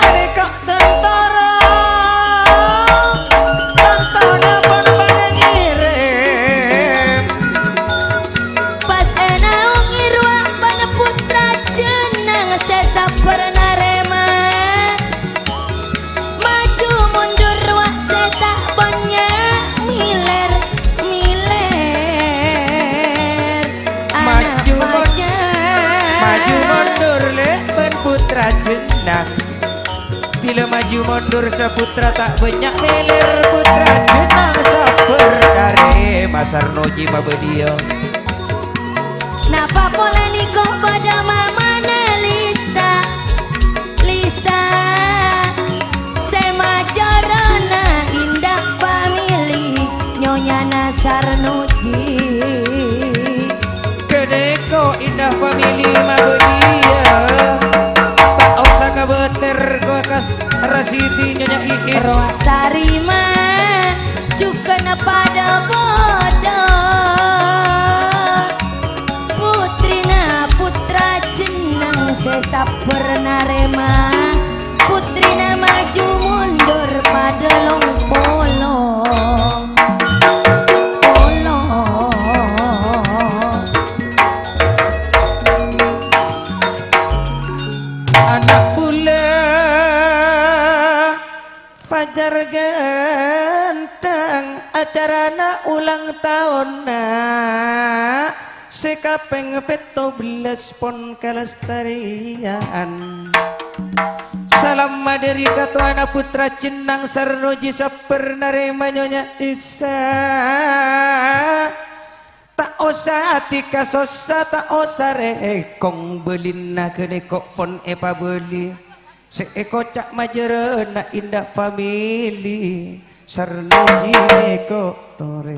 Alèka' Santara, tantona pon padâ ngèrèm. Pas ènaongi rowa bân Putra Jennang sè sabbhâr narèma. Maju mundur rowa sè ta' bânnya' miler-miler. Maju mun-, maju mundur lè bân Putra Jennang. Bilâ maju mondur saputra ta' bânnya' mèlèr, putra jenang sabbhâr narèma sarnoji mabâdhiyâ. Napa polè nèko padâ mamana Lisa, Lisa, sè majârâna Indah Family, nyonyana Sarnoji. Ghânèko Indah Family mabâdhiyâ. Ta' osa kabâter kowakas Rasidi Nyonya Iis. Rowa Sarima jhughâna padâ bâdâ. Putrina putra jenang sè sabbhâr narèma. Putrina maju mundur padâ long-polong. Polong. Ana' bulâ Fajar ghântheng, acarana ulang taonna sè kapèng pètto bellâs pon kalestarèyan. Salam dhâri katowana putra jenang Sarnoji sabbhâr narèma Nyonya Isa. Ta' osa ati kasossa, ta' osa rèkong bâlina ghânèko pon èpabâli. Sè èkoca' majârâna Indah Family, Sarnoji nèko torè.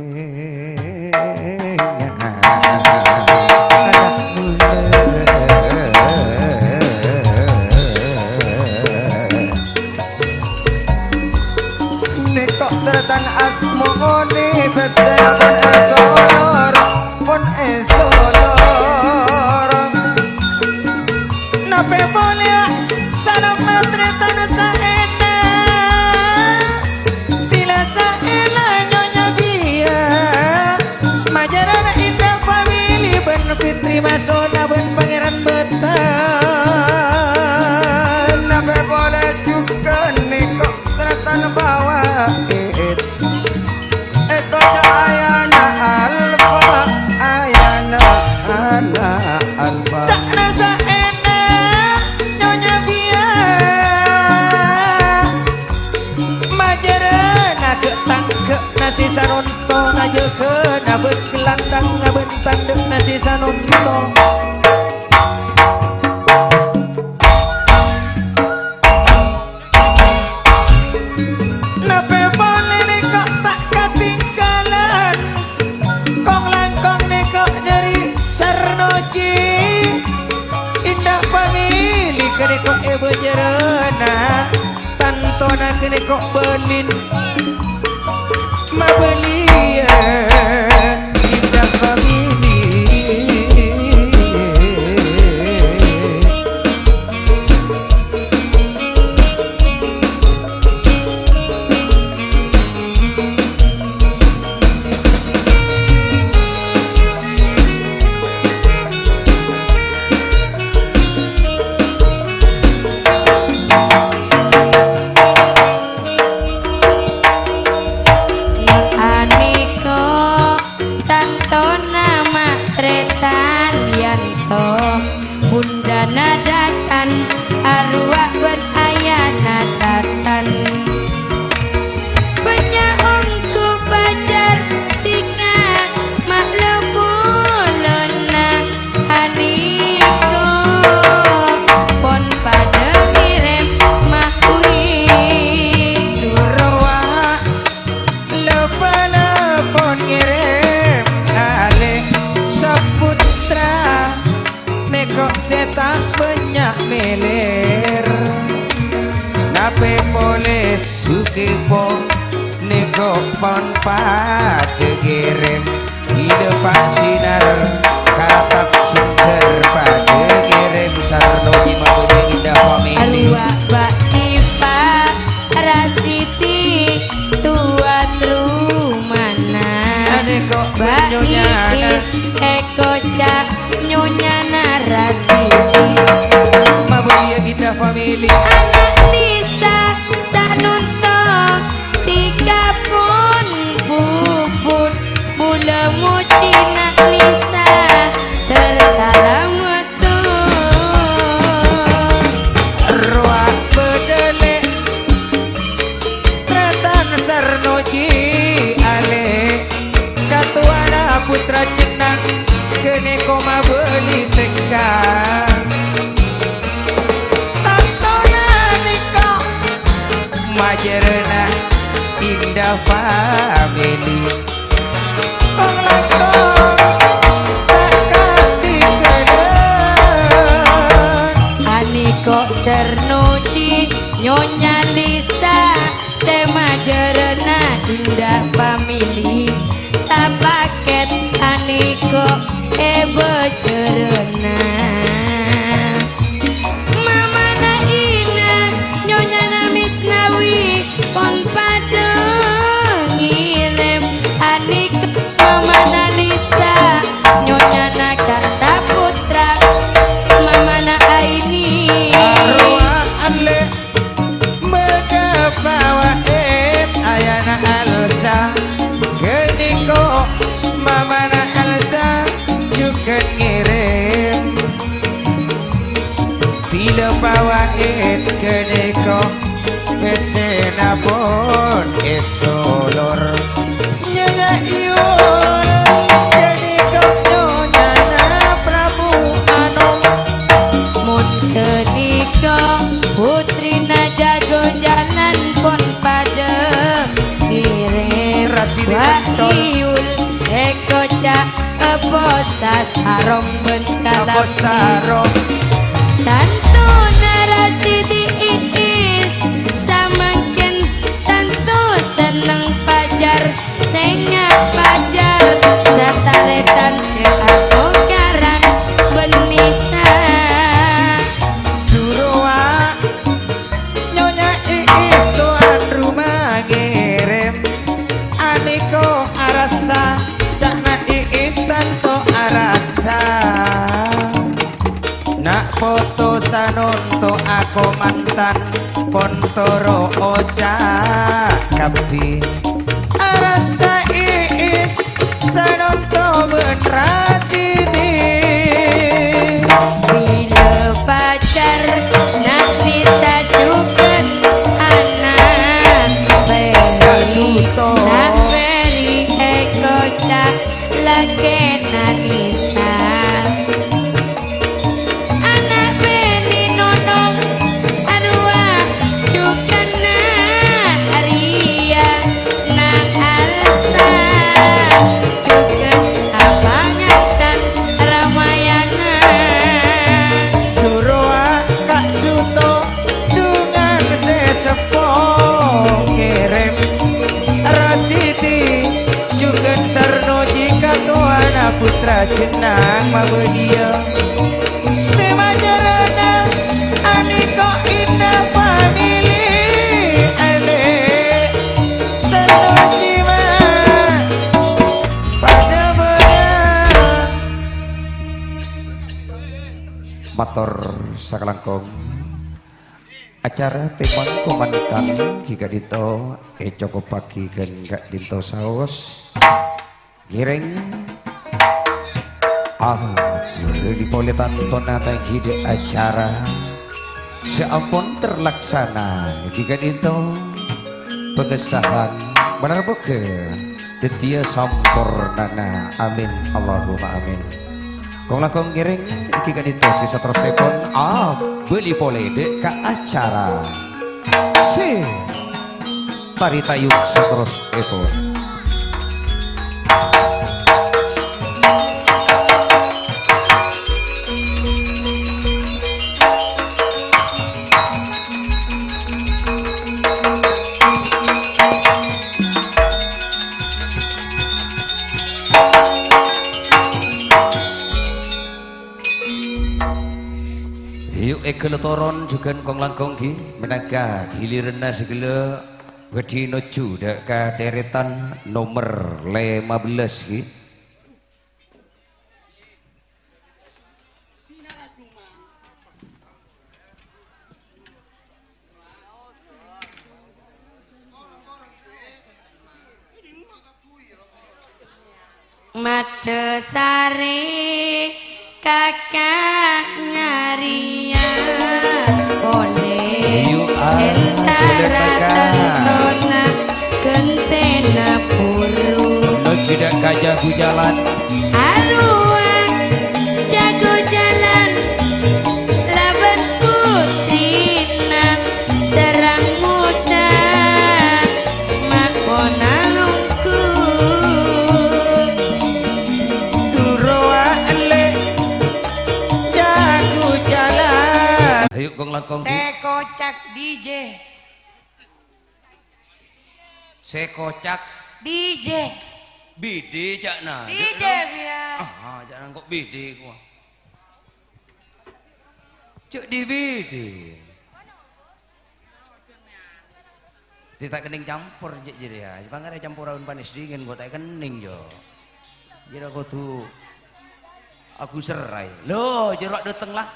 Nèko tarètan asmoni pèssèna pon èsolor, pon èsolor. Napè polè salam tarètan saèna. Dila saèna Nyonya Bia. Majârâna Indah Family bân Fitri Masona bân Pangèran Bâtâs. Napè polè jhughân nèko tarètan bâwâ èt. Èkoca' ayana Alfa, ayana ana Alfa. Ta' saèna Nyonya Bia. Majârâna ghâ'-tangghâ'na sè sanonto, ajâgâna bân gelandhângnga bân tandhâ'na sè sanonto. Napè polè nèko ta' katèngghâlân. Kong-langkong nèko dhâri Sarnoji. Indah Family ghânèko è bâjârâna. Tantona ghânèko bâlin mabâliyâ Indah Family. Anèko tantona ma' trètan yanto, bundhâna dhâteng arowa bân ayana dhâteng. Bânnya' ongghu pajar dhika maklum bulâna anèko pon padâ ngèrèm mawi. Durowa Lopana pon ngèrèm alè saputra, nèko sè ta' bânnya' mèlèr. Napè polè sukèpo, nèko pon padâ ngèrèm. Ida Pak Sinar, karatap sundar padâ ngèrèm sarno nyèmabudi Indah Family. Arowa Pak Sipa Rasiti, towa trumana. Ane kok Pak nyonyana. Iis, èkoca' nyonyana Rasiti. Mabudi Indah Family. Ana' Nisa sanonto. Dhika pon puput, bulâ mojhi Na' Nisa, ter salamettun. Rowa bâdâ lè' Jârâna Indah Family. Tong-langkong ta' katinggalan. Aniko Sernuji, Nyonya Lisa, sè majârâna Indah Family. Sapakèt aniko è bâjârâna. Mamana Ina, Nyonyana Misnawi, pon padâ ngèrèm. Aniko mamana Lisa, Nyonyana Kak Saputra, mamana Aini. Arwah Anle. Bâdâ pawa'èt ayana Alsa, ghâniko mamana Alsa jhughân ngèrèm. Bilâ pawa'èt ghâniko pèssèna pon èsolor. Nyonya Yul, ghâniko nyonyana Prabu Anom. Mon ghâniko putrina Jago Jalan pon padâ ngèrèm. Rasidi Wa Kantor. Iyul èkoca' èposa sarong bân Èposa kalambi. Sarong. Tantona Rasidi Iis samangkèn tanto senneng pajar. Sènga' pajar satarètan cè' atokaran bân Nisa. Durowa, Nyonya Iis towan roma ngèrèm. Aniko arassa, ca'na Iis tanto arassa. Na' poto sanonto ako mantan, pon toro' oca' kabbhi. Arassa Iis sanonto bân Rasidi. Bilâ pajar na' Nisa jhughân ana' Ferry. Kak Suto. Na' Ferry èkoca' lakèna Nisa. Ana' bânnè Nonong, arowa jhughân Aria, na' Alsa, jhughân apangantan Ramayana. Durowa Kak Suto, dhungan sè seppo ngèrèm. Rasidi, jhughân Sarnoji katowana putra jennang mabâdhiyâ. Sè majârâna aniko Indah Family, Ade' Sarnoji, ma' padâ bâdâ. Mator sakalangkong. Acara tèmon kamantan ghi' ka'dinto ècokoppaghi ghân ka'dinto saos. Ngèrèng. Ah, bâli polè tantona ta' èngghi dâ' acara sè ampon terlaksana ghi' ka'dinto pengesahan malar moghâ dhâddhiyâ sampornana. Amin, Allahumma amin. Kong-langkong ngèrèng ghi' ka'dinto sè saterrossèpon. Ah, bâli polè dâ' ka acara sè tari tayub saterrossèpon. Yu, èghâllu toron jhughân kong-langkong ghi, mènangka ghiliranna sè ghellâ' bâdhi nojjhu dâ' ka tarètan nomer lèma bellâs ghi. Madhâ sarè kaka' nyarèya polè. Yu, ah, entara saudara kaka'. Tantona ghântèna buru. Nojjhu dâ' ka Jago Jalan. Arowa Jago Jalan labân putrina Serang Muda. D J. Sè kocak. D J. B D ca'na. D J, Biya. Ah, ca'na kok B D kowa. Cuk di B D. Ti ta' kennèng campor, cè' jârèya. Pangara campor aon panas dingin, kok ta' kennèng, Jo. Jârèya kodhu aku serai. Loh, jârèya dâteng, la.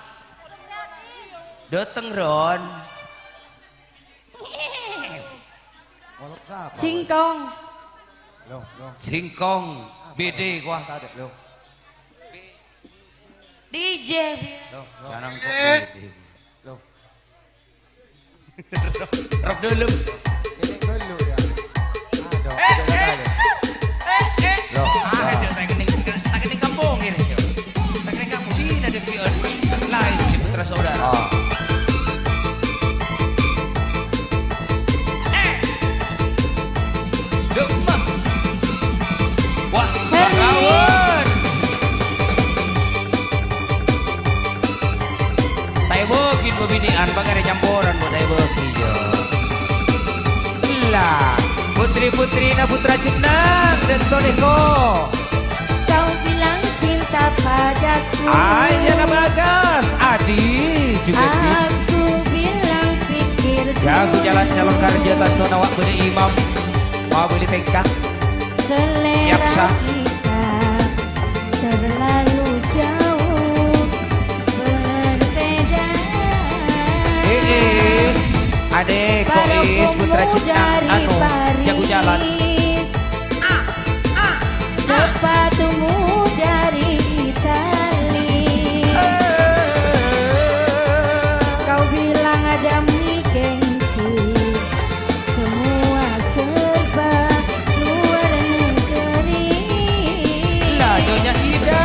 Dâteng, Ron. Singkong. Loh, loh. Singkong, B D, kowa. Tadâ', loh. D J, Biya. Loh, loh. Ca'na kok B D. Loh. Rob dulu. Ini dulu, ya. Aduh, eh, udah kali. Loh, ah, loh. Ada teknik, teknik kampung ini, Jo. Teknik kampung sini ada kion. Lain si putra saudara. Oh. Eh. Duh, mah. Wah, Heri. Bakawan. Taèbâghi bâbinè'an, pangara camporan, Bu, taèbâghi, Jo. Ella, putri-putrina Putra Cennang, dan Toneko. Kau bilang cinta padaku. Ayyana Bagas, Adi, juga Adi. Aku bilang pikir dulu. Jago jalan calon karja tanto nawak beli imam. Mau beli tengkang. Selera siap, Sa. Kita terlalu jauh berbeda. Eh, eh. Ade, Kois, Putra Cintang, anu, jago jalan. Sepatumu dari Itali. Kau bilang ada gengsi. Semua serba luar negeri. La, Nyonya Ida,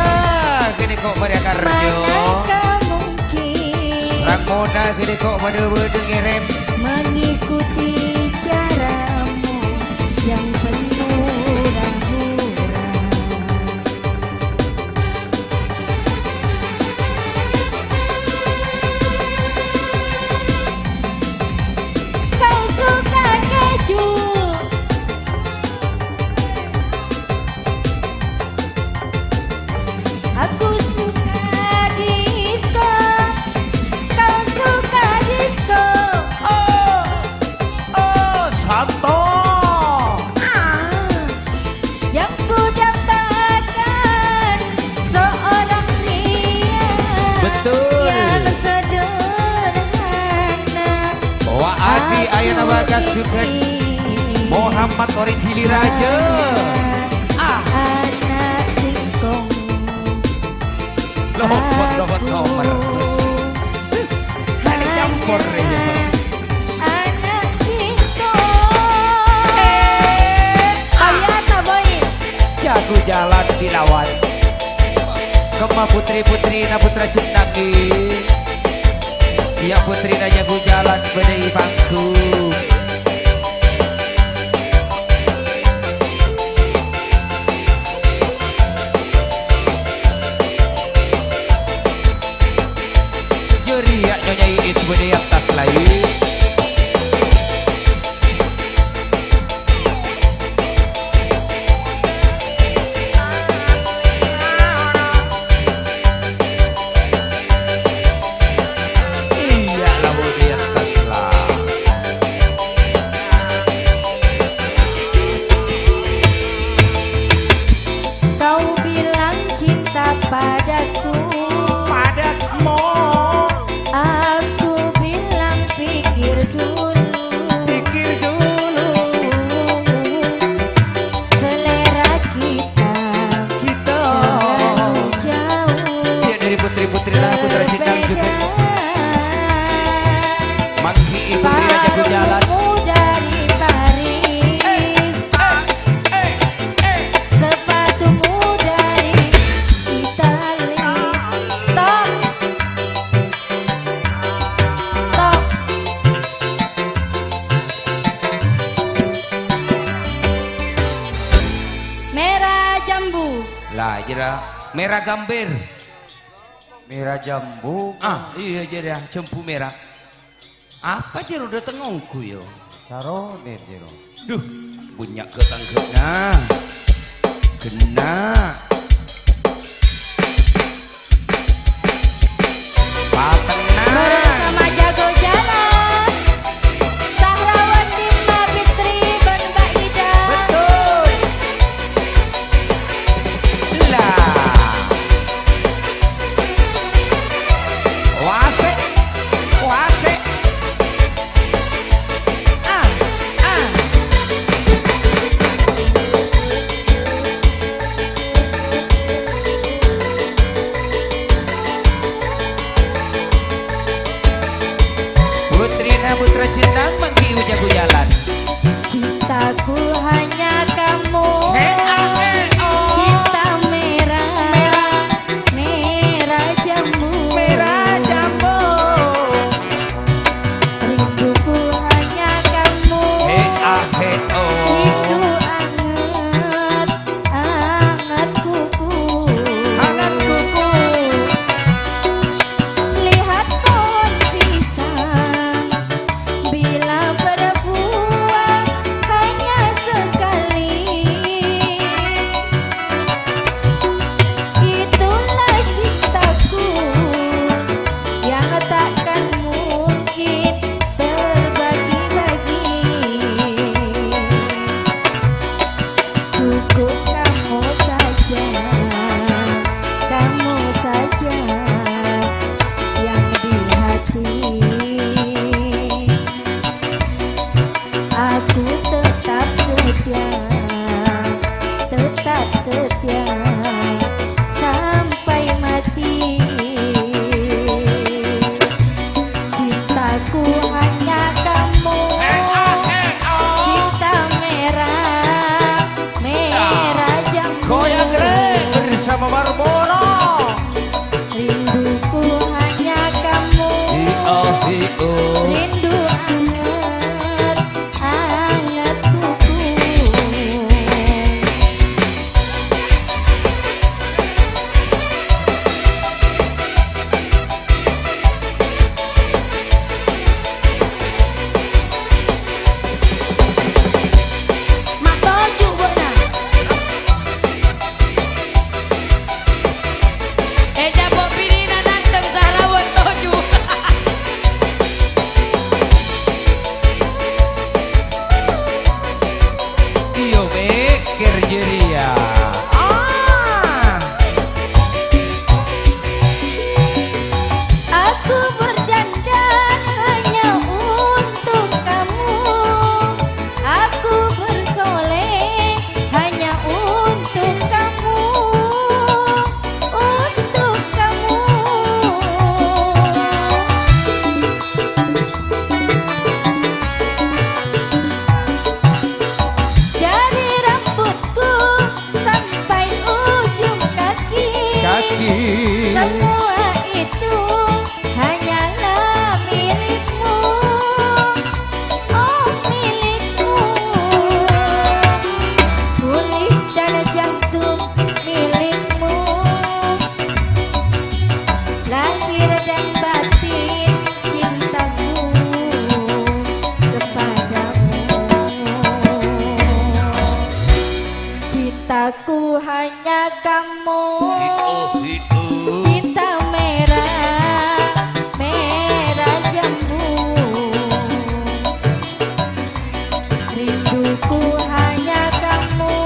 kene kok Maria Karjo. Manakah mungkin. Serang Mona, kene kok pada-pada ngerem. Mengikuti caramu yang penuh hura-hura. Kau suka keju. Aku suka disko. Kau suka disko. Oh, oh, Santo. Ah. Yang ku dambakan seorang pria. Betul. Yang sederhana. Wa Adi Ayana Bagas juga. Muhammad Origili Raja. Ah. Anak singkong. Lopot, lopot nomor. Balik campur, ya. Anak singkong. Ayo, Saboy. Jago jalan dilawan. Kemma putri-putrina Putra Cintaki. Iya, putrina jago jalan bâdâ è panggung. Jârèya Nyonya Iis bâdâ è attas laèn. Iyâ, la bâdâ è attas la. Kau bilang cinta padaku. Padamu. Aku bilang pikir dulu. Pikir dulu. Selera kita. Kita. Terlalu jauh. Dia dari putri-putri lah, Putra Cintang juga. Berbeda. Manggi ibu tidak jago jalan. Paruhmu dari Paris. Sepatumu dari Itali. Stop. Stop. Merah jambu. Lah, jârèya merah gambir. Merah jambu. Ah, iya, jârèya jambu merah. Apa jâro dâteng ongghu, yâ? Saronè, jâro. Duh, bânnya' gâ-tangghâ'na. Ghenna'. Patenna. Bareng sama jago jalan. Sahrawan Dimma Fitri bân Mbak Ida. Betul. Lah. Wasik, wasik. Ah, ah. Putrina putra Cintang manggi uja-ujalan. Cintaku hanya kamu. He, ah, he, oh. Cinta merah. Merah. Merah jambu. Merah jambu. Rinduku hanya kamu. He, ah, he, oh. Rindu anget, anget kuku. Anget kuku. Lihat pohon pisang. Bila berbuah hanya sekali, itulah cintaku yang takkan mungkin terbagi-bagi. Cukup kamu saja, kamu saja yang di hati. Aku tetap setia, tetap setia sampai mati. Cintaku hanya kamu. Cinta merah, merah jambu. Goyang, Rek, bersama Marmono. Rinduku hanya kamu. Hi-oh, hi-oh. Rindu anget, anget kuku. Matoju, Bu, nah. È, jhâ' po' binèna nantèng sarawan toju. Iyâ, mèkkèr jârèya. Ah. Aku berdandan hanya untuk kamu. Aku bersolek hanya untuk kamu, untuk kamu. Dari rambutku sampai ujung kaki, kaki. Semua itu hanyalah milikmu, oh, milikmu. Pulih dan jantung milikmu. Lahir dan batin cintaku kepadamu. Cintaku hanya kamu. Cinta merah, merah jambu. Rinduku hanya kamu.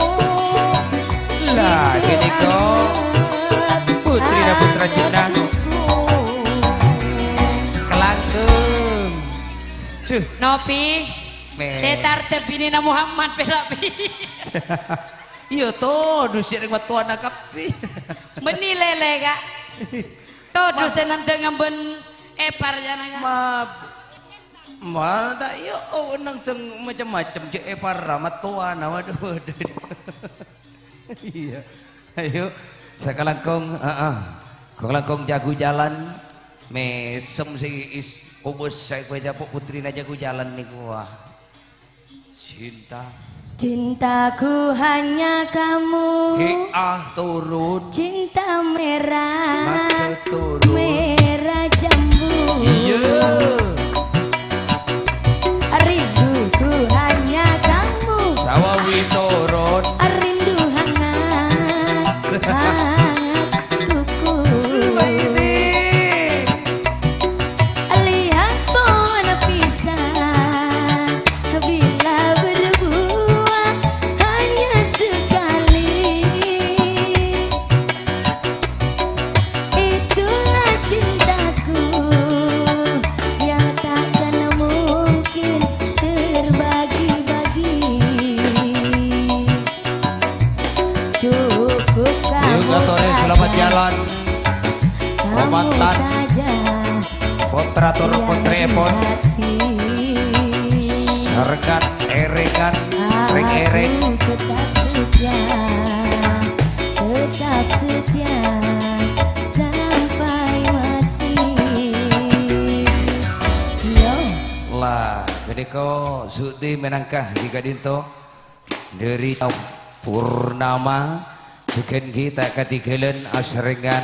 Lah, ghânèka. Putrina putra Cintang. Kalangkong. Duh. Nopi. Mè. Sè tartèp binèna Muhammad pèra' bi'. Iyâ, to, dusè' rèng mattowana kabbhi. Bânnè lèlè, Ka'. To, dusè nandhângnga bân èpar, jâ, na, Ka'. Ma-, ma-, ta' iyâ, oh, nandhâng macem-macem, jhâ' èpara mattowana, waduh, waduh. Iyâ. Ayo, sakalangkong, heeh. Kalangkong jhâ' ghu jhâlân, mèsem sè is-, kobâs sè kowe japo' putrina jhâ' ghu jhâlân nèko, wah. Cinta. Cintaku hanya kamu. He, ah, turut. Cinta merah. Mata turut. Merah jambu. Iyâ. Mantan pottra tor pottrèèpon. Sarengngan èrèngan rèng-èrèng. Aku tetap setia, tetap setia sampai mati. Yo. Lah, ghânèka Sudi mènangka ghi' ka'dinto. Dhâri Purnama, jhughân ghi' ta' katèngghâlân asarèngan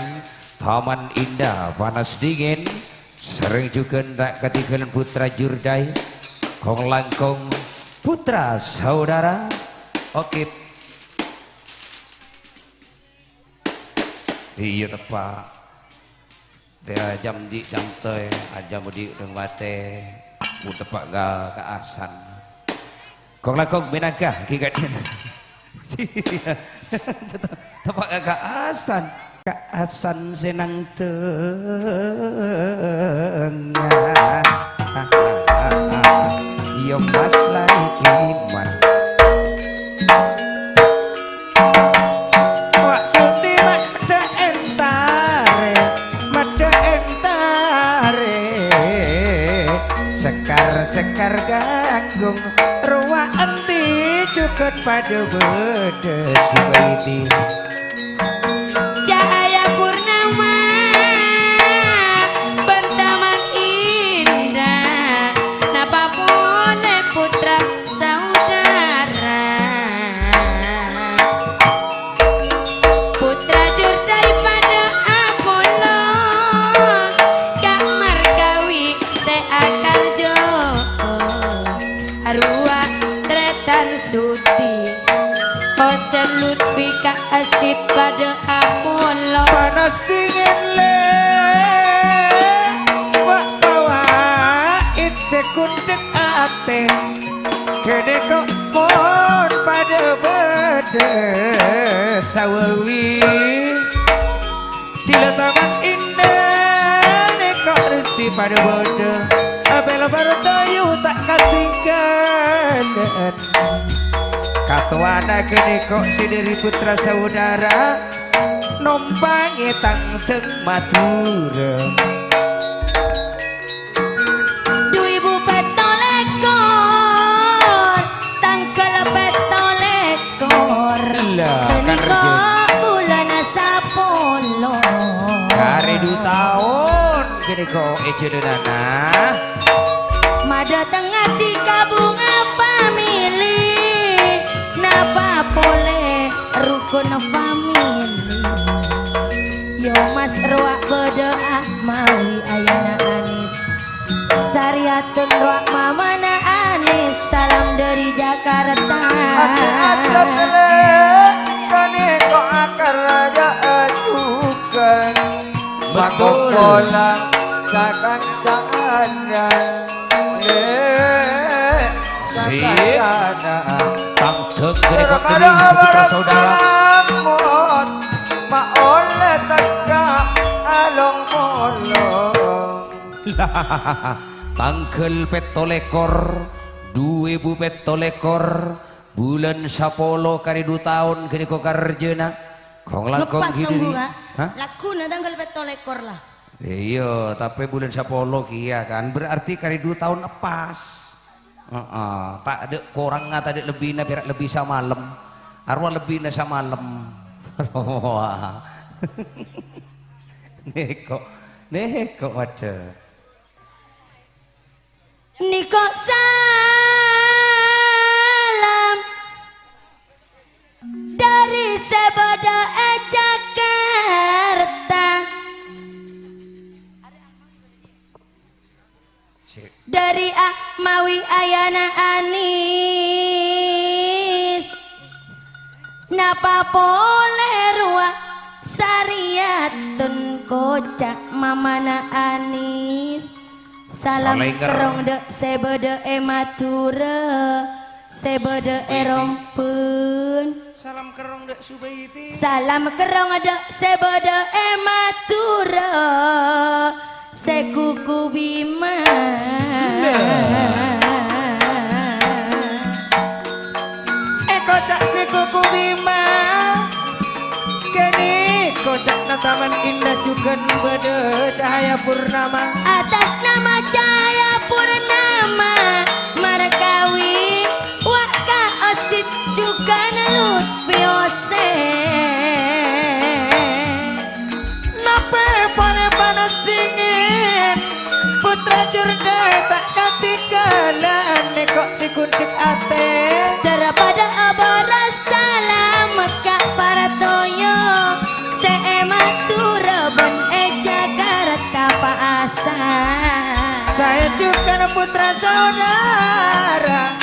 Taman Indah Panas Dingin, sareng jhughân ta' katèngghâlân Putra Jurdai, kong-langkong putra saudara, Okit. Iyâ, teppa'. Tè ajâm dhi' dântè, ajâm dhi' dâ' matè, teppa' ka ka'assan. Kong-langkong mènangka ghi' ka'dinto. Teppa' ka ka'assan. Ka'assan sè nang tengah. Iyâ, Mas, la iman. Wa' Sudi maddhâ entarè, maddhâ entarè. Sekar-sekar ganggung, rowa endi jhughân padhâ bâdâ Subaidi. Cahaya purnama bân taman indah, napa polè putra saudara. Putra jur daripada apolong, Kak Markawi sè akarjo. Arowa trètan Sudi, Hosen Lutfi Kak Asip padhâ apolong. Panas dingin lè, wa' pawa'it sè kundhek atè. Kènè' kok mon padhâ bâdâ sawawi. Dila taman indah nèko rèsti padhâ bâdâ. Apèl partayu ta' katèngghâlân. Katowana kènè' kok sè dhâri putra saudara. Nompangè tangdhâng Madhurâ. Dhu èbu pètto lèkor, tangghâl pètto lèkor. Lah, ghânèka karjâ. Bulân sapolo. Karè dhu taon ghânèka è jhâlânnanna. Madâteng ati kabunga famili. Napa polè rukun famili. Yo mas rowa bâdâ Ahmawi ayana Anis. Sariyatun rowa mamana Anis. Salam dari Jakarta. Ati-ati kèlè, kani ko akar raja ajukan. Betul. Makopola kakancanan. Sip. Tangdhâng ghânèka kènè' saputra saudara. Ma' ollè tekka along-polong. Tangghâl pètto lèkor, dhu èbu pètto lèkor, bulân sapolo karè dhu taon ghânèka karjâna. Kong-langkong. Ngepas ghini tonggu, ri. Kak. Hah? Lagghuna tangghâl pètto lèkor, la. Iyâ, tapè bulân sapolo kèya, kan, berarti karè dhu taon eppas. Heeh, tadâ' korangnga, tadâ' lebbina, pèra' lebbi samalem. Arowa lebbina samalem. Wah. Nèko, nèko, waduh. Nèko salam dhâri sè bâdâ è Jakarta. Sip. Dhâri Ahmawi ayana Anis. Napa polè rowa sariyatun koca' mamana Anis. Salam kerrong dâ' sè bâdâ è Madhurâ, sè bâdâ è Rompun. Salam kerrong dâ' Subaidi. Salam kerrong dâ' sè bâdâ è Madhurâ, sè kuku Bima. È koca' sè kuku Bima. Kènè' koca'na Taman Indah jhughân bâdâ. Atas nama Cahaya Purnama Markawi, wa' ka osit jhughân Lutfi Osen. Napè polè panas dingin, Putra Jurdai ta' katinggalan, nèko' sè ghundhek atè. Dârâ padâ abhârâs salam ka para toyo sè è Madhurâ bân è Jakarta pa'asa. Saè jhughân putra saudara.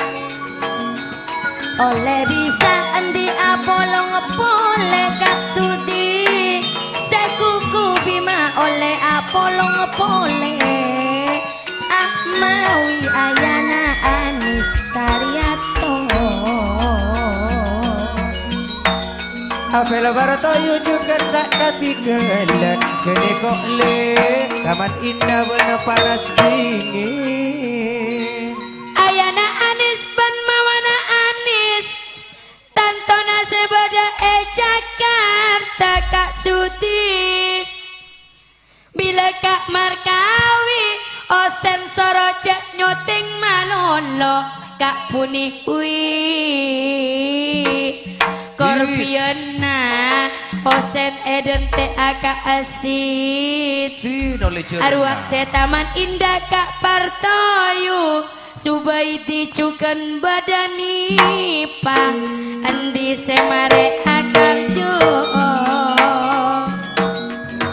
Ollè bisa endi apolong polè Ka' Sudi, sè kuku Bima ollè apolong polè. Amawi ayana Anis Saryato. Apel Bartoyu jhughân ta' katinggalan, ghânèko' lè Taman Indah bân panas dingin. Ayana Anis bân mawana Anis, tantona sè bâdâ è Jakarta Ka' Sudi. Bilâ Ka' Markawi, Osen soro jhâ' nyotèng malolo, Ka' Buni, wi. Korbiyanna Osen èdhântè'a Ka' Asit. Arowa sè Taman Indah Ka' Partoyu. Subaidi jhughân bâdâ nèpa, endi sè marè akanjo.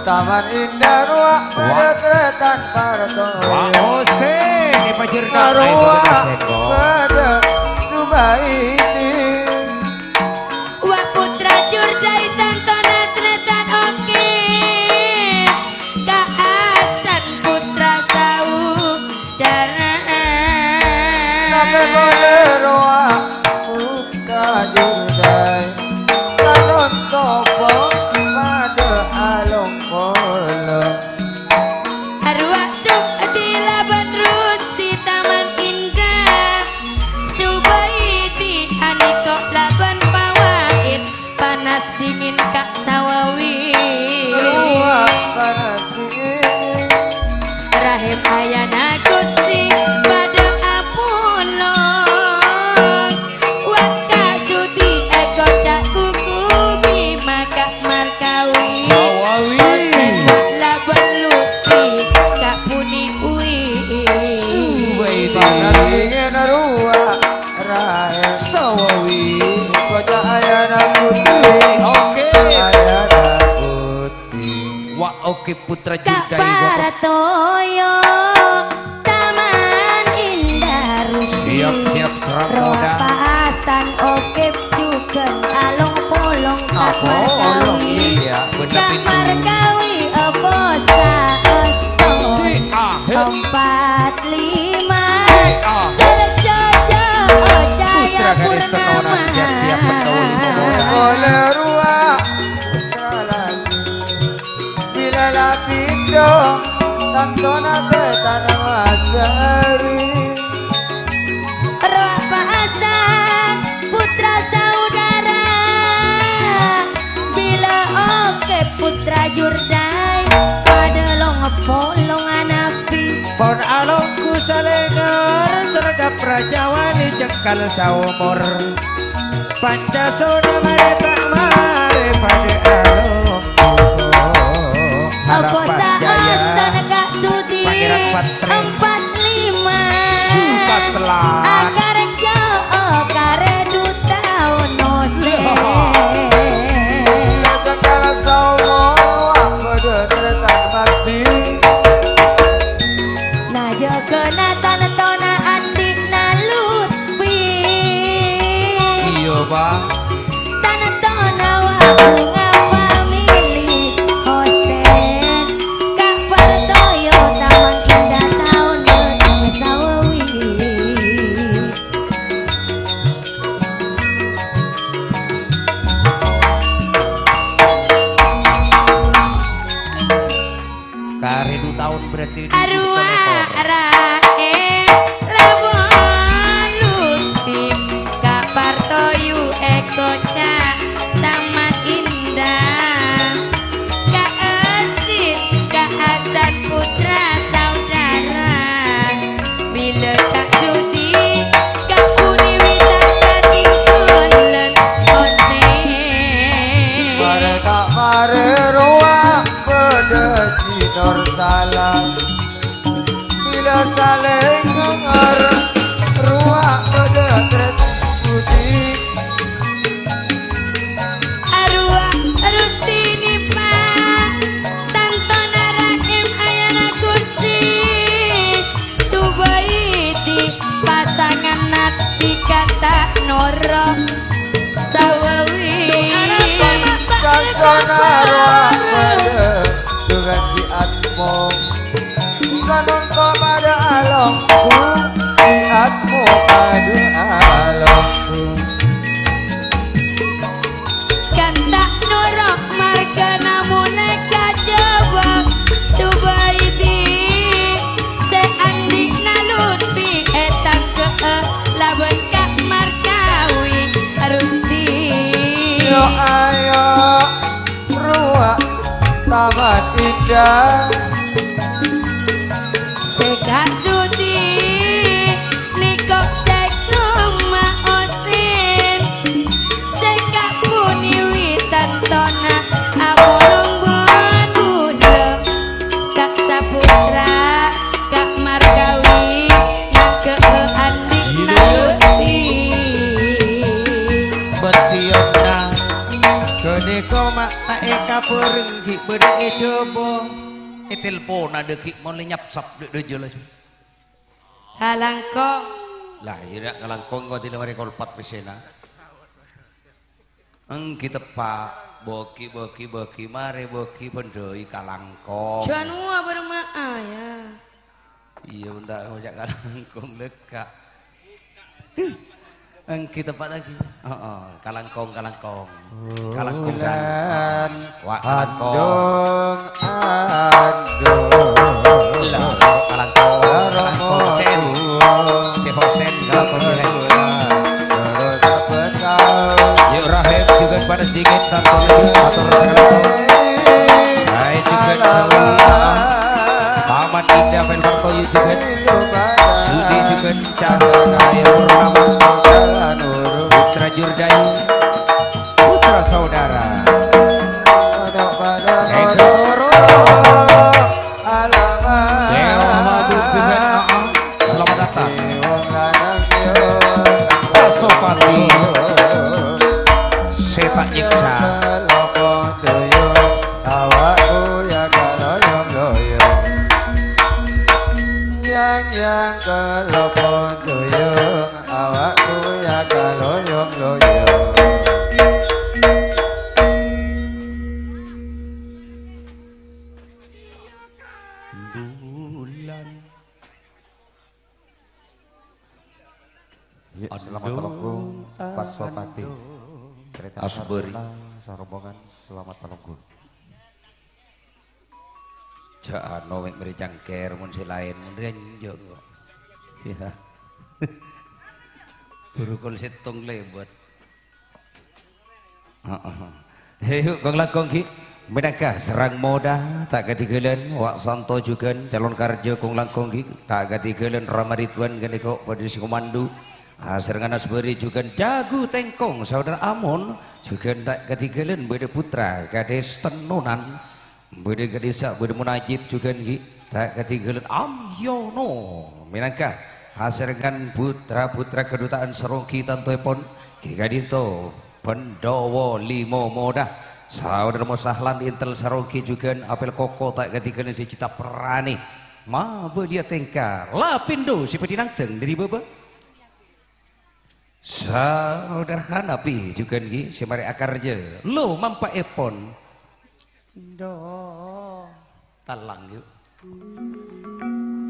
Taman Indah rowa bâdâ tarètan parto. Wa' Osen, nèpa jhârna. Rowa bâdâ Subaidi. Wa' Putra Jurdai tantona tarètan oke. Ka' Hasan Putra Saudara. Samè polè rowa Putra Jurdai. Sanon topo padâ along polo. Arowa Sukti labân Rusti Taman Indah. Subaidi Aniko labân Pawaid. Panas dingin Ka' Sawawi. Arowa panas dingin. Rahim ayana Kudsi padâ apolong. Wa' Ka' Sudi è koca' kuku Bima Ka' Markawi. Sawawi. Osen wa' labân Lutfi Ka' Buni, wi. Subaidi. Panas dingin arowa. Rae. Sawawi. Koca' ayana Kudsi. Oke. Ayana Kudsi. Wa' oke Putra Jurdai. Ka' Partoyo, Taman Indah Rusi. Siap, siap, serang. Rowa muda. Pa'asan oke jhughân along-polong Ka' Markawi. Apa? Iya, bener itu. Ka' Markawi, apa saoso. Di akhir. Empat lima. Di akhir. Terjajah, oh, cahaya purnama. Putra Garis Tenona, siap-siap betul, Ibu Mona. Oleh ruang putra lagi. Bilâ la pènḍâ, tantona pètana wasari. Rowa pa'asan, putra saudara. Bilâ oke Putra Jurdai, padâ long-polong anafi. Pon alongku salèngor, sergap rajawani cengkal saomor. Pancasona marè ta' marè padâ alo. Apa saosan Ka' Sudi. Pangeran Patri. Empat lima. Suka telat. Akar jo, oh, karè du taon osè. Cengkal saomor, padâ tarètan mati. Nah, jâgâna tantona anḍi'na Lutfi. Iyâ, Pak. Tantona wa' bhunga famili Hosen, Ka' Partoyo, Taman Indah taon dâteng Sawawi. Karè du taon berarti du Arowa telekor. Rae lawan Lutfi Ka' Partoyu è koca' Taman Indah. Sanonto padha alonggu, niatmu padha alonggu. Kanta noro' margana mone kajaba Subaidi, se andikna Lutfi etangke'e laban Ka' Markawi Rusti. Yo ayo, rowa taman indah. Se Ka' Sudi niko se roma osin, se Ka' Buni witantona apolong bonula. Ka' Saputra, Ka' Markawi, nangke'e andikna Lutfi. Betionna, ganeka ma' ta' ekabareng gi' badha e Jaba. Etelponna dha' gi' mole nyapsap dha' dha' jala. Kalangkong. Lah, ira kalangkong kok dile mare kolpat pesena. Enggi teppa', bogi, bogi, bogi, mare bogi bendhoi kalangkong. Janua berma'a, ya. Iya, bentar, ngojak kalangkong lekka'. Enggi teppa' lagi. Heeh, kalangkong, kalangkong. Kalangkong san. Bulan Wah, kalangkong. Andong, andong. Lah, kalangkong, kalangkong. Sen. Si Hosen, kalangkong, Sen. Yuk, Rahim juga panas dingin, tanpa lagi atur segala. Saya juga Sawi. Paman Indah, Fel Parto, yuk juga. Sudi juga Cahaya Purnama. Putra Jurdayu. Putra saudara. Eko Toro. Dewa Madu juga. Selamat datang. Pasopati. Setan nyiksa. Yang, yang kelopon tuyung, awakku ya kaloyong-loyong. Bulan. Ya, selamat Andung, telunggu, Pak Sopati. Andung. Kereta Asbari. Amat Kota, serombongan, selamat telunggu. Ja' ano me' meri cangker mon se laen, mon renjong kok. Siap. Buru kol settong lebet. Heeh. He, yuk, kong-langkong, Gi. Mènangka sareng moda, ta' kadhingghâlân, Wa' Santo jhughân, calon karjâ, kong-langkong, Gi. Ta' kadhingghâlân Rama Ridwan ghânèka padâ sè komando. Asarengngan Asbari jhughân, Jago Tengkong, Saudara Amon, jhughân ta' kadhingghâlân bâdâ putra, kadhis tennonan. Bâdâ ka'dissa', bâdâ Munajib jhughân, Gi. Ta' kadhingghâlân Amyono. Mènangka asarengngan putra-putra kadutaan Saronggi tantoèpon, Gi ka'dinto Pandhawa Limo Moda. Saudara Mosahlan Intel Saronggi jhughân apèl koko ta' kadhingghâlân sè cèta' prani. Mabâliyâ tèngka. Lapindo sè bhâdhi nangdhâng dâri bâbâ. Saudara Hanafi jhughân, Gi, sè marè akarjâ. Lo, mampaèpon. Ndo. Talang, yuk.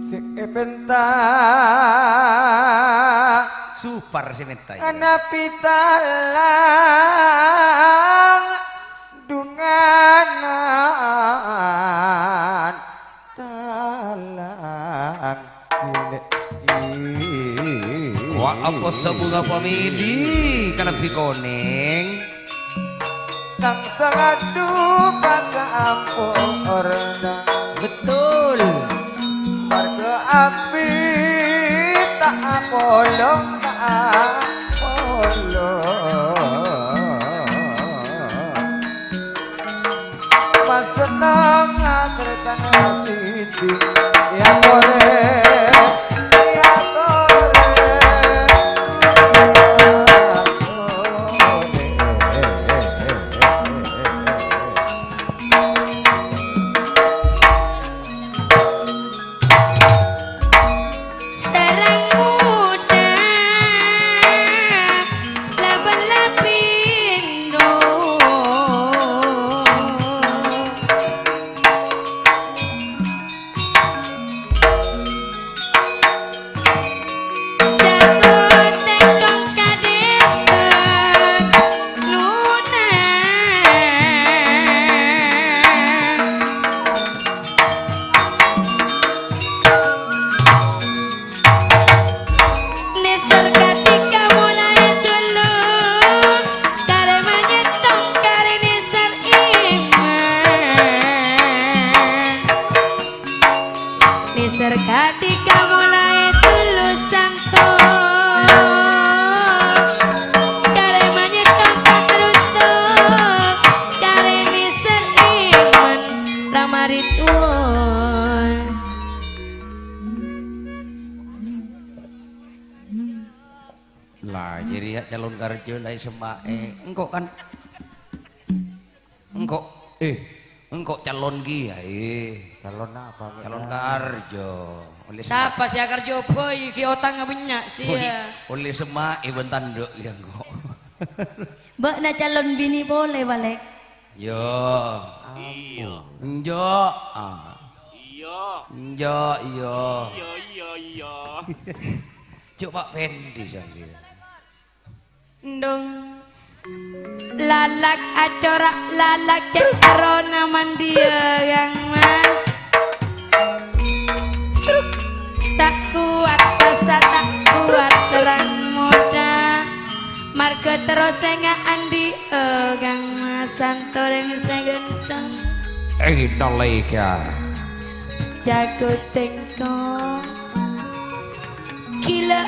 Sè èpènta. Supar sè mènta, yuk. Hanafi talang dunganan. Talang. Wa' apa sabunga pamili kalabhi konèng. Nang sangadu pasa ampon orna. Betul. Marga api ta' apolong, ta' apolong. Maseneng atrètana siti, ya tore, ya tore, ya tore. Sareng moda laban lapindo. Lah, jârèya calon karjâ la èsemma'è. Engko' kan, engko', eh, engko' calon kiyaè. Calon apa, Pak? Calon karjâ. Ollè semma'. Sapa sè akarjâ bhâi, ghi' otangnga bânnya' sè, ollè, ya. Ollè semma'è bân tandhâ' ya engko'. Bâ'na calon binè polè, Walèk? Iyâ. Iyâ. Enjâ'. Ah. Iyâ. Enjâ', iyâ. Iyâ, iyâ, iyâ. Jhâ' Pak Pendi sambi. Ndung. Lalak acora', lalak cè' èrona mandiyâ, Kang Mas. Ta' kowat rasa, ta' kowat sareng modhâ. Marghâ terro sènga' andi'â, Kang Mas, santo rèng sè ghântheng. Innalaika. Jago tengko. Ghilâ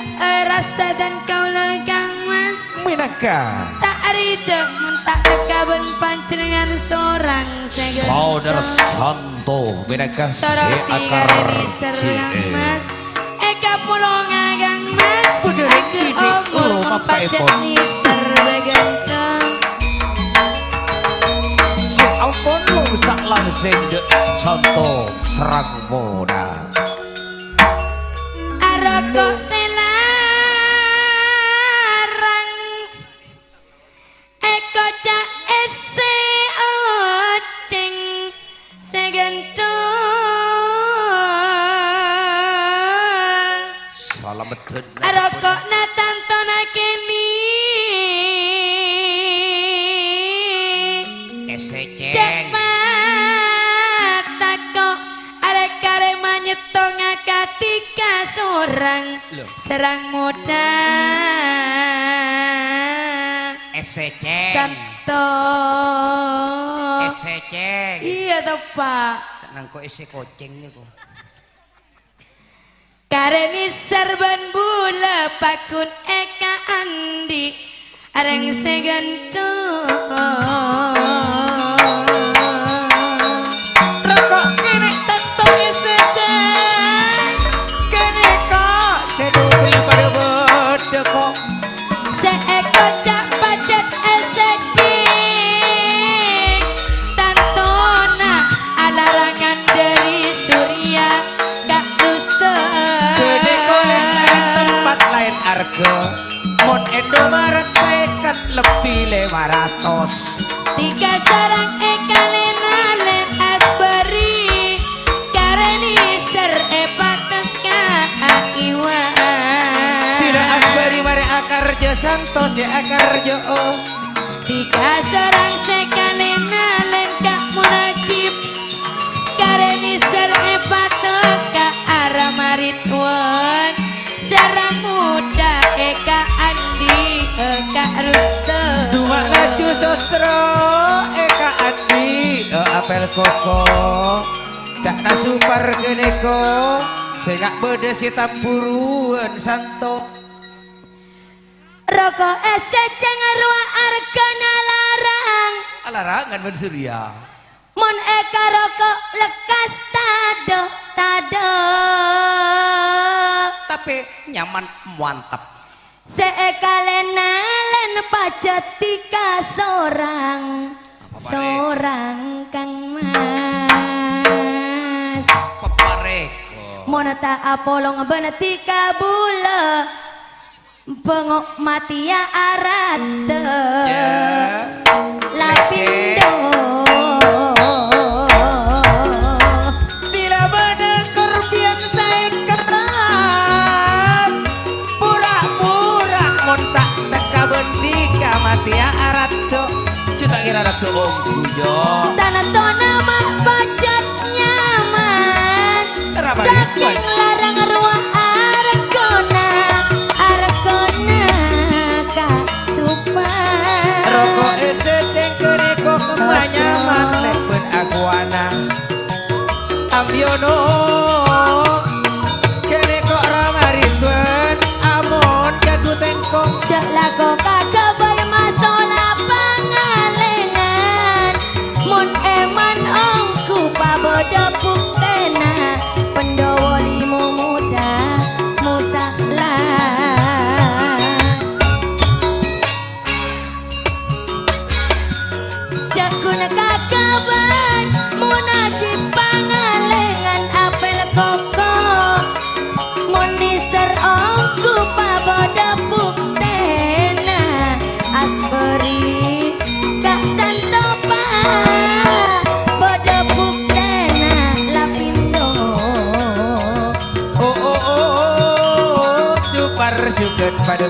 rasa dân kaulâ, Kang Mas. Mènangka. Ta' rida mon ta' tekka bân panjhennengngan sorang sè ghântheng. Saudara Santo mènangka sè akar Kang Mas. Èkapolonga, Kang Mas. Bhender, aku ini omor ulo empat pun. Pajak nèser bâ ghântheng. Sè ampon lo sak langsèng dâ' Santo sareng modhâ. Aroko' sè larang, èkoca' èssè ocèng sè ghântheng. Salameddhân. Aroko'na tantona kènè'. Èssè cèng. Cè' matako, arè-karè manyettonga katèka sorang. Lho. Sareng modhâ. Èssè cèng. Santo. Èssè cèng. Iyâ, to, Pak. Nangko èssè kocèng nèko. Karè nèser bân bulâ paggun èkaandi'. Arèng sè ghântheng. Roko' kènè' tanto èssè cèng. Kènè' ko' sè dubri padâ bâdâ ko'. Sè èkoca' pajhât èssè cèng. Tantona alarangan dâri Surya ka' dusta. Ghânèka laèn-laèn tempat laèn arghâ. Mon Indomaret sèket lebbi lèma ratos. Dhika sareng èkalèna lèn asbâri. Karè nèser èpatekka iwa'. Dhila asbâri marè akarjâ santos sè akarjâ, oh. Dhika sareng sè kalèna lèn ka' monajim. Karè nèser èpatekka arama Ridwan. Sareng modhâ èkaandi', èka' rusta. Duma laju sosro èkaandi', apel koko. Ca'na Supar ghânèka, sènga' bâdâ sè tamburuwân santo. Roko' èssè cèng rowa arghâna larang. Alarangan bân Surya. Mon èkaroko' lekkas tadâ', tadâ'. Tapè nyaman, mantep. Sè èkalèna lèn pajhât dhika sorang. Apa parè? Sorang, Kang Mas. Apa parè? Mon ta' apolong bân dhika bulâ. Bângo' matèya aradhâ. Ya. Lapindo. Dhila bâdâ korbiyan saèkettan. Pura-pura mon ta' tekka bân dhika matèya aradhâ. Jhâ' ta' kèra aradhâ ongghu, yo. Tanantona ma' pajhât nyaman. Saking larang rowa arghâna, arghâna ka' Supar. Roko' èssè cèng ghânèka kemma nyaman lèbât akowana. Ambiyâna ghânèka rama Ridwan, amon ka Gu Tèngkong. Jhâ' lako ka ghâbây masola pangalèngan. Mon èman ongghu pabâdâ buktèna, Pandhawa limo modhâ mosala.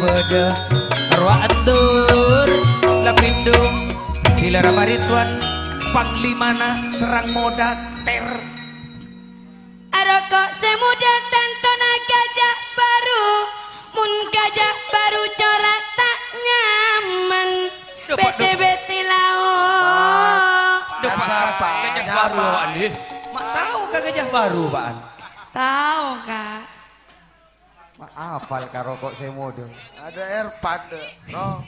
Bâdâ rowa endur, la pindhung, dilara marituan, panglimana serrang modâ, ter. Aroko' sè modâ tantona gajah baru, mon gajah baru cora' ta' nyaman. Duh, Pak, duh. Bete-bete lao'. Duh, Pak, apa? Gajah baru, Pak, nggih. Ma' tao ka gajah baru, Pak? Tao, Kak. Ma' apal ka roko' sè modâ? Ada air panda, no.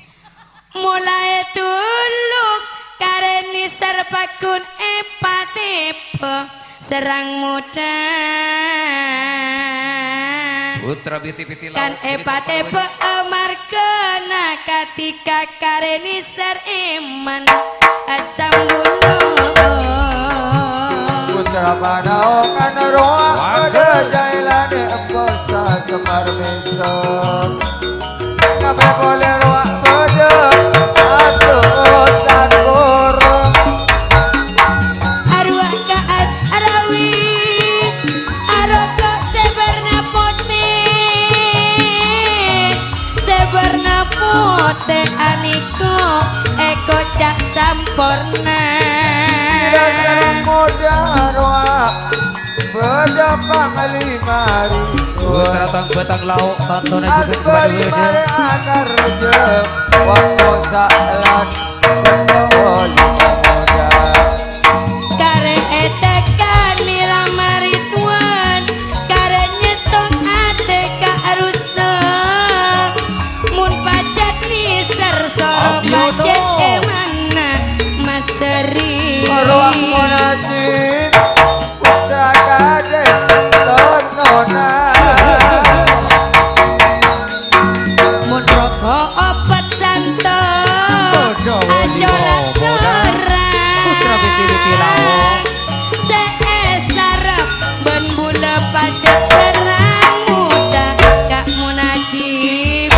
Molaè tuluk karè nèser paggun èpatèbâ serrang modâ. Putra biti-biti kan lao', èpatèbâ amarghâna kadhi ka karè nèser èman asam buno. Putra panaokan rowa Waduh. Pada jailane emposa semar meso. Kabeh pole rowa pada atusan burung. Arwah kaas arawi, aroko' sè bârna potè, sè bârna potè aniko èkoca' samporna. Kira-kira modâ rowa. Bâdâ panglima ri Putra tang batang lao', tantona jhughân Asbari bhâdhâ-bhâdhâ. Mare akarja, waktu sa'lan, waktu lima modâ. Karè ètekani la marituan, karè nyèttong atè ka arusta. Mon pajhât nèser soro Abdi pajhât Oto. Èmana maseri. Rowa monajin. Putra kadek tontonan. Mon roko' opet santo, Bodo acolak Wali Bobonan. Serrang. Putra Biti-Biti Lao'. Sè èsarep bân bulâ pajhât serrang modâ ka monajib.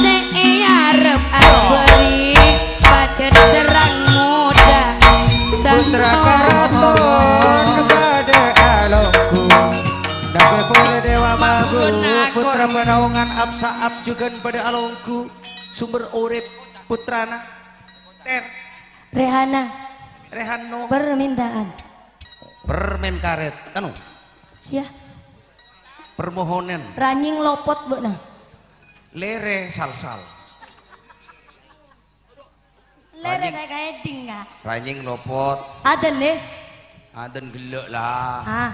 Sè èarep asbari. Pajhât serrang modâ Putra Karaton bâdâ alonggu. Nangèng polè Dewa Magu, Putra Panaongan Apsa Ap jhughân bâdâ alonggu. Sumber urip putrana. Ter. Rehana. Rehano. Permintaan. Permen karet. Anu. Sia. Permohonan. Ranying lopot, Bu, nah. Lere salsal. Lere Ranying. Kayak kaeding, Kak. Ranying lopot. Aden, deh. Aden gellek lah. Ah.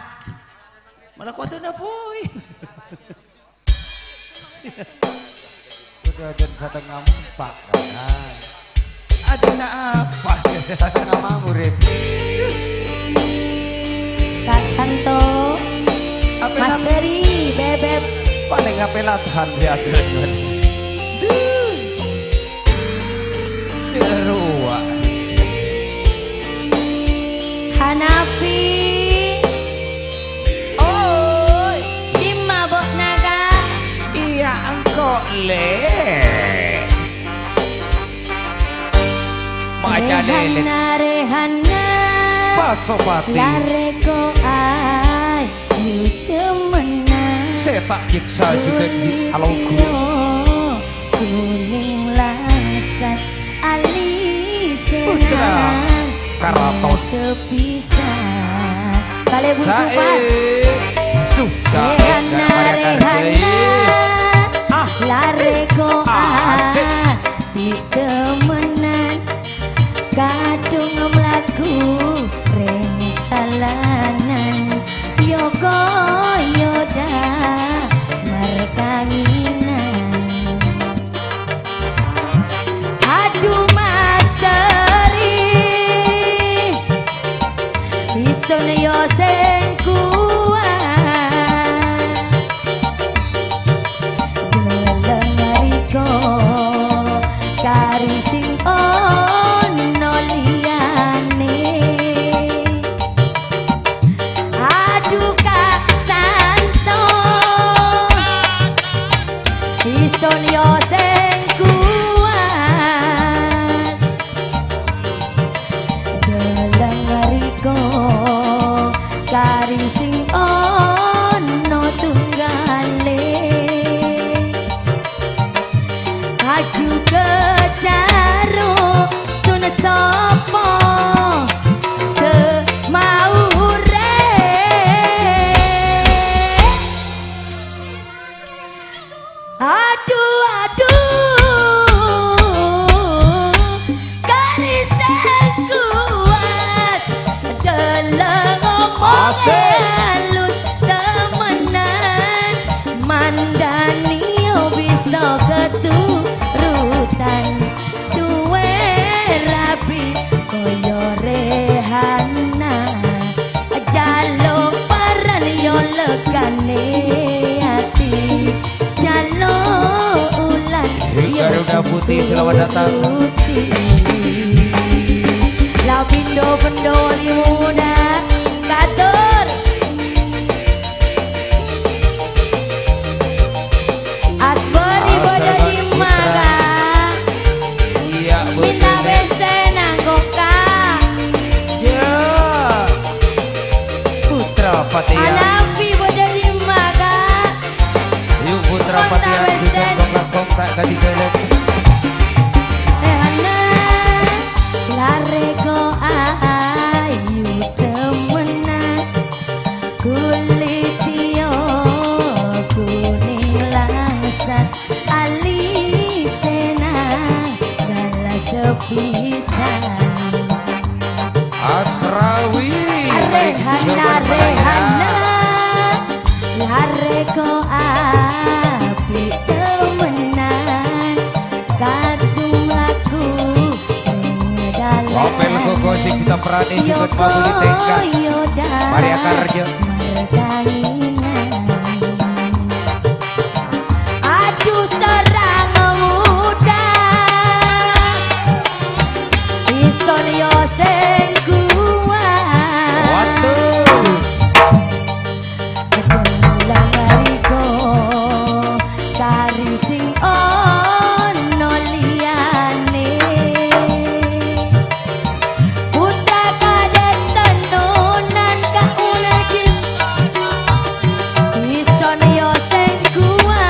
Malah kuat ada boy. Udah aden setengah empat, kan? Aden apa? Setengah mau, Rip. Kak Santo. Apa Mas nam- Seri, Bebek. Paling apa latihan dia dengan. Duh. Cek rowa. Hanafi. Oi. Dimma bo'na, Kak? Iya, engko', Le. Maca lele. Rehana, Rehana. Pasopati. Lareko ayu temenan. Sè ta' nyèksa jhughân alonggu. Kuning langsat alisena. Putra Karaton. Sepisan. Kale Bu Sae. Supan. Duh, Sae. Rehana, Rehana. Ah. Lareko ah, asik. Ati temenan. Kadhung mlaku rèng dalanan, yo-koyo dâ' markanginan. Adhu, Mas Seri, isun yo sèng kuwat. Dâlem riko kari sing ono liyane. Adhu, Kak Santo, isun yo sing kuwat. Dâlem riko kari sing ono tunggale. Sapa sè maure? Adu, adu, karisèng kuwat. Dâlâ ngomong Asik. Alus temenan, mandhâni bisa keturutan. Duwè rabi koyo Rehana, jhâluk paran yo legane ati, jhâluk ulan yo Garuda Putih, selamat datang. Putih. La pindo-pendo wali muda, katur. Asbari Asbari bâdâ dimma, Putra. Kak? Iyâ, bâdâ. Minta bessè nangko, Kak. Iyâ. Putra Patihan. Anapi bâdâ dimma, Kak? Yu, Putra Minta Patihan, bessè. Jhughân kong-langkong ta' kadhi ghâllu. Eh, Hana, larè ko ayu temenan. Kulit yo kuning langsat, alisena gala sepisan. Asrawi, Rehana, Rehana, larè ko api temenan. Kadung laku Apel koko sing kita perani jhughân mabudi tèngka. Mari akarja. Adu sarang muda, Isor yo sing kuat. Waduh. Dâlâ ngariko kari sing ono liyane. Putra kadasta nonan kaulagi, isone yo sing kuat.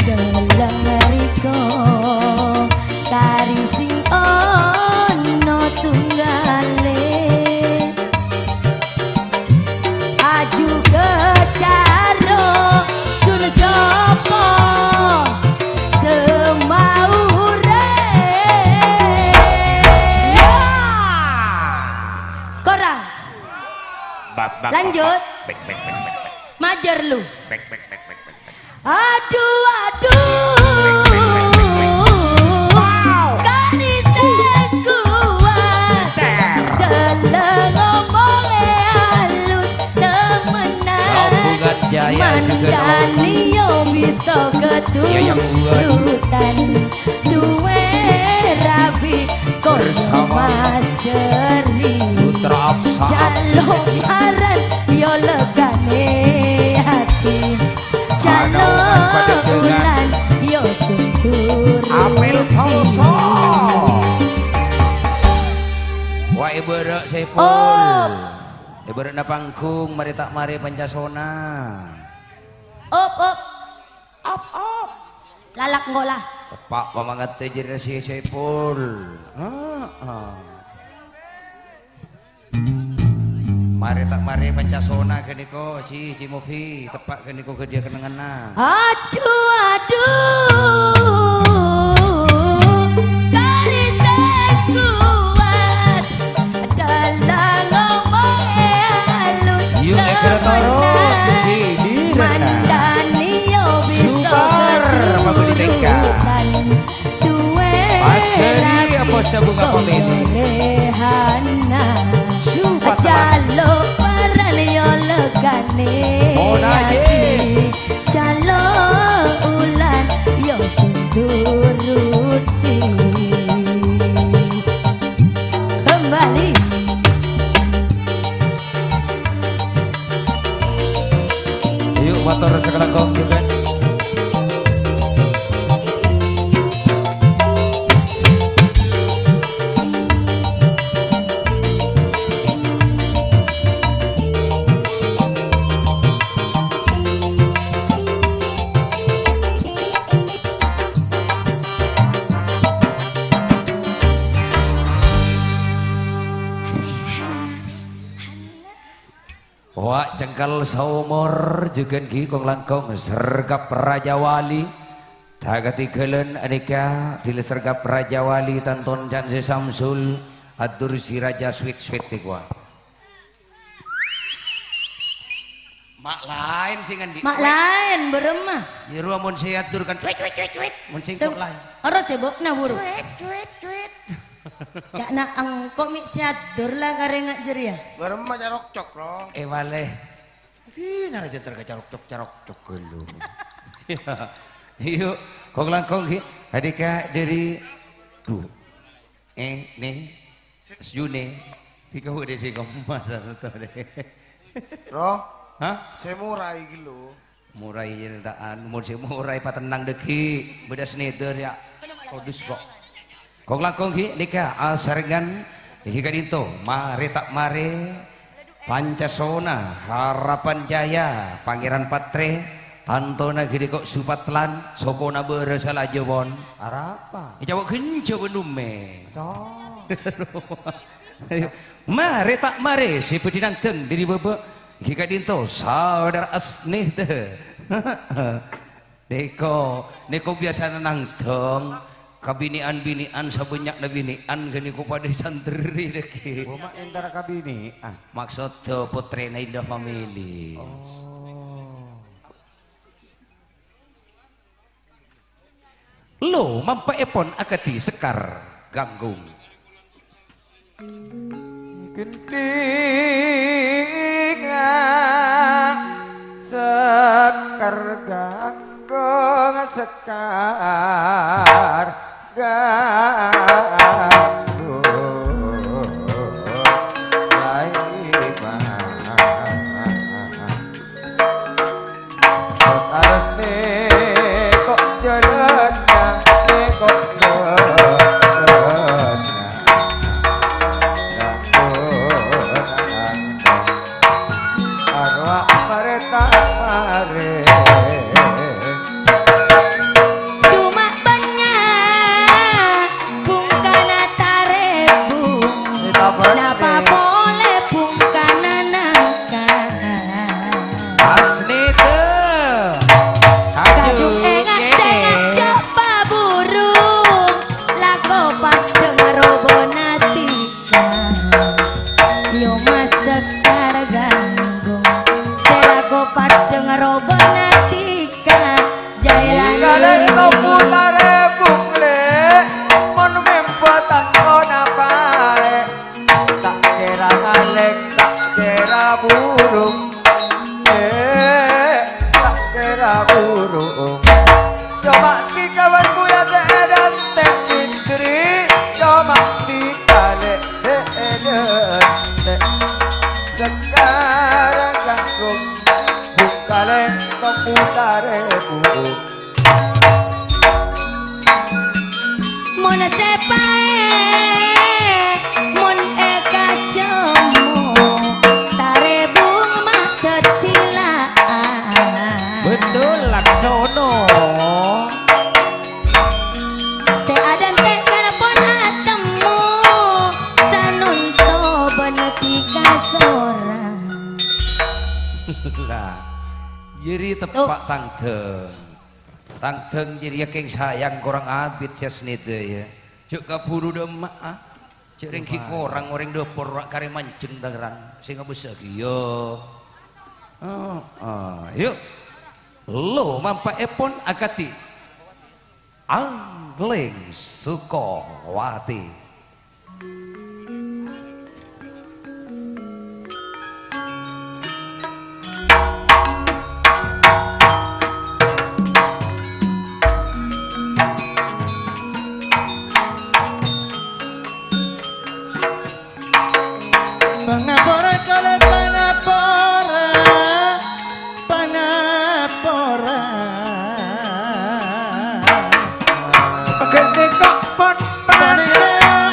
Dâlâ ngariko kari sing ono tunggale. Aju kecaro sun sapa semaure. Ya. Kora. Bak, bak, bak, Lanjut. Bak, bak, bak, bak, bak, bak. Majar lu. Bak, bak, bak, bak, bak, bak. Aduh, aduh. Wow. Kari sing kuat. Ter. Dâlâ ngomong e halus temenan. Rombongan Jaya juga mandhâni yo bisa keturutan. Iya, yang buat. Duwe rabi bersama. Maseri. Putra Absa. Jalo paran yo legane ati. Jalo ulan yo senturi. Apel Tolso. Wah, Ibu Rek Saiful. Op. Ibu Rek na panggung, mari ta' mari Pancasona. Op, op. Op, op. Lalak engko' la. Teppa' pamangate jere si Saiful. Heeh. Mare ta' mare Pancasona ganeko, Ji, Ji Movi, teppa' ganeko gadhiya kennengnganna. Aduh, aduh. Kari sing kuat. Dalang ngomong e halus. Yuk, Egra Toro, Didi, Rena. Mandhâni yo bisa Subar, Mabudi Teka. Keturutan. Duwe Paseri rabi apa sabunga koyo pamili? Rehana. Subar. Jalo paran yo legane Mona, ati. Ye. Jalo ulan yo sing turuti. Kembali. Yuk, mator sakalangkong juga. Cengkal saomor jhughân ghi' kong-langkong Sergap Rajawali. Ta' katinggalân anèka dhili Sergap Rajawali tanton can sè Samsul, adur si Raja Sweet-Sweet tèkowa. Ma' laèn sè nganḍi'. Ma' laèn, bârâmma. Yâ rowa mon sè adur kan cuit, cuit, cuit, cuit. Mon sè Sè-, engko' laèn. Aro sè bâ'na, buru. Cuit, cuit, cuit. Ca'na engko' mè' sè adur la karèngnga' jârèya. Bârâmma carokcok, Ro. Eh, malè. Dina rajâ terka carokcok-carokcok ghâllu. Iyâ. Iyâ, kong-langkong ghi. Adika dari, duh. Eh, ne. Sejune. Tiga udah sih kamu mata tuh deh. Ro. Hah? Sè morai ghâllu. Morai nyertaan, mon sè morai patennang dhâggi', bâdâ sneder ya. Todus kok. Kong-langkong ghi' nèka asarengan ghi' ka'ḍinto, marè ta' marè, Pancasona, Harapan Jaya, Pangèran Patrè, tantona ghi' kok Supatlan, sokona bârâsa lajâ pon. Arapa? Ècapo' ghânjhâ bân Nummè. Toh. Ayo, marè ta' marè, sè bhâdhi nangdhâng dhâri bâbâ, ghi' ka'ḍinto, saudara Asnita. Nèko, nèko biyasana nangdhâng, kabinè'an-binè'an sabânnya'na binè'an ghânèko paḍâ èsanderri dhâggi'. Coma entara kabinè'an. Maksodda pottrèna Indah Family. Oh. Lo mampa'èpon akadhi Sekar Ganggung. Ghenthingnga Sekar Ganggung, Sekar Ganggung. Laima. Terros nèko' jhâlânna, nèko' jhâlânna. Arowa marè ta' marè. Coma bânnya' bungkana tarèbung. Napa polè bungkana nangka? Asnita. Kadhung ènga' sè ngajhâk paburung, lako paḍâ ngarobâna tika. Yo masekar ganggung, sè lako paḍâ ngarobâna tika. Jailani. Kalèng tombu tarèbung, Lè', mon memba tangkona paè. Ta' kèra kalèng, ta' kèra burung. Eh, ta' kèra burung. Coma tika bân buya sè èdântè' Fitri, coma tika, Lè', sè èdântè'. Sekar ganggung, bungkalèng tombu tarèbung. Mon sè paè, mon èkacemmo, tarèbung ma' dhâddhi la'an. Betul, Laksono. Sè adântè' kalpon atemmo, sanonto bân tika sorang. Lah, jârèya teppa' tangdhâng. Tangdhâng jârèya kèng sayang korang abit sè asnèdâ, yâ. Jhâ' kabhuru ḍâ'emma'a. Jhâ' rèng ghi' korang orèng ḍâpor ra karè manjheng tangeran sè ngabâssa ghiyâ. Heeh, yu. Lo mampa'èpon akadhi Angling Sukowati. Pangapora kalè pangapora, pangapora. Ghândhi kok pon panèka.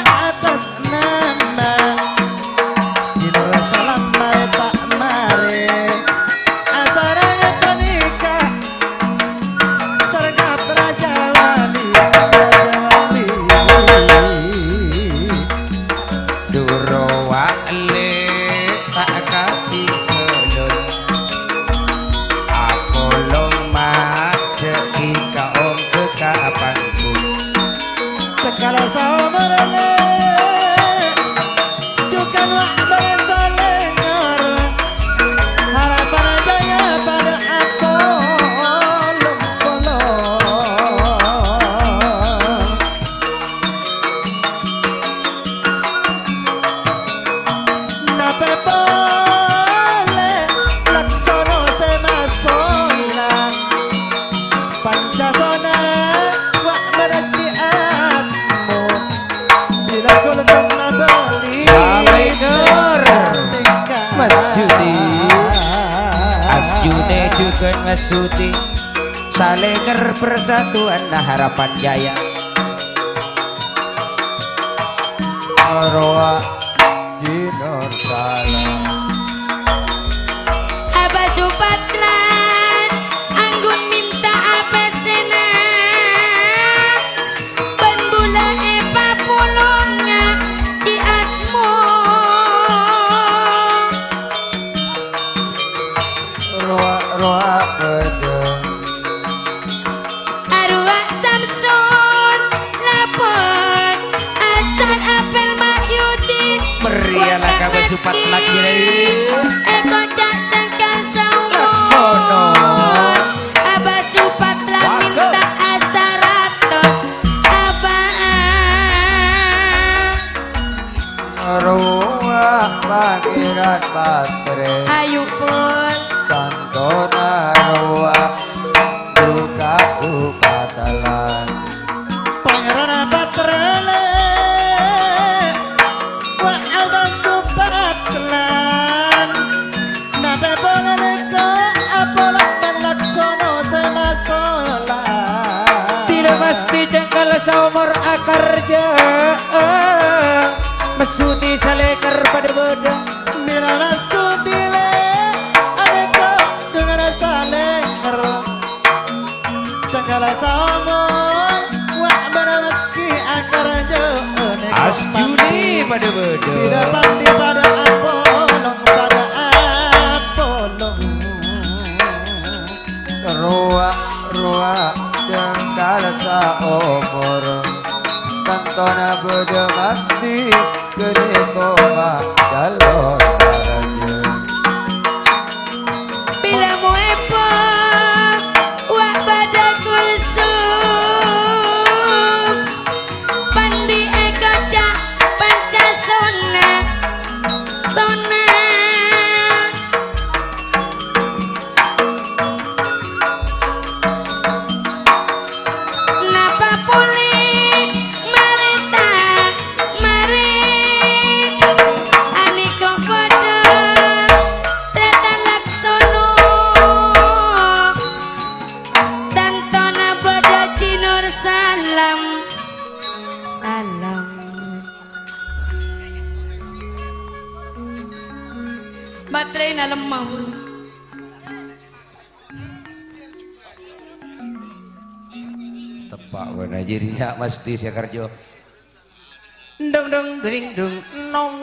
Ika ongke ka apangku. Cengkala saomor le, jhughân wa' bârâ' salènger. Harapan jâyâ padâ apolong-polong. Napè polè Laksono sè masola, Pancasona wa' maragi atmo. Bilâ kulsonna bâli Salènger. Mas Yudi. Asjune jhughân Mas Yudi. Salènger Persatuan Harapan Jaya. Rowa Ji Nur Salam. Abah Supatlan anggun mènta'a pèssèna, bân bulâ èpapolonga Ji Atmo. Rowa-rowa bâdâ. Arowa Samsun, lapor asal apel Mahyudi. Meriah lah Abah Supatlan, Jai. Èkoca' cengkal saomor. Laksono. Abah Supatlan mènta'a saratos, Abah. Rowa Pangèran Patre. Ayo, pon. Tantona rowa duka Supatlan. Pangèran Patre le, wa' Abah Supatlan. Napè polè nèka apolong bân Laksono sè masola. Tila mastè cengkal saomor akarja. Mas Yudi Salènger padâ bâdâ. Mila Mas Yudi le, anèka dengan Salènger. Cengkala saomor, wa' bârâ' maskè akarja nèka Asjune pandi. Padâ bâdâ. Bilâ pandi padâ apolong, padâ apolong. Rowa-rowa cengkala saomor, tantona bâdâ mastè. Kene koma calon raja. Bilâ moèpon wa' bâdâ kulsum, pandi èkoca' Pancasona, sona. Napa polè marènta marè, anèka padâ trètan Laksono, tantona bâdâ Ji Nur Salam, Salam. Baterena lemma, buru. Teppa' bâna jârèya mastè sè kerja. Dong, dong, dring, dong, nong.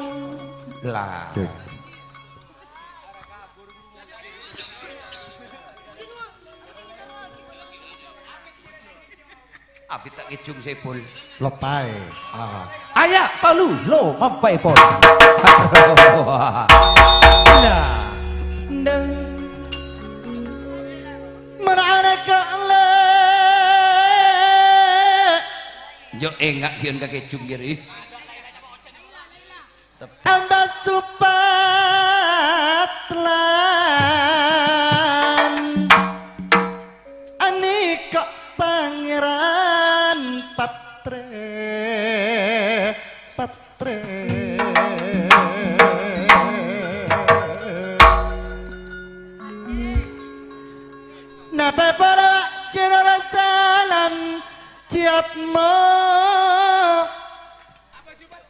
Lah. Cek. Abit ta' ngèjhung sè pol. Loppaè. Ah. Aya, palu, lo, mampaè pol. Nah. Deng. Mara alèka lè. Yo enga' ghiyon ka kèjhung ghi' rè. Amba Supatlan, anèka Pangèran Patre, Patre. Napè polè Jero Salam, Ciatmo.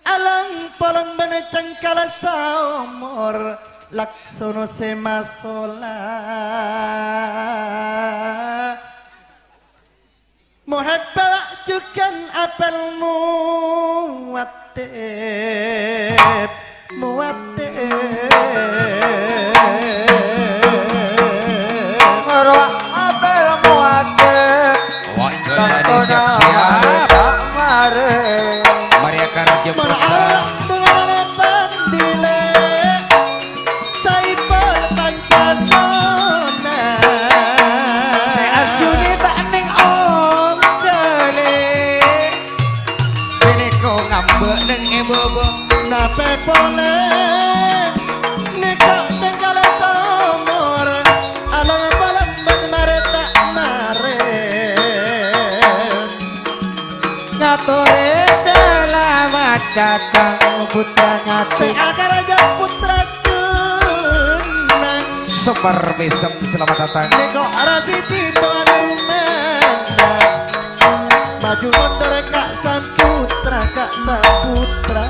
Alang-polong bân cengkala saomor, Laksono sè masola. Muhibba jhughân apel muwattep, muwattep. Rowa apel muwattep. Tapè polè nèka cengkala somor, alon-balon bân marè ta' marè. Ngatorè salamet dâteng putra Sè nyatè. Akaraja putra Gunang. Semar Mesem, selamat datang. Nèko Raditya Towana Rumanda. Maju mundur Kak Saputra, Kak Saputra.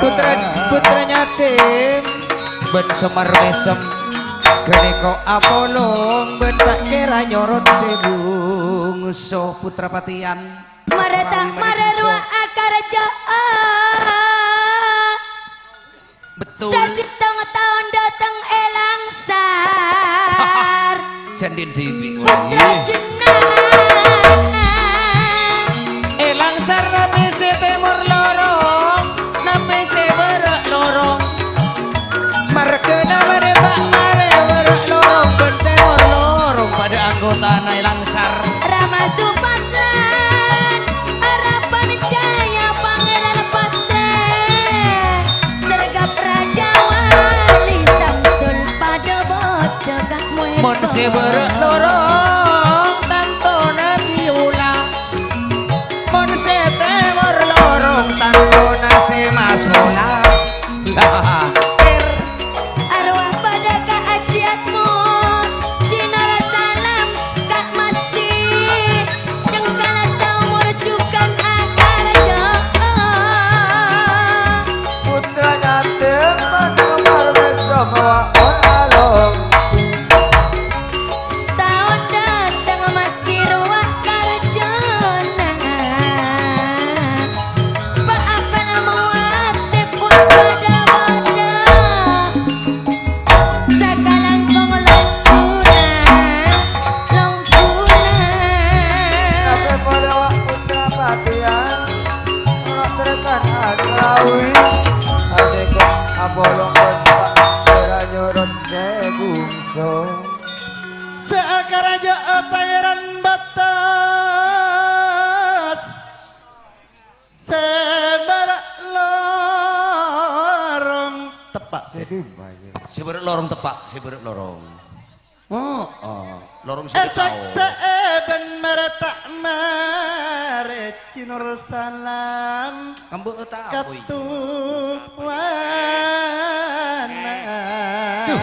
Putra, putra Nyatim. Bân Semar Mesem. Ghânèka apolong bân ta' kèra nyorot sè bungso putra Patian. Marè ta' marè rowa akaraja. Betul. Sasèttong taon dâteng è Langsar. Sè andi' dhibi', wah. Putra Jenang. È Langsar napè sè tèmor lorong, napè sè bârâ' lorong. Marghâna marè ta' marè bârâ' lorong, bân tèmor lorong padâ anggotana è Langsar. Rama Supatran, Arapan Jaya, Pangèran Patra, Sergap Raja Wali, Samsul padâ bâdâ Kak Muèto. Mon sè bârâ' lorong, tantona Biola. Mon sè tèmor lorong, tantona sè masola. Lah. Arwah padâ ka ajiyâtmo, Jinor Salam, Kak Masti, cengkala saomor jhughân akaraja. Putra Nyatim, Kembar Mesem, Wa'on Along. Taon dâteng Masti rowa karjana. Pa-apa mowatte pon bâdâ-bâdâ. Sakalangkong longguna, longguna. Tapè polè wa' putra Patian, ora taretan akrawi. Adhika apolong bân pa' sèra nyorot sè bungso. Sè akaraja Pangèran Batas. Sè bârâ' lorong teppa'. Sè bârâ' lorong teppa', sè bârâ' lorong. Oh, oh. Lorong sè tao. Èsaksè'è bân marè ta' marè Jinor Salam. Kambâ' tao, boy. Katuwana. Duh.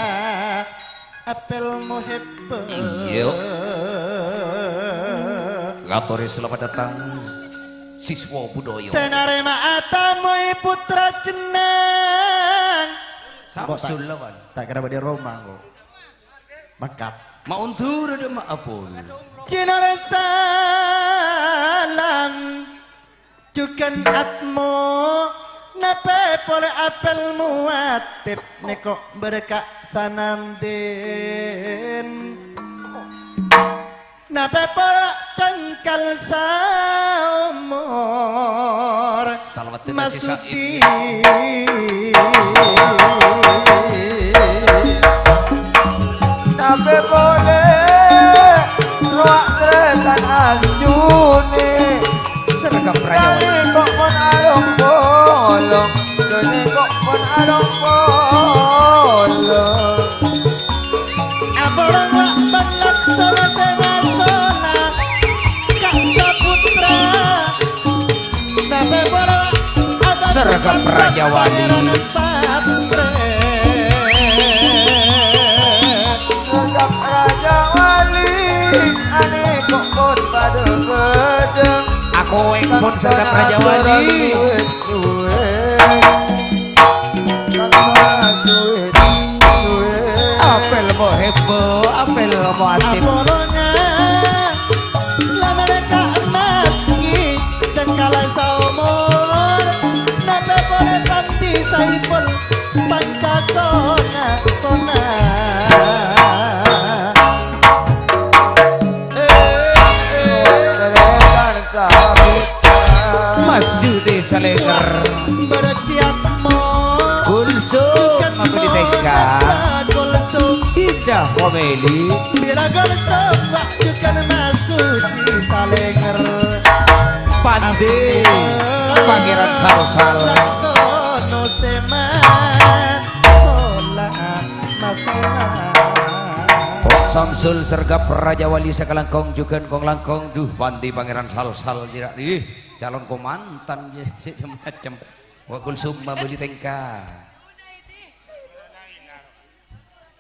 Apel Muhibba. Iyâ. Ngatorè salamet dâteng siswa budaya. Sè narèma atamoy putra Jenang. Samsul lawan. Ta' kèra bâdâ è roma, engko'. Mangkat. Maundur ada maapun. Jinor Salam. Jhughân atmo, napè polè apel muatip nèko bârâ' ka sanandhin. Napè polè cengkal saomor. Salameddin Haji Masudi. Said. Tapè polè rowa' srètan anjune. Sergap raja. Kok pon along-polong, dene kok pon along-polong. Aporong wa' ban laksana sè masola, Kak Saputra. Sergap Raja Wali. Sergap Raja Wali, ane kok pon padha-padha. Aku pon Sergap Raja Wali. Apel Muhibbu, Apel Muatib. Apolongan. Lamen ka emas ngi cengkala saomor, nape pole Panti Saiful Pancasona, sona. Mas Yudi Salenger. Berciatmo. Kulsum, Jukan apa di T K? Mohamed Kulsum. Indah Komeli. Bila Kulsum, Jukan Mas Yudi Salenger. Pandi. Asik. Pangèran Salsal. Laksono Sèman, sola nasèman. Wak Samsul Sergap Raja Wali sakalangkong jhughân kong-langkong. Duh, panḍi Pangèran Salsal jârâ'. Ih, calon komandan jârâ' sè macem-macem. Wa Kulsum mabâli tèngka.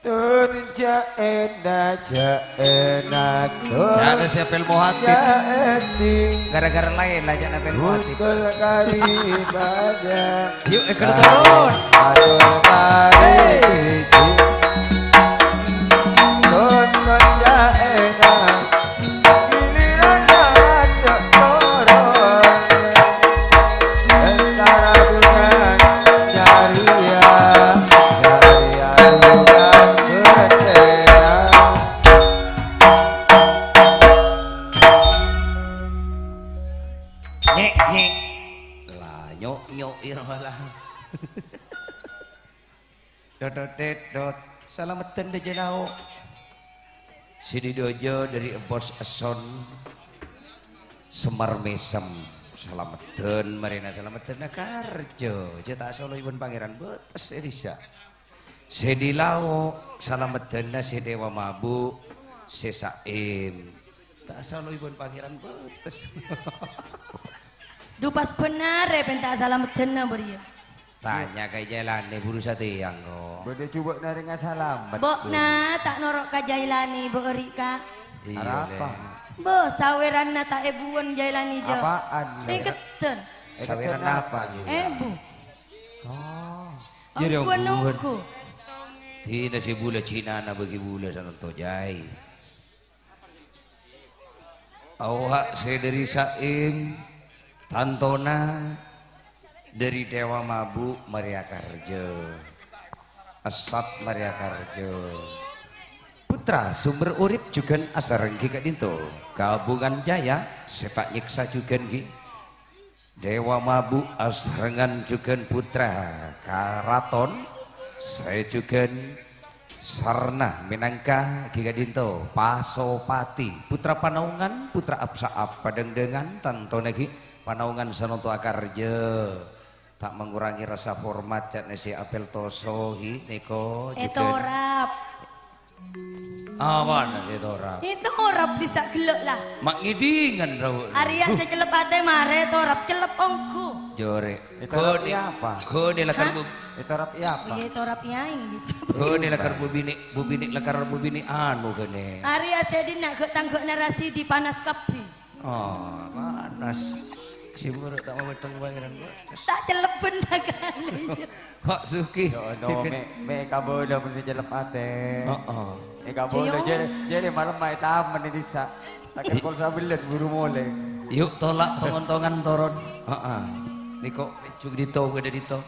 Tur jhâ' èna, jhâ' èna, tur Jhâ' sè apel Muhatib. Jhâ' èding. Gara-gara laèn la jhâ' apel Muhatib. Butul kari bâjâ. Yuk, èkor turun. Atur kari. Tur jhâ' èna. Giliran ajak korang, entara dengan nyariya, nyariya dengan bendera. Nyek, nyek. Lah, nyok, nyok, ya malah. Dot, dot, dot, dot. Salameddhân dhâjâ lao'. Sè dhâjâ dhâri Bos Eson Semar Mesem. Salameddhân marèna, salameddhân akarjâ. Jhâ' ta' soloè bân Pangèran bâtes è dhisa. Sè dhâri lao', salameddhânna sè Dewa Mabuk, sè Saim. Ta' soloè bân Pangèran bâtes. Dhu pas bhendher, pènta salameddhânna bâriyâ. Tanya ka Jailani buru satèya, engko'. Bâdâ jhubâ' narènga salamet, Buna, ta' noro' ka Jailani, Bu Rika. Iyâ, arapa? Lè. Bo, sawèranna ta' èbuwân Jailani, Jo. Apaan, Jo? Ènggheddhân. Sawèran apa, Jo? Èbu. Oh. Iyâ, Ongguwân, ongguwân. Onggu. Dinah sè bulâ jhâ' nana bâgi bulâ sanonto jhâi. Awak sè dhâri Saim, tantona dhâri Dewa Mabuk marè akarjâ. Esat marè akarjâ. Putra sumber urip jhughân asareng ghi' ka'dinto. Kabungan Jaya sè ta' nyèksa jhughân ghi'. Dewa Mabuk asrengan jhughân putra karaton sè jhughân sarna mènangka ghi' ka'dinto Pasopati, putra Panaungan, putra Apsa'ap, padhângdhângan tantona ghi' Panaungan sanonto akarjâ. Ta' mangorangè rassa hormat ca'na sè apèl toso ghi' nèko jhughân. Ètorap. Apana sè ètorap? Ètorap bisa ghellâ' la. Ma' ngèdingan rawa. Arèya sè cellep atè marè ètorap, cellep ongghu. Jhârè'. Ètorap iyâ apa? Ghâni lakar Hah? bu- Ètorap iyâ apa? Iyâ ètorap iyâ, iyâ. Ghâni lakar bubinè', bubinè' lakar bubinè' anu ghâni. Arèya sè dinna' ghâ' tangghâ'na Rasidi panas kabbhi. Oh, panas. Sè buruk ta' mabeteng Pangèran, Bu. Ta' cellep bân sakalè. Kok Suki? Yo, no, Suki. Me', me' kabâlâ mon sè cellep atè. Heeh. Me' kabâlâ, Ceyong. Jârè, jârè malem aè tamen è dhisa. Ta' kèr kol sabellâs buru molè. Yuk, tolak tong-ontongan toron. Heeh. Nèko, jhughân dito, bâdâ dito.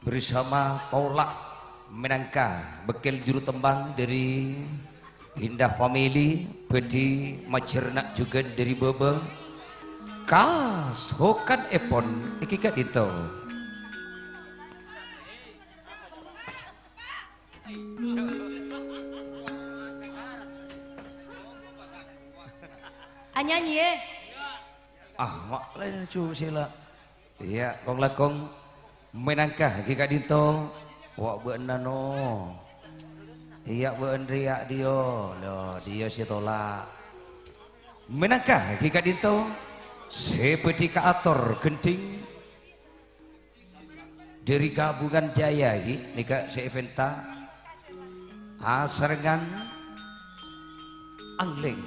Bersama Tolak mènangka bâkkèl juru tembang dhâri Indah Family, bhâdhi majhâr na' jhughân dhâri bâbâ. Kasokanèpon èngghi ka'dinto. Anyanyi, eh. Ah, mak laju sila. Iyâ, kong-langkong mènangka ghi' ka'dinto. Wa' bâ'na no. Iyâ, bâ'na rèya dhiyâ. Lho, dhiyâ sè tolak. Mènangka ghi' ka'dinto sè bhâdhi kaator gendhing dhâri Kabungan Jaya ghi' nèka sè èpènta. Asarengngan Angleng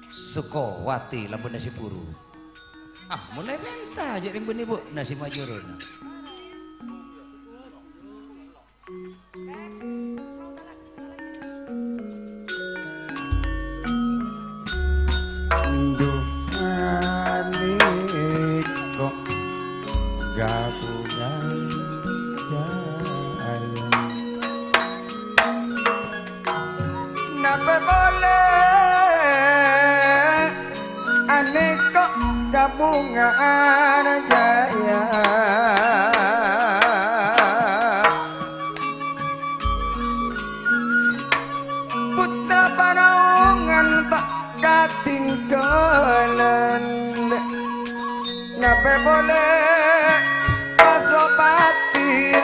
Sukowati lampuna sè buru. Ah, molaè mènta jhâ' rèng bânnè, Bu, na sè majorona. Duh, manik kok gabungan jaya. Napa polè anèko kabungan jaya. Putra Panaungan ta' katinggalan. Napa Pe polè Pasopati,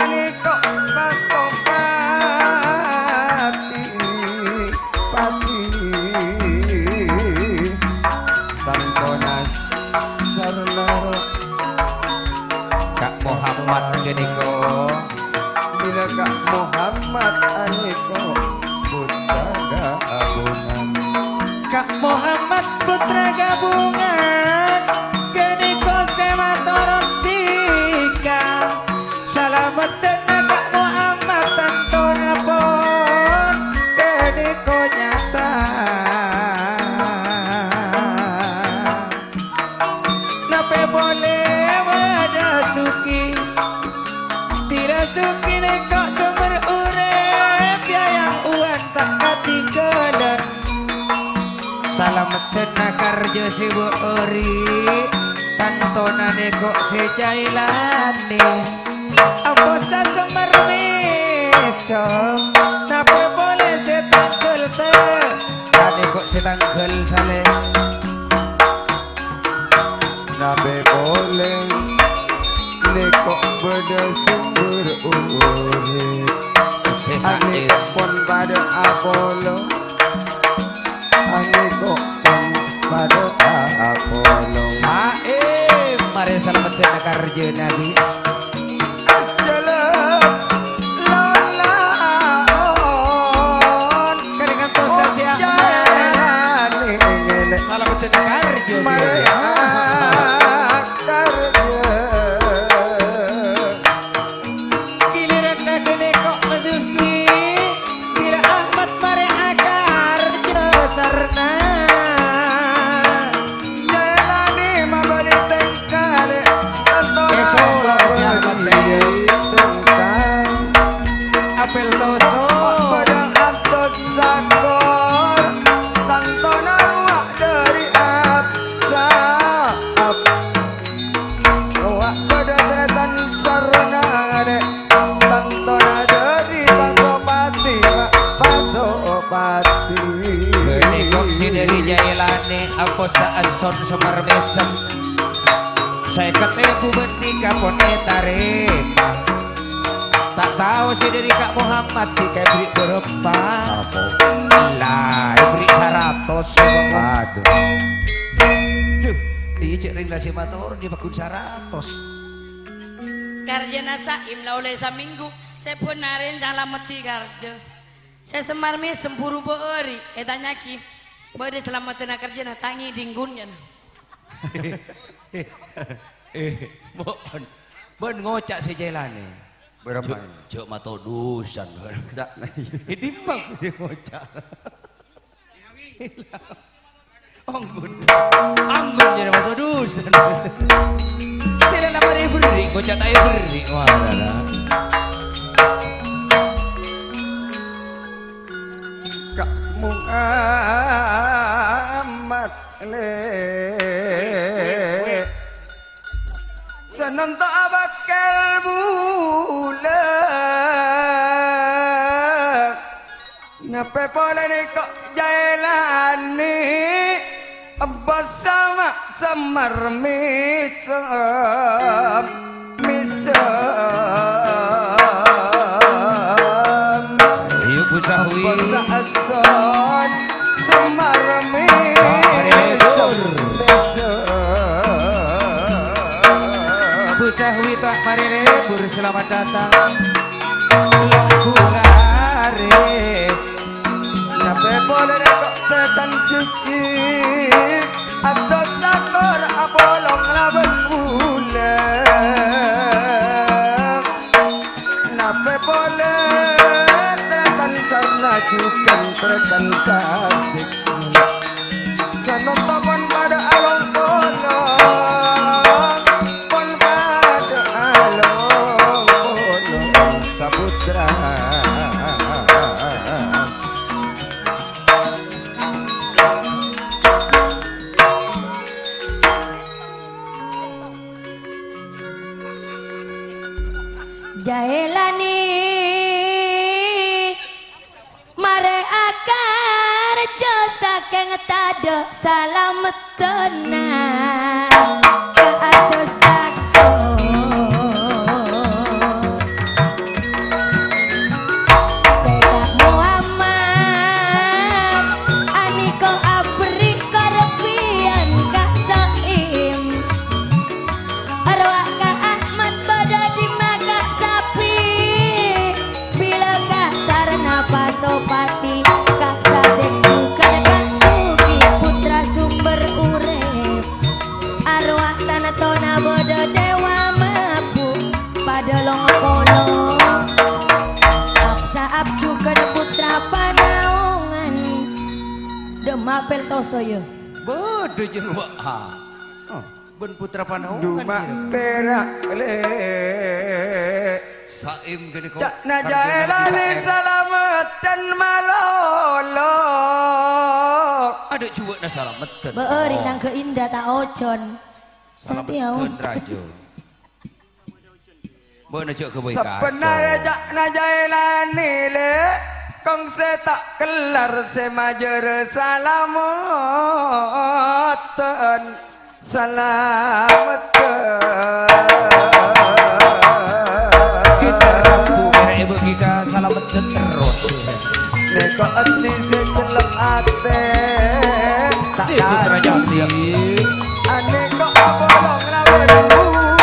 anèko Pasopati, pati. Tantona sarna Ka' Muhammad ghânèko. Bilâ Ka' Muhammad anèko putra Gabungan. Ka' Muhammad putra Gabungan, ghânèko sè mator dhika. Salameddhâna Ka' Muhammad tantona pon ghânèko nyata. Napè polè bâdâ Suki. Tira Suki nèko sombher urip, yâ, yâ, uwan ta' katinggalan. Salameddhâna karjâ sè bâ'âri', tantona nèko sè Jailani. Apossa Semar mèsem, napè polè sè tangghâl tè-, anèko sè tangghâl salè. Napè polè nèko bâdâ sombher urip. Sè sa'è. Anèko pon padâ apolong. Anèko pon padâ apolong. Sa'è, marè salameddhâna karjâ Nabi. Ajjhâlâ lalaon. Keringan dosa si Ahmad. Salameddhâna karjâ. Marè karjâ. Giliran ghânèko Suki, bilâ Ahmad marè akarjâ sarna. Jailani mabâli tèngkalè, tantona mabâli tèngkal. Apel toso. Padâ antos sakor, tantona rowa dâri Absa. Rowa padâ tarètan sarna, tantona dâri Pasopati, Pasopati. Ghânèko sè dâri Jailani, apossa Asson Semar mèsem. Sèket èbu bânnè kapon ètarèma. Ta' tao sè dâri Ka' Muhammad dhika èberri' bârâmpa. Apa? La, èberri' saratos, Bang. Aduh. Duh, iyâ, cè' rèng la sè mator, dhi paggun saratos. Karjâna Saim la ollè samènggu, sè bân arè nyalameddhi karjâ. Sè Semar mèsem buru bâ'âri', ètanya'aghi, "Bâdâ salameddhâna karjâna, ta' ngèdhing ghun," yâ. Eh, mon, bân ngoca' sè Jailani. Bârâmpa? Jhâ', jhâ' matodusan. Ca'na iyâ. È dimma sè ngoca'? Anggun. Anggun jârèya matodusan. Sè la marè berri', ngoca' ta' èberri'. Wah, la, la. Ka' Muhammad lè'. Sanonto abâkkèl bulâ. Napè polè nèko Jailani, bâsama Semar mèsem, mèsem. Ayo, Bu Sahwi. Bâsa Asson, Semar mèsem, mèsem. Bu Sahwi ta' marè lebur, selamat datang. Lagu laris. Napè polè nèko tarètan Juki, atos sakor apolong labân bulâ. Napè polè tarètan Sarna jhughân tarètan Sadik. Sanonto pon padâ along-polong, pon padâ along-polong, saputra. Jaelani marè akarja sakèng ta- Adha salameddhânna ka atos sato. Sè Ka' Muhammad, anèko aberri' karebbhiyân Ka' Saim. Arowa Ka' Ahmad bâdâ dimma Ka' Sapi. Bilâ Ka' Sarna Pasopati, Ka' Sadin jhughân Ka' Sugi, pottra somber orèp. Arowa tanatona bâdâ dèwa mabuk, padâ long polo. Ap-saap jhughân pottra panaongan. Dâ' mapèl toso, yâ. Bâdâ jârowa. Ah. Oh. Bân pottra panaongan, Duma' Pèra', lè'. Saim ghânèka. Ca'na Jailani salameddhân malolo. Adâ' jhuwâ'na salameddhân. Bâ'âri nangghâ' Inda ta' ojon. Salameddhân, Rajo. Bâ'na jhâ' ghâbây. Sabhennarra ca'na Jailani, lè', kong sè ta' kellar sè majârâ salameddhân. Salameddhân. Kita Rabu merek ibu kita salameddhân terros. Nèko ati sè cellep atè. Sè Putra Jati. Anèko abolong lawan bulâ.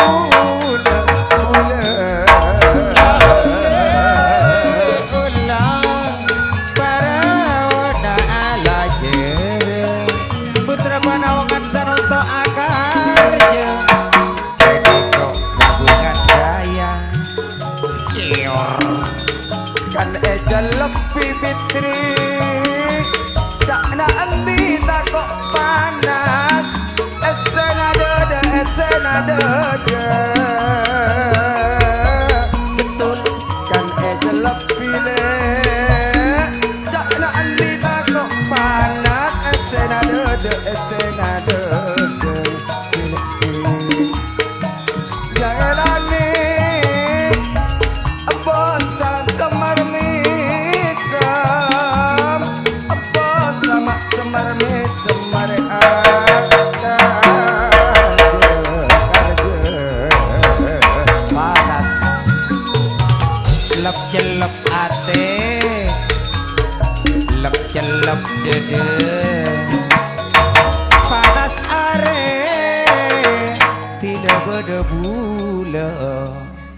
Ulang parawana alajâr. Putra panaongan sanonto akarja. Dâddi kok gabungan daya. Cior. Kan ècellep bibitri. Ca'na endi tako' panas. Èssèna dâdâ, èssèna dâdâ. Betul. Kan ècellep bilâ. Ca'na endi tako' panas, èssèna dâdâ, èssèna dâdâ. Jailani, embo sa-, semar mèsem, embo sama semar mèsem, mare ata, panas. Lep-cellep atè, lep-cellep dâdâ. Panas arè, dina bâdâ bulâ.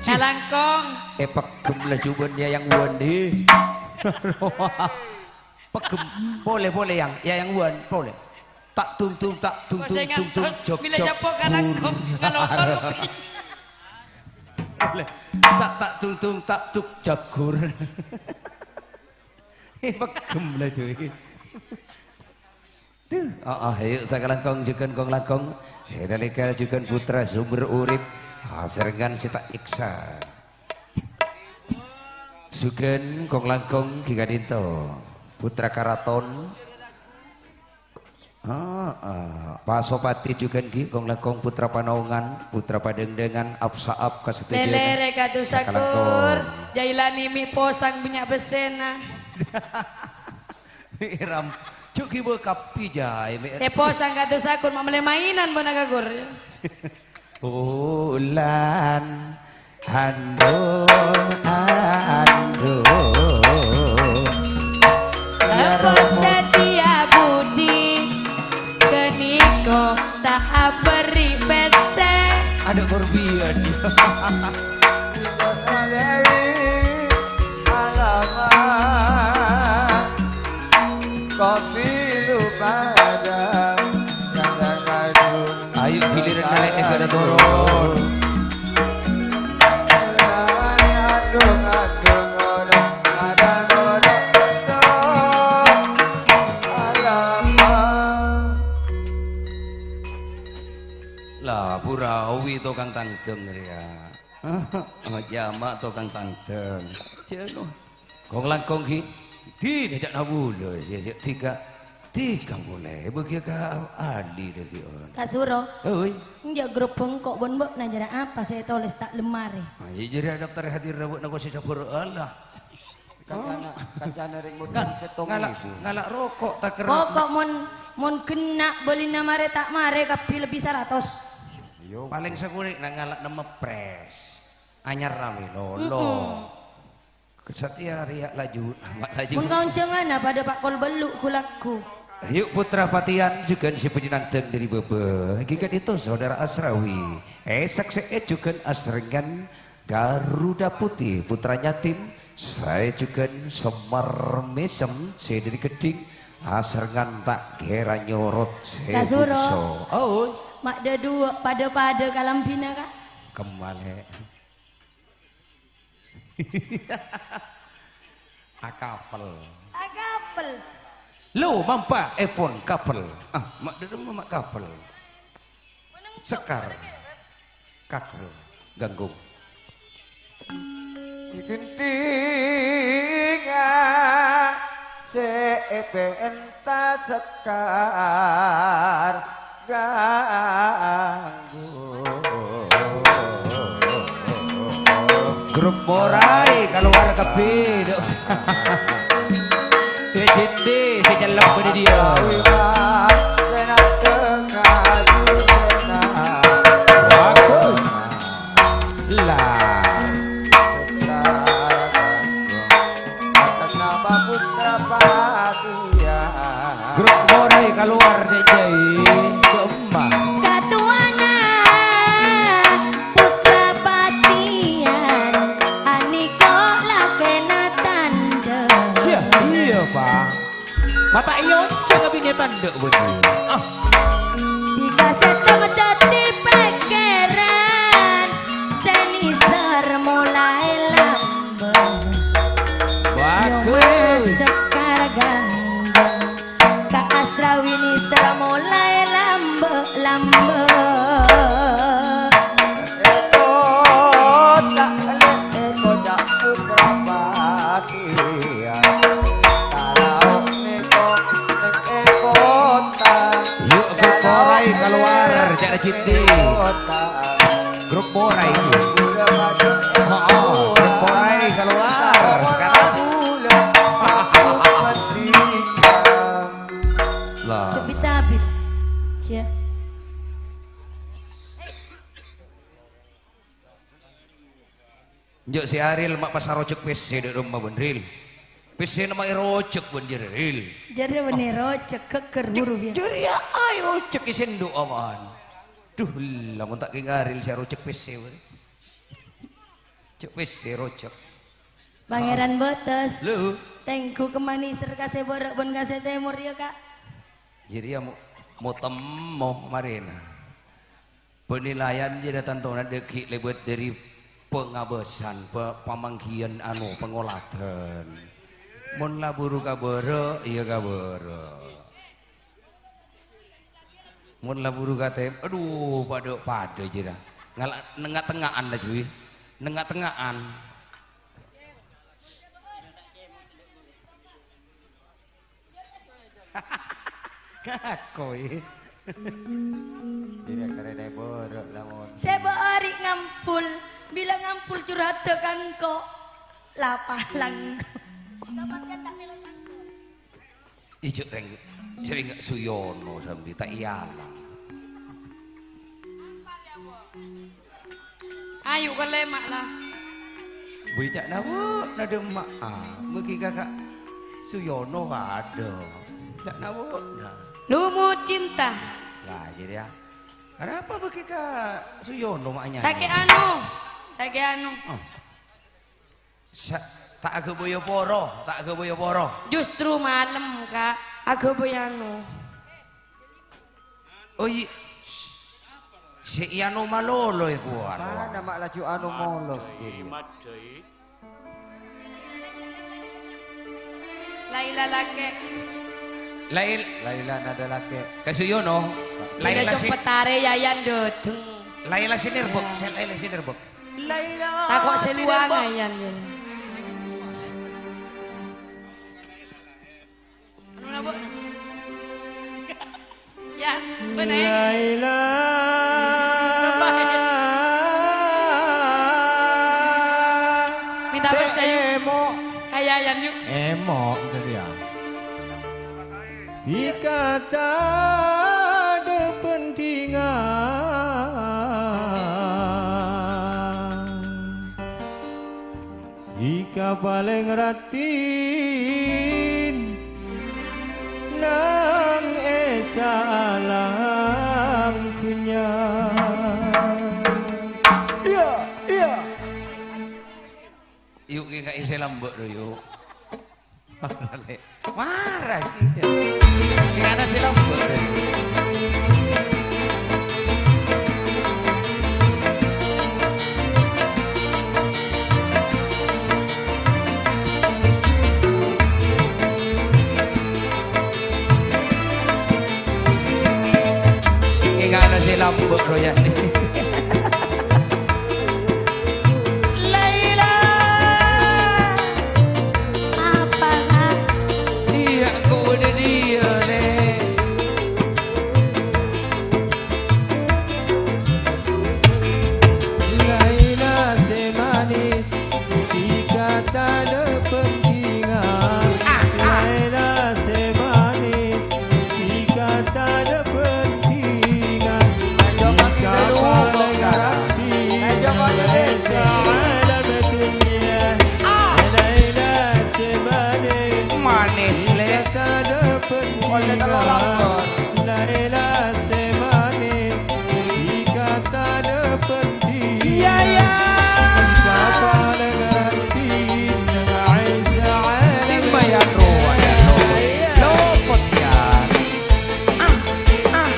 Kalangkong. Eh, peggem laju bân Yayang Wan, eh. Peggem. Polè, polè, Yang. Yayang Wan, polè. Tak tung tung, tak tung tung, tung tung, jog jog. Kalangkong. Polè. Tak tak tung tung, tak tuk jagur. Peggem laju iki. Duh, ah, ah, ayo sakalangkong jhughân kong langkong. Eh, nalika jhughân putra sumber urip, asarengan sè ta' nyèksa. Jhughân kong langkong ghi ka'dinto. Putra karaton. Ah, ah. Pasopati jhughân ghi kong langkong putra panaongan, putra padhângdhângan, ap-saap ka sadhâjâna. Lèlèrè kadu sakalangkong. Sakur, Jailani mè' posang bânnya' bessèna. Iram. Cuk, ghibâ kabbhi, Jay. Sè posang kadu sakur, ma' mellè mainan bân akakur. Bulan andung-andung. Apa setia budi, kènèko ta' aberri' pèssè. Ada korbian. Dewi, alamak, kopi lu padang, kadang-kadang. Ayo, giliran nalèk è ghârâ toron. Aduh, aduh, aduh, aduh, aduh, aduh. Alamak. Lah, Burawi tokang tangdhâng rèya. Jama' tokang tangdhâng. Jâno. Kong langkong ghi. Dina ca'na bulâ, sè, sè, tiga, tiga mulai. Bâgiyâ ka Ali dâggi', on. Ka Suro. Oi. Enjâ' grup bengko' bân bâ'na jârèya apa sè ètolès ta' lemmare? Ah, iyâ jârèya daftar hadir bâ'na kok sè sabâr Allah. Kancana, kancana rèng modal Ngal-, settong ngala', ebu. Ngala' roko' taker. Pokok mon Mon ghenna' bâlina marè ta' marè kabbhi lebbi saratos. Yo. Palèng sakonè' nang ngala'na mepres. Anyar ramè lolo. Mm-mm. Satèya rèya laju, ma' laju. Mon kaonjhânganna padâ pa' kol bellu' ghu-lagghu. Ayo, Putra Patian jhughân sè bhâjhi nandhâng dâri bâbâ. Èngghi ka'dinto Saudara Asrawi. Eh, saksè'è jhughân asrèngan Garuda Putih, Putra Nyatim, saè jhughân Semar Mèsem, sè dâri Geddhing, asrèngan ta' kèra nyorot sè Ka Suro. Bungso. Oi. Ma' dâduwâ' padâ-padâ kalambhina, Ka'. Kemmalè. Akapel. Akapel. Lo, mampa èpon kapel. Ah, ma' dâdâmma ma' kapel. Sekar. Kakul. Ganggung. Di gendhinga sè èpènta Sekar ganggu. Grup Morai kalowar kabbhi, dhu. Sè cindi, sè cellep bâdâ diyâ. Bagus. Lah. Grup Morai kalowar, Dek Jai. Kemma. Katowana Putra Patian, aniko lakèna tandhâ. Iyâ, iyâ, Pak. Mata iyo, jangan binè tandhâ, bâdâ. Ah. Dikasèt madâddhi pèkkèran, sè nèser molaè lambâ'. Bagus. Yoma Sekar gandeng, Ka' Asrawi nèser molaè lambâ'-lambâ'. Eko ta' le eko ja' Putra Patian. Kalau neko neng eko ta'. Yuk, Grup Morai kalowar, ca'na Citi. Grup Morai. Heeh, Grup Morai kalowar sekarang. Lah. Cok bit-abit. Sia. Enjâ' sè Aril ma' pas arojhâk pèssè dâ' roma, bân Ril. Pèssèna ma' èrojhâk, bân, jârèya, Ril. Jârèya bânnè rojhâk, ghâgghâr buru, ya. Jârèya aè rojhâk è sèndhu' apaan? Duh, la, mon ta' kèng Aril sè arojhâk pèssè, bân. Jâ' pèssè rojhâk. Pangèran Botos. Lho. Tèngghu kemma nèser ka sè bârâ' bân ka sè tèmor, ya, Ka'. Jârèya mo-, mo-temmo marèna. Penilaian jârèya tantona dhâggi' lèbât dâri pangabâsan, pa-, pamangghiyân anu, pangoladan. Mon la buru ka bârâ', iyâ ka bârâ'. Mon la buru ka tèm-, adhu, padâ-padâ jârèya. Ngala-, nengnga'-tengnga'an laju, è. Nengnga'-tengnga'an. Ngakoy. Direktor Ede Borok, lamun. Sè bâri' ngampul, bilâ ngampul curhatta ka engko'. La palang. Kapan kan ta' mèlo sangko'? Ijo rèng, sèrèng Suyono sambi ta' èyalang. Ayu ka lema' la. Bui ca'na bâ'na dâ' emma'a, mèghi kaka' Suyono padâ. Ca'na bâ'na. Lumut cinta. Lah, jârèya. Arapa mèghi ka Suyono ma' nyanyi? Sakè' anu. Sakè' anu. Oh. Sa-, ta' aghâbây poro, ta' aghâbây poro. Justru malem, Ka'. Aghâbây anu. Oh, i-, sè èano malolo è kowa. Mana ma' laju anu molos, Diri? Laila lakè'. Lail-, Laila nada lakè'. Ka Suyono. Laila sè-, Petare Yayan dodeng. Laila sè nerbek, sè Laila sè nerbek. Laila. Tako' sè luwang, Yan, Yan. Anu napa? Yan, bener. Laila. Napa? Minta sè pesen. Emo'. Kaya Yan, yuk. Emo', maksudnya. Dhika tadâ' pendhingan, dhika palèng raddhin nang è saalam dhunnya. Iyâ, iyâ. Yu', kè kaè sè lambâ' ro, yu'. Mara sih. Kè ana sè lambâ' ro. Kè ana sè lambâ' ro, yâ. Laila. Apa, Kak? Iyâ, engko' bâdâ dhiyâ, Lè'. Laila sè manis, dhika tadâ' pendhingan. Ah, ah. Laila sè manis, dhika tadâ' pendhingan. Ayo, Pak, kita dulu, Kak. Ayo, Pak, kita dulu. Manis, Lè'. Boleh kalau lapar. Iya, iya. Timbayan rowa ya, lo. Lopot ya. Ah, ah.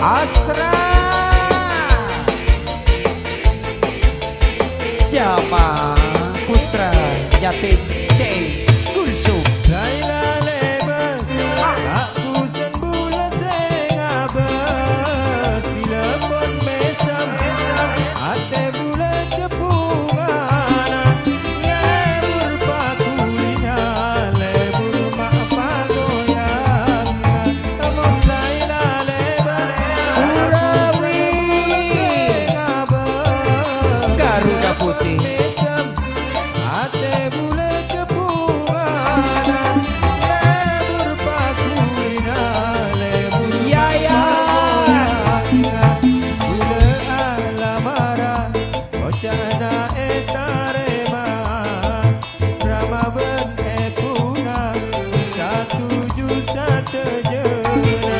Asra. Jama putra yatim Cè' Kulsum. Laila lèbât, ta' busen bulâ sè ngabâs, bilâ pon mèsem, atè bulâ cebbhungana, lebur paghulina, lebur ma' pagoyang. Urawi Garuda Putih. Yaya. Oca'na ètarèma. Rama bân èbhuna satuju sadhâjâna.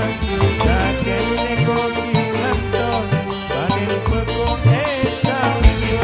Kakènè kopi ngantos bâdhân bhâko è sambhâna.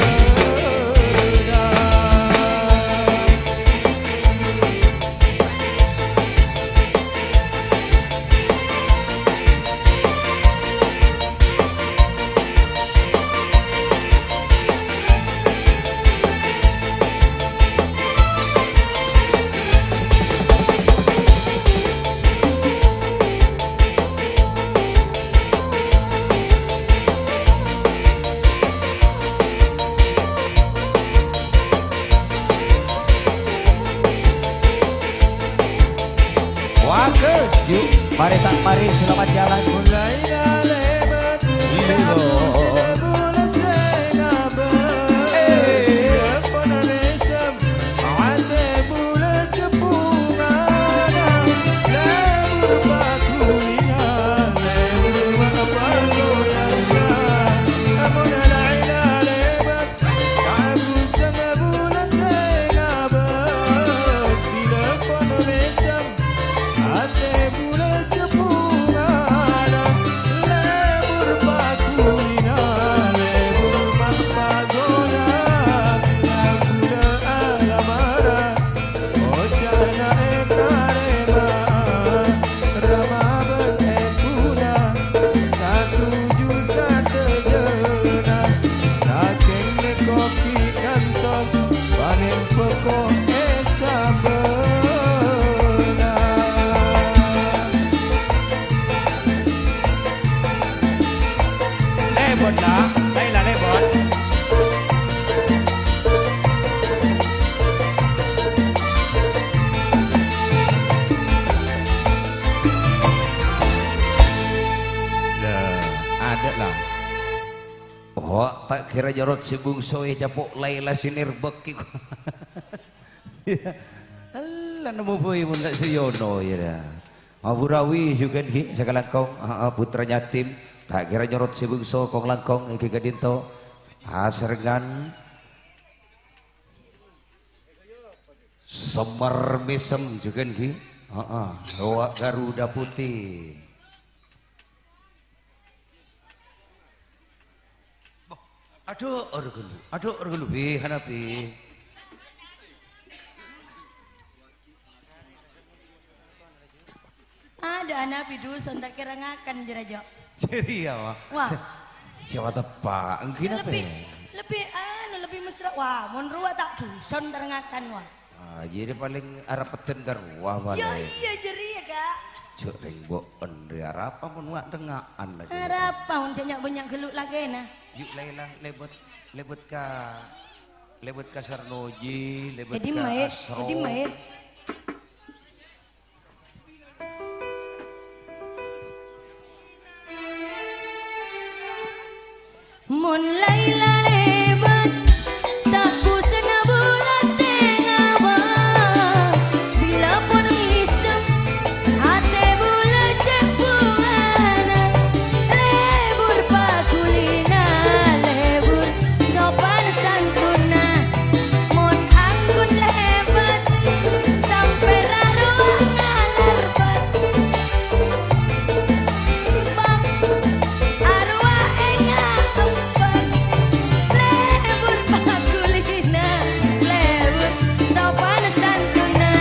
Bagus, yuk. Mari, tak mari, selamat jalan. Lebot, la. Ayo, la, lebot. La, ada, la. Oh, ta' kèra nyorot sè bungso è capo' Laila sè nèrbâk ghi'. Ella nemmo bhâi mon ta' sè yono, yâ, la. Maburawi jhughân ghi' sakalangkong, ha, ha, putra yatim. Ta' kèra nyorot sè bungso kong-langkong èngghi ka'dinto. Asarengngan Semar Mèsem jhughân ghi'. Ha, ha. Rowa Garuda Putih. Adhu, ora ghâllu. Adhu, ora ghâllu, Bi, Hanafi. Adhu, Hanafi, dusun ta' kèra ngakan, jârèya, Jo. Jârèya, Wa. Wah. Si-, siapa teppa'? Engghi napa? Lebbi, lebbi, anu, lebbi mesra. Wah, mon rowa ta' dusun ta' ngakan, Wa. Ah, jadi paling arep peddhân ka rowa, Wa, Lè. Iyâ, jârèya, Ka'. Jhâ' rèng bo'en rè arapa mon wa' dengnga'an la, jârèya. Arapa mon jhâ' nya'-bânnya' ghâllu lakèna. Yu', Laila, lebot, lebot ka, lebot ka Sarnoji, lebot ka Asro. È dimma, è? È dimma, è? Mon Laila lebot, ta' busana bulâ sè ngabâs. Bilâ pon mèsem, atè bulâ cè' bungana. Lebur paghulina, lebur sopan santona. Mon anggun lebot, sampè' ra rowa ngalarbat. Bâk, arowa ènga' empan. Lebur paghulina, lebur sopan santona.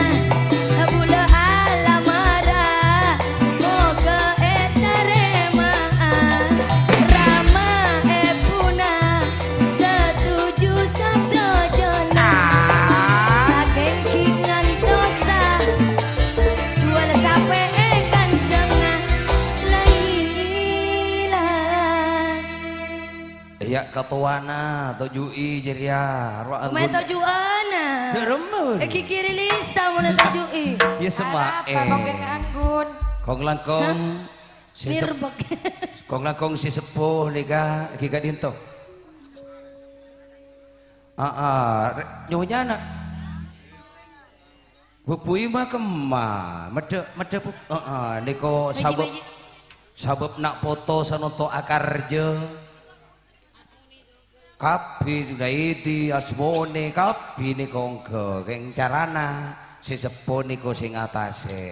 Bulâ alamara, mogâ ètarèma'a. Rama èbhuna, satuju sadhâjâna. Ah. Sakèng ghi' ngantosa, juwâl sapè'è kandhângnga Laila. Iyâ, katowana, toju'i jârèya. Rowa anggun. Toju'ana. Dâ' remma. È, ghighiri lisa mon toju'i. Iyâ, semma'è. Arapa kok anggun? Kong-langkong. Hah? Sè sep-, nirbek. Kong-langkong sè seppo nèka ghi' ka'dinto. Aa, rè-, nyonyana. Bubui ma kemma, meddhâ-, meddhâ bu-, aa, nèko sabâb, sabâb na' poto sanonto akarjâ. Kabbhi Junaidi, Asmoni, kabbhi nèko ongghâ, kèng carana sè seppo nèko sè ngatasè.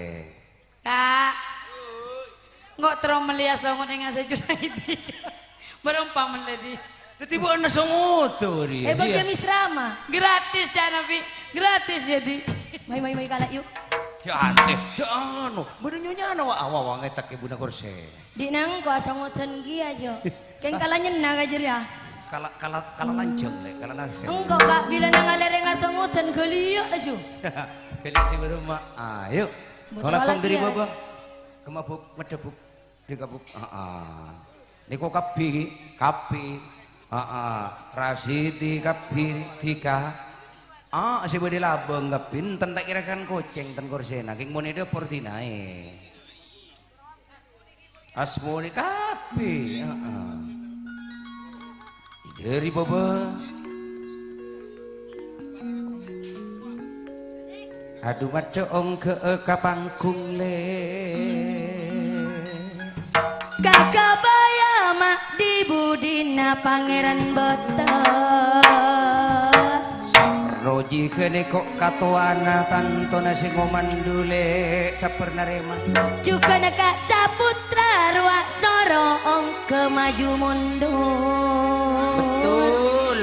Ka'. Engko' terro mellèya songot è ngase Junaidi. Bârâmpa mellè, Di? Dhâddhi bâ'na songot, Ri. Eh, bâgi Misrama. Gratis, ca'na, Bi. Gratis, yâ, Di. Mai, mai, mai, kala', yu'. Jhâ' anè, jhâ' anu. Bâdâ nyonyana, wa', wa', wa', ngètèk èbhuna korsè. Di' nangko asongodhân kèya, Jo. Kèng kala nyenna ka jârèya. Kala, kala, kala lanjhâng, Lè', kala narsè. Engko', Ka', bilâ nang alèrèng asongodhân ghâliyâ, laju. Ghâliyâ sè bârâmma. Ayo. Bhuru kala kong dâri bâbâ. Kemma, Bu', meddhâ, Bu'. Dhika, Bu'. Aa. Nèko kabbhi, kabbhi. Aa. Rasidi kabbhi, dhika. Aa, sè bâdâ labâng kabbhi, enten ta' kèra kan kocèng ten korsèna. Kèng mon è dâpor dinaè. Asmoni kabbhi, heeh. Dâri bâbâ. Adu, maddhâ ongghâ'â ka panggung, Lè'. Ka kabâjâ ma' di-budina Pangèran bâttos. Sarroji ghânèko katowana tantona sè ngomandhu, Lè', sabbhâr narèma. Jhughân ka' saputra rowa soro ongghâ maju mondur. Betul.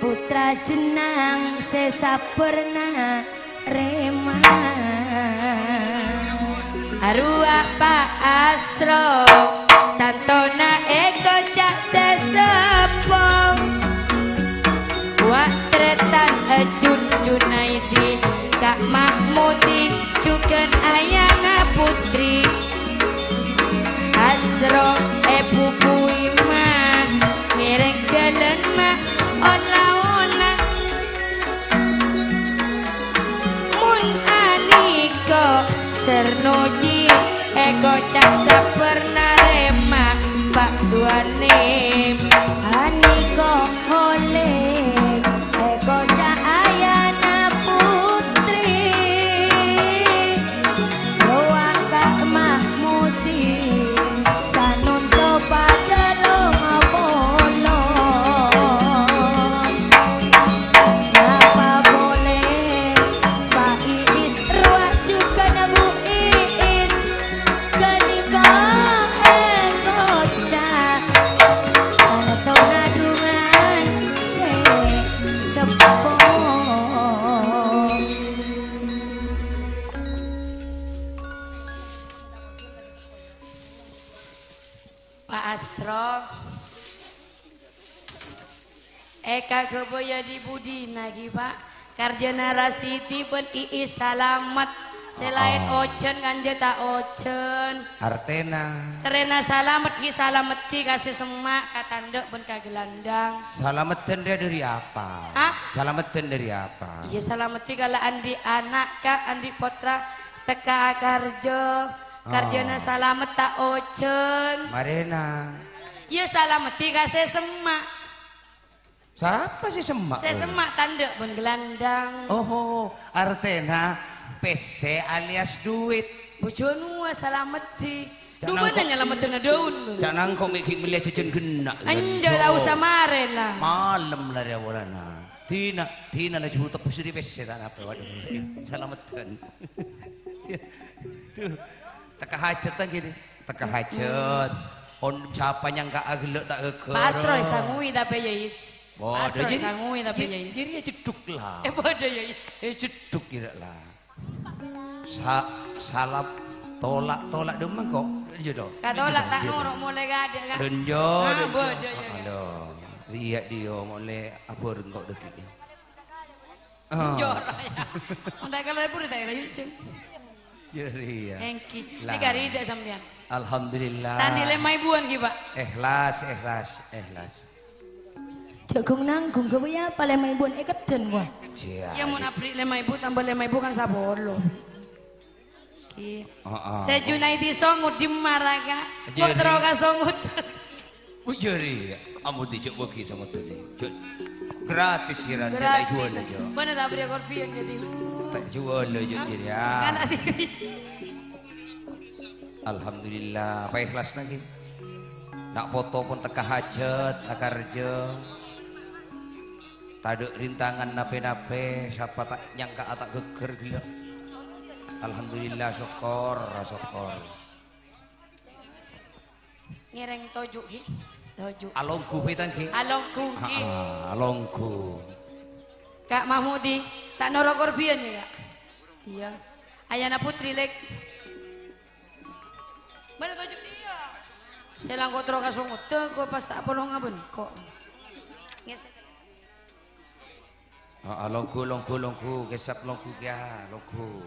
Putra jennang sè sabbhâr narèma. Arowa Pa' Astro, tantona èkoca' sè seppo. Wa' trètan è Jun Junaidi, Ka' Mahmudi, jhughân Ayana Putri. Astro èbubui Pak Suwarni, Haniko Holim, Eko Cahayana Putri, Rowa Kak Mahmudi, Sanunto Padalong Apollo. Napa boleh, Pak Iis, Rowa Jugana Bu Iis, Ghânèka èkoca' panèka dhungan sè seppo. Pa' Asro. È kaghâbây è dhi-budhina ghi, Pa'. Karjâna Rasidi bân Iis Salamet. Sè laèn ojhân kanjâ ta' ojhân. Artèna? Sarèna Salamet ghi salameddhi ka sè semma', ka tandhâ' bân ka ghâlândhâng. Salameddhân rèya dhâri apa? Hah? Salameddhân dhâri apa? Iyâ, salameddhi kala andi' ana', Ka', andi' pottra, tekka akarjâ. Karjâna Salamet ta' ojhân. Marèna. Iyâ, salameddhi ka sè semma'. Sapa sè semma'? Sè semma' tandhâ' bân ghâlândhâng. Oho, artèna pèssè alias dhuwit. Bojhuna salameddhi. Ca'na engko' nyalameddhâna dhâun. Ca'na engko' mè' ghi' mellè jhâjhân ghenna'. Enjâ', ta' osa marèna. Malem la rèya polana. Dina, dina laju tebus dâri pèssè ta' napa, waduh. Salameddhân. Duh. Tekka hajhât ta' gitu. Tekka hajhât. On sapa nyangka aghellâ' ta' ghâghâr. Pas roy sanguwi tapè ya, Is. Pas roy sanguwi tapè ya, Is. Jadi ya jeddhuk la. Eh, padâ ya, Is. Eh, jeddhuk kira la. Sa-, salap tola'-tola' dâmma kok. Iya, dong. Ka tola' ta' noro' molè ka adâ', Ka'. Dânjo, ah, dânjo. Padâ ya, ya. Aduh. Iya, dio molè abhâreng kok dâggi'. Oh. Jor, ya. Entah kalau pura tak ada, Jeng. Ya, iya. Engki. Lah. Ini kari tidak sampean. Alhamdulillah. Tadi lema ibuan ki, Pak. Ikhlas, ikhlas, ikhlas. Jagung nanggung, gawe apa lema ibuan? Eh, keden, wah. Cia. Ya, mau nabrik lema ibu tambah lema ibu kan sapolo. Ki. Heeh. Saya Junaidi Songut di Maraka. Kok terus ka Songut? Bujari, ampun dijak bagi sama tadi. Jok. Gratis ya, Ran. Gratis. Jual aja. Mana tak beri korpion jadi? Tak jual aja jadi ya. Kalah diri. Alhamdulillah, apa ikhlas lagi? Nak foto pun teka hajat, akarja. Taduk rintangan nape-nape, siapa tak nyangka atak geger gila. Alhamdulillah, syukur, syukur. Ngereng toju' ki. Toju'. Alonggu pitan ki. Alonggu ki. Ah, alonggu. Kak Mahmudi, tak noro' korbian ya, Kak? Iya. Ayana Putri, Lek. Mana toju' dia? Selangko tro kasongo, tego pas tak polong aben kok. Ngesek. Heeh, longgu, longgu, longgu, kesap longgu kya, longgu.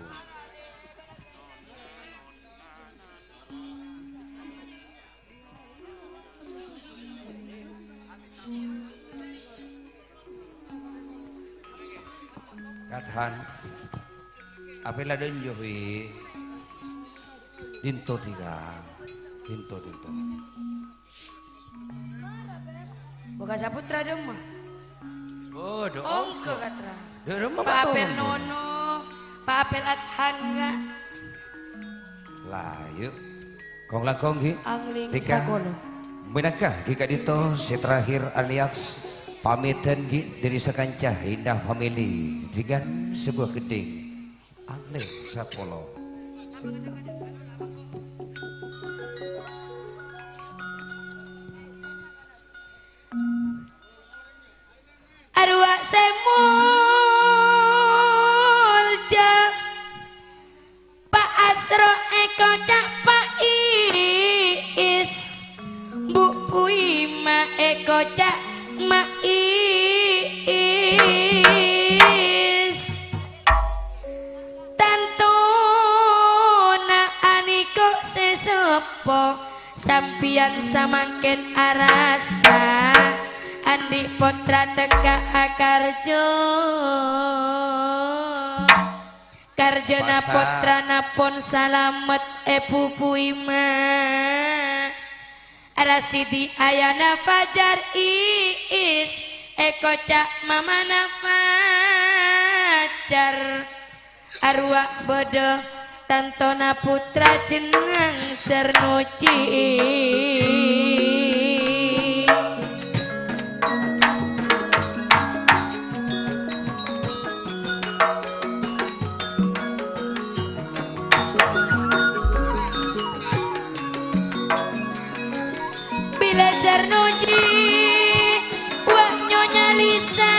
Kadhan. Ape la donjo, wi? Dinto tiga. Dinto, dinto. Boka Saputra dâmma? Oh, do, ongko, Katra. Dâ' remma Pa' Apel Nono, Pa' Apel Adhan, Kak. Lah, yuk. Kong-langkong, ghi. Angling Dika, sakola. Mènangka, ghi, ka'dinto sè terakhir alias pamitan, ghi, dâri sakanca Indah Family dengan sebuah gending. Alè sapolo. Arwah sè molja, Pa' Asro èkoca' Pa' Iis. Bu Puima èkoca' Ma' Iis. Tantona aniko sè seppo, sampèyan samangkèn arassa, andi' pottra tekka akarjo. Karjana pottrana pon salamet è Bu Puima. Rasidi ayana Fajar Iis, èkoca' mamana Fajar. Arowa bâdâ tantona pottra jenneng Sarnoji. Bilâ Sarnoji, wa' Nyonya Lisa,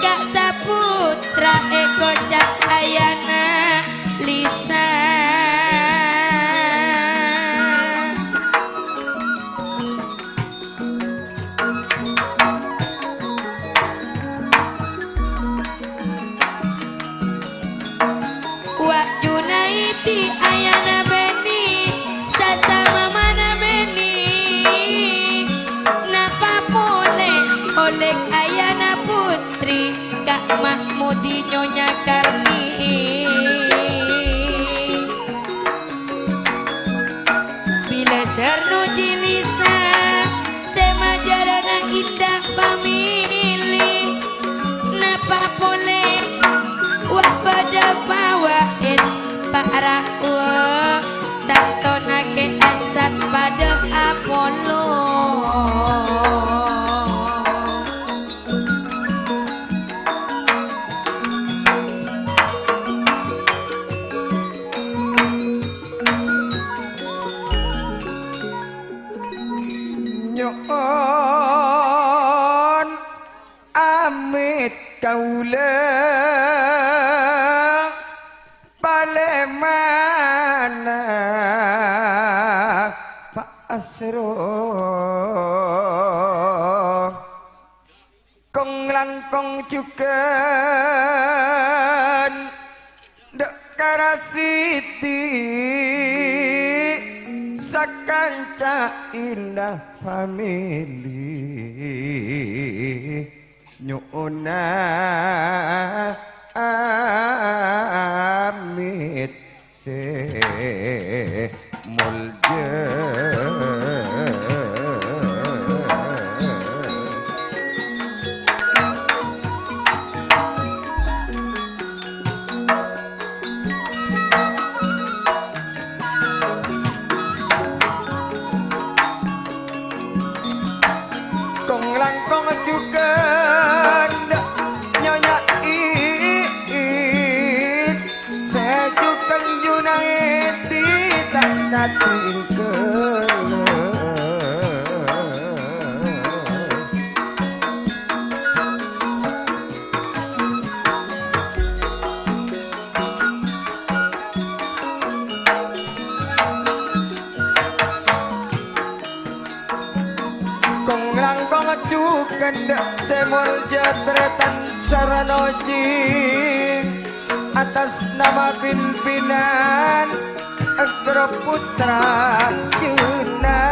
ka' saputra èkoca' ayana Lisa. Wa' Junaidi ayana bânnè, sasama mamana bânnè. Napa polè olè ayana pottra, ka' Mahmudi Nyonya Karni. Bilâ Sarnoji Lisa, sè majârâna indah pamèlè. Napa polè wa' bâdâ pawa'en, Pa' Rawo, tantona kè asat padâ apolong. Nyo'on amit kaulâ palèmana Pa' Asro. Kong-langkong jhughân dâ' ka Rasidi, sakanca indah pamèlè. Nyo'ona amit sè molja. Kong-langkong jhughân Nyonya Iis, sè jhughân Junaidi ta' katinggalân. Kong-langkong jhughân sè molja tarètan Sarnoji, atas nama pimpinan Grup Putra Juna.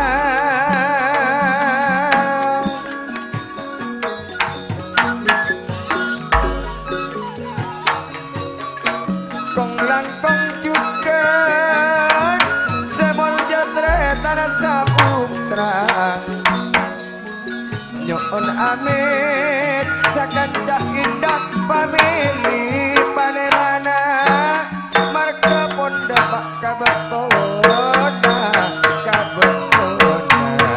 Kong-langkong jhughân sè molja tarètan saputra. Nyo'on amit sakanca indah pamèlè palèmana, marghâ pon dâpa' kabâktona, kabâktona.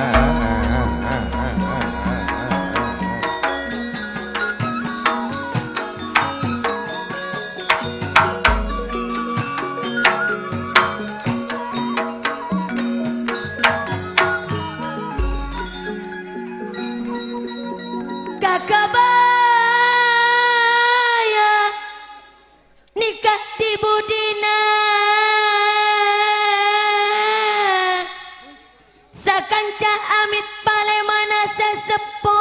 Kakabaya nèka dhi-budhina sakanca amit palèmana sè seppo.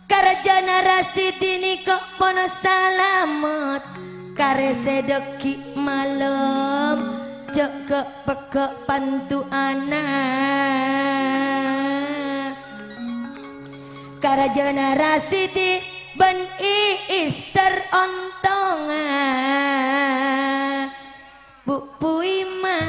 Karajâna Rasidi nèka pon salamet, karè sè dhâggi' malem, jâ' ghâ'-peggâ' pandu'âna. Karajâna Rasidi bân Iis ter ontonga. Bu-, Bu Ima.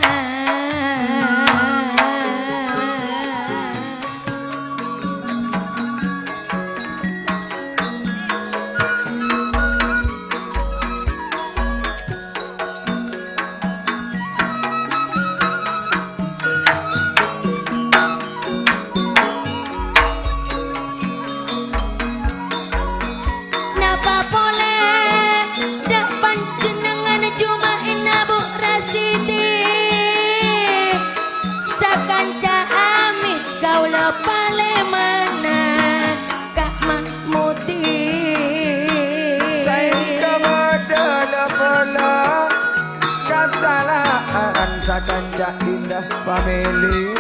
Family,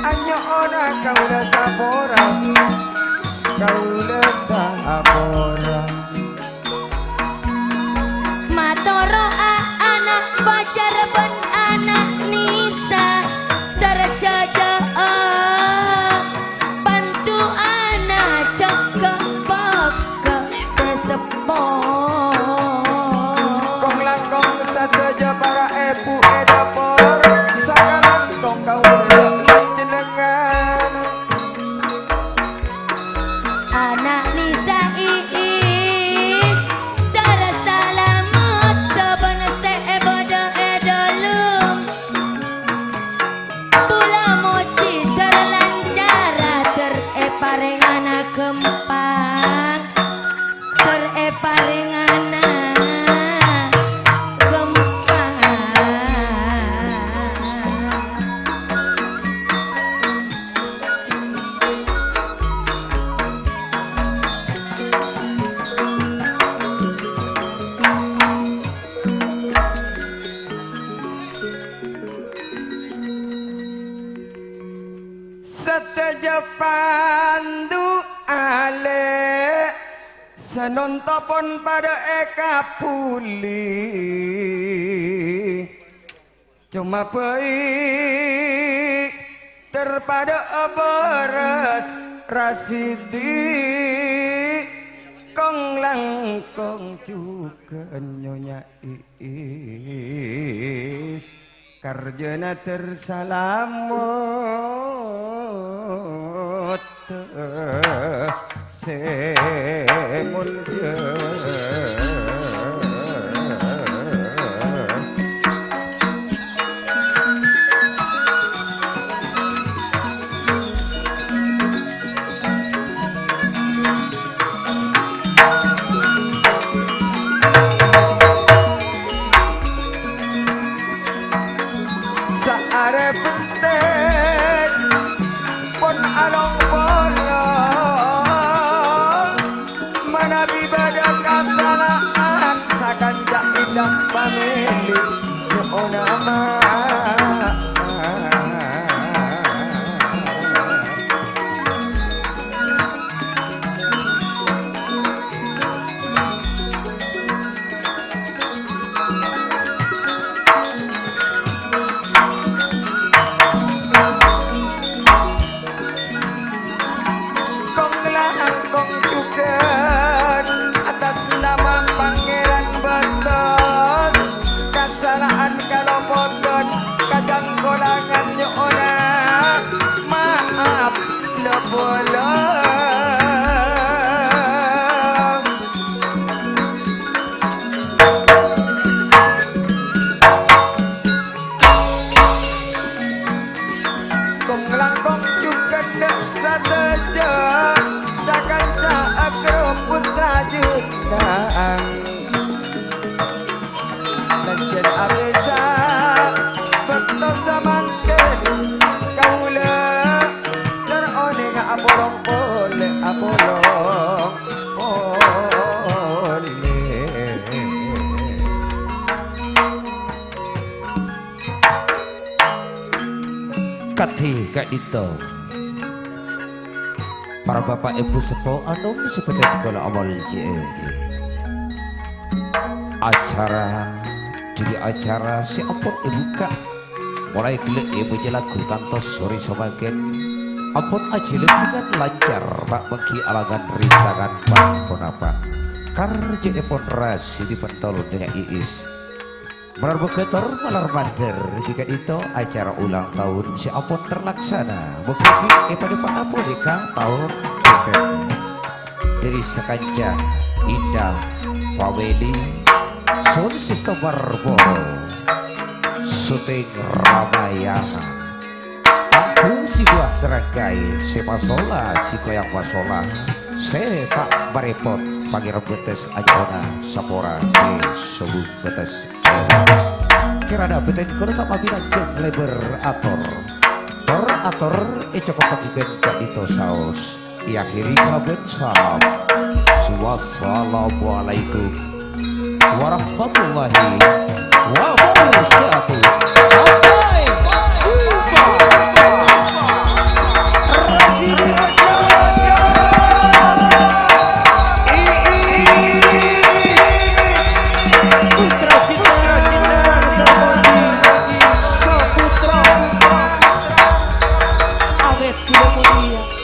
anyo'ona kaulâ sapora, kaulâ sapora. Matoro'a ana' Fajar bân ana' Nisa, terjajâ'â pandu'âna jâgâ bâkal sè seppo. Kong-langkong sadhâjâ para èbhu è dâpor, sakalangkong kaulâ panjhennengngan. Ana' Nisa Iis, tersalamedhâ bân sè èbâdâ è dhâlem. Bulâ mojhi terlancara, ter èparèngana ghâmpang, ter èparèngana ghâmpang. Sadhâjâ pandu alè' sanonto pon padâ èkabuli. Coma bhâi ter padâ bârâs rasidhi, kong-langkong jhughân Nyonya Iis, karjâna ter salamet sè molja. Saarè bhenteng pon along-polong, manabi bâdâ kasala'an sakanca èdhâ' pamèlè nyo'ona maaf. Kong-langkong jhughân atas nama Pangèran bâtos, kasala'an kalopodhân, kadhângkolangan nyo'ona maaf la-polong. Kong-langkong jhughân sadhâjâ, sakanca akrabhât rajâ tang. Nanjhân abhissa bâkto samangkèn kaulâ ter onèng apolong polè, apolong polè. Kadhi ka'dinto. Para bapa' èbhu seppo anom sè bhâdhân kaulâ amoljâ'âghi. Acara, dhâri acara sè ampon èbukka', molaè ghellâ' èbâca lagu kantos sorè samangkèn, ampon ajhâlân dengan lancar, ta' manggi alangan rintangan pa-ponapa. Karjâèpon rasidhi pentol Nyonya Iis. Malar bâgâ tor malar mandhâr, dhâri ka'dinto acara ulang taon sè ampon terlaksana. Moghâ èpadâpa'a polè ka taon bhâkal. Dhâri sakanca Indah Family, Sound System Marlboro, Syuting Ramayana. Anggun si buah serangkai, sè pasola, si koyang pasola, sè ta' marèpot, Pangèran bâtes anyo'ona sapora sè sobung bâtes. Kèrana bhâdhân kaulâ ta' mabi lanjhâng lèbâr ator. Tor ator ècokopaghi ghân ka'dinto saos. Èakhèrè kalabân salam. Wassalamualaikum warahmatullahi wabarakatuh. Sampai jumpa. Gila kaya.